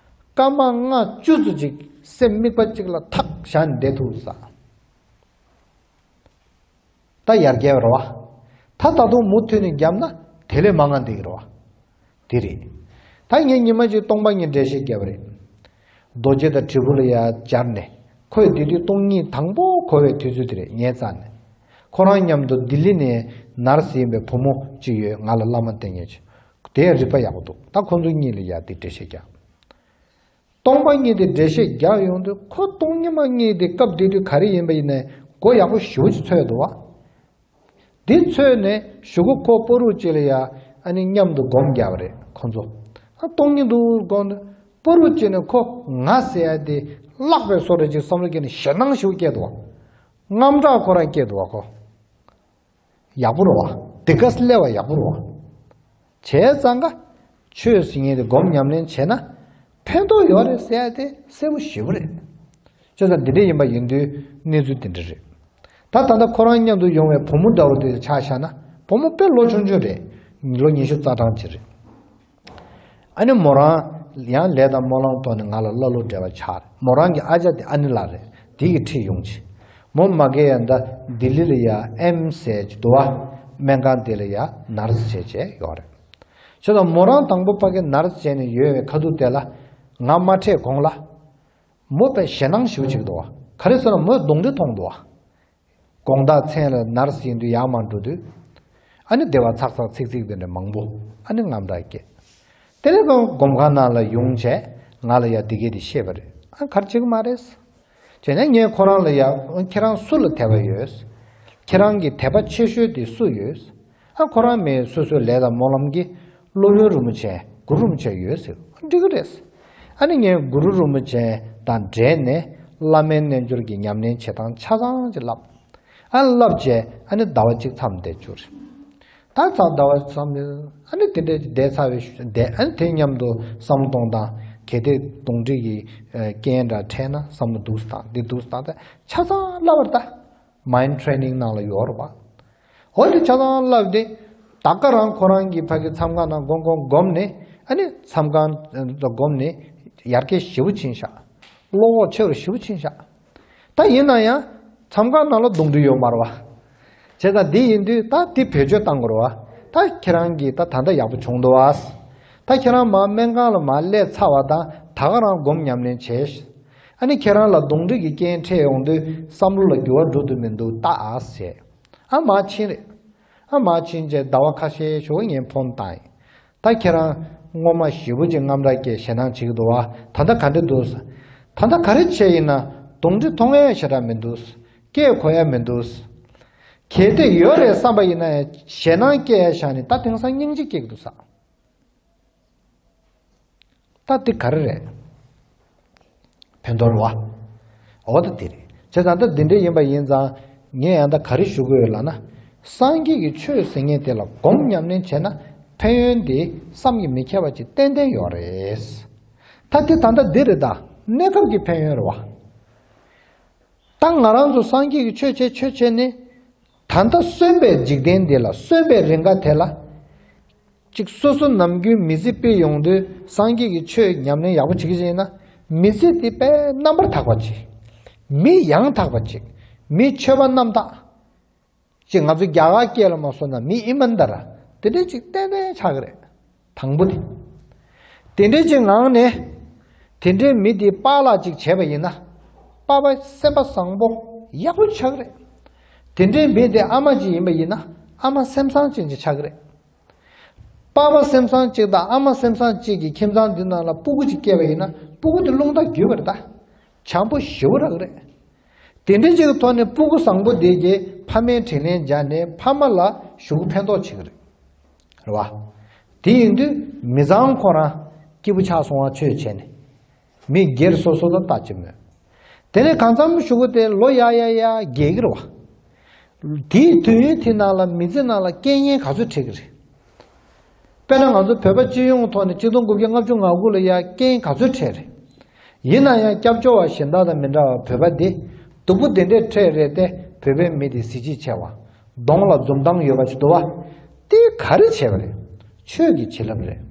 སྐར་མ་ལྔ་བཅུ་ཙམ་ཅིག་སེམས་དམིགས་པ་གཅིག་ལ་ཐག་བཞག་ནས་བསྡད་ཐུབ་ས། ད་ཡར་རྒྱས་པ་རེད་བ། ད་ད་དུང་མུ་མཐུད་ནས་བརྒྱབ་ན་དེ་ལས་མང་ང་འདི་གི་རེད་བ། དེ་རེད། ད་ངས་ཉི་མ་གཅིག་སྟོང་པ་ཉིད་འགྲེལ་བཤད་བརྒྱབ་པ་རེད། རྡོ་རྗེ་དང་དྲིལ་བུ་ལ་ཡར་སྦྱར་ནས་ཁོས་དེ་དུས་སྟོང་ཉིད་དང་པོ་གོ་བའི་དུས་ཚོད་དེ་རེད་ངའི་རྩ་ནས། ཁོ་རང་མཉམ་དུ་ལྡི་ལི་ནས་ནར་སི་ཡིན་པའི་བུ་མོ་གཅིག་ཡོད་ང་ལ་བླ་མ་བསྟེན་མཁན་ཅིག། དེ་ཡང་རིག་པ་ཡག་པོ་འདུག། ད་ཁོ་ཚོ་གཉིས་ལ་ཡར་དེ་འགྲེལ་བཤད་བརྒྱབ། སྟོང་པ་ཉིད་དེ་འགྲེལ་བཤད་རྒྱག་ཡོང་དུས་ཁོ་སྟོང་ཉིད་མ་ཉིད་དེ་སྐབས་དེ་དུས་ག་རེ་ཡིན་པ་ཡིན་ནའི་མགོ་ཡག་པོ་ཞེ་པོ་ཅིག་ཚོས་འདུག་བ། དེ་ཚོས་ནས་གཞུག་གུ་ཁོ་པོ་རུ་ཅིག་ལ་ཡ་ཨ་ནི་མཉམ་དུ་སྒོམ་རྒྱག་པ་རེད་ཁོ་ཚོ། ཨ་སྟོང་ཉིད་འདུག་དགོངས་ནས་པོ་རུ་ཅིག་ནས་ཁོ་ང་ཟེར་ཡ་དེ་བརླག་པའི་བཟོ་འདྲ་ཅིག་བསམ་བློ་སྐྱེས་ནས་ཞེད་སྣང་ཞེ་པོ་སྐྱེས་འདུག་བ། དངངས་སྐྲག་ཁོ་རང་སྐྱེས་འདུག་བ་ཁོ། ཡག་པོ་རེད་བ། དེ་ག་སླེབས་པ་ཡག་པོ་རེད་བ། བྱས་ཙང་ཀ་ཆོས་ཟེར་མཁན་དེ་སྒོམ་ཉམས་ལེན་བྱས་ན་ཕན་ཐོགས་ཡོད་རེད་ཟེར་ཡ་དེ་གསལ་པོ་ཞེ་པོ་རེད། བྱས་ཙང་འདི་འདྲ་ཡིན་པ་ཡིན་དུས་གནས་ཚུལ་འདི་འདྲ་རེད། ད་ད་ལྟ་ཁོ་རང་མཉམ་དུ་ཡོང་བའི་བུ་མོ་འདྲ་བོ་དེ་ཆ་བཞག་ན་བུ་མོ་དཔེ་ལོ་ཆུང་ཆུང་རེད། ལོ་ཉི་ཤུ་རྩ་གྲངས་ཅིག་རེད། ཨ་ནི་མོ་རང་ཡང་ལས་དང་སྨོན་ལམ་ཐོག་ནས་ང་ལ་ཀླ་ཀློ་འདྲ་བ་ཆགས་རེད། མོ་རང་གི་ཨ་ཅག་དེ་ཨ་ནི་ལགས་རེད། དེ་གི་ཁྲིད་ཡོང་ཆེ། མོ་མ་གི་ཡ་ད་ལྡི་ལི་ལ་ཡ་ཨེམ་སི་ཟེར་གྱི་འདུག་བ། སྨན་ཁང་དེ་ལ་ཡ་ནར་སི་བྱས་བྱས་ཡོད་རེད། བྱས་ཙང་མོ་རང་དང་པོ་ཕ་གི་ནར་སི་བྱས་ནས་ཡོད་པའི་ཁ་ཐུག་དེ་ལ་ང་མ་འཕྲད་གོང་ལ། མོ་དཔེ་ཞེད་སྣང་ཞེ་པོ་བྱེད་ཀྱི་འདུག་བ། ག་རེ་ཟེར་ན་མོས་གདོན་འདྲེ་མཐོང་འདུག་བ། དགོང་དག་མཚན་ལ་ནར་སི་ཡིན་དུས་ཡར་མར་འགྲོ་དུས། ཨ་ནི་སྡེ་བ་ཚག་ཚག་ཚིག་ཚིག་དེ་འདྲ་མང་པོ་ཨ་ནི་དངངས་སྐྲག་སྐྱེས། དེ་ནས་ཁོང་སྒོམ་ཁང་ནང་ལ་ཡོང་བྱས་ང་ལ་ཡ་འདི་གས་དེ་བཤད་པ་རེད། ཨ་གར་བྱེད་ཀྱི་མ་རེད། བྱས་ན་ངས་ཁོ་རང་ལ་ཡ་ཁྱེད་རང་སུ་ལ་དད་པ་ཡོད། ཁྱེད་རང་གི་དད་པ་ཆེ་ཤོས་དེ་སུ་ཡོད། ཨ་ཁོ་རང་མིས་སོ་སོའི་ལས་དང་སྨོན་ལམ་གྱིས་སློབ་དཔོན་རིན་པོ་ཆེ་གུ་རུ་རིན་པོ་ཆེ་ཡོད་ཟེར། འགྲིག་གི་རེད། ཨ་ནི་ངས་གུ་རུ་རིན་པོ་ཆེ་དང་འབྲེལ་ནས་བླ་མའི་རྣལ་འབྱོར་གྱི་ཉམས་ལེན་བྱེད་སྟངས་ཆ་ཚང་ཅིག་བསླབ། ཨ་ནི་བསླབ་བྱས་ཨ་ནི་ཟླ་བ་གཅིག་མཚམས་བསྡད་རྒྱུ་རེད། ད་ཚ་ཟླ་བ་མཚམས་ནས་ཨ་ནི་དེ་འདྲས་བསྡད་ཚར་བའི་ཤུ་བསྡད་ཨ་ནི་དེ་མཉམ་དུ་བསམ་བློ་གཏོང་སྟངས་གལ་ཏེ་གདོན་འདྲེ་གི་རྐྱེན་འདྲ་འཕྲད་ན་བསམ་བློ་འདུག་སྟངས་འདི་འདུག་སྟངས་ད་ཆ་ཚང་བསླབ་པར་ད། Mind Training ནང་ལ་ཡོད་རེད་པ། འོ་དེ་ཆ་ཚང་བསླབས་ཏེ། ད་ག་རང་ཁོ་རང་གི་ཕ་གི་མཚམས་ཁང་ནང་དགོང་དགོང་སྒོམ་ནས་ཨ་ནི་མཚམས་ཁང་དུ་སྒོམ་ནས་ཡར་རྒྱས་ཞེ་པོ་ཕྱིན་ཤག། བློ་ཁོག་ཆེ་རུ་ཞེ་པོ་ཕྱིན་ཤག། ད་ཡིན་ན་ཡང་མཚམས་ཁང་ནང་ལ་གདོན་འདྲེ་ཡོད་མ་རེད་པ། བྱས་ཙང་འདི་ཡིན་དུས་ད་འདི་བེད་སྤྱོད་བཏང་དགོས་རེད་པ། ད་ཁྱེད་རང་གིས་ད་ད་ལྟ་ཡག་པོ་བྱུང་འདུག་ཨ། ད་ཁྱེད་རང་མར་སྨན་ཁང་ལ་མར་སླེབས་ཚར་བ་དང་ད་ག་རང་སྒོམ་ཉམས་ལེན་བྱས། ཨ་ནི་ཁྱེད་རང་ལ་གདོན་འདྲེ་གི་རྐྱེན་འཕྲད་ཡོང་དུས་བསམ་བློ་ལ་འགྱུར་བ་འགྲོ་དུ་མི་འདུག་ལྟ་ཨ་ཟེར། ཨ་མར་ཕྱིན་རེད། ཨ་མར་ཕྱིན་རྗེས་ཟླ་བ་ཁ་ཤས་ཤོག་ངས་ཕོན་བཏང་ཡིན། ད་ཁྱེད་རང་སྔོན་མ་ཞེ་པོ་ཅིག་དངངས་སྐྲག་སྐྱེས་ཞེད་སྣང་བྱེད་ཀྱི་འདུག་བ། ད་ལྟ་ག་འདྲ་འདུག་ཟེར། ད་ལྟ་ག་རེ་བྱས་ཡིན་ན་གདོན་འདྲེ་མཐོང་ཡ་ཞེ་དྲག་མི་འདུག་སྐད་གོ་ཡ་མི་འདུག་གལ་ཏེ་ཡོད་རེད་བསམ་པ་ཡིན་ན་ཡང་ཞེད་སྣང་སྐྱེ་ཡ་བཞག་ནས་ད་དེང་སང་སྙིང་རྗེ་སྐྱེ་གི་འདུག་ས། ད་འདི་ག་རེ་རེད། ཕན་ཐོགས་རེད་བ། འོ་ད་འདི་རེད། བྱས་ཙང་ད་འདི་འདྲ་ཡིན་པ་ཡིན་ཙང་ངས་ཡང་ད་ག་རེ་ཞུ་གི་ཡོད་ལབ་ན། སངས་རྒྱས་ཀྱི་ཆོས་ཟེར་མཁན་དེ་ལ་སྒོམ་ཉམས་ལེན་བྱས་ན་ཕན་ཡོན་དེ་བསམ་གྱིས་མི་ཁྱབ་པ་ཅིག་ཏན་ཏན་ཡོད་རེད། ད་འདི་ད་ལྟ་འདི་རེད། ད་གནས་སྐབས་ཀྱི་ཕན་ཡོན་རེད་བ། ད་ང་རང་ཚོ་སངས་རྒྱས་ཀྱི་ཆོས་བྱས་ཆོས་བྱས་ནས། ད་ལྟ་གསོན་པའི་འཇིག་རྟེན་འདི་ལ་གསོན་པའི་རིང་ག་དེ་ལ། གཅིག་སོ་སོ་ནམ་རྒྱུན་མི་ཚེ་སྤེལ་ཡོང་དུས་སངས་རྒྱས་ཀྱི་ཆོས་ཉམས་ལེན་ཡག་པོ་བྱེད་ཀྱི་ཡིན་ན། མི་ཚེ་འདི་དཔེ་རྣམ་པར་དག་པ་ཅིག་མི་ཡང་དག་པ་ཅིག་མི་ཆོས་པ་རྣམ་དག་ཅིག་ང་ཚོ་རྒྱ་གར་སྐད་ལ་མ་སོང་ན་མི་ཨི་མན་ད་ར་དེ་འདྲའི་ཅིག་ཏན་ཏན་ཆགས་ཀྱི་རེད། དང་པོ་དེ། དེ་འདྲའི་ཅིག་ངང་ནས། དེ་འདྲའི་མི་དེ་པཱ་ལགས་ཅིག་བྱས་པ་ཡིན་ན། པཱ་པ་སེམས་པ་བཟང་པོ་ཡག་པོ་ཆགས་ཀྱི་རེད། དེ་འདྲའི་མི་དེ་ཨ་མ་ཅིག་ཡིན་པ་ཡིན་ན་ཨ་མ་སེམས་བཟང་ཅན་ཅིག་ཆགས་ཀྱི་རེད། པཱ་པ་སེམས་བཟང་ཅིག་དང་ཨ་མ་སེམས་བཟང་ཅིག་གི་ཁྱིམ་ཚང་འདི་ནང་ལ་སྤུ་གུ་ཅིག་སྐྱེས་པ་ཡིན་ན་སྤུ་གུ་དེ་རླུང་རྟ་རྒྱུས་པ་རེད་ད། བྱམས་པོ་ཞེ་པོ་རག་གི་རེད། དེ་འདྲ་ཅིག་གི་ཐོག་ནས་སྤུ་གུ་བཟང་པོ་དེ་གིས་ཕ་མའི་དྲིན་ལན་འཇལ་ནས་ཕ་མ་ལ་ཞེ་པོ་ཕན་ཐོགས་བྱེད་ཀྱི་རེད། རེད་བ། དེ་ཡིན་དུས་མི་ཚང་ཁོ་རང་སྐྱིད་པོ་ཆགས་སོང་བ་ཆོས་བྱས་ནས། མི་སྒེར་སོ་སོ་ལ་ལྟ་ཅི་མོད། དེ་ནས་གང་འཚམ་ཞུ་གི་དེ་ལོ་ཡ་ཡ་ཡ་རྒས་ཀྱི་རེད་བ། དེའི་དུས་ཡུན་དེ་ནང་ལ་མི་ཚེ་ནང་ལ་རྐྱེན་ངན་ག་ཚོད་འཕྲད་ཀྱི་རེད། དཔེར་ན་ང་ཚོ་བོད་པ་སྤྱི་ཡོངས་ཐོག་ནས་ཆིག་སྟོང་དགུ་བརྒྱ་ལྔ་བཅུ་ང་དགུ་ལ་ཡ་རྐྱེན་ག་ཚོད་འཕྲད་རེད། ཡིན་ན་ཡང་སྐྱབས་བཅོལ་བ་གཞན་དག་དང་མི་འདྲ་བར་བོད་པ་འདི་སྡུག་པོ་དེ་འདྲས་འཕྲད་རེད་དེ་བོད་པའི་མི་དེ་གཟི་བརྗིད་ཆེ་བ། གདོང་ལ་འཛུམ་མདངས་ཡོད་པ་ཞིག་འདུག་བ། དེ་ག་རེ་བྱས་པ་རེད། ཆོས་ཀྱི་བྱིན་རླབས་རེད།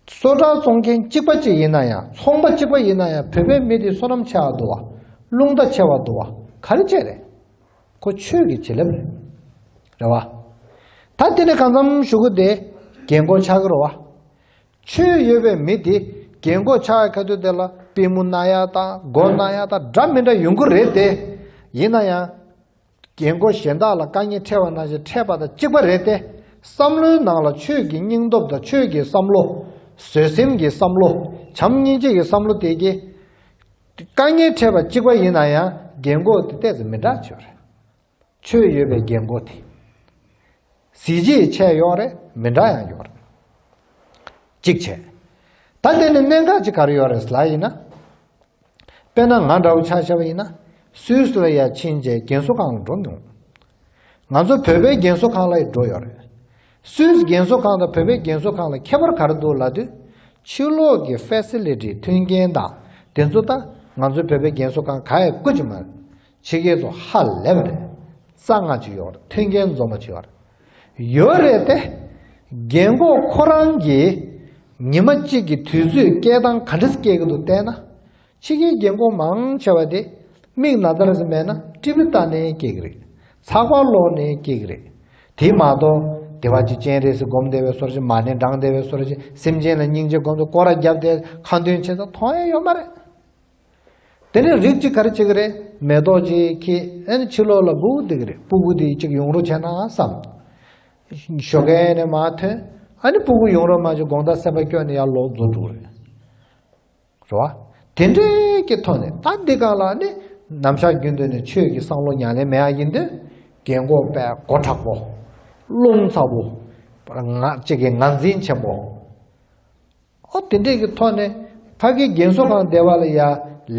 སོ་ཊར་བཙོང་མཁན་གཅིག་པ་གཅིག་ཡིན་ན་ཡང་ཚོང་པ་གཅིག་པ་ཡིན་ན་ཡང་བོད་པའི་མི་དེ་བསོད་ནམས་ཆེ་བ་འདུག་བ། རླུང་རྟ་ཆེ་བ་འདུག་བ། ག་རེ་བྱས་རེད། ཁོ་ཆོས་ཀྱི་བྱིན་རླབས་རེད། རེད་བ། ད་དེ་ནས་གང་འཚམ་ཞུ་གི་དེ་རྒན་གོག་ཆགས་ཀྱི་རེད་བ། ཆོས་ཡོད་པའི་མི་དེ་རྒན་གོག་ཆགས་ཡ་ཁ་ཐུག་དེ་ལ་པུས་མོ་ན་ཡ་དང་མགོ་ན་ཡ་དང་འདྲ་མི་འདྲ་ཡོང་གི་རེད་དེ། ཡིན་ན་ཡང་། རྒན་གོག་གཞན་དག་ལ་དཀའ་ངལ་འཕྲད་པ་ནང་བཞིན་འཕྲད་པ་དང་གཅིག་པ་རེད་དེ། བསམ་བློའི་ནང་ལ་ཆོས་ཀྱི་སྙིང་སྟོབས་དང་ཆོས་ཀྱི་བསམ་བློ། བཟོད་སེམས་ཀྱི་བསམ་བློ། བྱམས་སྙིང་རྗེ་ཡི་བསམ་བློ་དེ་གིས། དཀའ་ངལ་འཕྲད་པ་གཅིག་པ་ཡིན་ན་ཡང་རྒན་གོག་དེ་ཏོག་ཙམ་མི་འདྲ་ཆགས་རེད། ཆོས་ཡོད་པའི་རྒན་གོག་དེ། གཟི་བརྗིད་ཆེ་ཡོད་རེད་མི་འདྲ་ཡང་ཡོད་རེད། གཅིག་བྱས། ད་དེ་ནི་གནད་འགག་ཅིག་ག་རེ་ཡོད་རེད་ལབ་ཡིན་ན། དཔེར་ན་ང་འདྲ་བོ་ཆ་བཞག་པ་ཡིན་ན། སུད་སི་ལ་ཡར་ཕྱིན་རྗེས་རྒན་གསོ་ཁང་ལ་འགྲོ་མྱོང་། ང་ཚོ་བོད་པའི་རྒན་གསོ་ཁང་ལ་ཡང་འགྲོ་ཡོད་རེད། སུད་སི་རྒན་གསོ་ཁང་དང་བོད་པའི་རྒན་གསོ་ཁང་ལ་ཁྱད་པར་ག་རེ་འདུག་ལབ་དུས། ཕྱི་ལོགས་ཀྱི་ཕེ་སི་ལི་ཊི་མཐུན་རྐྱེན་དང་དེ་ཚོ་ད་ང་ཚོའི་བོད་པའི་རྒན་གསོ་ཁང་ག་ཡང་དགུ་ཅིག་མ་རེད། ཕྱི་རྒྱལ་ཚོ་ཧ་ལས་པ་རེད། རྩ་ང་ཅིག་ཡོད་རེད། མཐུན་རྐྱེན་འཛོམས་པ་ཅིག་ཡོད་རེད། ཡོད་རེད་དེ། རྒན་གོག་ཁོ་རང་གིས་ཉི་མ་གཅིག་གི་དུས་ཚོད་སྐྱེལ་སྟངས་ག་འདྲ་སྐྱེལ་གི་འདུག་བལྟས་ན། ཕྱི་རྒྱལ་རྒན་གོག་མང་ཆེ་བ་དེ་མིག་ན་ཚ་ར་ཟིན་མེད་ན་ཊི་བི་ལྟ་ནས་སྐྱེ་གི་རེད། ཚགས་པར་ཀློག་ནས་སྐྱེ་གི་རེད། དེ་མ་གཏོགས་བདེ་བ་ཅིག་སྤྱན་རས་གཟིགས་སྒོམ་བདེ་བའི་སོར་ཅིག་མ་ཎི་བགྲང་བདེ་བའི་སོར་ཅིག་སེམས་ཅན་ལ་སྙིང་རྗེ་སྒོམ་དུ་སྐོར་ར་བརྒྱབ་སྟེ་ཁ་འདོན་བྱེད་ས་མཐོང་ཡ་ཡོད་མ་རེད། དེ་ནས་རིགས་གཅིག་ག་རེ་བྱེད་ཀྱི་རེད། མེ་ཏོག་ཅིག་ཁྱེར་ཨ་ནི་ཕྱི་ལོགས་ལ་སྤུ་གུ་བསྡད་ཀྱི་རེད། སྤུ་གུ་དེ་གཅིག་ཡོང་རོགས་བྱས་ན་བསམ། ཞོགས་ཀས་ནས་མར་ཐོན། ཨ་ནི་སྤུ་གུ་ཡོང་རོགས་མ་བྱས་དགོང་དག་སེམས་པ་སྐྱོ་ནས་ཡར་ལོག་འཛུལ་འགྲོ་གི་རེད། རེད་བ། དེ་འདྲའི་གི་ཐོག་ནས་ད་འདི་གང་ལ་ནི་ནམ་ཞག་རྒྱུན་དུ་ནས་ཆོས་ཀྱི་བསམ་བློ་ཉམས་ལེན་མེད་ཡ་ཡིན་དུས་རྒན་གོག་དཔེ་མགོ་མཁྲེགས་པོ། རླུང་ཚ་པོ། ང་གཅིག་གི་ངར་འཛིན་ཆེན་པོ། ཨོ་དེ་འདྲའི་གི་ཐོག་ནས་ཕ་གི་རྒན་གསོ་ཁང་བསྡད་པ་ལ་ཡ་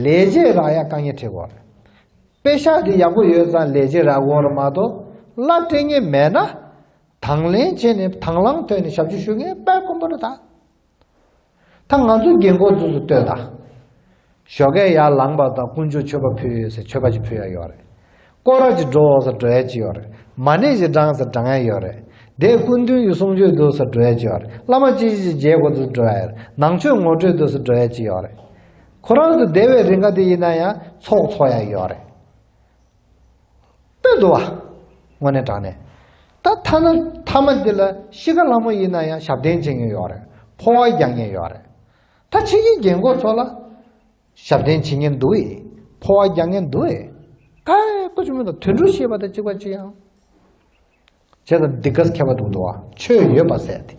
ལས་བྱེད་རག་ཡ་དཀའ་ངལ་འཕྲད་ཀྱི་ཡོད་རེད། པེ་ཤག་དེ་ཡག་པོ་ཡོད་ཙང་ལས་བྱེད་རག་གི་ཡོད་རེད་མ་གཏོགས་གླ་སྤྲད་མཁན་མེད་ན་དང་ལེན་བྱས་ནས་དང་བླངས་ཐོག་ནས་ཞབས་ཞུ་ཞུ་མཁན་དཔེ་དཀོན་པོ་རེད་ད། ད་ང་ཚོ་རྒན་གོག་ཚོ་ཚོ་ལྟོས་དང་། ཞོགས་ཀས་ཡར་ལངས་པ་དང་དཀོན་མཆོག་མཆོད་པ་ཕུལ་ཟེར་མཆོད་པ་ཅིག་ཕུལ་ཡ་ཡོད་རེད། སྐོར་ར་ཅིག་འགྲོ་ཟེར་འགྲོ་ཡ་ཅིག་ཡོད་རེད། མ་ཎི་ཅིག་བགྲང་ཟེར་བགྲང་ཡ་ཡོད་རེད། དེ་སྐུ་མདུན་གྱི་གསུང་ཆོས་འདུག་ཟེར་འགྲོ་ཡ་ཅིག་ཡོད་རེད། བླ་མ་ཅིག་ཅིག་མཇལ་དགོས་ཟེར་འགྲོ་ཡ་ཡོད་རེད། ནང་ཆོས་ངོ་སྤྲོད་འདུག་ཟེར་འགྲོ་ཡ་ཅིག་ཡོད་རེད། ཁོ་རང་ཚོ་བསྡད་པའི་རིང་ག་དེ་ཡིན་ན་ཡང་ཚོགས་འཚོགས་ཡ་ཡོད་རེད། དཔེ་འདུག་བ། དངོས་གནས་དྲང་གནས། ད་ཐ་ན་ཐ་མ་འདི་ལ་ཤི་ཁ་ལྷ་མོ་ཡིན་ན་ཡང་ཞབས་བརྟན་བྱེད་མཁན་ཡོད་རེད། འཕོ་བ་རྒྱག་མཁན་ཡོད་རེད། ད་ཕྱི་རྒྱལ་རྒན་གོག་ཚོ་ལ་ཞབས་བརྟན་བྱེད་མཁན་འདུག་ཨེ། འཕོ་བ་རྒྱག་མཁན་འདུག་ཨེ། ག་ཡེ་ཀོ་ཅི་མི་འདུག་དུད་འགྲོ་ཤེས་པ་དང་གཅིག་པ་ཅི་ཡང་། བྱས་ཙང་འདི་ག་ཁྱད་པར་འདུག་འདུག་བ། ཆོས་ཡོད་པ་ཟེར་ཏེ།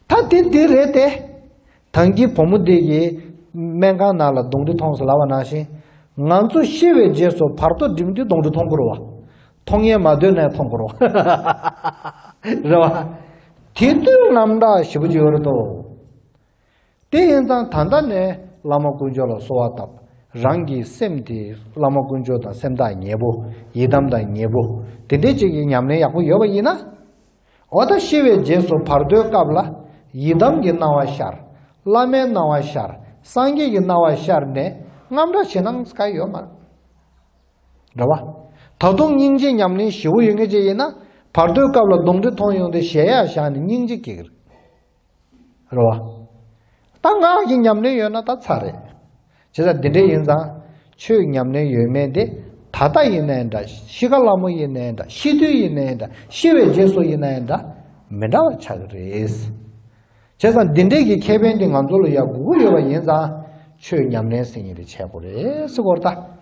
ད་དེ་འདི་རེད་དེ། ཐང་གི་བུ་མོ་དེ་གིས་ སྨན་ཁང་ནང་ལ་གདོན་འདྲེ་མཐོང་ཟེར་ལབ་པ་ནང་བཞིན། ང་ཚོ་ཤི་བའི་རྗེས་སུ་བར་དོ་འགྲིམ་དུས་གདོན་འདྲེ་མཐོང་གི་རེད་བ། མཐོང་ཡས་མ་འདོད་ནས་མཐོང་གི་རེད་བ། རེད་བ། དེ་དུས་རྣམ་དག་ཞེ་པོ་ཅིག་ཡོད་རེད་དོ། དེ་ཡིན་ཙང་ད་ལྟ་ནས་བླ་མ་དཀོན་མཆོག་ལ་གསོལ་བ་བཏབ། རང་གི་སེམས་དེ་བླ་མ་དཀོན་མཆོག་དང་སེམས་ཐག་ཉེ་པོ། ཡི་དམ་དང་ཉེ་པོ། དེ་འདྲའི་ཅིག་གི་ཉམས་ལེན་ཡག་པོ་ཡོད་པ་ཡིན་ན། འོ་ད་ཤི་བའི་རྗེས་སུ་བར་དོའི་སྐབས་ལ་ཡི་དམ་གྱི་སྣང་བ་ཤར། བླ་མའི་སྣང་བ་ཤར། སངས་རྒྱས་ཀྱི་སྣང་བ་ཤར་ནས་རྔམ་སྐྲག་བྱེད་སྣང་ག་ཡོད་མ་རེད། རེད་བ། ད་དུང་སྙིང་རྗེ་ཉམས་ལེན་ཞེ་པོ་ཡོད་མཁན་ཅིག་ཡིན་ན། བར་དོའི་སྐབས་ལ་གདོན་འདྲེ་མཐོང་ཡོང་དུས་གཞལ་ཡས་བཞག་ནས་སྙིང་རྗེ་སྐྱེ་གི་རེད། རེད་བ། ད་སྔགས་ཀྱི་ཉམས་ལེན་ཡོད་ན་ད་ཚར་རེད། བྱས་ཙང་འདི་འདྲ་ཡིན་ཙང་། ཆོས་ཉམས་ལེན་ཡོད་མེད་དེ། ད་ལྟ་ཡིན་ནའི་འདྲ། ཤི་ཁ་སླ་མོ་ཡིན་ནའི་འདྲ། ཤི་དུས་ཡིན་ནའི་འདྲ། ཤི་བའི་རྗེས་སུ་ཡིན་ནའི་འདྲ། མི་འདྲ་བ་ཆགས་ཀྱི་རེད། བྱས་ཙང་འདི་འདྲའི་གི་ཁེ་ཕན་དེ་ང་ཚོ་ལ་ཡ་དགོས་ཀྱི་ཡོད་པ་ཡིན་ཙང་། ཆོས་ཉམས་ལེན་ཟེར་མཁན་དེ་བྱེད་དགོས་རེད་ཟེར་གོ་རེད་ད།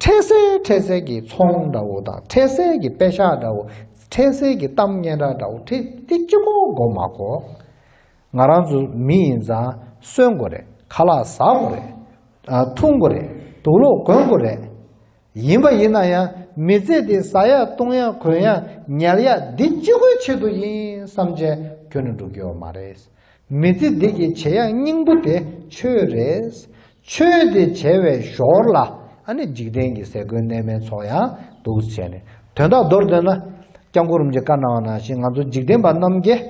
འཕྲལ་སེལ་འཕྲལ་སེལ་གྱི་ཚོང་འདྲ་བོ་དང་། འཕྲལ་སེལ་གྱི་པེ་ཤག་འདྲ་བོ། འཕྲལ་སེལ་གྱི་གཏམ་སྙན་གྲགས་འདྲ་བོ། འཕྲལ་དེ་གཅིག་པོ་དགོས་མ་དགོས། ང་རང་ཚོ་མི་ཡིན་ཙང་གསོན་དགོས་རེད། ཁ་ལག་ཟ་དགོས་རེད། ཨ། འཐུང་དགོས་རེད། དུག་ལོག་གོན་དགོས་རེད། ཡིན་པ་ཡིན་ན་ཡང་མི་ཚེ་འདི་ཟ་ཡ་འཐུང་ཡ་གོན་ཡ་ཉལ་ཡ་འདི་གཅིག་པོའི་ཆེད་དུ་ཡིན་བསམ་བྱས་ཁྱོན་ནས་འགྲོ་རྒྱུ་ཡོད་མ་རེད། མི་ཚེ་འདི་གི་བྱེད་ཡ་སྙིང་པོ་དེ་ཆོས་རེད། ཆོས་དེ་བྱས་པའི་ཞོར་ལ་ཨ་ནི་འཇིག་རྟེན་གྱི་ཟས་གོས་གནས་མལ་ཚོགས་ཡང་འདུག་བྱས་ནས། དོན་དག་མདོར་བསྡུས་ན། སྐྱབས་མགོན་རིན་པོ་ཆེས་བཀའ་གནང་བ་ནང་བཞིན་ང་ཚོ་འཇིག་རྟེན་པ་རྣམས་ཀྱིས།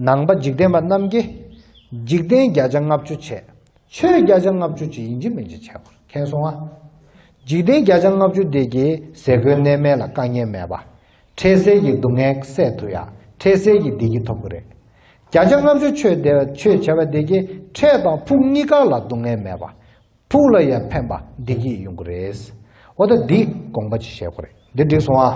ནང་པ་འཇིག་རྟེན་པ་རྣམས་ཀྱིས་འཇིག་རྟེན་བརྒྱ་ཆ་ལྔ་བཅུ་བྱས། ཆོས་བརྒྱ་ཆ་ལྔ་བཅུ་ཅིག་ཡིན་གཅིག་མིན་གཅིག་བྱས་པར་མཁྱེན་སོང་ང་། འཇིག་རྟེན་བརྒྱ་ཆ་ལྔ་བཅུ་དེ་གིས་ཟས་གོས་གནས་མལ་ལ་དཀའ་ངལ་མེད་པ། འཕྲལ་སེལ་གྱི་སྡུག་བསྔལ་སེལ་ཐུབ་ཡ། འཕྲལ་སེལ་གྱི་བདེ་སྐྱིད་ཐོབ་ཀྱི་རེད། བརྒྱ་ཆ་ལྔ་བཅུ་ཆོས་དེ། ཆོས་བྱས་པ་དེ་གིས་འཕྲལ་དང་ཕུགས་གཉིས་ཀ་ལ་སྡུག་བསྔལ་མེད་པ། ཕུགས་ལ་ཡང་ཕན་པ་བདེ་སྐྱིད་ཡོང་གི་རེད། འོ་ད་འདི་དགོངས་པ་ཅིག་བཞེས་དགོས་རེད། འདི་འགྲིག་སོང་ཨ།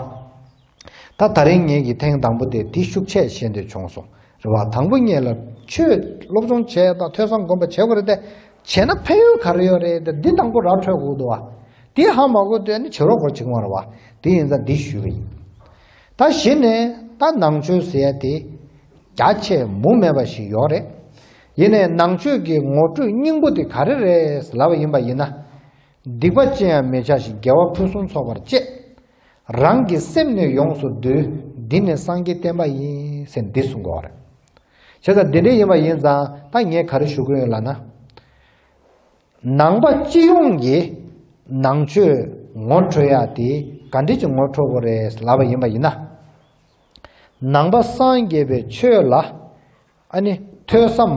ད་ད་རིང་ངེད་ཀྱི་ཐེངས་དང་པོ་དེ་འདི་ཤུགས་ཆེ་བཤད་འདོད་བྱུང་སོང་། རེད་བ། དང་པོ་ངེད་ལ་ཆོས་སློབ་སྦྱོང་བྱས་དང་ཐོས་བསམ་སྒོམ་པ་བྱེད་དགོས་རེད་དེ། བྱས་ན་ཕན་ཡོན་ག་རེ་ཡོད་རེད་དེ། འདི་དང་པོ་ར་འཕྲོད་དགོས་འདུག་བ། འདི་ཧ་མ་གོ་དུས་ནི་བྱེད་རོགས་སྐོར་བྱེད་དགོས་རེད་བ། དེ་ཡིན་ཙང་འདི་ཞུས་པ་ཡིན། ད་གཞི་ནས་ད་ནང་ཆོས་ཟེར་ཡ་དེ་རྒྱ་ཆེ་མུ་མེད་པ་ཞིག་ཡོད་རེད། ཡིན་ནའི་ནང་ཆོས་ཀྱི་ངོ་སྤྲོད་སྙིང་པོ་དེ་ག་རེ་རེད་ལབ་པ་ཡིན་པ་ཡིན་ན། སྡིག་པ་ཅི་ཡང་མི་བྱ་ཞིང་། དགེ་བ་ཕུན་སུམ་ཚོགས་པར་སྤྱད། རང་གི་སེམས་ནི་ཡོངས་སུ་འདུལ། འདི་ནི་སངས་རྒྱས་བསྟན་པ་ཡིན་ཟེར་འདི་གསུང་གི་ཡོད་རེད། བྱས་ཙང་འདི་འདྲ་ཡིན་པ་ཡིན་ཙང་ད་ངས་ག་རེ་ཞུ་གི་ཡོད་ལབ་ན། ནང་པ་སྤྱི་ཡོངས་ཀྱི་ནང་ཆོས་ངོ་འཕྲོད་ཡ་དེ་ག་འདྲ་ཅིག་ངོ་འཕྲོད་དགོས་རེད་ལབ་པ་ཡིན་པ་ཡིན་ན། ནང་པ་སངས་རྒྱས་པའི་ཆོས་ལ་ཨ་ནི་ཐོས་བསམ་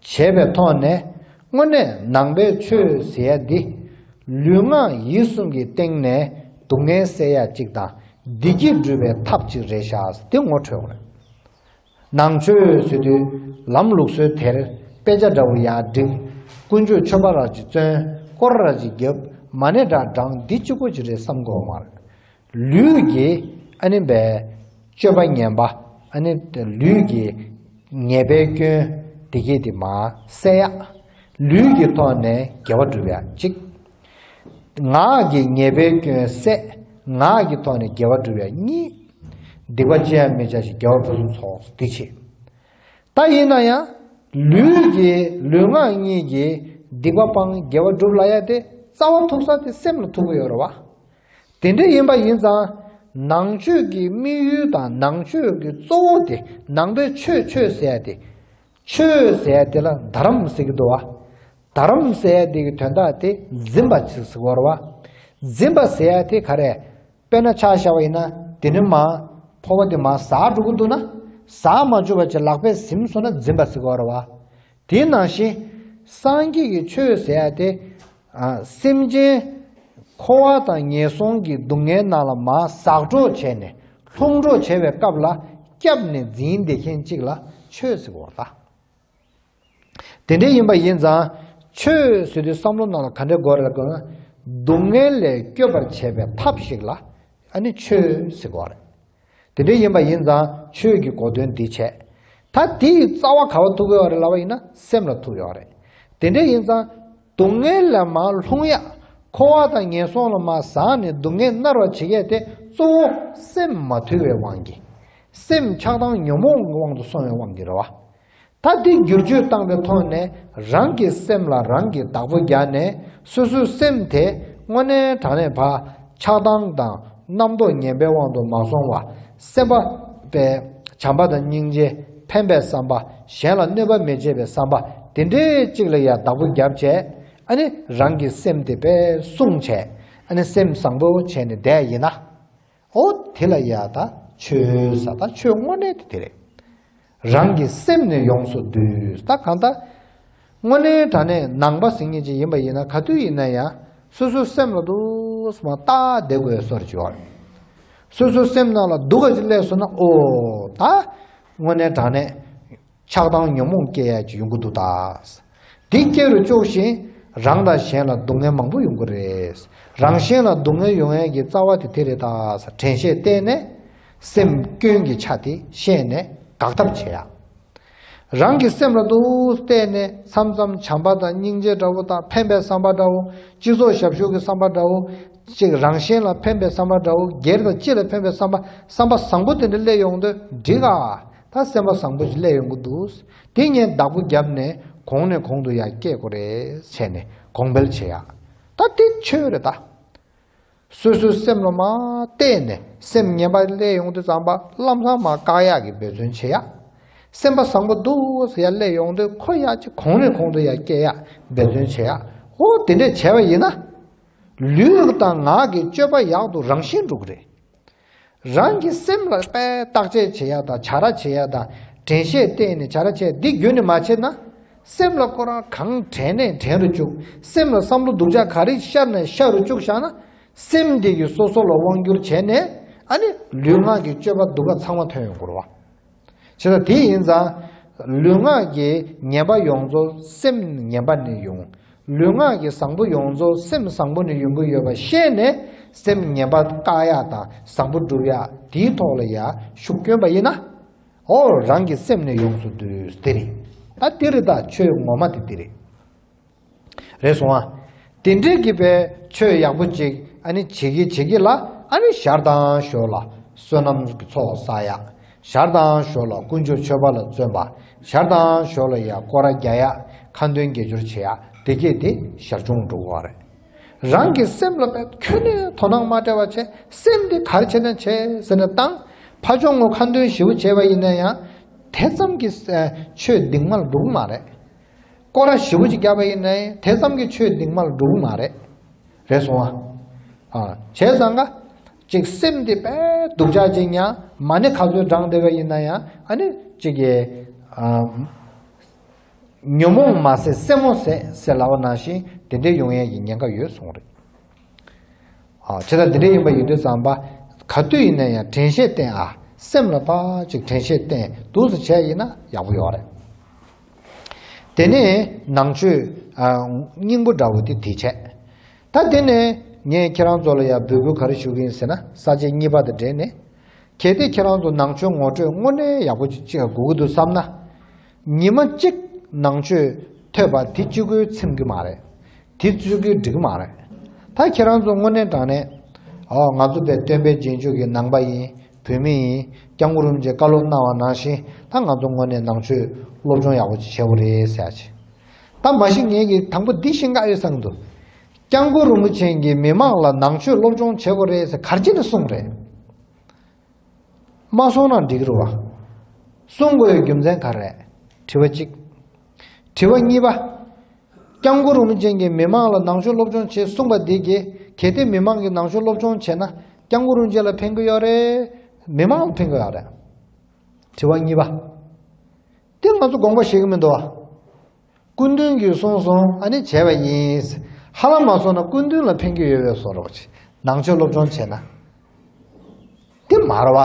བྱས་པའི་ཐོག་ནས། དངོས་གནས་ནང་པའི་ཆོས་ཟེར་ཡ་འདི་ལུས་ངག་ཡིད་གསུམ་གྱི་སྟེང་ནས་སྡུག་བསྔལ་སེལ་ཡ་གཅིག་དང་། བདེ་སྐྱིད་སྒྲུབ་པའི་ཐབས་གཅིག་རེད་ཤག་དེ་ངོ་འཕྲོད་དགོས་རེད། ནང་ཆོས་ཟེར་དུས་ལམ་ལུགས་སྲོལ་དེར་དཔེ་ཆ་འདྲ་བོ་ཡར་བསྒྲིགས། ཀུན་སྤྱོད་མཆོད་པ་ར་ཅིག་བརྩོན། སྐོར་ར་ཅིག་བརྒྱབ། མ་ཎི་འདྲ་བགྲངས། འདི་གཅིག་པོ་ཅིག་རེད་བསམ་དགོས་མ་རེད། ལུས་ཀྱི་ཨ་ནི་བའི་སྤྱོད་པ་ངན་པ། ཨ་ནི་ལུས་ཀྱི་ཉེས་པའི་སྐྱོན་དེ་གས་དེ་མར་བསལ་ཡ། ལུས་ཀྱི་ཐོག་ནས་དགེ་བ་སྒྲུབ་ཡ་གཅིག། ངག་གི་ཉེས་པའི་སྐྱོན་བསལ། ངག་གི་ཐོག་ནས་དགེ་བ་སྒྲུབ་ཡ་གཉིས། སྡིག་པ་ཅི་ཡང་མི་བྱ་ཞིང་། དགེ་བ་ཕུན་སུམ་ཚོགས། འདི་བྱེད། ད་ཡིན་ན་ཡང་ལུས་ཀྱི་ལུས་ངག་གཉིས་ཀྱིས་སྡིག་པ་སྤང་། དགེ་བ་སྒྲུབ་ལབ་ཡ་དེ་རྩ་བ་ཐུག་ས་དེ་སེམས་ལ་ཐུག་གི་ཡོད་རེད་བ། དེ་འདྲ་ཡིན་པ་ཡིན་ཙང་། ནང་ཆོས་ཀྱི་དམིགས་ཡུལ་དང་ནང་ཆོས་ཀྱི་གཙོ་བོ་དེ། ནང་པའི་ཆོས་ཆོས་ཟེར་ཡ་དེ། ཆོས་ཟེར་ཡ་དེ་ལ་དྷ་རམ་ཟེར་གྱི་འདུག་བ། དྷ་རམ་ཟེར་ཡ་དེ་གི་དོན་དག་དེ་འཛིན་པ་ཅིག་ཟེར་གྱི་ཡོད་རེད་བ། འཛིན་པ་ཟེར་ཡ་དེ་ག་རེ། དཔེར་ན་ཆ་བཞག་པ་ཡིན་ན། དེ་ནི་མར་ཕོར་པ་དེ་མར་ཟག་འགྲོ་གི་འདུག་ན། ཟག་མ་བཅུག་པ་བྱས་ལག་པས་ཟིན་སོང་ན་འཛིན་པ་ཟེར་གྱི་ཡོད་རེད་བ། དེ་ནང་བཞིན་སངས་རྒྱས་ཀྱི་ཆོས་ཟེར་ཡ་དེ། ཨ། སེམས་ཅན་འཁོར་བ་དང་ངན་སོང་གི་སྡུག་བསྔལ་ནང་ལ་མར་ཟག་འགྲོ་བྱས་ནས་ལྷུང་འགྲོ་བྱས་པའི་སྐབས་ལ་སྐྱབས་ནས་འཛིན་བསྡད་མཁན་གཅིག་ལ་ཆོས་ཟེར་གྱི་ཡོད་རེད་ད། དེ་འདྲ་ཡིན་པ་ཡིན་ཙང་། ཆོས་ཟེར་དུས་བསམ་བློ་ནང་ལ་ག་འདྲ་དགོས་རེད་ལབ་དགོས་ན། སྡུག་བསྔལ་ལས་སྐྱོབ་པར་བྱེད་པའི་ཐབས་ཤིག་ལ་ཨ་ནི་ཆོས་ཟེར་དགོས་རེད། དེ་འདྲ་ཡིན་པ་ཡིན་ཙང་ཆོས་ཀྱི་གོ་དོན་འདི་བྱས། ད་དེའི་རྩ་བ་ག་པར་ཐུག་གི་ཡོད་རེད་ལབ་པ་ཡིན་ན་སེམས་ལ་ཐུག་ཡོད་རེད། དེ་འདྲ་ཡིན་ཙང་སྡུག་བསྔལ་ལ་མར་ལྷུང་ཡ། འཁོར་བ་དང་ངན་སོང་ལ་མར་ཟག་ནས་སྡུག་བསྔལ་མནར་བར་བྱེད་མཁན་དེ་གཙོ་བོ་སེམས་མ་དུལ་བའི་དབང་གིས། སེམས་ཆགས་སྡང་ཉོན་མོངས་ཀྱི་དབང་དུ་སོང་བའི་དབང་གིས་རེད་བ། ད་འདི་བསྒྱུར་བཅོས་བཏང་པའི་ཐོག་ནས་རང་གི་སེམས་ལ་རང་གིས་བདག་པོ་རྒྱག་ནས་སོ་སོའི་སེམས་དེ་དངོས་གནས་དྲང་གནས་ཕར་ཆགས་སྡང་དང་རྣམ་རྟོག་ངན་པའི་དབང་དུ་མ་སོང་བ། སེམས་པ་པའི་བྱམས་པ་དང་སྙིང་རྗེ། ཕན་པའི་བསམ་པ། གཞན་ལ་གནོད་པ་མི་བྱེད་པའི་བསམ་པ་དེ་འདྲའི་གཅིག་ལ་ཡ་བདག་པོ་བརྒྱབ་བྱས། ཨ་ནི་རང་གི་སེམས་དེ་དཔེ་བསྲུང་བྱས། ཨ་ནི་སེམས་བཟང་པོ་བྱས་ནས་བསྡད་ཡིན་ན། ཨོ་དེ་ལ་ཡ་ད་ཆོས་ཟེར། ད་ཆོས་དངོས་གནས་དེ་དེ་རེད། རང་གི་སེམས་ནི་ཡོངས་སུ་འདུལ། ད་གང་ལྟར་དངོས་གནས་དྲང་གནས་ནང་པ་ཟེར་མཁན་ཅིག་ཡིན་པ་ཡིན་ན། ག་དུས་ཡིན་ན་ཡང་སོ་སོའི་སེམས་ལ་འདུག་སེ་མར་བལྟ་བསྡད་དགོས་བཟོ་འདྲ་ཅིག་ཡོད་རེད། སོ་སོའི་སེམས་ནང་ལ་སྡུག་ག་ཅིག་སླེབས་སོང་ན། ཨོ་ད་དངོས་གནས་དྲང་གནས་ཆགས་སྡང་ཉོན་མོངས་སྐྱེ་ཡ་ཅིག་ཡོང་གི་འདུག་ད། འདི་སྐྱེ་རུ་བཅུག་བཞིན་རང་དང་གཞན་ལ་སྡུག་བསྔལ་མང་པོ་ཡོང་གི་རེད། རང་གཞན་ལ་སྡུག་བསྔལ་ཡོང་ཡས་ཀྱི་རྩ་བ་དེ་དེ་རེད་ད་ཟེར་དྲན་ཤེས་བསྟེན་ནས། སེམས་སྐྱོན་གྱི་ཆ་དེ་ཤེས་ནས་དགག་ཐབས་བྱེད་ཡ། རང་གི་སེམས་ལ་འདུག་བལྟས་ནས་མཚམས་མཚམས་བྱམས་པ་དང་སྙིང་རྗེ་འདྲ་བོ་དང་། ཕན་པའི་བསམ་པ་འདྲ་བོ། སྤྱི་ཚོགས་ཞབས་ཞུ་གི་བསམ་པ་འདྲ་བོ། ཅིག་རང་གཞན་ལ་ཕན་པའི་བསམ་པ་འདྲ་བོ། སྒེར་དང་སྤྱི་ལ་ཕན་པའི་བསམ་པ། བསམ་པ་བཟང་པོ་དེ་འདྲ་སླེབས་ཡོང་དུས་འགྲིག་ག། ད་སེམས་པ་བཟང་པོ་ཞིག་སླེབས་ཡོང་གི་འདུག། དེ་ངས་བདག་པོ་བརྒྱབ་ནས་གོང་ནས་གོང་དུ་ཡར་སྐྱེད་དགོས་རེད་བྱས་ནས་གོང་འཕེལ་བྱེད་ཡ། ད་དེ་ཆོས་རེད་ད། སོ་སོའི་སེམས་ལ་མར་བལྟས་ནས་སེམས་ངན་པ་སླེབས་ཡོང་དུས་ཙམ་པ་ལམ་སང་མར་བཀག་ཡག་གི་འབད་བརྩོན་བྱེད་ཡ། སེམས་པ་བཟང་པོ་འདུག་ཟེར་ཡ་སླེབས་ཡོང་དུས་ཁོ་ཡར་ཅིག་གོང་ནས་གོང་དུ་ཡར་སྐྱེད་ཡ་འབད་བརྩོན་བྱེད་ཡ། ཨོ་དེ་འདྲས་བྱས་པ་ཡིན་ན། ལུས་དང་ངག་གི་སྤྱོད་པ་ཡག་ཏུ་རང་བཞིན་འགྲོ་གི་རེད། རང་གི་སེམས་ལ་དཔེ་བརྟག་དཔྱད་བྱེད་ཡ་དང་། བྱ་ར་བྱེད་ཡ་དང་། དྲན་ཤེས་བསྟེན་ནས་བྱ་ར་བྱེད་ཡ་འདི་རྒྱུན་ནས་མ་བྱས་ན། སེམས་ལ་ཁོ་རང་གང་དྲན་ནས་དྲན་རུ་བཅུག། སེམས་ལ་བསམ་བློ་སྡུག་ཅག་ག་རེ་ཤར་ནས་ཤར་རུ་བཅུག་བཞག་ན། སེམས་འདི་གིས་སོ་སོ་ལ་དབང་བསྒྱུར་བྱས་ནས། ཨ་ནི་ལུས་ངག་གི་སྤྱོད་པ་སྡུག་ག་ཚང་མ་ཐོན་ཡོང་གི་རེད་བ། བྱས་ཙང་དེ་ཡིན་ཙང་ལུས་ངག་གི་ངན་པ་ཡོངས་རྫོགས་སེམས་ངན་པ་ནས་ཡོང་། ལུས་ངག་གི་བཟང་པོ་ཡོངས་རྫོགས་སེམས་བཟང་པོ་ནས་ཡོང་གི་ཡོད་པ་ཤེས་ནས། སེམས་ངན་པ་བཀག་ཡག་དང་བཟང་པོ་སྒྲུབ་ཡག་དེའི་ཐོག་ལ་ཡ་ཤུགས་བསྐྱོན་པ་ཡིན་ན། ཨོ་རང་གི་སེམས་ནི་ཡོངས་སུ་འདུལ། དེ་རེད། ད་དེ་རེད། ད་ཆོས་ངོ་མ་དེ་དེ་རེད། རེད་སོང་ཨ། དེ་འདྲའི་གི་པའི་ཆོས་ཡག་པོ་ཅིག་ཨ་ནི་བྱེད་ཀྱི་བྱེད་ཀྱི་ལ། ཨ་ནི་ཞར་དང་ཞོར་ལ་བསོད་ནམས་ཀྱི་ཚོགས་བསགས་ཡ། ཞར་དང་ཞོར་ལ་དཀོན་མཆོག་མཆོད་པ་ལ་བརྩོན་པ། ཞར་དང་ཞོར་ལ་ཡ་སྐོར་ར་རྒྱག་ཡ། ཁ་འདོན་དགེ་སྦྱོར་བྱེད་ཡ། དེ་གས་དེ་ཞར་བྱུང་འགྲོ་གི་རེད། རང་གི་སེམས་ལ་པས་ཁྱོན་ནས་དོ་སྣང་མ་སྤྲད་པ་བྱས། སེམས་འདི་ག་རེ་བྱས་ན་བྱས་ཟེར་ནས་བཏང་། ཕ་ཆུང་ངུ་ཁ་འདོན་ཞེ་པོ་བྱས་པ་ཡིན་ན་ཡང་དེ་ཙམ་གྱི་ཆོས་འདུས་མ་ལ་འགྲོ་གི་མ་རེད། སྐོར་ར་ཞེ་པོ་ཅིག་བརྒྱབ་པ་ཡིན་ན་ཡང་དེ་ཙམ་གྱི་ཆོས་འདུས་མ་ལ་འགྲོ་གི་མ་རེད། རེད་སོང་ཨ། ཨ། བྱས་ཙང་ཀ་ཅིག་སེམས་འདི་དཔེ་སྡུག་ཅག་ཅིག་ཡང་མ་ཎི་ག་ཚོད་བགྲངས་བསྡད་པ་ཡིན་ན་ཡང་། ཨ་ནི་ཅིག་གི་ཨ། ཉོན་མོངས་མ་ཟད་སེན་མོ་ཟད་ཟེར་ལབ་པ་ནང་བཞིན་དེ་འདྲ་ཡོང་ཡས་ཀྱི་ཉེན་ཁ་ཡོད་གསུངས་རེད། ཨ། བྱས་ཙང་དེ་འདྲ་ཡིན་པ་ཡིན་དུས་ཙམ་པ། ག་དུས་ཡིན་ན་ཡང་དྲན་ཤེས་བསྟེན་ཨ། སེམས་ལ་ཕར་ཅིག་དྲན་ཤེས་བསྟེན་འདུག་སེ་བྱས་ཡིན་ན་ཡག་པོ་ཡོད་རེད། དེ་ནས་ནང་ཆོས་ཨ། སྙིང་པོ་འདྲ་བོ་དེ་དེ་བྱས། ད་དེ་ནས་ངས་ཁྱེད་རང་ཚོ་ལ་ཡང་འབོད་སྐུལ་ག་རེ་ཞུ་གི་ཡིན་ཟེར་ན། ས་བཅད་གཉིས་པ་དང་འབྲེལ་ནས། གལ་ཏེ་ཁྱེད་རང་ཚོ་ནང་ཆོས་ངོ་སྤྲོད་དངོས་གནས་ཡག་པོ་ཅིག་ཅིག་དགོས་ཀྱི་འདུག་བསམ་ན། ཉི་མ་གཅིག་ནང་ཆོས་ཐོས་པ་དེ་གཅིག་པོས་ཚིམ་གྱི་མ་རེད། དེ་གཅིག་པོས་འགྲིག་གི་མ་རེད། ད་ཁྱེད་རང་ཚོ་དངོས་གནས་དྲང་གནས། ཨོ་ང་ཚོ་དཔེ་སྟོན་པའི་རྗེས་འཇུག་གི་ནང་པ་ཡིན། བོད་མི་ཡིན། སྐྱབས་མགོན་རིན་པོ་ཆེས་བཀའ་སློབ་གནང་བ་ནང་བཞིན། ད་ང་ཚོ་དངོས་གནས་ནང་ཆོས་སློབ་སྦྱོང་ཡག་པོ་ཅིག་བྱེད་དགོས་རེད་ཟེར་ཡ་ཅིག། ད་མ་གཞི་ངས་ཀྱི་དང་པོ་འདི་ཤེས་དགོས་ཡོད་བསམ་གྱི་འདུག། སྐྱབས་མགོན་རིན་པོ་ཆེ་གིས་མི་མང་ལ་ནང་ཆོས་སློབ་སྦྱོང་བྱེད་དགོས་རེད་ཟེར་ག་རེ་བྱས་ནས་གསུངས་རེད། མ་གསུངས་ན་འགྲིག་གི་རེད་བ། གསུང་དགོས་ཡའི་རྒྱུ་མཚན་ག་རེ་རེད། དྲི་བ་གཅིག། དྲི་བ་གཉིས་པ། སྐྱབས་མགོན་རིན་པོ་ཆེ་གིས་མི་མང་ལ་ནང་ཆོས་སློབ་སྦྱོང་བྱེད་གསུངས་པ་འདི་གིས། གལ་ཏེ་མི་མང་གིས་ནང་ཆོས་སློབ་སྦྱོང་བྱས་ན་སྐྱབས་མགོན་རིན་པོ་ཆེ་ལ་ཕན་གྱི་ཡོད་རེད། མི་མང་ལ་ཕན་གྱི་ཡོད་རེད། དྲི་བ་གཉིས་པ། དེ་ང་ཚོ་དགོངས་པ་བཞེས་ཀྱི་མི་འདུག་བ། སྐུ་མདུན་གྱིས་གསུངས་སོང་། ཨ་ནི་བྱས་པ་ཡིན། ཧ་ལམ་མ་སོང་ན་སྐུ་མདུན་ལ་ཕན་གྱི་ཡོད་པའི་བཟོ་འདྲ་ཅིག། ནང་ཆོས་སློབ་སྦྱོང་བྱས་ན། དེ་མ་རེད་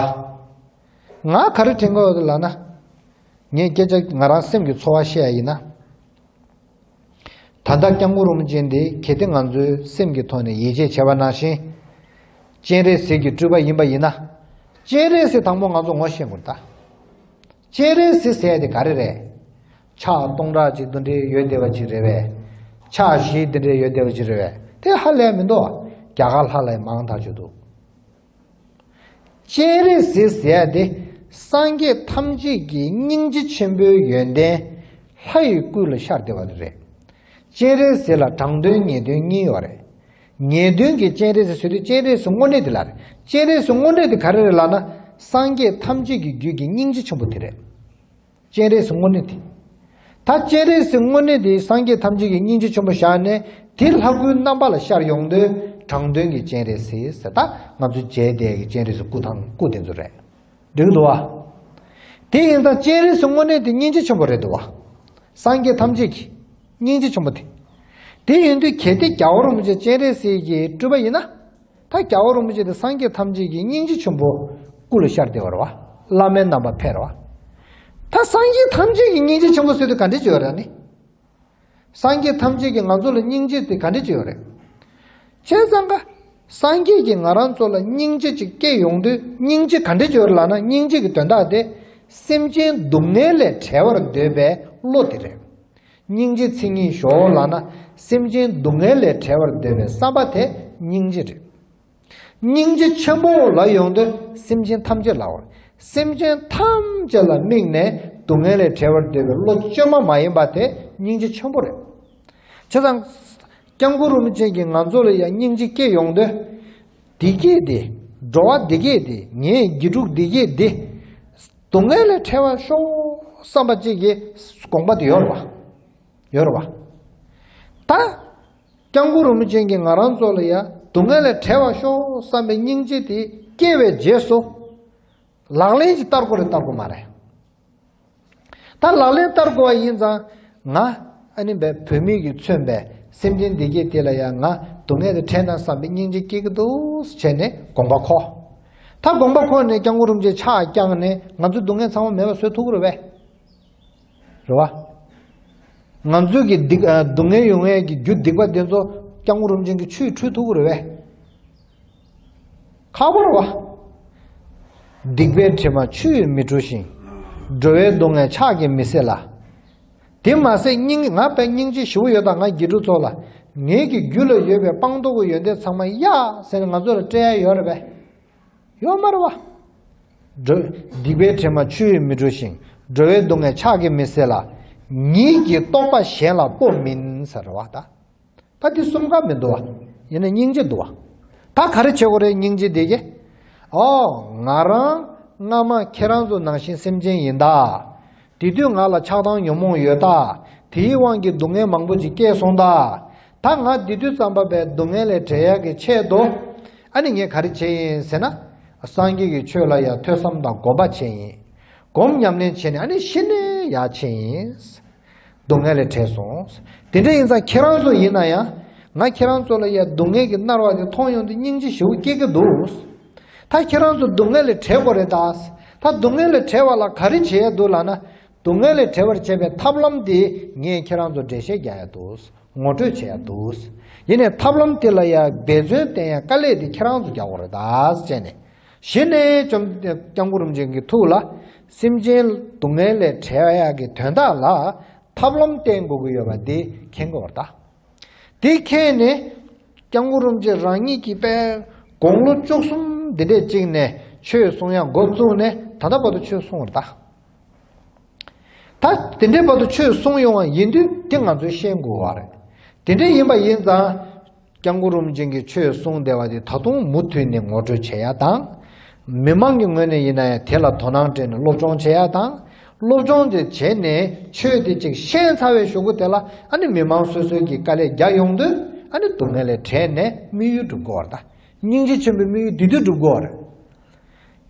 བ། ང་ག་རེ་དྲན་གྱི་ཡོད་ལབ་ན། ངས་སྐད་ཆ་ང་རང་སེམས་ཀྱི་ཚོར་བ་བཤད་ཡ་ཡིན་ན། ད་ལྟ་སྐྱབས་མགོན་རིན་པོ་ཆེ་འདི་གལ་ཏེ་ང་ཚོའི་སེམས་ཀྱི་ཐོག་ནས་ཡིད་ཆེས་བྱས་པ་ནང་བཞིན། སྤྱན་རས་གཟིགས་ཀྱི་སྤྲུལ་པ་ཡིན་པ་ཡིན་ན། སྤྱན་རས་གཟིགས་དང་པོ་ང་ཚོ་ངོ་ཤེས་དགོས་ད། སྤྱན་རས་གཟིགས་ཟེར་ཡ་དེ་ག་རེ་རེད། ཕྱག་སྟོང་ཕྲག་གཅིག་དེ་འདྲའི་ཡོད་བསྡད་པ་ཅིག་རེད་པས། ཕྱག་བཞི་དེ་འདྲའི་ཡོད་བསྡད་པ་ཅིག་རེད་པས། དེ་ཧ་ལས་མི་འདུག། རྒྱ་གར་ལྷ་ལས་མང་ཐག་ཆོད་འདུག། སྤྱན་རས་གཟིགས་ཟེར་ཡ་དེ་ སངས་རྒྱས་ཐམས་ཅད་ཀྱི་སྙིང་རྗེ་ཆེན་པོའི་ཡོན་ཏན་ལྷ་ཡི་སྐུ་ལ་ཤར་བསྡད་པ་རེད། སྤྱན་རས་གཟིགས་ལ་དྲང་དོན་ངེས་དོན་གཉིས་ཡོད་རེད། ངེས་དོན་གྱི་སྤྱན་རས་གཟིགས་ཟེར་དུས་སྤྱན་རས་གཟིགས་དངོས་གནས་དེ་ལ་རེད། སྤྱན་རས་གཟིགས་དངོས་གནས་དེ་ག་རེ་རེད་ལབ་ན། སངས་རྒྱས་ཐམས་ཅད་ཀྱི་རྒྱུད་ཀྱི་སྙིང་རྗེ་ཆེན་པོ་དེ་རེད། སྤྱན་རས་གཟིགས་དངོས་གནས་དེ། ད་སྤྱན་རས་གཟིགས་དངོས་གནས་དེ་སངས་རྒྱས་ཐམས་ཅད་ཀྱི་སྙིང་རྗེ་ཆེན་པོ་བཞག་ནས། དེ་ལྷ་སྐུའི་རྣམ་པ་ལ་ཤར་ཡོང་དུས་དྲང་དོན་གྱི་སྤྱན་རས་གཟིགས་ཟེར། ད་ང་ཚོ་མཇལ་བསྡད་ཀྱི་སྤྱན་རས་གཟིགས་སྐུ་དང་སྐུ་དེ་ཚོ་རེད། འགྲིག་འདུག་བ། དེ་ཡིན་ཙང་སྤྱན་རས་གཟིགས་དངོས་གནས་དེ་སྙིང་རྗེ་ཆེན་པོ་རེད་འདུག་བ། སངས་རྒྱས་ཐམས་ཅད་ཀྱི་སྙིང་རྗེ་ཆེན་པོ་དེ། དེ་ཡིན་དུས་གལ་ཏེ་རྒྱལ་བ་རིན་པོ་ཆེ་སྤྱན་རས་གཟིགས་ཀྱི་སྤྲུལ་པ་ཡིན་ན། ད་རྒྱལ་བ་རིན་པོ་ཆེ་དེ་སངས་རྒྱས་ཐམས་ཅད་ཀྱི་སྙིང་རྗེ་ཆེན་པོ་སྐུ་ལ་ཤར་བསྡད་པ་རེད་བ། བླ་མའི་རྣམ་པ་ཕེབས་རེད་བ། ད་སངས་རྒྱས་ཐམས་ཅད་ཀྱི་སྙིང་རྗེ་ཆེན་པོ་ཟེར་དུས་ག་འདྲ་ཅིག་ཡོད་རེད་ནི། སངས་རྒྱས་ཐམས་ཅད་ཀྱིས་ང་ཚོ་ལ་སྙིང་རྗེ་དེ་ག་འདྲ་ཅིག་ཡོད་རེད། བྱས་ཙང་ཀ། སངས་རྒྱས་ཀྱིས་ང་རང་ཚོ་ལ་སྙིང་རྗེ་ཅིག་སྐྱེ་ཡོང་དུས་སྙིང་རྗེ་ག་འདྲ་ཅིག་ཡོད་རེད་ལབ་ན། སྙིང་རྗེ་གི་དོན་དག་དེ་སེམས་ཅན་སྡུག་བསྔལ་ལས་བྲལ་བར་འདོད་པའི་བློ་དེ་རེད། སྙིང་རྗེ་མཚན་ཉིད་ཞོག་ལབ་ན། སེམས་ཅན་སྡུག་བསྔལ་ལས་བྲལ་བར་འདོད་པའི་བསམ་པ་དེ་སྙིང་རྗེ་རེད། སྙིང་རྗེ་ཆེན་པོ་ལབ་ཡོང་དུས་སེམས་ཅན་ཐམས་ཅད་ལ་འོ། སེམས་ཅན་ཐམས་ཅད་ལ་དམིགས་ནས་སྡུག་བསྔལ་ལས་བྲལ་བར་འདོད་པའི་བློ་བཅོས་མ་མ་ཡིན་པ་དེ་སྙིང་རྗེ་ཆེན་པོ་རེད། བྱས་ཙང་། སྐྱབས་མགོན་རིན་པོ་ཆེ་གིས་ང་ཚོ་ལ་ཡང་སྙིང་རྗེ་སྐྱེ་ཡོང་དུས། བདེ་སྐྱིད་དེ། འགྲོ་བ་བདེ་སྐྱིད་དེ། ངའི་དགེ་ཕྲུག་བདེ་སྐྱིད་དེ། སྡུག་བསྔལ་ལས་བྲལ་བར་ཤོག་བསམ་པ་ཅིག་གི་དགོངས་པ་དེ་ཡོད་རེད་བ། ཡོད་རེད་བ། ད། སྐྱབས་མགོན་རིན་པོ་ཆེ་གིས་ང་རང་ཚོ་ལ་ཡ་སྡུག་བསྔལ་ལས་བྲལ་བར་ཤོག་བསམ་པའི་སྙིང་རྗེ་དེ་སྐྱེ་བའི་རྗེས་སུ། ལག་ལེན་ཅིག་བསྟར་དགོས་རེད་བསྟར་དགོས་མ་རེད། ད་ལག་ལེན་བསྟར་དགོས་པ་ཡིན་ཙང་། ང་ཨ་ནི་བས་བུད་མེད་ཀྱིས་མཚོན་པའི་སེམས་ཅན་བདེ་སྐྱིད་དེ་ལ་ཡང་ང་སྡུག་བསྔལ་དེ་བྲལ་ན་བསམ་པའི་སྙིང་རྗེ་སྐྱེ་གི་འདུག་བྱས་ནས་དགོངས་པ་འཁོར། ད་དགོངས་པ་འཁོར་ནས་སྐྱབས་མགོན་རིན་པོ་ཆེ་ཕྱག་བརྐྱངས་ནས་ང་ཚོའི་སྡུག་བསྔལ་ཚང་མ་མེད་པ་བཟོ་ཐུབ་ཀྱི་རེད་པས། རེད་བ། ང་ཚོའི་གི་སྡིག་ཨ། སྡུག་བསྔལ་ཡོང་ཡས་ཀྱི་རྒྱུ་སྡིག་པ་དེ་ཚོ་སྐྱབས་མགོན་རིན་པོ་ཆེ་གིས་ཆུས་འཁྲུད་ཐུབ་ཀྱི་རེད་པས། ཁག་པོ་རེད་བ། སྡིག་པའི་དྲི་མ་ཆུ་ཡིས་མི་འཁྲུ་ཞིང་། འགྲོ་བའི་སྡུག་བསྔལ་ཕྱག་གིས་མི་སེལ་ལ། དེ་མ་ཟད་སྙིང་ང་དཔེ་སྙིང་རྗེ་ཞེ་པོ་ཡོད་ད། ང་དགེ་ཕྲུག་ཚོ་ལ། ངེད་ཀྱི་རྒྱུད་ལ་ཡོད་པའི་སྤངས་རྟོགས་ཀྱི་ཡོན་ཏན་ཚང་མ་གཡར་ཟེར་ནས་ང་ཚོ་ལ་སྤྲད་ཡ་ཡོད་རེད་པས། ཡོད་མ་རེད་བ། འགྲོ། སྡིག་པའི་དྲི་མ་ཆུ་ཡིས་མི་འཁྲུ་ཞིང་། འགྲོ་བའི་སྡུག་བསྔལ་ཕྱག་གིས་མི་སེལ་ལ། ཉིད་ཀྱི་རྟོགས་པ་གཞན་ལ་སྤོ་མིན་ཟེར་བ་ད། ད་འདི་གསུམ་ཀ་མི་འདུག་བ། ཡིན་ན་སྙིང་རྗེ་འདུག་བ། ད་ག་རེ་བྱེད་དགོས་རེད་སྙིང་རྗེ་དེ་གས། ཨོ། ང་རང་སྔ་མ་ཁྱེད་རང་ཚོ་ནང་བཞིན་སེམས་ཅན་ཡིན་ད། དེ་དུས་ང་ལ་ཆགས་སྡང་ཉོན་མོངས་ཡོད་ད། དེའི་དབང་གིས་སྡུག་བསྔལ་མང་པོ་ཅིག་སྐྱེས་སོང་ད། ད་ང་དེ་དུས་ཙམ་པ་བའི་སྡུག་བསྔལ་ལས་བྲལ་ཡག་གི་ཆེད་དུ། ཨ་ནི་ངས་ག་རེ་བྱས་ཡིན་ཟེར་ན། སངས་རྒྱས་ཀྱི་ཆོས་ལ་ཡང་ཐོས་བསམ་དང་སྒོམ་པ་བྱས་ཡིན། སྒོམ་ཉམས་ལེན་བྱས་ནས་ཨ་ནི་གཞི་ནས་ཡག་བྱས་ཡིན། སྡུག་བསྔལ་ལས་བྲལ་སོང་། དེ་འདྲ་ཡིན་ཙང་ཁྱེད་རང་ཚོ་ཡིན་ན་ཡང་། ང་ཁྱེད་རང་ཚོ་ལ་ཡང་སྡུག་བསྔལ་གྱིས་མནར་བ་དེ་མཐོང་ཡོང་དུས་སྙིང་རྗེ་ཞེ་པོ་སྐྱེ་གི་འདུག། ད་ཁྱེད་རང་ཚོ་སྡུག་བསྔལ་ལས་བྲལ་དགོས་རེད་ད། ད་སྡུག་བསྔལ་ལས་བྲལ་བ་ལ་ག་རེ་བྱེད་ཡ་འདུག་ལབ་ན། སྡུག་བསྔལ་ལས་བྲལ་བར་བྱེད་པའི་ཐབས་ལམ་དེ་ངས་ཁྱེད་རང་ཚོ་འགྲེལ་བཤད་རྒྱག་ཡ་འདུག། ངོ་སྤྲོད་བྱེད་ཡ་འདུག། ཡིན་ནའི་ཐབས་ལམ་དེ་ལ་ཡང་འབད་བརྩོན་བསྟེན་ཡ་དཀའ་ལས་དེ་ཁྱེད་རང་ཚོ་རྒྱག་དགོས་རེད་ད་བྱས་ནས། གཞི་ནས་བཅོམ་སྐྱབས་མགོན་རིན་པོ་ཆེ་གི་ཐུགས་ལ། སེམས་ཅན་སྡུག་བསྔལ་ལས་བྲལ་ཡ་གི་དོན་དག་ལ་ཐབས་ལམ་བསྟེན་དགོས་ཀྱི་ཡོད་པ་དེ་མཁྱེན་དགོས་རེད་ད། དེ་མཁྱེན་ནས་སྐྱབས་མགོན་རིན་པོ་ཆེ་རང་ཉིད་ཀྱིས་དཔེ་དགུང་ལོ་བཅུ་གསུམ་འདི་འདྲས་གཅིག་ནས་ཆོས་གསུང་ཡ་འགོ་བཙུགས་ནས་ད་ལྟ་བར་དུ་ཆོས་གསུང་བ་རེད་ད། ད་དེ་འདྲའི་བར་དུ་ཆོས་གསུང་ཡོང་བ་ཡིན་དུས་དེ་ང་ཚོས་ཤེས་དགོས་པ་རེད། དེ་འདྲ་ཡིན་པ་ཡིན་ཙང་། སྐྱབས་མགོན་རིན་པོ་ཆེ་གིས་ཆོས་གསུངས་བསྡད་པ་དེ་ད་དུང་མུ་མཐུད་ནས་ངོ་སྤྲོད་བྱེད་ཡ་དང་། མི་མང་གི་ངོས་ནས་ཡིན་ན་ཡང་དེ་ལ་དོ་སྣང་སྤྲད་ནས་སློབ་སྦྱོང་བྱེད་ཡ་དང་། སློབ་སྦྱོང་དེ་བྱས་ནས་ཆོས་དེ་ཅིག་ཤེས་ཚར་བའི་གཞུག་གུ་དེ་ལ་ཨ་ནི་མི་མང་སོ་སོའི་གི་དཀའ་ལས་རྒྱག་ཡོང་དུས་ཨ་ནི་སྡུག་བསྔལ་ལས་བྲལ་ནས་དམིགས་ཡུལ་འགྲུབ་དགོས་པ་རེད་ད། སྙིང་རྗེ་ཆེན་པོའི་དམིགས་ཡུལ་དེ་དུས་འགྲུབ་དགོས་པ་རེད།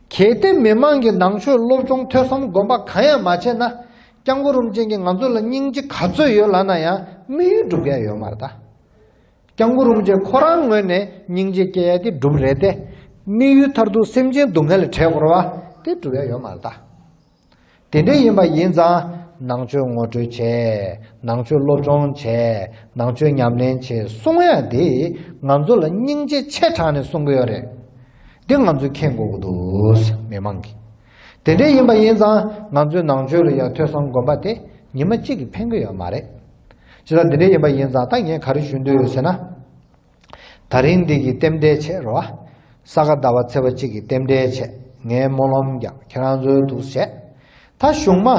གལ་ཏེ་མི་མང་གིས་ནང་ཆོས་སློབ་སྦྱོང་ཐོས་བསམ་སྒོམ་པ་གང་ཡང་མ་བྱས་ན། སྐྱབས་མགོན་རིན་པོ་ཆེ་གིས་ང་ཚོ་ལ་སྙིང་རྗེ་ག་ཚོད་ཡོད་ལབ་ན་ཡང་དམིགས་ཡུལ་འགྲུབ་ཡ་ཡོད་མ་རེད་ད། སྐྱབས་མགོན་རིན་པོ་ཆེ་ཁོ་རང་ངོས་ནས་སྙིང་རྗེ་སྐྱེ་ཡ་དེ་འགྲུབ་རེད་དེ། དམིགས་ཡུལ་མཐར་ཐུག་སེམས་ཅན་སྡུག་བསྔལ་ལས་བྲལ་དགོས་རེད་བ་དེ་འགྲུབ་ཡ་ཡོད་མ་རེད་ད། དེ་འདྲ་ཡིན་པ་ཡིན་ཙང་ནང་ཆོས་ངོ་སྤྲོད་བྱས། ནང་ཆོས་སློབ་སྦྱོང་བྱས། ནང་ཆོས་ཉམས་ལེན་བྱས་གསུང་ཡ་དེ་ང་ཚོ་ལ་སྙིང་རྗེ་ཆེ་དྲགས་ནས་གསུང་གི་ཡོད་རེད། འདི་ང་ཚོས་མཁྱེན་དགོས་ཀྱི་འདུག་མི་མང་གིས། དེ་འདྲ་ཡིན་པ་ཡིན་ཙང་ང་ཚོའི་ནང་ཆོས་ལ་ཡང་ཐོས་བསམ་སྒོམ་པ་དེ་ཉི་མ་གཅིག་གིས་ཕན་གྱི་ཡོད་མ་རེད། བྱས་ཙང་དེ་འདྲ་ཡིན་པ་ཡིན་ཙང་ད་ངས་ག་རེ་ཞུ་འདོད་ཡོད་ཟེར་ན། ད་རིང་འདི་གི་རྟེན་འབྲེལ་བྱས་རོ། ས་ག་ཟླ་བ་ཚེས་པ་གཅིག་གི་རྟེན་འབྲེལ་བྱས། ངས་སྨོན་ལམ་རྒྱག་ཁྱེད་རང་ཚོའི་འདུག་བྱས། ད་གཞུག་མ།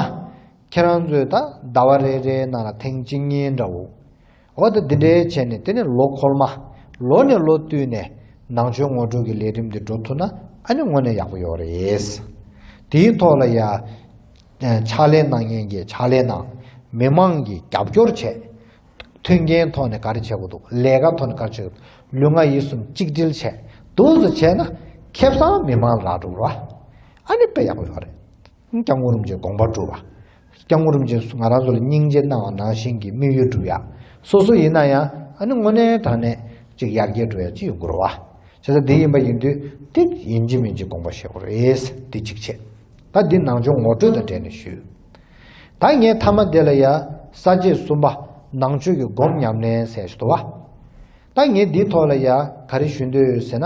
ཁྱེད་རང་ཚོས་ད་ཟླ་བ་རེ་རེའི་ནང་ལ་ཐེངས་གཅིག་གཉིས་འདྲ་བོ། འོ་ད་འདི་འདྲའི་བྱས་ནས་དེ་ནས་ལོ་འཁོར་མ། ལོ་ནས་ལོ་བསྟུད་ནས་ནང་ཆོས་ངོ་སྤྲོད་ཀྱི་ལས་རིམ་འདི་འགྲོ་ཐུབ་ན་ཨ་ནི་དངོས་གནས་ཡག་པོ་ཡོད་རེད། དེའི་ཐོག་ལ་ཡ། ཕྱག་ལས་གནང་མཁན་གྱི་ཕྱག་ལས་གནང་། མི་མང་གིས་རྒྱབ་སྐྱོར་བྱས། མཐུན་རྐྱེན་ཐོག་ནས་ག་རེ་བྱེད་དགོས་འདུག་ལས་ཀ་ཐོག་ནས་ག་རེ་བྱེད་དགོས་འདུག་ལུས་ངག་ཡིད་གསུམ་གཅིག་སྒྲིལ་བྱས། འདུག་སེ་བྱས་ན་ཁེ་བཟང་མི་མང་ལ་རག་འགྲོ་བ། ཨ་ནི་དཔེ་ཡག་པོ་ཡོད་རེད། སྐྱབས་མགོན་རིན་པོ་ཆེའི་དགོངས་པ་སྒྲུབ་པ། སྐྱབས་མགོན་རིན་པོ་ཆེས་ང་རང་ཚོ་ལ་སྙིང་རྗེ་གནང་བ་ནང་བཞིན་གྱི་དམིགས་ཡུལ་སྒྲུབ་ཡ། སོ་སོ་ཡིན་ན་ཡང་ཨ་ནི་དངོས་གནས་དྲང་གནས་ཅིག་ཡར་རྒྱས་འགྲོ་ཡ་ཅིག་ཡོང་དགོས་རེད་བ། བྱས་ཙང་འདི་ཡིན་པ་ཡིན་དུས་འདི་ཡིན་གཅིག་མིན་གཅིག་དགོངས་པ་བཞེས་དགོས་རེད། འདི་གཅིག་བྱས། ད་འདི་ནང་ཆོས་ངོ་སྤྲོད་དང་འབྲེལ་ནས་ཞུས། ད་ངས་མཐའ་མ་དེ་ལ་ཡ་ས་བཅད་གསུམ་པ་ནང་ཆོས་ཀྱི་སྒོམ་ཉམས་ལེན་ཟེར་ཞིག་འདུག་བ། ད་ངས་འདིའི་ཐོག་ལ་ཡ་ག་རེ་ཞུ་འདོད་ཡོད་ཟེར་ན།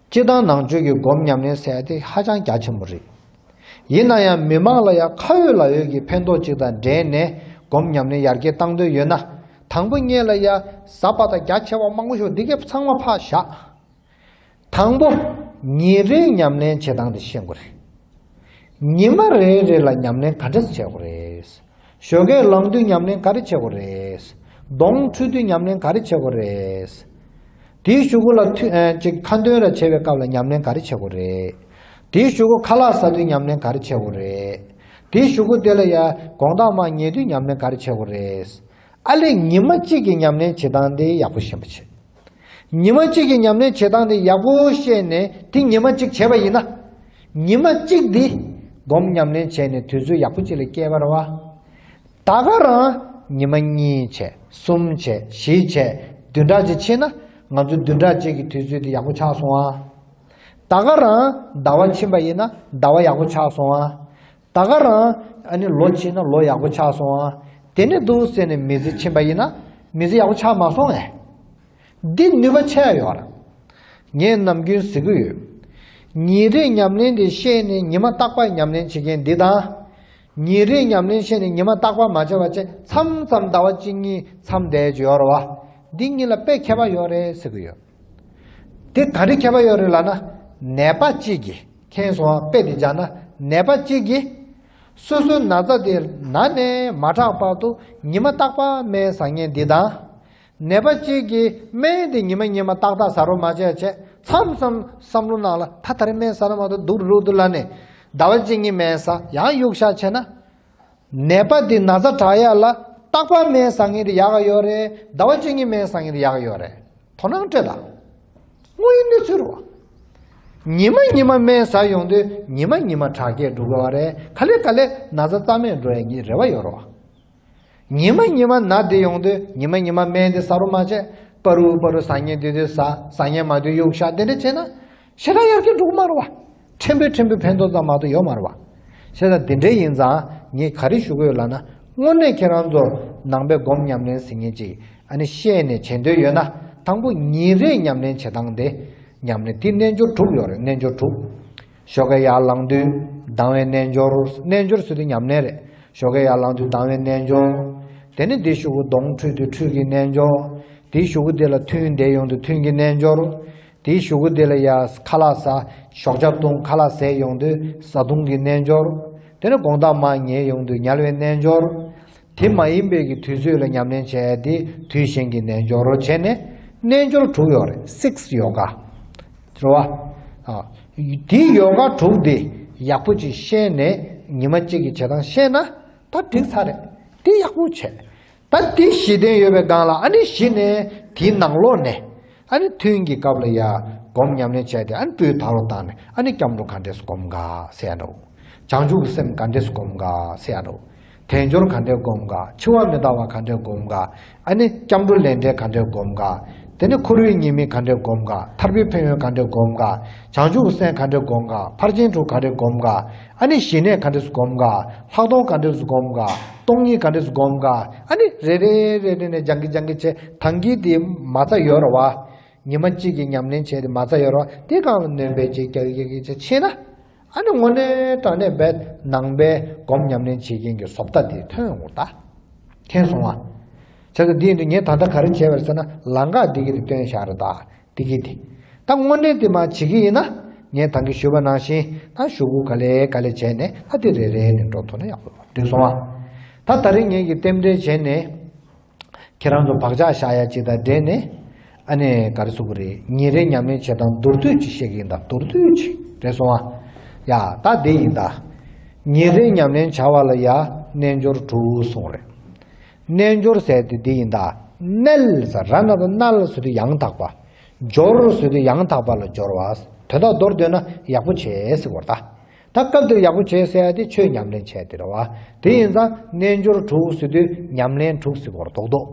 སྤྱིར་བཏང་ནང་ཆོས་ཀྱི་སྒོམ་ཉམས་ལེན་ཟེར་ཡ་དེ་ཧ་ཅང་རྒྱ་ཆེན་པོ་རེད། ཡིན་ན་ཡང་མི་མང་ལ་ཡ་ཁ་ཡོད་ལག་ཡོད་ཀྱི་ཕན་ཐོགས་ཅིག་དང་འབྲེལ་ནས་སྒོམ་ཉམས་ལེན་ཡར་རྒྱས་བཏང་འདོད་ཡོད་ན། དང་པོ་ཉིད་ལ་ཡ་ཟབ་པ་དང་རྒྱ་ཆེ་བ་མང་པོ་ཞིག་འདི་གས་ཚང་མ་ཕར་བཞག་དང་པོ། ཉིན་རེའི་ཉམས་ལེན་བྱེད་སྟངས་དེ་ཤེས་དགོས་རེད། ཉི་མ་རེ་རེ་ལ་ཉམས་ལེན་ག་འདྲས་བྱེད་དགོས་རེད། ཞོགས་ཀས་ལངས་དུས་ཉམས་ལེན་ག་རེ་བྱེད་དགོས་རེད། གདོང་འཁྲུད་དུས་ཉམས་ལེན་ག་རེ་བྱེད་དགོས་རེད། དེའི་གཞུག་གུ་ལ་ཐུ་ཨ་ཅིག་ཁ་འདོན་ར་བྱེད་པའི་སྐབས་ལ་ཉམས་ལེན་ག་རེ་བྱེད་དགོས་རེད། དེའི་གཞུག་གུ་ཁ་ལག་ཟ་དུས་ཉམས་ལེན་ག་རེ་བྱེད་དགོས་རེད། དེའི་གཞུག་གུ་དེ་ལ་ཡ་དགོང་དག་མར་ཉལ་དུས་ཉམས་ལེན་ག་རེ་བྱེད་དགོས་རེད། ཨ་ལས་ཉི་མ་གཅིག་གི་ཉམས་ལེན་བྱེད་སྟངས་དེ་ཡག་པོ་ཤེས་པ་བྱེད། ཉི་མ་གཅིག་གི་ཉམས་ལེན་བྱེད་སྟངས་དེ་ཡག་པོ་ཤེས་ནས་དེ་ཉི་མ་གཅིག་བྱས་པ་ཡིན་ན། ཉི་མ་གཅིག་འདི་སྒོམ་ཉམས་ལེན་བྱས་ནས་དུས་ཚོད་ཡག་པོ་གཅིག་ལ་སྐྱེལ་བ་རེད་བ། ད་ག་རང་ཉི་མ་གཉིས་བྱས་གསུམ་བྱས་བཞི་བྱས་བདུན་ཕྲག་གཅིག་ཕྱིན་ན་ང་ཚོའི་བདུན་ཕྲག་གཅིག་གི་དུས་ཚོད་དེ་ཡག་པོ་ཆགས་སོང་ཨ། ད་ག་རང་ཟླ་བ་ཕྱིན་པ་ཡིན་ན་ཟླ་བ་ཡག་པོ་ཆགས་སོང་ཨ། ད་ག་རང་ཨ་ནི་ལོ་ཕྱིན་ན་ལོ་ཡག་པོ་ཆགས་སོང་ཨ། དེ་ནས་འདུག་ཟེར་ནས་མི་ཚེ་ཕྱིན་པ་ཡིན་ན་མི་ཚེ་ཡག་པོ་ཆགས་མ་སོང་ངས། འདི་ནུས་པ་ཆེ་ཡ་ཡོད་ར། ངས་ནམ་རྒྱུན་ཟེར་གི་ཡོད། ཉིན་རེའི་ཉམས་ལེན་དེ་ཤེས་ནས་ཉི་མ་རྟག་པར་ཉམས་ལེན་བྱེད་མཁན་འདི་དང་། ཉིན་རེའི་ཉམས་ལེན་ཤེས་ནས་ཉི་མ་རྟག་པར་མ་བྱས་པ་བྱས་མཚམས་མཚམས་ཟླ་བ་གཅིག་གཉིས་མཚམས་བསྡད་ཀྱི་ཡོད་ར་བ། འདི་གཉིས་ལ་དཔེ་ཁྱད་པར་ཡོད་རེད་ཟེར་གི་ཡོད། དེ་ག་རེ་ཁྱད་པར་ཡོད་རེད་ལབ་ན། ནད་པ་གཅིག་གིས་མཁྱེན་སོང་བ། དཔེ་དེ་སྦྱར་ན་ནད་པ་གཅིག་གིས་སོ་སོའི་ན་ཚ་དེ་ན་ནས་མ་དྲག་བར་དུ་ཉི་མ་རྟག་པར་སྨན་ཟ་མཁན་འདི་དང་། ནད་པ་གཅིག་གིས་སྨན་དེ་ཉི་མ་ཉི་མ་ཏག་ཏག་ཟ་རོགས་མ་བྱས་བྱས་མཚམས་མཚམས་བསམ་བློ་ནང་ལ་ད་ད་རེས་སྨན་ཟ་ན་མ་གཏོགས་སྡུག་རུ་འདུག་ལབ་ནས་ཟླ་བ་གཅིག་གཉིས་སྨན་ཟ་ཡང་གཡུག་བཞག་བྱས་ན། ནད་པ་འདི་ན་ཚ་དྲག་ཡ་ལ་རྟག་པར་སྨན་ཟ་མཁན་དེ་ཡག་ག་ཡོད་རེད། ཟླ་བ་གཅིག་གཉིས་སྨན་ཟ་མཁན་དེ་ཡག་ག་ཡོད་རེད། དོ་སྣང་སྤྲད་དང་། དངོས་ཡོད་གནས་ཚུལ་རེད་བ། ཉི་མ་ཉི་མ་སྨན་ཟ་ཡོང་དུས་ཉི་མ་ཉི་མ་དྲག་སྐྱེད་འགྲོ་གི་བ་རེད། ག་ལེ་ག་ལེ་ན་ཚ་རྩ་མེད་འགྲོ་ཡ་གི་རེ་བ་ཡོད་རེད་བ། ཉི་མ་ཉི་མ་ན་བསྡད་ཡོང་དུས་ཉི་མ་ཉི་མ་སྨན་དེ་ཟ་རོགས་མ་བྱས། པ་རུ་པ་རུ་ཟ་མཁན་དེ་དུས་ཟ། ཟ་མཁན་མ་དུས་གཡུག་བཞག་དེ་འདྲ་བྱས་ན་ཞེ་དྲག་ཡར་རྒྱས་འགྲོ་གི་མ་རེད་བ། ཕྲན་བུ་ཕྲན་བུ་ཕན་ཐོགས་ཙམ་མ་གཏོགས་ཡོད་མ་རེད་བ། བྱས་ཙང་དེ་འདྲ་ཡིན་ཙང་ངས་ག་རེ་ཞུ་གི་ཡོད་ལབ་ན། དངོས་གནས་ཁྱེད་རང་ཚོ་ནང་པའི་སྒོམ་ཉམས་ལེན་ཟེར་མཁན་ཅིག་ཨ་ནི་ཤེས་ནས་བྱེད་འདོད་ཡོད་ན། དང་པོ་ཉིན་རེའི་ཉམས་ལེན་བྱེད་སྟངས་དེ། ཉམས་ལེན་དེ་རྣལ་འབྱོར་དྲུག་ཡོད་རེད། རྣལ་འབྱོར་དྲུག་ཞོགས་ཀས་ཡར་ལངས་དུས་ལྡང་བའི་རྣལ་འབྱོར། རྣལ་འབྱོར་ཟེར་དུས་ཉམས་ལེན་རེད། ཞོགས་ཀས་ཡར་ལངས་དུས་ལྡང་བའི་རྣལ་འབྱོར། དེ་ནས་དེའི་གཞུག་གུ་གདོང་འཁྲུད་དུས་འཁྲུད་ཀྱི་རྣལ་འབྱོར། དེའི་གཞུག་གུ་དེ་ལ་ཐུན་བསྡད་ཡོང་དུས་ཐུན་གྱི་རྣལ་འབྱོར། དེའི་གཞུག་གུ་དེ་ལ་ཡ་ཁ་ལག་ཟ། ཞོགས་ཇ་བཏུང་། ཁ་ལག་ཟས་ཡོང་དུས་བཟའ་བཏུང་གི་རྣལ་འབྱོར། དེ་ནས་དགོང་དག་མར་ཉལ་ཡོང་དུས་ཉལ་བའི་རྣལ་འབྱོར། དེ་མ་ཡིན་པའི་གི་དུས་ཚོད་ལ་ཉམས་ལེན་བྱས་ཏེ་དུས་གཞན་གྱི་རྣལ་འབྱོར་བྱས་ནས་རྣལ་འབྱོར་དྲུག་ཡོད་རེད། སིགས་ཡོ་ག་རེད་བ། ཨ། དེའི་ཡོ་ག་དྲུག་དེ་ཡག་པོ་ཅིག་ཤེས་ནས་ཉི་མ་གཅིག་གི་བྱེད་སྟངས་ཤེས་ན་ད་འགྲིག་ཚར་རེད། དེ་ཡག་པོ་བྱས། ད་དེ་གཞི་རྟེན་ཡོད་པའི་སྒང་ལ་ཨ་ནི་གཞི་ནས་དེའི་ནང་ལོགས་ནས་ཨ་ནི་ཐུན་གྱི་སྐབས་ལ་ཡ་སྒོམ་ཉམས་ལེན་བྱས་ཏེ་ཨ་ནི་སྤུས་དག་རུ་བཏང་ནས་ཨ་ནི་སྐྱབས་འགྲོ་ག་འདྲས་སུ་སྒོམ་ག་ཟེར་ཡ་འདྲ་བོ། བྱང་ཆུབ་ཀྱི་སེམས་ག་འདྲས་སུ་སྒོམ་ག་ཟེར་ཡ་འདྲ་བོ། དལ་འབྱོར་ག་འདྲས་སྒོམ་ག། འཆི་བ་མི་རྟག་པ་ག་འདྲས་སྒོམ་ག། ཨ་ནི་སྐྱབས་འགྲོ་ལས་འབྲས་ག་འདྲས་སྒོམ་ག། དེ་ནས་འཁོར་བའི་ཉེས་དམིགས་ག་འདྲས་སྒོམ་ག། ཐར་པའི་ཕན་ཡོན་ག་འདྲས་སྒོམ་ག། བྱང་ཆུབ་ཀྱི་སེམས་ག་འདྲས་སྒོམ་ག། ཕར་ཕྱིན་དྲུག་ག་འདྲས་སྒོམ་ག། ཨ་ནི་ཞི་གནས་ག་འདྲས་སུ་སྒོམ་ག། ལྷག་མཐོང་ག་འདྲས་སུ་སྒོམ་ག། སྟོང་ཉིད་ག་འདྲས་སུ་སྒོམ་ག། ཨ་ནི་རེ་རེ་རེ་རེ་ནས་སྦྱང་གི་སྦྱང་གི་བྱས། ཐང་གི་དེ་མ་རྩ་ཡོད་རེད་བ། ཉི་མ་གཅིག་གི་ཉམས་ལེན་བྱས་ཏེ་མ་རྩ་ཡོད་རེད་བ། དེ་སྒང་ལ་སྣོན་པ་ཅིག་རྒྱག་རྒྱག་རྒྱག་བྱས་ཕྱིན་ན། ཨ་ནི་དངོས་གནས་དྲང་གནས་པའི་ནང་པའི་སྒོམ་ཉམས་ལེན་བྱེད་མཁན་གྱི་བཟོ་ལྟ་དེ་ཐོན་ཡོང་གི་རེད་ད། མཁྱེན་སོང་ང་། བྱས་ཙང་འདི་ཡིན་དུས་ངས་ད་ལྟ་ག་རེ་བྱས་པ་རེད་ཟེར་ན་ལམ་ཁ་འདི་གི་དེ་སྟོན་བཞག་རེད་ད། འདི་གི་དེ། ད་དངོས་གནས་དེ་མ་བྱེད་ཀྱི་ཡིན་ན། ངས་ད་གིན་ཞུས་པ་ནང་བཞིན་ད་ཞུ་གུ་ག་ལེ་ག་ལེ་བྱས་ནས་ད་དེ་རེ་རེ་ནས་འགྲོ་ཐུབ་ན་ཡག་པོ་འགྲིག་སོང་ཨ། ད་ད་རིང་ངེད་ཀྱིས་རྟེན་འབྲེལ་བྱས་ནས། ཁྱེད་རང་ཚོ་བག་ཆགས་བཞག་ཡ་ཅིག་དང་འབྲེལ་ནས། ཨ་ནི་ག་རེ་ཟེར་དགོས་རེད། ཉིན་རེའི་ཉམས་ལེན་བྱེད་སྟངས་མདོར་བསྡུས་ཅིག་བཤད་ཀྱི་ཡིན་ད། མདོར་བསྡུས་ཅིག་རེད་སོང་ཨ། ཡ་ད་འདི་ཡིན་ད། ཉིན་རེའི་ཉམས་ལེན་བྱ་བ་ལ་ཡ་རྣལ་འབྱོར་དྲུག་གསུངས་རེད། རྣལ་འབྱོར་ཟེར་དེ་འདི་ཡིན་ད། རྣལ་ཟེར་ར་ན་དང་རྣལ་ཟེར་དུས་ཡང་དག་པ། འབྱོར་ཟེར་དུས་ཡང་དག་པ་ལ་སྦྱོར་བ། དོན་དག་མདོར་བསྡུས་ན་ཡག་པོ་བྱས་ཟེར་བ་རེད་ད། ད་སྐབས་འདིར་ཡག་པོ་བྱས་ཟེར་ཡ་དེ་ཆོས་ཉམས་ལེན་བྱས་དེ་རེད་བ། དེ་ཡིན་ཙང་རྣལ་འབྱོར་དྲུག་ཟེར་དུས་ཉམས་ལེན་དྲུག་ཟེར་བ་རྡོག་རྡོག་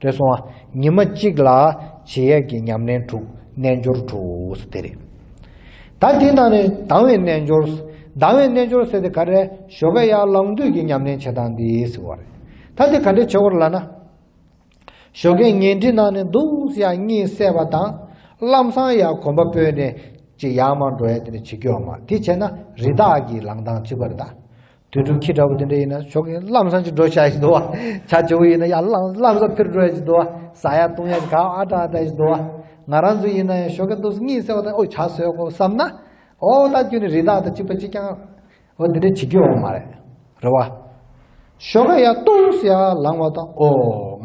རེད་སོང་ཨ། ཉི་མ་གཅིག་ལ་བྱེད་ཡས་ཀྱི་ཉམས་ལེན་དྲུག་རྣལ་འབྱོར་དྲུག་ཟེར་དེ་རེད། ད་དེ་ནང་ནས་ལྡང་བའི་རྣལ་འབྱོར། ལྡང་བའི་རྣལ་འབྱོར་ཟེར་དེ་ག་རེ། ཞོགས་ཀ་ཡར་ལངས་དུས་ཀྱི་ཉམས་ལེན་བྱེད་སྟངས་འདི་ཟེར་བ་རེད། ད་དེ་ག་འདྲ་བྱེད་དགོས་རེད་ལབ་ན། ཞོགས་ཀའི་ཉལ་ཁྲི་ནང་ནས་འདུག་སེ་ཡར་གཉིད་སད་པ་དང་། ལམ་སང་ཡར་གོམ་པ་སྤོས་ནས་ཅིག་ཡར་མར་འགྲོ་ཡ་དེ་འདྲ་བྱེད་རྒྱུ་ཡོད་མ་རེད། དེ་བྱས་ན་རི་དྭགས་ཀྱི་ལངས་སྟངས་གཅིག་པ་རེད་ད། དུད་འགྲོ་ཁྱི་འདྲ་བོ་དེ་འདྲ་ཡིན་ན་ཞོགས་ཀའི་ལམ་སང་ཅིག་འགྲོ་བྱ་ཞིག་འདུག་བ། བྱ་བྱེད་པོ་ཡིན་ན་ཡར་ལངས་ལམ་སང་འཕུར་འགྲོ་ཡ་ཞིག་འདུག་བ། ཟ་ཡ་བཏུང་ཡ་ཞིག་ག་ཨ་ཏྲ་ཨ་ཏྲ་ཞིག་འདུག་བ། ང་རང་ཚོ་ཡིན་ན་ཡང་ཞོགས་ཀ་འདུག་སེ་གཉིད་སད་པ་དང་ཨོ་བྱ་ཟོས་གོ་བསམ་ན། ཨོ་ད་ཁྱོད་ནི་རི་དྭགས་དང་གཅིག་པ་གཅིག་རྐྱང་། འོ་འདི་འདྲ་བྱེད་རྒྱུ་ཡོད་མ་རེད། རེད་བ། ཞོགས་ཀ་ཡར་ཏོག་ཙམ་ཡར་ལངས་པ་དང་། ཨོ་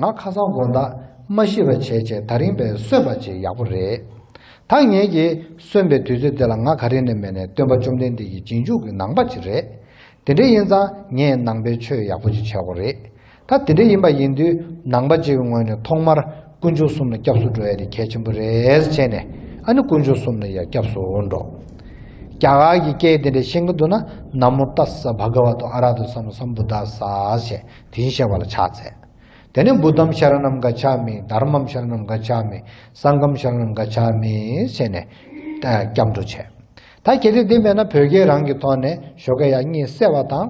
ང་ཁ་སང་དགོང་དག་མ་ཤི་བ་བྱས་བྱས་ད་རིང་བས་གསོན་པ་བྱས་ཡག་པོ་རེད། ད་ངེད་ཀྱིས་གསོན་པའི་དུས་ཚོད་དེ་ལ་ང་ག་རེ་ནས་མེད་ནས་སྟོན་པ་བཅོམ་ལྡན་འདས་ཀྱི་རྗེས་འཇུག་གི་ནང་པ་ཅིག་རེད། དེ་འདྲ་ཡིན་ཙང་ངས་ནང་པའི་ཆོས་ཡག་པོ་ཅིག་བྱེད་དགོས་རེད། ད་དེ་འདྲ་ཡིན་པ་ཡིན་དུས་ནང་པ་གཅིག་གི་ངོས་ནས་ཐོག་མར་དཀོན་མཆོག་གསུམ་ལ་སྐྱབས་སུ་འགྲོ་ཡ་དེ་གལ་ཆེན་པོ་རེད་བྱས་ནས། ཨ་ནི་དཀོན་མཆོག་གསུམ་ལ་ཡ་སྐྱབས་སུ་འགྲོ། རྒྱ་གར་གྱི་སྐད་དེ་འདྲ་ཤེས་ཀྱི་འདུག་ན། ན་མོ་ཏཱ་ས་བྷ་ག་ཝ་ཏོ་ཨ་ར་ཧ་ཏོ་སམ་མ་སམ་བུ་དྷ་ས་ཞེས་དེ་བཞིན་གཤེགས་པ་ལ་ཕྱག་འཚལ། དེ་ནས་བུདྡྷམ་ཤ་ར་ཎམ་ག་ཆ་མི། དྷརྨམ་ཤ་ར་ཎམ་ག་ཆ་མི། སངྒྷམ་ཤ་ར་ཎམ་ག་ཆ་མི་ཞེས་ནས་སྐྱབས་འགྲོ་བྱས། ད་གལ་ཏེ་འདི་མེད་ན་བོད་སྐད་རང་གི་ཐོག་ནས་ཞོགས་ཀས་ཡར་གཉིད་སད་པ་དང་།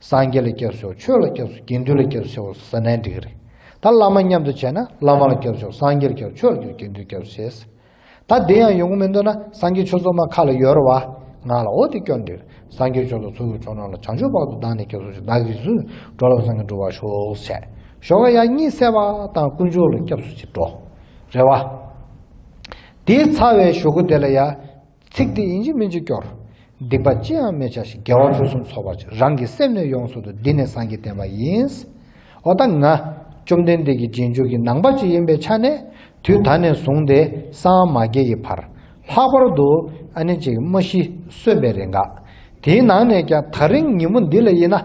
སངས་རྒྱས་ལ་སྐྱབས་སུ་མཆིའོ། ཆོས་ལ་སྐྱབས་སུ། དགེ་འདུན་ལ་སྐྱབས་སུ་མཆིའོ་ཟེར་ནའི་འགྲིག་གི་རེད། ད་བླ་མ་མཉམ་དུ་བྱས་ན་བླ་མ་ལ་སྐྱབས་སུ་མཆིའོ། སངས་རྒྱས་ལ་སྐྱབས་སུ་མཆིའོ། ཆོས་ལ་སྐྱབས་སུ། དགེ་འདུན་ལ་སྐྱབས་སུ་མཆིའོ་ཟེར། ད་འདི་ཡང་ཡོང་གི་མི་འདུག་ན་སངས་རྒྱས་ཆོས་ཚོགས་མ་ཁ་ལ་ཡོད་རེད་བ། ངག་ལ་འོ་དེ་སྐྱོར་འདིར། སངས་རྒྱས་ཆོས་ཚོགས་ཚོགས་ཀྱི་མཆོག་རྣམས་ལ། བྱང་ཆུབ་བར་དུ་བདག་ནི་སྐྱབས་སུ་མཆི། བདག་གིས་རྗེས་སུ་འགྲོ་ལ་སངས་རྒྱས་འགྲུབ་པར་ཤོག་ཟེར། ཞོགས་ཀས་ཡར་གཉིད་སད་པ་དང་དཀོན་མཆོག་ལ་སྐྱབས་སུ་ཅིག་འགྲོ། རེད་བ། དེའི་ཚར་བའི་གཞུག་གུ་དེ་ལ་ཡ། ཚིག་དེ་ཡིན་གཅིག་མིན་གཅིག་སྐྱོར། སྡིག་པ་ཅི་ཡང་མི་བྱ་ཞིང་། དགེ་བ་ཕུན་སུམ་ཚོགས་པར་བྱ། རང་གི་སེམས་ནི་ཡོངས་སུ་འདུལ། འདི་ནི་སངས་རྒྱས་བསྟན་པ་ཡིན། འོ་ད་ང་བཅོམ་ལྡན་འདས་ཀྱི་རྗེས་འཇུག་གི་ནང་པ་ཅིག་ཡིན་པའི་ཆ་ནས། དུས་ད་ནས་བཟུང་སྟེ་སངས་མ་རྒྱས་ཀྱི་བར། ལྷག་པར་དུ་ཨ་ནི་ཅིག་མ་ཤི་གསོན་པའི་རིང་ག། དེའི་ནང་ནས་ཀྱང་ད་རིང་ཉིན་མོ་འདི་ལ་ཡིན་ན།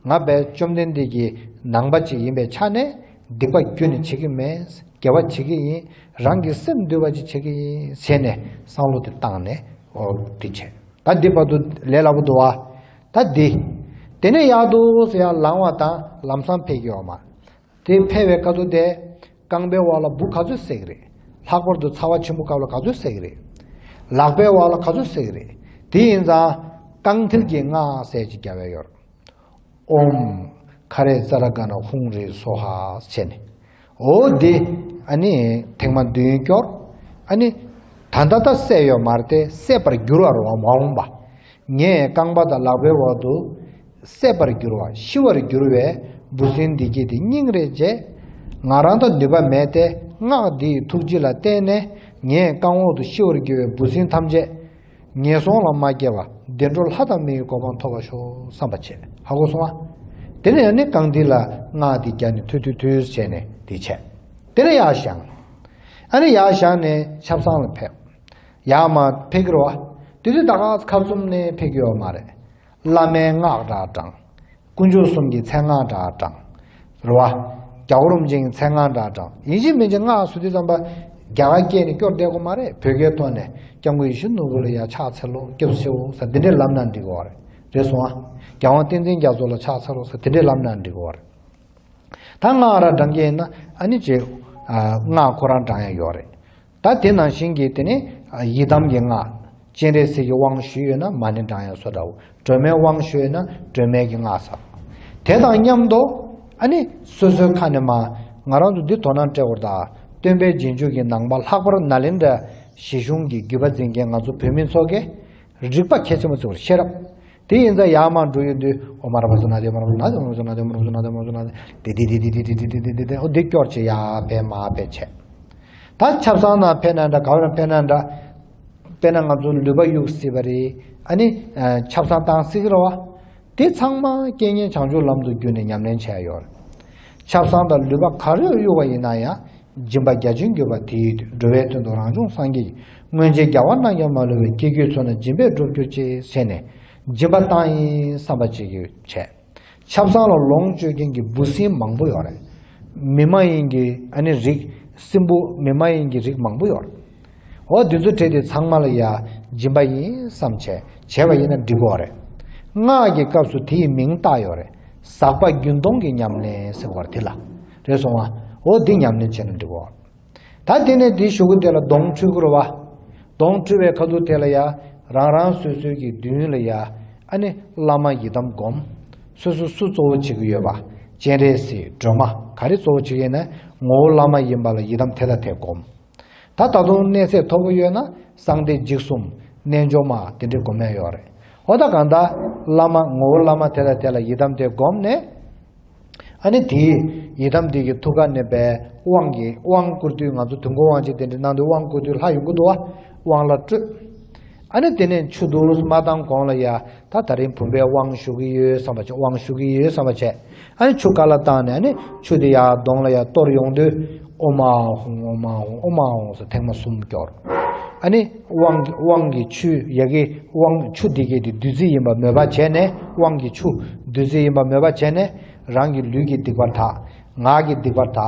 ང་བས་བཅོམ་ལྡན་འདས་ཀྱི་ནང་པ་ཅིག་ཡིན་པའི་ཆ་ནས་སྡིག་པ་ཁྱོན་ནས་བྱེད་ཀྱི་མེད། དགེ་བ་བྱེད་ཀྱི་ཡིན། རང་གི་སེམས་འདུལ་བ་ཅིག་བྱེད་ཀྱི་ཡིན་ཟེར་ནས་བསམ་བློ་དེ་བཏང་ནས་འོ་འདི་བྱས། ད་འདི་བར་དུ་ལས་སླ་པོ་འདུག་བ། ད་འདི། དེ་ནས་ཡར་འདུག་སེ་ཡར་ལངས་པ་དང་ལམ་སང་ཕེབས་ཀྱི་ཡོད་མ། དེ་ཕེབས་པའི་སྐབས་དུ་དེ། རྐང་པའི་འོག་ལ་འབུ་ག་ཚོད་བསད་ཀྱི་རེད། ལྷག་པར་དུ་ཚ་བ་ཆེན་པོ་སྐབས་ལ་ག་ཚོད་བསད་ཀྱི་རེད། ལག་པའི་འོག་ལ་ག་ཚོད་བསད་ཀྱི་རེད། དེ་ཡིན་ཙང་། རྐང་མཐིལ་གྱི་སྔགས་ཟེར་ཅིག་རྒྱབ་ཡ་ཡོད་རེད། ཨོཾ། ཁ་རེ་ཙ་ར་ག་ན་ཧཱུྃ་རེ་སྭཱ་ཧཱ་བྱས་ནས། འོ་དེ། ཨ་ནི། ཐེངས་མ་བདུན་སྐྱོར། ཨ་ནི། ད་ལྟ་ད་བསད་ཡོད་མ་རེད་དེ། བསད་པར་འགྱུར་བ་རེད་བ། མ་འོངས་པ། ངས་རྐང་པ་དང་ལག་པའི་འོག་ཏུ། བསད་པར་འགྱུར་བ། ཤི་བར་འགྱུར་བའི་འབུ་སྲིན་འདི་གྱད་དེ་སྙིང་རེ་རྗེ། ང་རང་དང་ནུས་པ་མེད་དེ། སྔགས་འདི་ཡི་ཐུགས་རྗེ་ལ་བརྟེན་ནས། ངའི་རྐང་འོག་ཏུ་ཤི་བར་འགྱུར་བའི་འབུ་སྲིན་ཐམས་ཅད། ངན་སོང་ལ་མ་སྐྱེ་བ། བདེ་འགྲོར་ལྷ་དང་མིའི་གོ་འཕང་ཐོབ་པར་ཤོག་བསམ་པ་བྱས། ཧ་གོ་སོང་ང་། དེ་ནས་ཡང་ནི་རྐང་མཐིལ་ལ་སྔགས་འདི་བརྒྱབ་ནས་ཐུ་ཐུ་ཐུ་བྱས་ནས་འདི་བྱས། དེ་ནས་ཡར་བཞེངས། ཨ་ནི་ཡར་བཞེངས་ནས་ཆབ་གསང་ལ་ཕེབས། ཡར་མར་ཕེབས་ཀྱི་རེད་བ། དེ་དུས་ད་ག་ཁབ་བཙུམ་ནས་ཕེབས་ཀྱི་ཡོད་མ་རེད། བླ་མའི་སྔགས་འདྲ་བགྲངས། དཀོན་མཆོག་གསུམ་གྱི་མཚན་སྔགས་འདྲ་བགྲངས། རེད་བ། རྒྱལ་བ་རིན་པོ་ཆེའི་མཚན་སྔགས་འདྲ་བགྲངས། ཡིན་གཅིག་མིན་གཅིག་སྔགས་ཟེར་དུས་ཙམ་པ། རྒྱ་གར་སྐད་ནས་སྐྱོར་བསྡད་དགོས་མ་རེད། བོད་སྐད་ཐོག་ནས་སྐྱབས་མགོན་ཡིད་བཞིན་ནོར་བུ་ལ་ཡ་ཕྱག་འཚལ་ལོ། སྐྱབས་སུ་མཆིའོ་ཟེར་འདི་འདྲས་ལབ་ན་འགྲིག་གི་རེད། རེད་སོང་ཨ། རྒྱལ་དབང་བསྟན་འཛིན་རྒྱ་མཚོ་ལ་ཕྱག་འཚལ་ལོ་ཟེར་འདི་འདྲས་ལབ་ན་འགྲིག་གི་རེད། ད་སྔགས་ར་བགྲང་གི་ཡིན་ན་ཨ་ནི་ཅིག་ཨ། སྔགས་ཁོ་རང་བགྲང་ཡ་ཡོད་རེད། ད་དེ་ནང་བཞིན་གྱི་དེ་ནི་ཡི་དམ་གྱི་སྔགས། སྤྱན་རས་གཟིགས་ཀྱི་དབང་ཞུས་ཡོད་ན་མ་ཎི་བགྲང་ཡ་བཟོ་འདྲ་བོ། སྒྲོལ་མའི་དབང་ཞུས་ཡོད་ན་སྒྲོལ་མའི་གི་སྔགས་ཟེར། དེ་དང་མཉམ་དུ་ཨ་ནི་སོ་སོའི་ཁ་ནས་མར་ང་རང་ཚོ་འདི་དོ་སྣང་སྤྲད་དགོས་རེད་ད། སྟོན་པའི་རྗེས་འཇུག་གི་ནང་པ་ལྷག་པར་ནཱ་ལེནྡྲ་གཞིས་གཞུང་གི་བརྒྱུད་པ་འཛིན་མཁན་ང་ཚོ་བོད་མི་ཚོ་གིས་རིག་པ་གལ་ཆེན་པོ་བརྩི་བར་ཤེས་རབ། དེ་ཡིན་ཙང་ཡར་མར་འགྲོ་ཡོང་དུས་ཨོཾ་ཨ་ར་པ་ཙ་ན་དྷཱིཿ་ཨོཾ་ཨ་ར་པ་ཙ་ན་དྷཱིཿ་ཨོཾ་ཨ་ར་པ་ཙ་ན་དྷཱིཿ་ཨོཾ་ཨ་ར་པ་ཙ་ན་དྷཱིཿ་དེ་དེ་དེ་དེ་དེ་དེ་དེ་དེ་དེ་དེ་ཨོ་འདི་སྐྱོར་བྱེད་ཡར་ཕེབས་མར་ཕེབས་བྱས། ད་ཆབ་གསང་ནང་ཕེབས་ན་འདྲ་ག་བ་ན་ཕེབས་ན་འདྲ། དཔེར་ན་ང་ཚོ་ལུད་པ་གཡུག་སྲིད་པ་རེད། ཨ་ནི་ཆབ་གསང་བཏང་སྲིད་ཀྱི་རེད་བ། དེ་ཚང་མ་རྐྱེན་ངན་བྱང་ཆུབ་ལམ་དུ་བརྒྱུད་ནས་ཉམས་ལེན་བྱས་ཡོད་རེད། ཆབ་གསང་དང་ལུད་པ་ག་རེ་གཡུག་པ་ཡིན་ན་ཡང་། སྦྱིན་པ་རྒྱ་ཆེན་བརྒྱུད་པ་དེའི་མཐུས། འགྲོ་བའི་དོན་དུ་རང་བྱུང་སངས་རྒྱས་ཀྱིས། སྔོན་ཆད་རྒྱལ་བ་རྣམས་ཀྱང་མ་ལུས་པའི། སྐྱེ་དགུའི་ཚོགས་རྣམས་སྦྱིན་པས་འགྲུབ་གྱུར་ཅིག་ཟེར་ནས་སྦྱིན་པ་བཏང་ཡིན་བསམ་པ་བྱེད་ཀྱི་བྱས། ཆབ་གསང་ལ་ལོངས་སྤྱོད་མཁན་གྱི་འབུ་སྲིན་མང་པོ་ཡོད་རེད། མི་མ་ཡིན་གྱི་ཨ་ནི་རིགས་སྲིན་འབུ་མི་མ་ཡིན་གྱི་རིགས་མང་པོ་ཡོད་རེད། འོ་དེ་ཚོ་གྲས་དེ་ཚང་མ་ལ་ཡ་སྦྱིན་པ་ཡིན་བསམ་བྱས་བྱས་པ་ཡིན་ན་འགྲིག་གི་རེད། སྔགས་ཀྱི་སྐབས་སུ་དེ་ཡི་མིང་བཏགས་ཡོད་རེད། ཟག་པ་རྒྱུན་གཏོང་གི་ཉམས་ལེན་ཟེར་བ་དེ་ལ་རེད་སོང་བ། འོ་འདི་ཉམས་ལེན་བྱས་ན་འགྲིག་གི་རེད། ད་དེ་ནས་དེའི་གཞུག་གུ་དེ་ལ་གདོང་འཁྲུད་དགོས་རེད་བ། གདོང་འཁྲུད་པའི་ཁ་ཐུག་དེ་ལ་ཡ། རང་རང་སོ་སོའི་གི་མདུན་ལ་ཡ། ཨ་ནི་བླ་མ་ཡི་དམ་སྒོམ། སོ་སོ་སུ་གཙོ་བོ་བྱེད་ཀྱི་ཡོད་པ། སྤྱན་རས་གཟིགས་སྒྲོལ་མ་ག་རེ་གཙོ་བོ་བྱེད་ཀྱི་ཡིན་ན་ངོ་བོ་བླ་མ་ཡིན་པ་ལ་ཡི་དམ་དེ་དང་དེ་སྒོམ། ད་ད་དུང་གནས་ཚད་མཐོ་པོ་ཡོད་ན་གསང་བདེ་འཇིགས་གསུམ་རྣལ་འབྱོར་མ་དེ་འདྲའི་སྒོམ་ཡ་ཡོད་རེད། འོ་ད་གང་ལྟར་བླ་མ་ངོ་བོ་བླ་མ་དེ་དང་དེ་ལ་ཡི་དམ་དེ་སྒོམ་ནས། ཨ་ནི་དེའི་ཡི་དམ་དེ་གི་ཐུགས་ཀ་ནས་པའི་དབང་གི་དབང་བསྐུར་དུས་ང་ཚོ་དུས་འཁོར་དབང་ཆེན་དེ་འདྲ་གནང་དུས་དབང་བསྐུར་དུས་ལྷ་ཡོང་གི་འདུག་བ། དབང་ལ་སྤྲོད། ཨ་ནི་དེ་ནས་ཆུ་དུས་མ་བཏང་གོང་ལ་ཡ། ད་ད་རིང་བུམ་པའི་དབང་ཞུ་གི་ཡོད་བསམ་པ་བྱས། དབང་ཞུ་གི་ཡོད་བསམ་པ་བྱས། ཨ་ནི་ཆུ་ག་ལ་བཏང་ནས་ཨ་ནི་ཆུ་དེ་ཡར་གདོང་ལ་ཡར་གཏོར་ཡོང་དུས་ཨོཾ་ཨཱཿཧཱུྃ་ཨོཾ་ཨཱཿཧཱུྃ་ཨོཾ་ཨཱཿཧཱུྃ་ཟེར་ཐེངས་མ་གསུམ་སྐྱོར། ཨ་ནི་དབང་གི་དབང་གི་ཆུ་ཡ་གི་དབང་ཆུ་འདི་གའི་དེ་བདུད་རྩི་ཡིན་པ་མོས་པ་བྱས་ནས། དབང་གི་ཆུ་བདུད་རྩི་ཡིན་པ་མོས་པ་བྱས་ནས། རང་གི་ལུས་ཀྱི་སྡིག་པ་དག་ངག་གི་སྡིག་པ་དག་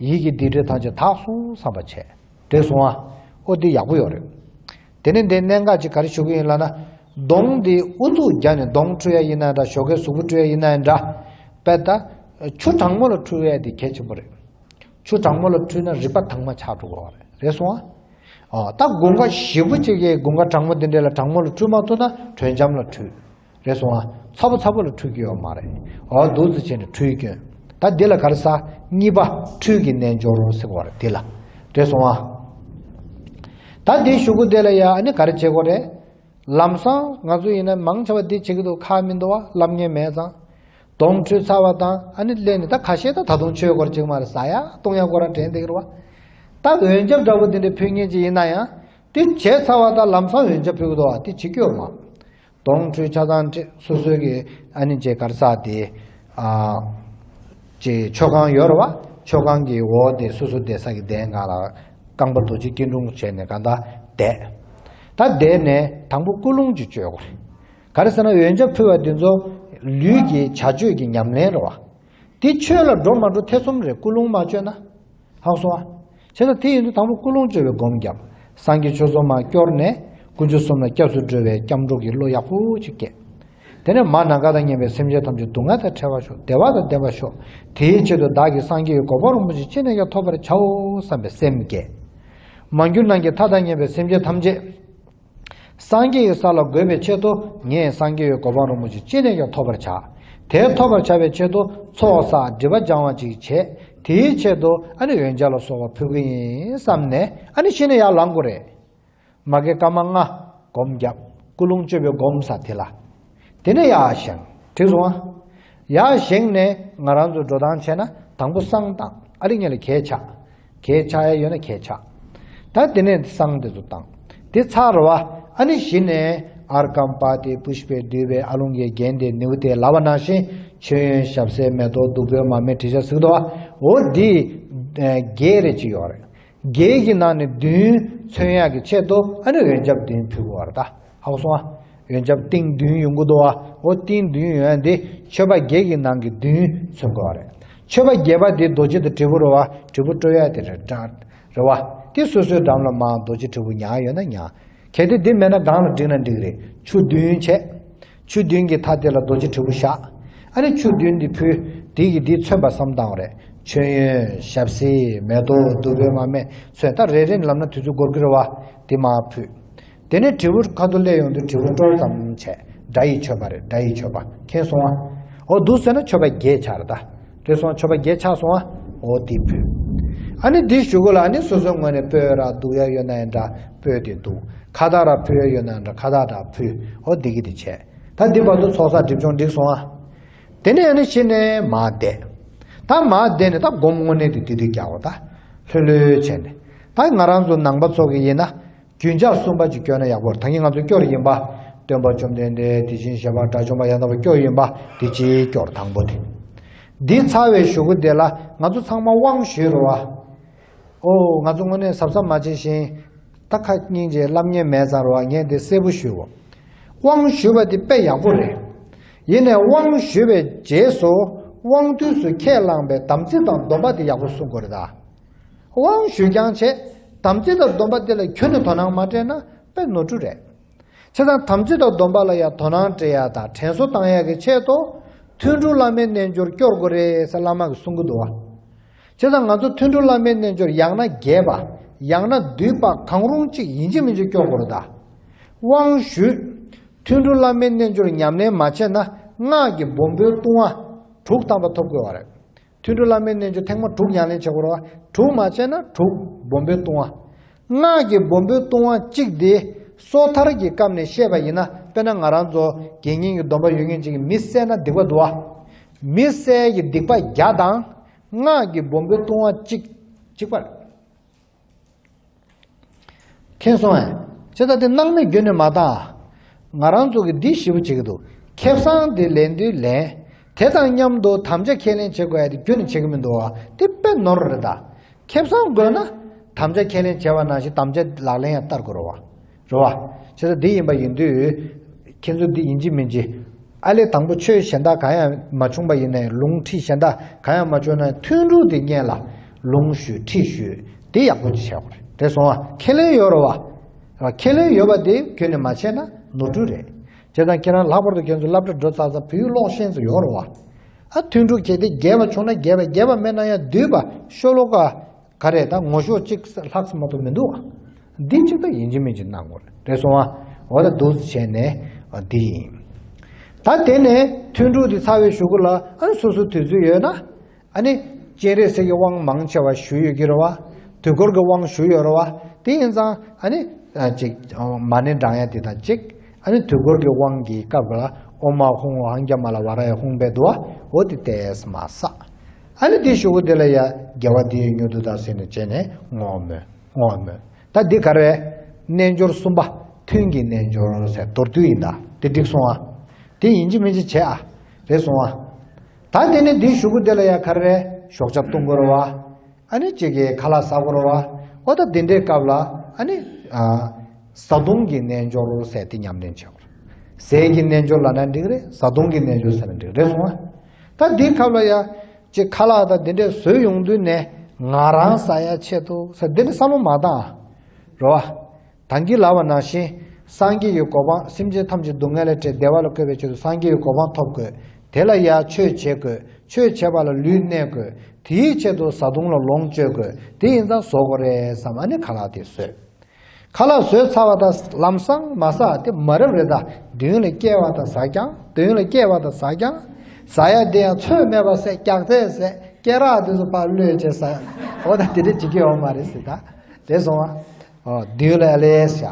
ཡིད་ཀྱི་སྡིག་སྒྲིབ་ཐམས་ཅད་དག་སོང་བསམ་པ་བྱས། དེ་སོང་ཨ། ཨོ་འདི་ཡག་པོ་ཡོད་རེད། དེ་ནས་འདི་གནད་འགག་ཅིག་ག་རེ་ཞུ་གི་ཡིན་ལབ་ན། གདོང་འདི་ཨུ་ཚུགས་རྒྱག་ནས་གདོང་འཁྲུད་ཡ་ཡིན་ན་འདྲ། ཞོགས་ཀས་གཟུགས་པོ་འཁྲུད་ཡ་ཡིན་ན་འདྲ། དཔེ་ད་ཆུ་གྲང་མོ་ལ་འཁྲུད་ཡ་དེ་གལ་ཆེན་པོ་རེད། ཆུ་གྲང་མོ་ལ་འཁྲུད་ན་རིག་པ་དྭངས་མ་ཆགས་འགྲོ་གི་རེད། རེད་སོང་ཨ། ཨ་ད་དགུན་ཁ་ཞེ་པོ་ཅིག་གི་དགུན་ཁ་གྲང་མོ་འདི་འདྲ་ལ་གྲང་མོ་ལ་འཁྲུད་མ་ཐུབ་ན་དྲོད་འཇམ་ལ་འཁྲུད། རེད་སོང་ཨ། ཚ་པོ་ཚ་པོ་ལ་འཁྲུད་ཀྱི་ཡོད་མ་རེད། ཨོ་འདུག་ཙི་བྱས་ནས་འཁྲུད་སྐྱོན། ད་འདི་ལ་ག་རེ་ཟ། གཉིས་པ་འཁྲུད་ཀྱི་རྣལ་འབྱོར་ཟེར་བ་རེད་འདི་ལ། རེད་སོང་ཨ། ད་འདི་གཞུག་གུ་འདི་ལ་ཡ་ཨ་ནི་ག་རེ་བྱེད་དགོས་རེད། ལམ་སང་ང་ཚོ་ཡིན་ན་མང་ཆེ་བ་འདི་བྱེད་ཀྱི་འདུག་ཁག་མི་འདུག་བ། བསླབ་མཁན་མེད་ཙང་། གདོང་འཁྲུད་ཚར་བ་དང་ཨ་ནི་སླེབས་ནས། ད་ཁ་ཤས་ད་ད་དུང་ཆོས་སྐོར་ཅིག་མ་རེད། ཟ་ཡ་བཏུང་ཡ་སྐོར་རང་དྲན་བསྡད་ཀྱི་རེད་བ། ད་འོན་ཆབ་འདྲ་པོ་འདི་འདྲ་ཕུལ་མཁན་ཅིག་ཡིན་ན་ཡང་། དེ་བྱས་ཚར་བ་དང་ལམ་སང་འོན་ཆབ་ཕུལ་གི་འདུག་བ། དེ་བྱེད་རྒྱུ་ཡོད་མ། གདོང་འཁྲུད་ཆ་ཚང་སོ་སོའི་གི་ཨ་ནི་ཅེ་གར་ས་དེ། ཨ་ཅེ་མཆོད་ཁང་ཡོད་རེད་བ། མཆོད་ཁང་གི་འོག་དེ་སོ་སོ་བསྡད་ས་གི་གདན་སྒང་ལ་རྐང་པ་རྡོ་རྗེ་སྐྱིལ་ཀྲུང་བྱས་ནས་གང་ལྟར་བསྡད། ད་བསྡད་ནས་དང་པོ་ཀུན་སློང་ཅིག་བཅོས་དགོས་རེད། ག་རེ་ཟེར་ན་འོན་ཆབ་ཕུལ་བ་དེ་ཚོ་ལུས་ཀྱི་བྱ་སྤྱོད་ཀྱི་ཉམས་ལེན་རེད་བ། དེ་ཆོས་ལ་འགྲོ་མ་འགྲོ་ཐེ་ཚོམ་རེད། ཀུན་སློང་མ་བཅོས་ན། ཧ་གོ་སོང་ཨ། བྱས་ཙང་དེ་ཡིན་དུས་དང་པོ་ཀུན་སློང་བཅོས་པའི་སྒོམ་བརྒྱབ། སངས་རྒྱས་ཆོས་ཚོགས་མར་བསྐྱོར་ནས་དཀོན་མཆོག་གསུམ་ལ་སྐྱབས་སུ་འགྲོ་བའི་སྐྱབས་འགྲོ་གི་བློ་ཡག་པོ་ཅིག་སྐྱེས། དེ་ནས་མ་ན་བཀའ་དང་མཉམ་པའི་སེམས་ཅན་ཐམས་ཅད་སྡུག་བསྔལ་དང་བྲལ་བར་ཤོག་བདེ་བ་དང་ལྡན་པར་ཤོག་དེའི་ཆེད་དུ་བདག་གིས་སངས་རྒྱས་ཀྱི་གོ་འཕང་རིན་པོ་ཆེ་ཅི་ནས་ཀྱང་ཐོབ་པར་བྱའོ་བསམ་པའི་སེམས་བསྐྱེད། མ་གྱུར་ནམ་མཁའི་མཐའ་དང་མཉམ་པའི་སེམས་ཅན་ཐམས་ཅད་སངས་རྒྱས་ཀྱི་ས་ལ་འགོད་པའི་ཆེད་དུ་ངས་སངས་རྒྱས་ཀྱི་གོ་འཕང་རིན་པོ་ཆེ་ཅི་ནས་ཀྱང་ཐོབ་པར་བྱ། དེ་ཐོབ་པར་བྱ་བའི་ཆེད་དུ་ཚོགས་བསགས་སྒྲིབ་པ་སྦྱང་བ་ཅིག་བྱེད། དེའི་ཆེད་དུ་ཨ་ནི་འོན་ཆབ་ལ་སོགས་པ་ཕུལ་གྱི་ཡིན་བསམ་ནས་ཨ་ནི་གཞི་ནས་ཡར་ལངས་དགོས་རེད། མ་གི་སྐར་མ་ལྔ་སྒོམ་བརྒྱབ། ཀུན་སློང་བཅོས་པའི་སྒོམ་ས་དེ་ལ། དེ་ནས་ཡར་བཞེངས། འགྲིག་སོང་ཨ། ཡར་བཞེངས་ནས་ང་རང་ཚོ་འགྲོ་སྟངས་བྱས་ན་དང་པོ་བསང་བཏང་། ཨ་རི་ཉིན་ལ་གས་ཆག་གས་ཆག་ཡ་ཡོད་ན་གས་ཆག་ད་དེ་ནས་བསང་དེ་ཚོ་བཏང་། དེ་ཚར་བ་ཨ་ནི་གཞི་ནས་ཨརྒྷཾ་པཱ་ཏི་པུཥྤེ་དྷཱུ་པེ་ཨ་ལོང་གི་རྒྱན་དེ་ནིའུ་ཏེ་ལབ་པ་ནང་བཞིན་མཆོད་ཡོན་ཞབས་བསིལ་མེ་ཏོག་བདུག་སྤོས་མར་མེ་དྲི་ཆབ་ཟེར་གི་འདུག་བ། འོ་འདི་བརྒྱད་རེ་ཅིག་ཡོད་རེད། བརྒྱད་ཀྱི་ནང་ནས་བདུན་མཚོན་ཡག་གི་ཆེད་དུ་ཨ་ནི་འོན་ཆབ་བདུན་ཕུལ་དགོས་པ་རེད་ད། ཧ་གོ་སོང་ཨ། འོན་ཆབ་ཏིང་བདུན་ཡོང་གི་འདུག་བ། འོ་ཏིང་བདུན་ཡོང་ཡ་འདི་མཆོད་པ་བརྒྱད་ཀྱི་ནང་གི་བདུན་མཚོན་དགོས་པ་རེད། མཆོད་པ་བརྒྱད་པ་འདི་རྡོ་རྗེ་དང་དྲིལ་བུ་རེད་བ། དྲིལ་བུ་དཀྲོལ་ཡ་དེ་རེད་འདྲ་རེད་བ། དེ་སོ་སོའི་འགྲམ་ལ་མར་རྡོ་རྗེ་དྲིལ་བུ་ཉར་ཡོད་ན་ཉར། གལ་ཏེ་འདི་མེད་ན་སྒང་ལ་བསྒྲིགས་ན་འགྲིག་རེད། ཆུ་བདུན་བྱས། ཆུ་བདུན་གྱི་མཐའ་དེ་ལ་རྡོ་རྗེ་དྲིལ་བུ་བཞག་ཨ་ནི་ཆུ་བདུན་འདི་ཕུལ། དེ་གིས་འདི་མཚོན་པ་བསམ་བཏང་བ་རེད། མཆོད་ཡོན་ཞབས་བསིལ་མེ་ཏོག་བདུག་སྤོས་མར་མེ་མཚོན། ད་རེ་རེ་ནས་ལབ་ན་དུས་ཚོད་འགོར་གི་རེད་བ། དེ་མར་ཕུལ། དེ་ནས་དྲིལ་བུ་ཁ་ཐུག་སླེབས་ཡོང་དུས་དྲིལ་བུ་དཀྲོལ་ཙམ་བྱས། དགྲ་ཡི་མཆོད་པ་རེད། དགྲ་ཡི་མཆོད་པ་མཁྱེན་སོང་ཨ། འོ་འདུག་ཟེར་ན་མཆོད་པ་བརྒྱད་ཆགས་རེད་ད། རེད་སོང་ཨ། མཆོད་པ་བརྒྱད་ཆགས་སོང་ཨ། འོ་དེ་ཕུལ། ཨ་ནི་འདི་གཞུག་གུ་ལ་ཨ་ནི་སོ་སོའི་ངོས་ནས་སྤོས་ར་བདུག་ཡ་ཡོད་ན་ཡང་འདྲ་སྤོས་དེ་བདུག་ཁ་བཏགས་ར་ཕུལ་ཡ་ཡོད་ན་ཡང་འདྲ་ཁ་བཏགས་ར་ཕུལ། འོ་འདི་གི་དེ་བྱས། ད་འདི་བར་དུ་ཚོགས་བསགས་སྒྲིབ་སྦྱོང་འགྲིག་སོང་ཨ། དེ་ནས་ཨ་ནི་གཞི་ནས་མར་བསྡད། ད་མར་བསྡད་ནས་ད་སྒོམ་དངོས་གནས་དེ་དེ་དུས་རྒྱག་པ་ད། ལྷོད་ལྷོད་བྱས་ནས། ད་ང་རང་ཚོ་ནང་པ་ཚོ་གི་ཡིན་ན། རྒྱུན་ཆགས་གསུམ་པ་ཅིག་སྐྱོར་ན་ཡག་པོ་རེད། ད་གིན་ང་ཚོ་སྐྱོར་ཡིན་པ། སྟོན་པ་བཅོམ་ལྡན་འདས། དེ་བཞིན་གཤེགས་པ་དགྲ་བཅོམ་པ་ཡང་དག་པ་སྐྱོར་ཡིན་པ། དེ་གཅིག་སྐྱོར་དང་པོ་དེ། འདི་ཚར་བའི་གཞུག་གུ་དེ་ལ་ང་ཚོ་ཚང་མ་དབང་ཞུས་རེད་བ། ཨོ་ང་ཚོ་དངོས་གནས་གཟབ་གཟབ་མ་བྱས་ཤིང་། ད་ཁ་སྙིང་རྗེ་ལབ་མཁན་མེད་ཙང་རེད་བ། ངས་འདི་གསལ་པོ་ཞུའོ། དབང་ཞུས་པ་དེ་དཔེ་ཡག་པོ་རེད། ཡིན་ནའི་དབང་ཞུས་པའི་རྗེས་སུ་དབང་དུས་སུ་ཁས་བླངས་པའི་དམ་ཚིག་དང་སྡོམ་པ་དེ་ཡག་པོ་སྲུང་དགོས་རེད་ད། དབང་ཞུས་ཀྱང་བྱས། དམ་ཚིག་དང་སྡོམ་པ་དེ་ལ་ཁྱོན་ནས་དོ་སྣང་མ་སྤྲད་ན་དཔེ་ནོར་འཁྲུལ་རེད། བྱས་ཙང་དམ་ཚིག་དང་སྡོམ་པ་ལ་ཡང་དོ་སྣང་སྤྲད་ཡ་དང་དྲན་གསོ་བཏང་ཡ་གི་ཆེད་དུ། ཐུན་དྲུག་བླ་མའི་རྣལ་འབྱོར་སྐྱོར་དགོས་རེད་ཟེར་བླ་མ་གིས་གསུང་གི་འདུག་བ། བྱས་ཙང་ང་ཚོ་ཐུན་དྲུག་བླ་མའི་རྣལ་འབྱོར་ཡང་ན་རྒྱས་པ། ཡང་ན་བསྡུས་པ་གང་རུང་གཅིག་ཡིན་གཅིག་མིན་གཅིག་སྐྱོར་དགོས་རེད་ད། དབང་ཞུས། ཐུན་དྲུག་བླ་མའི་རྣལ་འབྱོར་ཉམས་ལེན་མ་བྱས་ན་སྔགས་ཀྱི་སྦོམ་པོའི་ལྟུང་བ་དྲུག་ཐམ་པ་ཐོབ་དགོས་བ་རེད། ཐུན་དྲུག་བླ་མའི་རྣལ་འབྱོར་ཐེངས་མ་དྲུག་ཉམས་ལེན་བྱེད་དགོས་རེད་བ། དྲུག་མ་བྱས་ན་དྲུག་སྦོམ་པོའི་ལྟུང་བ། སྔགས་ཀྱི་སྦོམ་པོའི་ལྟུང་བ་གཅིག་དེ་སོ་ཐར་གྱི་སྐབས་ནས་བཤད་པ་ཡིན་ན། དཔེར་ན་ང་རང་ཚོ་དགེ་བསྙེན་གྱི་སྡོམ་པ་ཡོད་མཁན་ཅིག་གིས་མི་བསད་ན་སྡིག་པ་འདུག་བ། མི་བསད་ཀྱི་སྡིག་པ་བརྒྱ་དང་། སྔགས་ཀྱི་སྦོམ་པོའི་ལྟུང་བ་གཅིག་གཅིག་པ་རེད། མཁྱེན་སོང་ངས། བྱས་ཙང་དེ་སྣང་མེད་རྒྱུན་ནས་མ་བཏང་། ང་རང་ཚོ་གིས་འདི་ཞིབ་པོ་བྱེད་ཀྱི་འདུག་ཁེ་བཟང་དེ་ལེན་དུས་ལེན། དེ་དང་མཉམ་དུ་དམ་བཅའ་ཁས་ལེན་བྱེད་དགོས་ཡ་དེ་རྒྱུན་ནས་བྱེད་ཀྱི་མི་འདུག་བ། དེ་དཔེ་ནོར་རེད་ད། ཁེ་བཟང་དགོས་ན། དམ་བཅའ་ཁས་ལེན་བྱས་པ་ནང་བཞིན་དམ་བཅའ་ལག་ལེན་ཡང་བསྟར་དགོས་རེད་བ། རེད་བ། བྱས་ཙང་འདི་ཡིན་པ་ཡིན་དུས། ཁྱེད་ཚོ་འདི་ཡིན་གཅིག་མིན་གཅིག་ཨ་ལས་དང་པོ་ཆོས་གཞན་དག་གང་ཡང་མ་བྱུང་པ་ཡིན་ནའི། ལུང་ཁྲིད་གཞན་དག་གང་ཡང་མ་བྱུང་ན་ཐུན་དྲུག་དེ་སྔོན་ལ་ལུང་ཞུས་ཁྲིད་ཞུས་དེ་ཡག་པོ་ཅིག་བྱས་པ་རེད། རེད་སོང་ཨ། ཁས་ལེན་ཡོད་རེད་བ། ཁས་ལེན་ཡོད་པ་དེ་ཁྱོན་ནས་མ་བྱས་ན་ནོར་འཁྲུལ་རེད། བྱས་ཙང་ཁྱེད་རང་ལྷག་པར་དུ་ཁྱེད་ཚོ་སློབ་གྲྭ་འགྲོ་ཚར་ཚར་བོད་ཡིག་ཀློག་ཤེས་ཚོ་ཡོད་རེད་བ། ཨ་ཐུན་དྲུག་གལ་ཏེ་རྒྱས་པ་བྱུང་ན་རྒྱས་པ། རྒྱས་པ་མེད་ན་ཡང་བསྡུས་པ་ཤོ་ལོ་ཀ་ག་རེ་ད་ངོ་ཤོག་གཅིག་ལྷག་ཙམ་མ་གཏོགས་མི་འདུག་ཨ། འདི་གཅིག་ད་ཡིན་གཅིག་མིན་གཅིག་གནང་དགོས་རེད། རེད་སོང་ཨ། འོ་ད་འདུག་སེ་བྱས་ནས་འདི་ཡིན། ད་དེ་ནས་ཐུན་དྲུག་འདི་ཚར་བའི་གཞུག་གུ་ལ་ཨ་ནི་སོ་སོ་དུས་ཚོད་ཡོད་ན། ཨ་ནི་སྤྱན་རས་གཟིགས་ཀྱི་དབང་མང་ཆེ་བ་ཞུས་ཡོད་ཀྱི་རེད་བ། དུས་འཁོར་གྱི་དབང་ཞུས་ཡོད་རེད་བ། དེ་ཡིན་ཙང་ཨ་ནི་ཅིག་མ་ཎི་བགྲང་ཡ་དེ་དང་གཅིག་ཨ་ནི་དུས་འཁོར་གྱི་དབང་གི་སྐབས་ལ་ཨོཾ་མ་ཧཱུྃ་ཨཱཿྱ་མ་ལ་ཝཱ་ར་ཧཱུྃ་པའི་དུ་བ། འོ་དེ་ཏོག་ཙམ་བསགས། ཨ་ནི་དེའི་གཞུག་གུ་དེ་ལ་ཡ་དགེ་བ་འདི་ཡིས་མྱུར་དུ་བདག་ཟེར་ནས་བྱས་ནས་བསྔོ་བ་སྨོན། བསྔོ་བ་སྨོན། ད་འདི་ག་རེ། རྣལ་འབྱོར་གསུམ་པ། ཐུན་གྱི་རྣལ་འབྱོར་ཟེར་མདོར་བསྡུས་ཡིན་ད། དེ་འགྲིག་སོང་ཨ། དེ་ཡིན་གཅིག་མིན་གཅིག་བྱས་ཨ། རེད་སོང་ཨ། ད་དེ་ནས་འདིའི་གཞུག་གུ་དེ་ལ་ཡ་ག་རེ། ཞོགས་ཇ་བཏུང་དགོས་རེད་བ། ཨ་ནི་གཅིག་གིས་ཁ་ལག་ཟ་དགོས་རེད་བ། འོ་ད་དེ་འདྲའི་སྐབས་ལ་ཨ་ནི། ཨ། བཟའ་བཏུང་གི་རྣལ་འབྱོར་ཟེར་དེ་ཉམས་ལེན་བྱེད་དགོས་རེད། ཟས་ཀྱི་རྣལ་འབྱོར་ལབ་ན་འགྲིག་རེད། བཟའ་བཏུང་གི་རྣལ་འབྱོར་ཟེར་ན་འགྲིག་རེད་སོང་ཨ། ད་འདིའི་སྐབས་ལ་ཡ། ཅིག་ཁ་ལག་དང་དེ་འདྲས་བཟོས་ཡོང་དུས་ནས་ང་རང་ཟ་ཡ་ཆེད་དུ་ཟེར་འདི་འདྲ་བསམ་བློ་མ་བཏང་། རེད་བ། ད་གིན་ལབ་པ་ནང་བཞིན། སངས་རྒྱས་ཀྱི་གོ་འཕང་། སེམས་ཅན་ཐམས་ཅད་སྡུག་བསྔལ་ལས་བསྒྲལ་བདེ་བ་ལ་བཀོད་པའི་ཆེད་དུ་སངས་རྒྱས་ཀྱི་གོ་འཕང་ཐོབ་དགོས། དེ་ལ་ཡ་ཆོས་བྱེད་དགོས། ཆོས་བྱེད་པ་ལ་ལུས་གནས་དགོས། དེའི་ཆེད་དུ་བཟའ་བཏུང་ལ་ལོངས་སྤྱོད་དགོས། དེ་ཡིན་ཙང་བཟོ་དགོས་རེད་བསམ། ཨ་ནི་ཁ་ལག་དེ་བཟོས། ཁ་ལག་བཟོས་ཚར་བ་དང་ལམ་སང་མ་ཟ་དེ་མ་རབས་རེད་ད། མདུན་ལ་སྐྱེལ་བ་དང་ཟ་རྐྱང་། མདུན་ལ་སྐྱེལ་བ་དང་ཟ་རྐྱང་། ཟ་ཡ་དེ་ཡང་ཚོད་མེད་པ་ཟས། སྐྱག་ཚད་ཟས། སྐེ་རགས་དེ་ཚོ་ཕར་གློད་བྱས་ཟ། འོ་ད་དེ་འདྲ་བྱེད་ཀྱི་ཡོད་མ་རེད་ཟེར་ད། དེ་སོང་བ། འོ་མདུན་ལ་ཨ་ལེ་བཞག་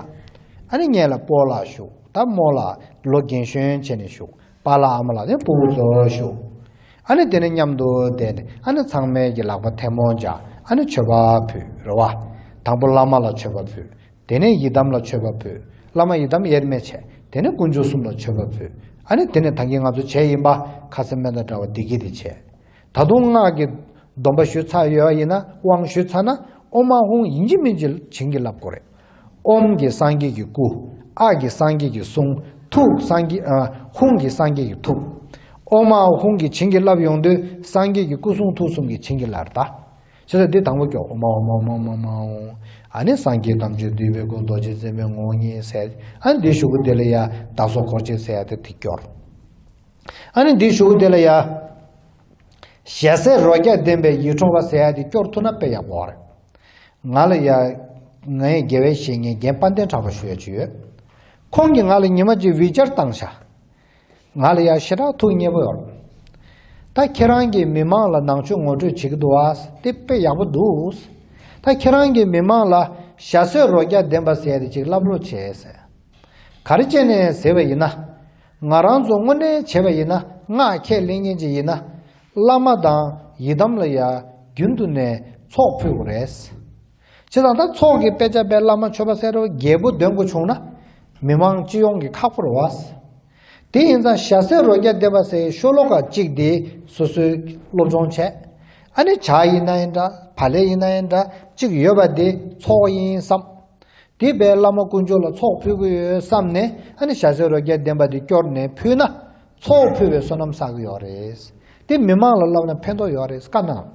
ཨ་ནི་སྔོན་ལ་སྤོ་ལགས་བཞུགས། ད་རྨོ་ལགས་ལོ་རྒན་གཞོན་བྱས་ནས་བཞུགས། པཱ་ལགས་ཨ་མ་ལགས་ནི་ཕྲུ་གུ་ཚོ་བཞུགས། ཨ་ནི་དེ་ནས་མཉམ་དུ་བསྡད་ནས་ཨ་ནི་ཚང་མས་ཀྱི་ལག་པ་ཐལ་མོ་སྦྱར། ཨ་ནི་མཆོད་པ་ཕུལ་རེད་བ། དང་པོ་བླ་མ་ལ་མཆོད་པ་ཕུལ། དེ་ནས་ཡི་དམ་ལ་མཆོད་པ་ཕུལ། བླ་མ་ཡི་དམ་དབྱེར་མེད་བྱས། དེ་ནས་དཀོན་མཆོག་གསུམ་ལ་མཆོད་པ་ཕུལ། ཨ་ནི་དེ་ནས་ད་གིན་ང་ཚོ་བྱས་ཡིན་པ་ཁ་ཟས་སྨན་དང་འདྲ་བ་བདེ་སྐྱིད་དེ་བྱས། ད་དུང་སྔགས་ཀྱི་སྡོམ་པ་ཞུས་ཚར་ཡོད་པ་ཡིན་ན། དབང་ཞུས་ཚར་ན་ཨོཾ་མ་ཧཱུྃ་ཡིན་གཅིག་མིན་གཅིག་བྱིན་གྱིས་བརླབ་དགོས་རེད། ཨོཾ་གྱིས་སངས་རྒྱས་ཀྱི་སྐུ། ཨཱཿ་གིས་སངས་རྒྱས་ཀྱི་གསུང་། ཐུགས་སངས་རྒྱས། ཨ། ཧཱུྃ་གིས་སངས་རྒྱས་ཀྱི་ཐུགས། ཨོཾ་མ་ཧཱུྃ་གིས་བྱིན་གྱིས་བརླབས་ཡོང་དུས་སངས་རྒྱས་ཀྱི་སྐུ་གསུང་ཐུགས་གསུམ་གྱིས་བྱིན་གྱིས་བརླབས་ད། བྱས་ཙང་འདི་དང་པོ་སྐྱོར། ཨོཾ་མ་ཧཱུྃ་ཨོཾ་མ་ཧཱུྃ་ཨོཾ་མ་ཧཱུྃ། ཨ་ནི་སངས་རྒྱས་ཐམས་ཅད་འདུས་པའི་སྐུ། རྡོ་རྗེ་རྩེ་མོའི་ངོ་བོ་ཉིད་ཟེར། ཨ་ནི་འདིའི་གཞུག་གུ་དེ་ལ་ཡ་བདག་སོགས་འཁོར་བཅས་ཟེར་ཡ་དེ་དེ་སྐྱོར། ཨ་ནི་འདིའི་གཞུག་གུ་དེ་ལ་ཡ། ཞལ་ཟས་རོ་བརྒྱ་ལྡན་པའི་ཡིད་འཕྲོག་པ་ཟེར་ཡ་དེ་སྐྱོར་ཐུབ་ན་དཔེ་ཡག་པོ་རེད། ང་ལ་ཡ། ངའི་དགེ་བའི་བཤེས་གཉེན་རྒན་དཔལ་ལྡན་གྲགས་པ་ཞུ་ཡ་ཅིག་ཡོད། ཁོང་གིས་ང་ལ་ཉི་མ་གཅིག་བི་ཅར་བཏང་ཤག་ང་ལ་ཡ་ཞེ་དྲག་ཐུགས་མཉེས་པོ་ཡོད། ད་ཁྱེད་རང་གིས་མི་མང་ལ་ནང་ཆོས་ངོ་སྤྲོད་བྱེད་ཀྱི་འདུག་ཨ། དེ་དཔེ་ཡག་པོ་འདུག་ད་ཁྱེད་རང་གིས་མི་མང་ལ་ཞལ་ཟས་རོ་བརྒྱ་ལྡན་པ་ཟེར་ཡ་དེ་ཅིག་བསླབ་རོགས་བྱས་ཟེར། ག་རེ་བྱས་ནས་ཟེར་བ་ཡིན་ན། ང་རང་ཚོ་དངོས་གནས་བྱས་པ་ཡིན་ན། སྔགས་ཁས་ལེན་མཁན་ཅིག་ཡིན་ན། བླ་མ་དང་ཡི་དམ་ལ་ཡ་རྒྱུན་དུ་ནས་ཚོགས་ཕུལ་དགོས་རེད། བྱས་ཙང་ད་ཚོགས་ཀྱི་དཔེ་ཆ་པའི་བླ་མ་ཆོས་པ་སེར་པོ་རྒྱལ་པོ་འདོན་དགོས་བྱུང་ན། མི་མང་སྤྱི་ཡོངས་ཀྱི་ཁག་པོ་རེད་བ། དེ་ཡིན་ཙང་ཞྭ་སེར་རོ་བརྒྱ་ལྡན་པ་ཟེར་ཤོ་ལོ་ཀ་གཅིག་དེ་སོ་སོའི་སློབ་སྦྱོང་བྱས། ཨ་ནི་ཇ་ཡིན་ན་ཡིན་འདྲ་བག་ལེབ་ཡིན་ན་ཡིན་འདྲ་གཅིག་ཡོད་པ་དེ་ཚོགས་ཡིན་བསམ། དེ་བས་བླ་མ་དཀོན་མཆོག་ལ་ཚོགས་ཕུལ་གི་ཡོད་བསམ་ནས། ཨ་ནི་ཞྭ་སེར་རོ་བརྒྱ་ལྡན་པ་དེ་སྐྱོར་ནས་ཕུལ་ན། ཚོགས་ཕུལ་བའི་བསོད་ནམས་བསགས་ཀྱི་ཡོད་རེད། དེ་མི་མང་ལ་བསླབ་ན་ཕན་ཐོགས་ཡོད་རེད་བཀའ་གནང་།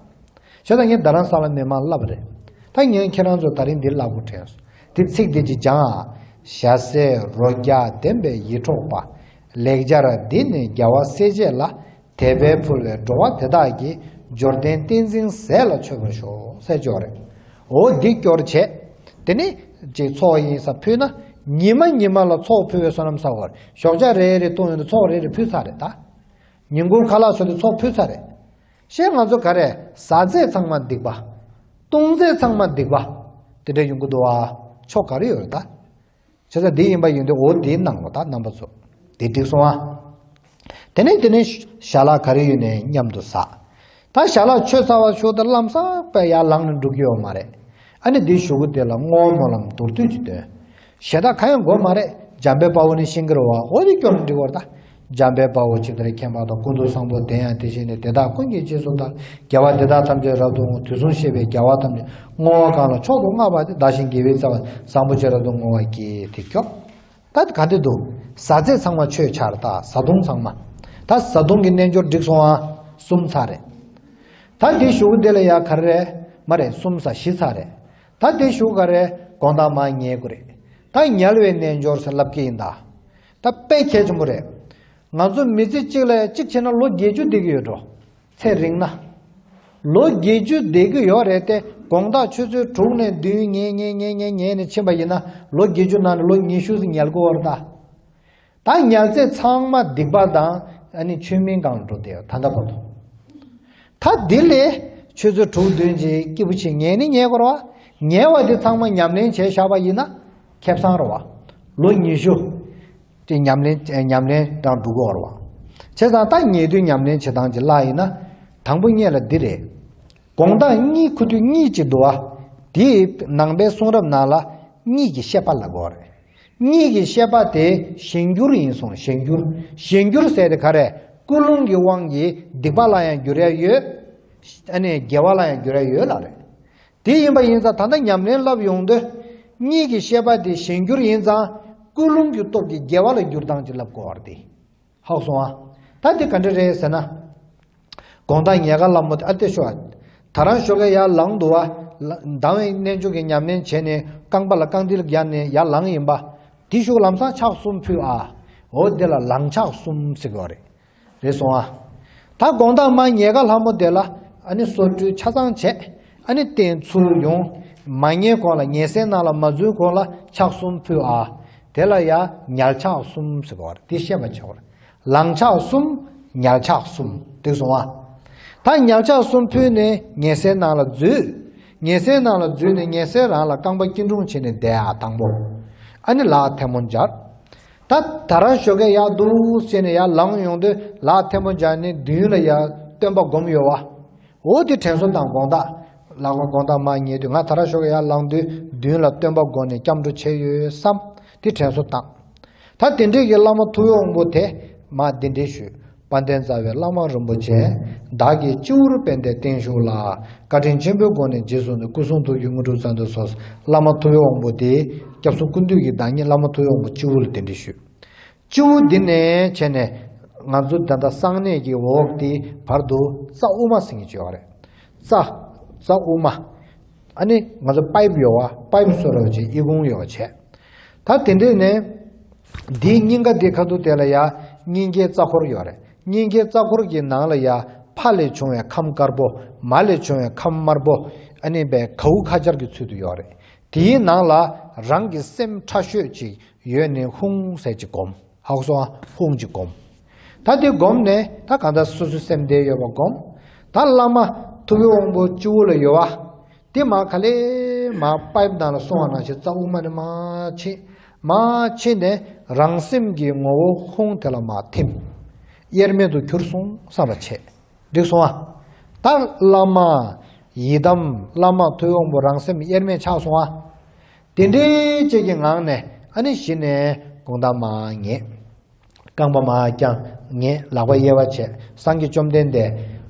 བྱས་ཙང་ངས་རྡ་རམ་ས་ལ་མི་མང་བསླབ་པ་རེད། ད་ངས་ཁྱེད་རང་ཚོ་ད་རིང་འདི་བསླབ་དགོས་དྲན་སོང་། དེ་ཚིག་འདི་ཅིག་སྦྱང་ཨ། ཞྭ་སེར་རོ་བརྒྱ་ལྡན་པའི་ཡིད་འཕྲོག་པ། ལེགས་སྦྱར་འདི་ནི་རྒྱལ་བ་སྲས་བཅས་ལ། དད་པས་ཕུལ་བའི་འགྲོ་བ་དེ་དག་གི། འབྱོར་ལྡན་ཏིང་འཛིན་ཟས་ལ་མཆོད་པར་ཤོག་ཟེར་ཅིག་ཡོད་རེད། འོ་འདི་སྐྱོར་བྱས། དེ་ནི་ཅིག་ཚོགས་ཡིན་ས་ཕུལ་ན། ཉི་མ་ཉི་མ་ལ་ཚོགས་ཕུལ་བའི་བསོད་ནམས་བསགས་པ་རེད། ཞོགས་ཇ་རེ་རེ་བཏུང་ཡོང་དུས་ཚོགས་རེ་རེ་ཕུལ་ཚར་རེད་ད། ཉིན་གུང་ཁ་ལག་ཟོས་དུས་ཚོགས་ཕུལ་ཚར་རེད། ཤེས་ང་ཚོ་ག་རེ་ཟ་ཚད་ཚང་མ་སྡིག་པ། བཏུང་ཚད་ཚང་མ་སྡིག་པ། དེ་འདྲ་ཡོང་གི་འདུག་ཨ། ཆོ་ག་རེ་ཡོད་རེད་ད། བྱས་ཙང་འདི་ཡིན་པ་ཡིན་དུས་འོ་འདི་གནང་རོགས་ད་རྣམ་པ་ཚོ། འདི་འགྲིག་སོང་ཨ། དེ་ནས་དེ་ནས་ཞལ་ལག་ག་རེ་ཡོད་ནས་མཉམ་དུ་ཟ། ད་ཞལ་ལག་མཆོད་ཚར་བ་ཞོག་དེ་ལམ་སང་པས་ཡར་ལངས་ནས་འགྲོ་གི་ཡོད་མ་རེད། ཨ་ནི་འདི་ཞུ་གུ་དེ་ལ་བསྔོ་བ་སྨོན་ལམ་མདོར་བསྡུས་ཀྱི་དོན། གཞན་དག་གང་ཡང་དགོས་མ་རེད། འཇམ་དཔལ་དཔའ་བོ་ནི་ཤེས་ཀྱི་རེད་བ། འོ་དེ་སྐྱོར་ན་འགྲིག་གི་རེད་ད། འཇམ་དཔལ་དཔའ་བོས་ཇི་ལྟར་མཁྱེན་པ་དང་། ཀུན་ཏུ་བཟང་པོ་དེ་ཡང་དེ་བཞིན་ཏེ། དེ་དག་ཀུན་གྱི་རྗེས་སུ་བདག། དགེ་བ་འདི་དག་ཐམས་ཅད་རབ་ཏུ་བསྔོ། དུས་གསུམ་གཤེགས་པའི་རྒྱལ་བ་ཐམས་ཅད། བསྔོ་བ་གང་ལ་མཆོག་ཏུ་བསྔགས་པ་དེ། བདག་གཞན་དགེ་བའི་རྩ་བ། བཟང་པོ་སྤྱོད་རབ་ཏུ་བསྔོ་བར་བགྱི། དེ་སྐྱོར། ད་ག་འདི་འདུག་ཟ་ཚད་ཚང་མ་མཆོད་ཚར། ད་བཟའ་བཏུང་ཚང་མ། ད་བཟའ་བཏུང་གི་རྣལ་འབྱོར་འགྲིག་སོང་ཨ། གསུམ་ཚར་རེད། ད་འདི་ཞུ་གི་འདི་ལ་ཡ་ག་རེ་རེད། མ་རེད། གསུམ་ཚར་བཞི་ཚར་རེད། ད་འདི་ཞུ་ག་རེ། དགོང་དག་མར་ཉལ་དགོས་རེད། ད་ཉལ་བའི་རྣལ་འབྱོར་ཟེར་ལབ་ཀྱི་ཡིན་ད། ད་དཔེ་གལ་ཆེན་པོ་རེད། ང་ཚོ་མི་ཚེ་གཅིག་ལ་གཅིག་བྱས་ན་ལོ་བརྒྱད་ཅུ་བསྡད་ཀྱི་ཡོད་འགྲོ། ཚེ་རིང་ན། ལོ་བརྒྱད་ཅུ་བསྡད་ཀྱི་ཡོད་རེད་དེ། དགོང་དག་ཆུ་ཚོད་དྲུག་ནས་བདུན་ཉལ་ཉལ་ཉལ་ཉལ་ཉལ་ནས་ཕྱིན་པ་ཡིན་ན། ལོ་བརྒྱད་ཅུ་ནང་ནས་ལོ་ཉི་ཤུ་ཙམ་ཉལ་དགོས་པ་རེད་ད། ད་ཉལ་ཚད་ཚང་མ་སྡིག་པ་དང་། ཨ་ནི་ཆོས་མིན་སྒང་འགྲོ་བསྡད་ཡོད་ད་ལྟ་བར་དུ། ད་འདི་ལས་ཆུ་ཚོད་དྲུག་བདུན་ཅིག་སྐྱིད་པོ་བྱས་ཉལ་ནི་ཉལ་དགོས་རེད་བ། ཉལ་བ་འདི་ཚང་མ་ཉམས་ལེན་བྱས་བཞག་པ་ཡིན་ན་ཁེ་བཟང་རེད་བ། ལོ་ཉི་ཤུ། དེ་ཉམས་ལེན་ཉམས་ལེན་དང་འགྲོ་གི་ཡོད་རེད་བ། བྱས་ཙང་ད་ཉལ་དུས་ཉམས་ལེན་བྱེད་སྟངས་ཅིག་བསླབ་ཡིན་ན། དང་པོ་ཉལ་ལ་འདི་རེད། དགོང་དག་གཉིད་ཁུག་དུས་གཉིད་ཅིག་འདུག་བ། དེའི་ནང་པའི་གསུང་རབ་ནང་ལ་གཉིད་ཀྱི་ཤེས་པ་ལབ་ཀྱི་ཡོད་རེད། གཉིད་ཀྱི་ཤེས་པ་དེ་གཞན་འགྱུར་ཡིན་གསུངས། གཞན་འགྱུར། གཞན་འགྱུར་ཟེར་དེ་ག་རེ། ཀུན་སློང་གི་དབང་གིས་སྡིག་པ་ལ་ཡང་འགྱུར་ཡ་ཡོད། ཨ་ནི་དགེ་བ་ལ་ཡང་འགྱུར་ཡ་ཡོད་ལབ་རེད། དེ་ཡིན་པ་ཡིན་ཙང་ད་ལྟ་ཉམས་ལེན་བསླབ་ཡོང་དུས། གཉིད་ཀྱི་ཤེས་པ་དེ་གཞན་འགྱུར་ཡིན་ཙང་། ཀུན་སློང་གི་སྟོབས་ཀྱིས་དགེ་བ་ལ་འགྱུར་སྟངས་ཅིག་བསླབ་དགོས་པ་རེད་དེ། ཧ་གོ་སོང་ཨ། ད་དེ་ག་འདྲ་རེད་ཟེར་ན། དགོང་དག་ཉལ་ཁ་སླ་མོ་དེ་ཨ་ལྟོས་ཤོག་ཨ། ད་རང་ཞོགས་ཀས་ཡར་ལངས་འདུག་བ། ལ་ལྡང་བའི་རྣལ་འབྱོར་གྱི་ཉམས་ལེན་བྱས་ནས་རྐང་པ་ལ་རྐང་མཐིལ་བརྒྱབ་ནས་ཡར་ལངས་ཡིན་པ། དེ་ཞོགས་ལམ་སང་ཕྱག་གསུམ་ཕུལ་ཨ། འོ་དེ་ལ་ལངས་ཕྱག་གསུམ་ཟེར་གྱི་ཡོད་རེད། རེད་སོང་ཨ། ད་དགོང་དག་མར་ཉལ་ཁ་སླ་མོ་དེ་ལ། ཨ་ནི་སོ་བཀྲུས་ཆ་ཚང་བྱས། ཨ་ནི་སྟན་ཚུར་ཡོང་། མ་ཉལ་གོང་ལ་ཉལ་སའི་ནང་ལ་མ་འཛུལ་གོང་ལ་ཕྱག་གསུམ་ཕུལ་ཨ། དེ་ལ་ཡ་ཉལ་ཕྱག་གསུམ་ཟེར་གོ་བ་རེད། དེ་ཤེས་པ་བྱ་བར། ལངས་ཕྱག་གསུམ། ཉལ་ཕྱག་གསུམ། འགྲིག་སོང་ཨ། ད་ཉལ་ཕྱག་གསུམ་ཕུལ་ནས་ཉལ་སའི་ནང་ལ་འཛུལ། ཉལ་སའི་ནང་ལ་འཛུལ་ནས་ཉལ་སའི་རང་ལ་རྐང་པ་སྐྱིལ་ཀྲུང་བྱས་ནས་བསྡད་ཨ་དང་པོ། ཨ་ནི་ལག་ཐལ་མོ་སྦྱར། ད་ད་རང་ཞོགས་ཀས་ཡར་འདུག་བྱས་ནས་ཡར་ལངས་ཡོང་དུས་ལག་ཐལ་མོ་སྦྱར་ནས་མདུན་ལ་ཡར་སྟོན་པ་སྒོམ་ཡོད་བ། འོ་དེ་དྲན་གསོ་བཏང་། དགོང་དག་ལག་པ་དགོང་དག་མར་ཉལ་དུས་ང་ད་རང་ཞོགས་ཀས་ཡར་ལངས་དུས་མདུན་ལ་སྟོན་པ་སྒོམ་ནས་སྐྱབས་འགྲོ་བྱས་ཡོད་བསམ། དེ་དྲན་གསོ་བཏང་། ད་དེ་འདྲས་ཀྱི་བླ་མ་ཐུབ་དབང་པོ་དེ་མར་གདན་འདྲེན་ཞུས། དཔལ་ལྡན་རྩ་བའི་བླ་མ་རིན་པོ་ཆེ། བདག་གིས་སྤྱི་བོར་དཔལ་ལྡན་བརྟན་བཞུགས་ལ། བཀའ་དྲིན་ཆེན་པོའི་སྒོ་ནས་རྗེས་སུ་བཟུང་སྟེ། སྐུ་གསུང་ཐུགས་ཀྱི་དངོས་གྲུབ་བསྩལ་དུ་གསོལ། བླ་མ་ཐུབ་དབང་པོ་དེ་སྐྱབས་གསུམ་ཀུན་འདུས་ཀྱི་བདག་ཉིད་བླ་མ་ཐུབ་དབང་པོ་སྤྱི་བོ་ལ་གདན་འདྲེན་ཞུས། སྤྱི་བོ་འདི་ནས་བྱས་ནས་ང་ཚོ་ད་ལྟ་གསང་གནས་ཀྱི་འོག་དེ་བར་དུ་རྩ་དབུ་མ་ཟེར་མཁན་ཅིག་ཡོད་རེད། རྩ། རྩ་དབུ་མ། ཨ་ནི་ང་ཚོ་པའིབ་ཡོད་བ། པའིབ་བཟོ་འདྲ་བྱས། ཨི་ཁུང་ཡོད་བྱས། ད་དེ་འདྲས་ནས་འདིའི་སྙིང་ག་འདི་ཁ་ཐུག་དེ་ལ་ཡ་སྙིང་གའི་རྩ་འཁོར་ཡོད་རེད། སྙིང་གའི་རྩ་འཁོར་གྱི་ནང་ལ་ཡ་ཕ་ལས་བྱུང་བའི་ཁམས་དཀར་པོ། མ་ལས་བྱུང་བའི་ཁམས་དམར་པོ། ཨ་ནི་བའི་གའུ་ཁ་སྦྱར་གྱི་ཚུལ་དུ་ཡོད་རེད། དེའི་ནང་ལ་རང་གི་སེམས་ཕྲ་ཤོས་ཅིག་ཡོད་ནས་ཧཱུྃ་ཟེར་ཅིག་སྒོམ། ཧ་གོ་སོང་ཨ། ཧཱུྃ་ཅིག་སྒོམ། ད་དེ་སྒོམ་ནས་ད་གང་ལྟར་སོ་སོའི་སེམས་བདེ་ཡོད་པ་སྒོམ། ད་བླ་མ་ཐུབ་པའི་དབང་པོ་སྤྱི་བོ་ལ་ཡོད་བ། དེ་མར་ག་ལེར་མར་པའིབ་ནང་ལ་སོང་བ་ནང་བཞིན་རྩ་དབུ་མ་ནས་མར་ཕྱིན། མར་ཕྱིན་ནས་རང་སེམས་ཀྱི་ངོ་བོ་ཧཱུྃ་དེ་ལ་མར་ཐིམ། དབྱེར་མེད་དུ་གྱུར་སོང་བསམ་པ་བྱེད། འགྲིག་སོང་ཨ། ད་བླ་མ་ ཡི་དམ་བླ་མ་ཐུབ་པའི་དབང་པོ་རང་སེམས་དབྱེར་མེད་ཆགས་སོང་བ། དེ་འདྲའི་ཅིག་གི་ངང་ནས་ཨ་ནི་གཞི་ནས་དགོང་དག་མར་ཉལ། རྐང་པ་མར་བརྐྱངས། ཉལ། ལག་པ་གཡས་པ་བྱས། སངས་རྒྱས་བཅོམ་ལྡན་འདས་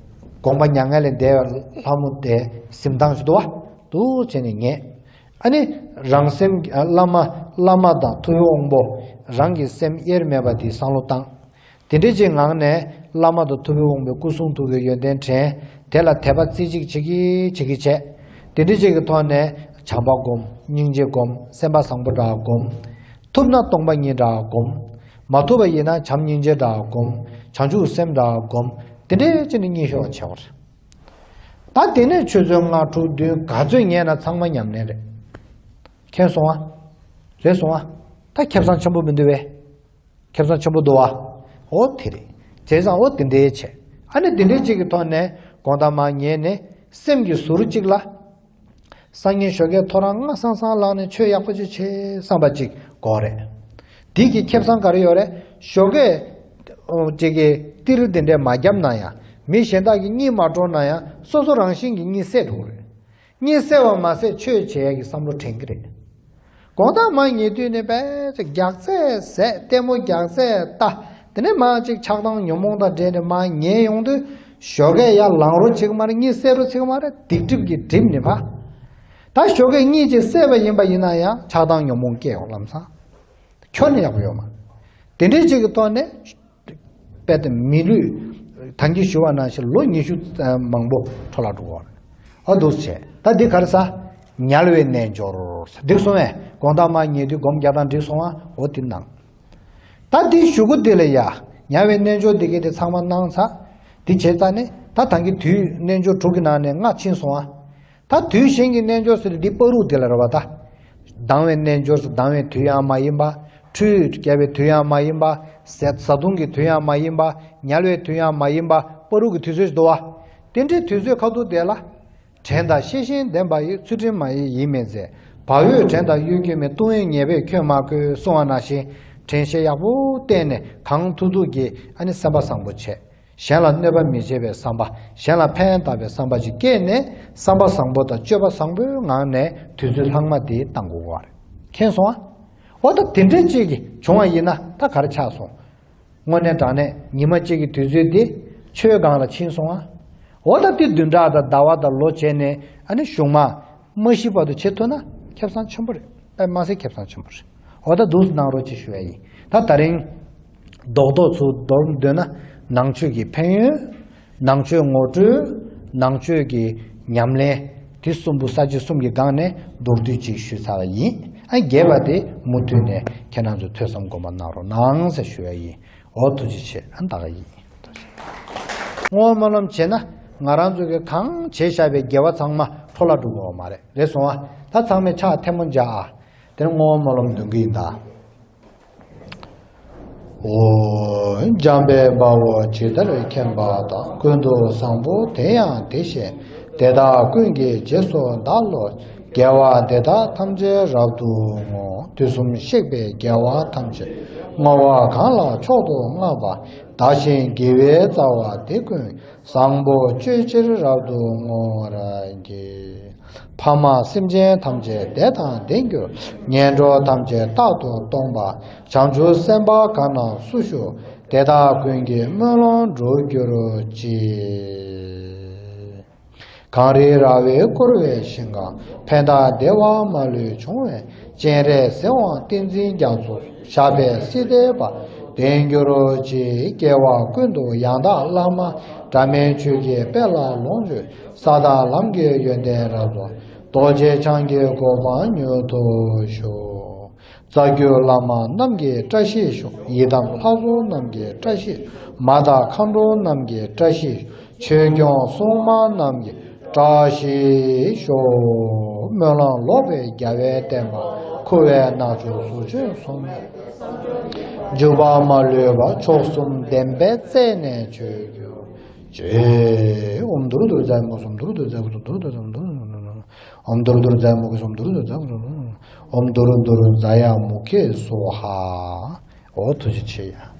དགོངས་པ་མྱ་ངན་ལས་འདས་པའི་ལྷ་མོ་དེ་གཟིམ་ཐང་ཞིག་འདུག་བ། འདུག་བྱས་ནས་ཉལ། ཨ་ནི་རང་སེམས་ཀྱི་བླ་མ་བླ་མ་དང་ཐུབ་པའི་དབང་པོ་རང་གི་སེམས་དབྱེར་མེད་པ་དེ་བསམ་བློ་བཏང་། དེ་འདྲའི་ཅིག་ངང་ནས་བླ་མ་དང་ཐུབ་པའི་དབང་པོའི་སྐུ་གསུང་ཐུགས་ཀྱི་ཡོན་ཏན་དྲན། དེ་ལ་དད་པ་རྩེ་གཅིག་བྱེད་ཀྱི་བྱེད་ཀྱི་བྱས། དེ་འདྲའི་ཅིག་གི་ཐོག་ནས་བྱམས་པ་སྒོམ། སྙིང་རྗེ་སྒོམ། སེམས་པ་བཟང་པོ་འདྲ་སྒོམ། ཐུབ་ན་སྟོང་པ་ཉིད་འདྲ་སྒོམ། མ་ཐུབ་པ་ཡིན་ན་བྱམས་སྙིང་རྗེ་འདྲ་སྒོམ། བྱང་ཆུབ་སེམས་འདྲ་སྒོམ། དེ་འདྲའི་ཅིག་ནས་གཉིད་ཤོར་བ་བྱེད་པ་རེད། ད་དེ་ནས་ཆུ་ཚོད་ལྔ་དྲུག་བདུན་ག་ཚོད་ཉལ་ན་ཚང་མ་ཉམས་ལེན་རེད། མཁྱེན་སོང་ཨ། རེད་སོང་ཨ། ད་ཁེ་བཟང་ཆེན་པོ་མི་འདུག་བས། ཁེ་བཟང་ཆེན་པོ་འདུག་ཨ། འོ་དེ་རེད། བྱས་ཙང་འོ་དེ་འདྲའི་བྱས། ཨ་ནི་དེ་འདྲའི་ཅིག་གི་ཐོག་ནས་དགོང་དག་མར་ཉལ་ནས་སེམས་ཀྱི་ཟུར་གཅིག་ལ། སང་ཉིན་ཞོགས་ཀས་ཐོ་རངས་སྔ་སང་སང་ལངས་ནས་ཆོས་ཡག་པོ་ཅིག་བྱེད་བསམ་པ་ཅིག་དགོས་རེད། དེ་གི་ཁེ་བཟང་ག་རེ་ཡོད་རེད། ཞོགས་ཀས་ཅིག་གི་ཏིལ་དེ་འདྲས་མ་བརྒྱབ་ན་ཡང་། མི་གཞན་དག་གིས་གཉིད་མ་དཀྲོལ་ན་ཡང་། སོ་སོ་རང་བཞིན་གྱིས་གཉིད་སད་འགྲོ་གི་རེད། གཉིད་སད་པ་མ་ཟད་ཆོས་བྱེད་ཡག་གི་བསམ་བློ་དྲན་གྱི་རེད། དགོང་དག་མར་ཉལ་དུས་ནས་དཔེ་ཅིག་རྒྱགས་ཚད་ཟས། ལྟད་མོ་རྒྱགས་ཚད་ལྟ། དེ་ནས་མར་ཅིག་ཆགས་སྡང་ཉོན་མོངས་དང་འདྲེས་ནས་མར་ཉལ་ཡོང་དུས། ཞོགས་ཀས་ཡར་ལངས་རོགས་བྱེད་ཀྱི་མ་རེད། གཉིད་སད་རོགས་བྱེད་ཀྱི་མ་རེད། སྡིག་སྒྲིབ་ཀྱིས་བསྒྲིབས་ནས་ཕ། ད་ཞོགས་ཀས་གཉིད་ཅིག་སད་པ་ཡིན་པ་ཡིན་ན་ཡང་ཆགས་སྡང་ཉོན་མོངས་སྐྱེ་ཡོང་། ལམ་སང་ཁྱོན་ནས་ཡག་པོ་ཡོད་མ། དེ་འདྲའི་ཅིག་གི་ཐོག་ནས། དཔེ་དེ་མི་ལུས། ད་གིན་ཞུ་བ་ནང་བཞིན་ལོ་ཉི་ཤུ་མང་པོ་འཕྲོ་བརླག་འགྲོ་གི་རེད། ཨ་འདུག་བྱས། ད་འདི་ག་རེ་ཟ། ཉལ་བའི་རྣལ་འབྱོར། འགྲིག་སོང་བས། དགོང་དག་མར་ཉལ་དུས་སྒོམ་རྒྱག་སྟངས་འགྲིག་སོང་ཨ། འོ་དེ་གནང་། ད་འདི་གཞུག་གུ་འདི་ལ་ཡ། ཉལ་བའི་རྣལ་འབྱོར་འདི་གས་དེ་ཚང་མ་གནང་ཚར། འདི་བྱས་ཚར་ནས་ད་ད་གིན་དུས་རྣལ་འབྱོར་དྲུག་གི་ནང་ནས་ལྔ་ཕྱིན་སོང་ཨ། ད་དུས་གཞན་གྱི་རྣལ་འབྱོར་ཟེར་དེ་འདི་བར་དུ་དེ་ལ་རེད་བ་ད། ལྡང་བའི་རྣལ་འབྱོར་ཟེར་ལྡང་བའི་དུས་ཡང་མ་ཡིན་པ། ཁྲུས་བརྒྱབ་པའི་དུས་ཡང་མ་ཡིན་པ། ཟས་བཟའ་བཏུང་གི་དུས་ཡང་མ་ཡིན་པ། ཉལ་བའི་དུས་ཡང་མ་ཡིན་པ། བར་དུ་གི་དུས་ཚོད་ཞིག་འདུག་བ། དེ་འདྲའི་དུས་ཚོད་ཁ་ཐུག་དེ་ལ། བྲན་དང་ཤེས་བཞིན་ལྡན་པ་ཡི། ཚུལ་ཁྲིམས་མ་ཡིན་ཡིད་མི་བདེ། བག་ཡོད་བྲན་དང་གཡོ་སྒྱུ་མེད། ལྟུང་བའི་ཉེས་པས་ཁྱོད་མ་གོས། གསུང་བ་ནང་བཞིན་དྲན་ཤེས་ཡག་པོ་བསྟེན་ནས་གང་ཐུབ་ཐུབ་ཀྱིས་ཨ་ནི་སེམས་པ་བཟང་པོ་བྱས། གཞན་ལ་གནོད་པ་མི་བྱེད་པའི་བསམ་པ། གཞན་ལ་ཕན་བཏགས་པའི་བསམ་པ་ཅིག་བསྐྱེད་ནས་བསམ་པ་བཟང་པོ་དང་སྤྱོད་པ་བཟང་པོའི་ངང་ནས་དུས་ཚོད་ལྷག་མ་དེ་གཏང་དགོས་པ་རེད། མཁྱེན་སོང་ཨ། འོ་ད་དེ་འདྲའི་ཅིག་གི་བྱུང་བ་ཡིན་ན་ད་ག་རེ་ཆགས་སོང་། དངོས་གནས་དྲང་གནས་ཉི་མ་གཅིག་གི་དུས་ཚོད་དེ་ཆོས་སྒང་ལ་ཕྱིན་སོང་ཨ། འོ་ད་དེ་བདུན་ཕྲག་དང་ཟླ་བ་དང་ལོ་བྱས་ནས་ཨ་ནི་གཞུག་མ། མ་ཤི་བར་དུ་བྱེད་ཐུབ་ན་ཁེ་བཟང་ཆེན་པོ་རེད། དཔེ་མ་སྲིད་ཁེ་བཟང་ཆེན་པོ་རེད། འོ་ད་འདུག་སེ་གནང་རོགས་ཅེས་ཞུ་ཡ་ཡིན། ད་ད་རིང་རྡོག་རྡོག་ཚུར་མདོར་བསྡུས་ན། ནང་ཆོས་ཀྱི་ཕན་ཡོན། ནང་ཆོས་ངོ་སྤྲོད། ནང་ཆོས་ཀྱི་ཉམས་ལེན། དེ་གསུམ་པོ་ས་བཅད་གསུམ་གྱི་སྒང་ནས་མདོར་བསྡུས་ཅིག་ཞུས་ཚར་བ་ཡིན། ཨ་བརྒྱད་པ་དེ་མུ་མཐུད་ནས་ཁྱེད་རང་ཚོས་ཐོས་བསམ་སྒོམ་པ་གནང་རོགས་གནང་ཟེར་ཞུ་ཡ་ཡིན། འོ་ཐུགས་རྗེ་ཆེ། ཨ་ད་ག་ཡིན། བསྔོ་བ་སྨོན་ལམ་བྱས་ན་ང་རང་ཚོ་གི་གང་བྱས་བཞག་པའི་དགེ་བ་ཚང་མ་འཕྲོ་བརླག་འགྲོ་དགོས་པ་མ་རེད། རེད་སོང་ཨ། ད་ཚང་མས་ཕྱག་ཐལ་མོ་སྦྱར་ཨ། དེ་ནས་བསྔོ་བ་སྨོན་ལམ་འདོན་གྱི་ཡིན་ད། འོ། འཇམ་དཔལ་དཔའ་བོས་ཇི་ལྟར་མཁྱེན་པ་དང་། ཀུན་ཏུ་བཟང་པོ་དེ་ཡང་དེ་བཞིན་ཏེ། དེ་དག་ཀུན་གྱི་རྗེས་སུ་བདག་སློབ་ཅིང་། དགེ་བ་འདི་དག་ཐམས་ཅད་རབ་ཏུ་བསྔོ། དུས་གསུམ་གཤེགས་པའི་རྒྱལ་བ་ཐམས་ཅད། བསྔོ་བ་གང་ལ་མཆོག་ཏུ་བསྔགས་པ། བདག་གཞན་དགེ་བའི་རྩ་བ་འདི་ཀུན། བཟང་པོ་སྤྱོད་ཕྱིར་རབ་ཏུ་བསྔོ་བར་བགྱི། ཕ་མ་སེམས་ཅན་ཐམས་ཅད་བདེ་དང་ལྡན་གྱུར། ངན་འགྲོ་ཐམས་ཅད་རྟག་ཏུ་སྟོངས་པ། བྱང་ཆུབ་སེམས་དཔའ་གང་རྣམས་སུ་ཞུགས། དེ་དག་ཀུན་གྱི་སྨོན་ལམ་འགྲུབ་གྱུར་ཅིག། གངས་རི་ར་བས་བསྐོར་བའི་ཞིང་ཁམས། ཕན་དང་བདེ་བ་མ་ལུས་འབྱུང་བའི། སྤྱན་རས་གཟིགས་དབང་ཏིང་འཛིན་རྒྱ་མཚོ། ཞབས་པད་སྲིད་མཐའི་བར་ལྡན་གྱུར་ཅིག། སྐྱེ་བ་ཀུན་ཏུ་ཡང་དག་བླ་མ། འབྲལ་མེད་ཆོས་ཀྱི་དཔལ་ལ་ལོངས་སྤྱོད། ས་དང་ལམ་གྱི་ཡོན་ཏན་རབ་རྫོགས། རྡོ་རྗེ་འཆང་གི་གོ་འཕང་མྱུར་ཐོབ་ཤོག། རྩ་བརྒྱུད་བླ་མ་རྣམས་ཀྱི་བཀྲ་ཤིས་ཤོག། ཡི་དམ་ལྷ་ཚོགས་རྣམས་ཀྱི་བཀྲ་ཤིས། མ་དང་མཁའ་འགྲོ་རྣམས་ཀྱི་བཀྲ་ཤིས། ཆོས་སྐྱོང་སྲུང་མ་རྣམས་ཀྱི་བཀྲ་ཤིས་ཤོག། སྨོན་ལམ་ལོག་པའི་རྒྱལ་བའི་བསྟན་པ། འཁོར་བའི་མནར་གཅོད་ཟུག་གཅོད་སོགས་མེད། འཇུག་པ་མ་ལུས་པ་མཆོག་གསུམ་བདེན་པའི་རྩད་ནས་ཆོད་གྱུར་ཅིག། ཨོཾ་དུར་དུར་ཛཿ་མུ་ཁུ་སུ་ཨོཾ་དུར་དུར་ཛཿ་མུ་ཁུ་སུ་ཨོཾ་དུར་དུར་ཛཿ་མུ་ཁུ་སུ་ཨོཾ་དུར་དུར་ཛཿ་མུ་ཁུ་སུ་ཨོཾ་དུར་དུར་ཛཿ་མུ་ཁུ་སུ་ཨོཾ་དུར་དུར་ཛ་ཡ་མུ་ཁེ་སྭཱ་ཧཱ། འོ་ཐུགས་རྗེ་ཆེ་ཡ།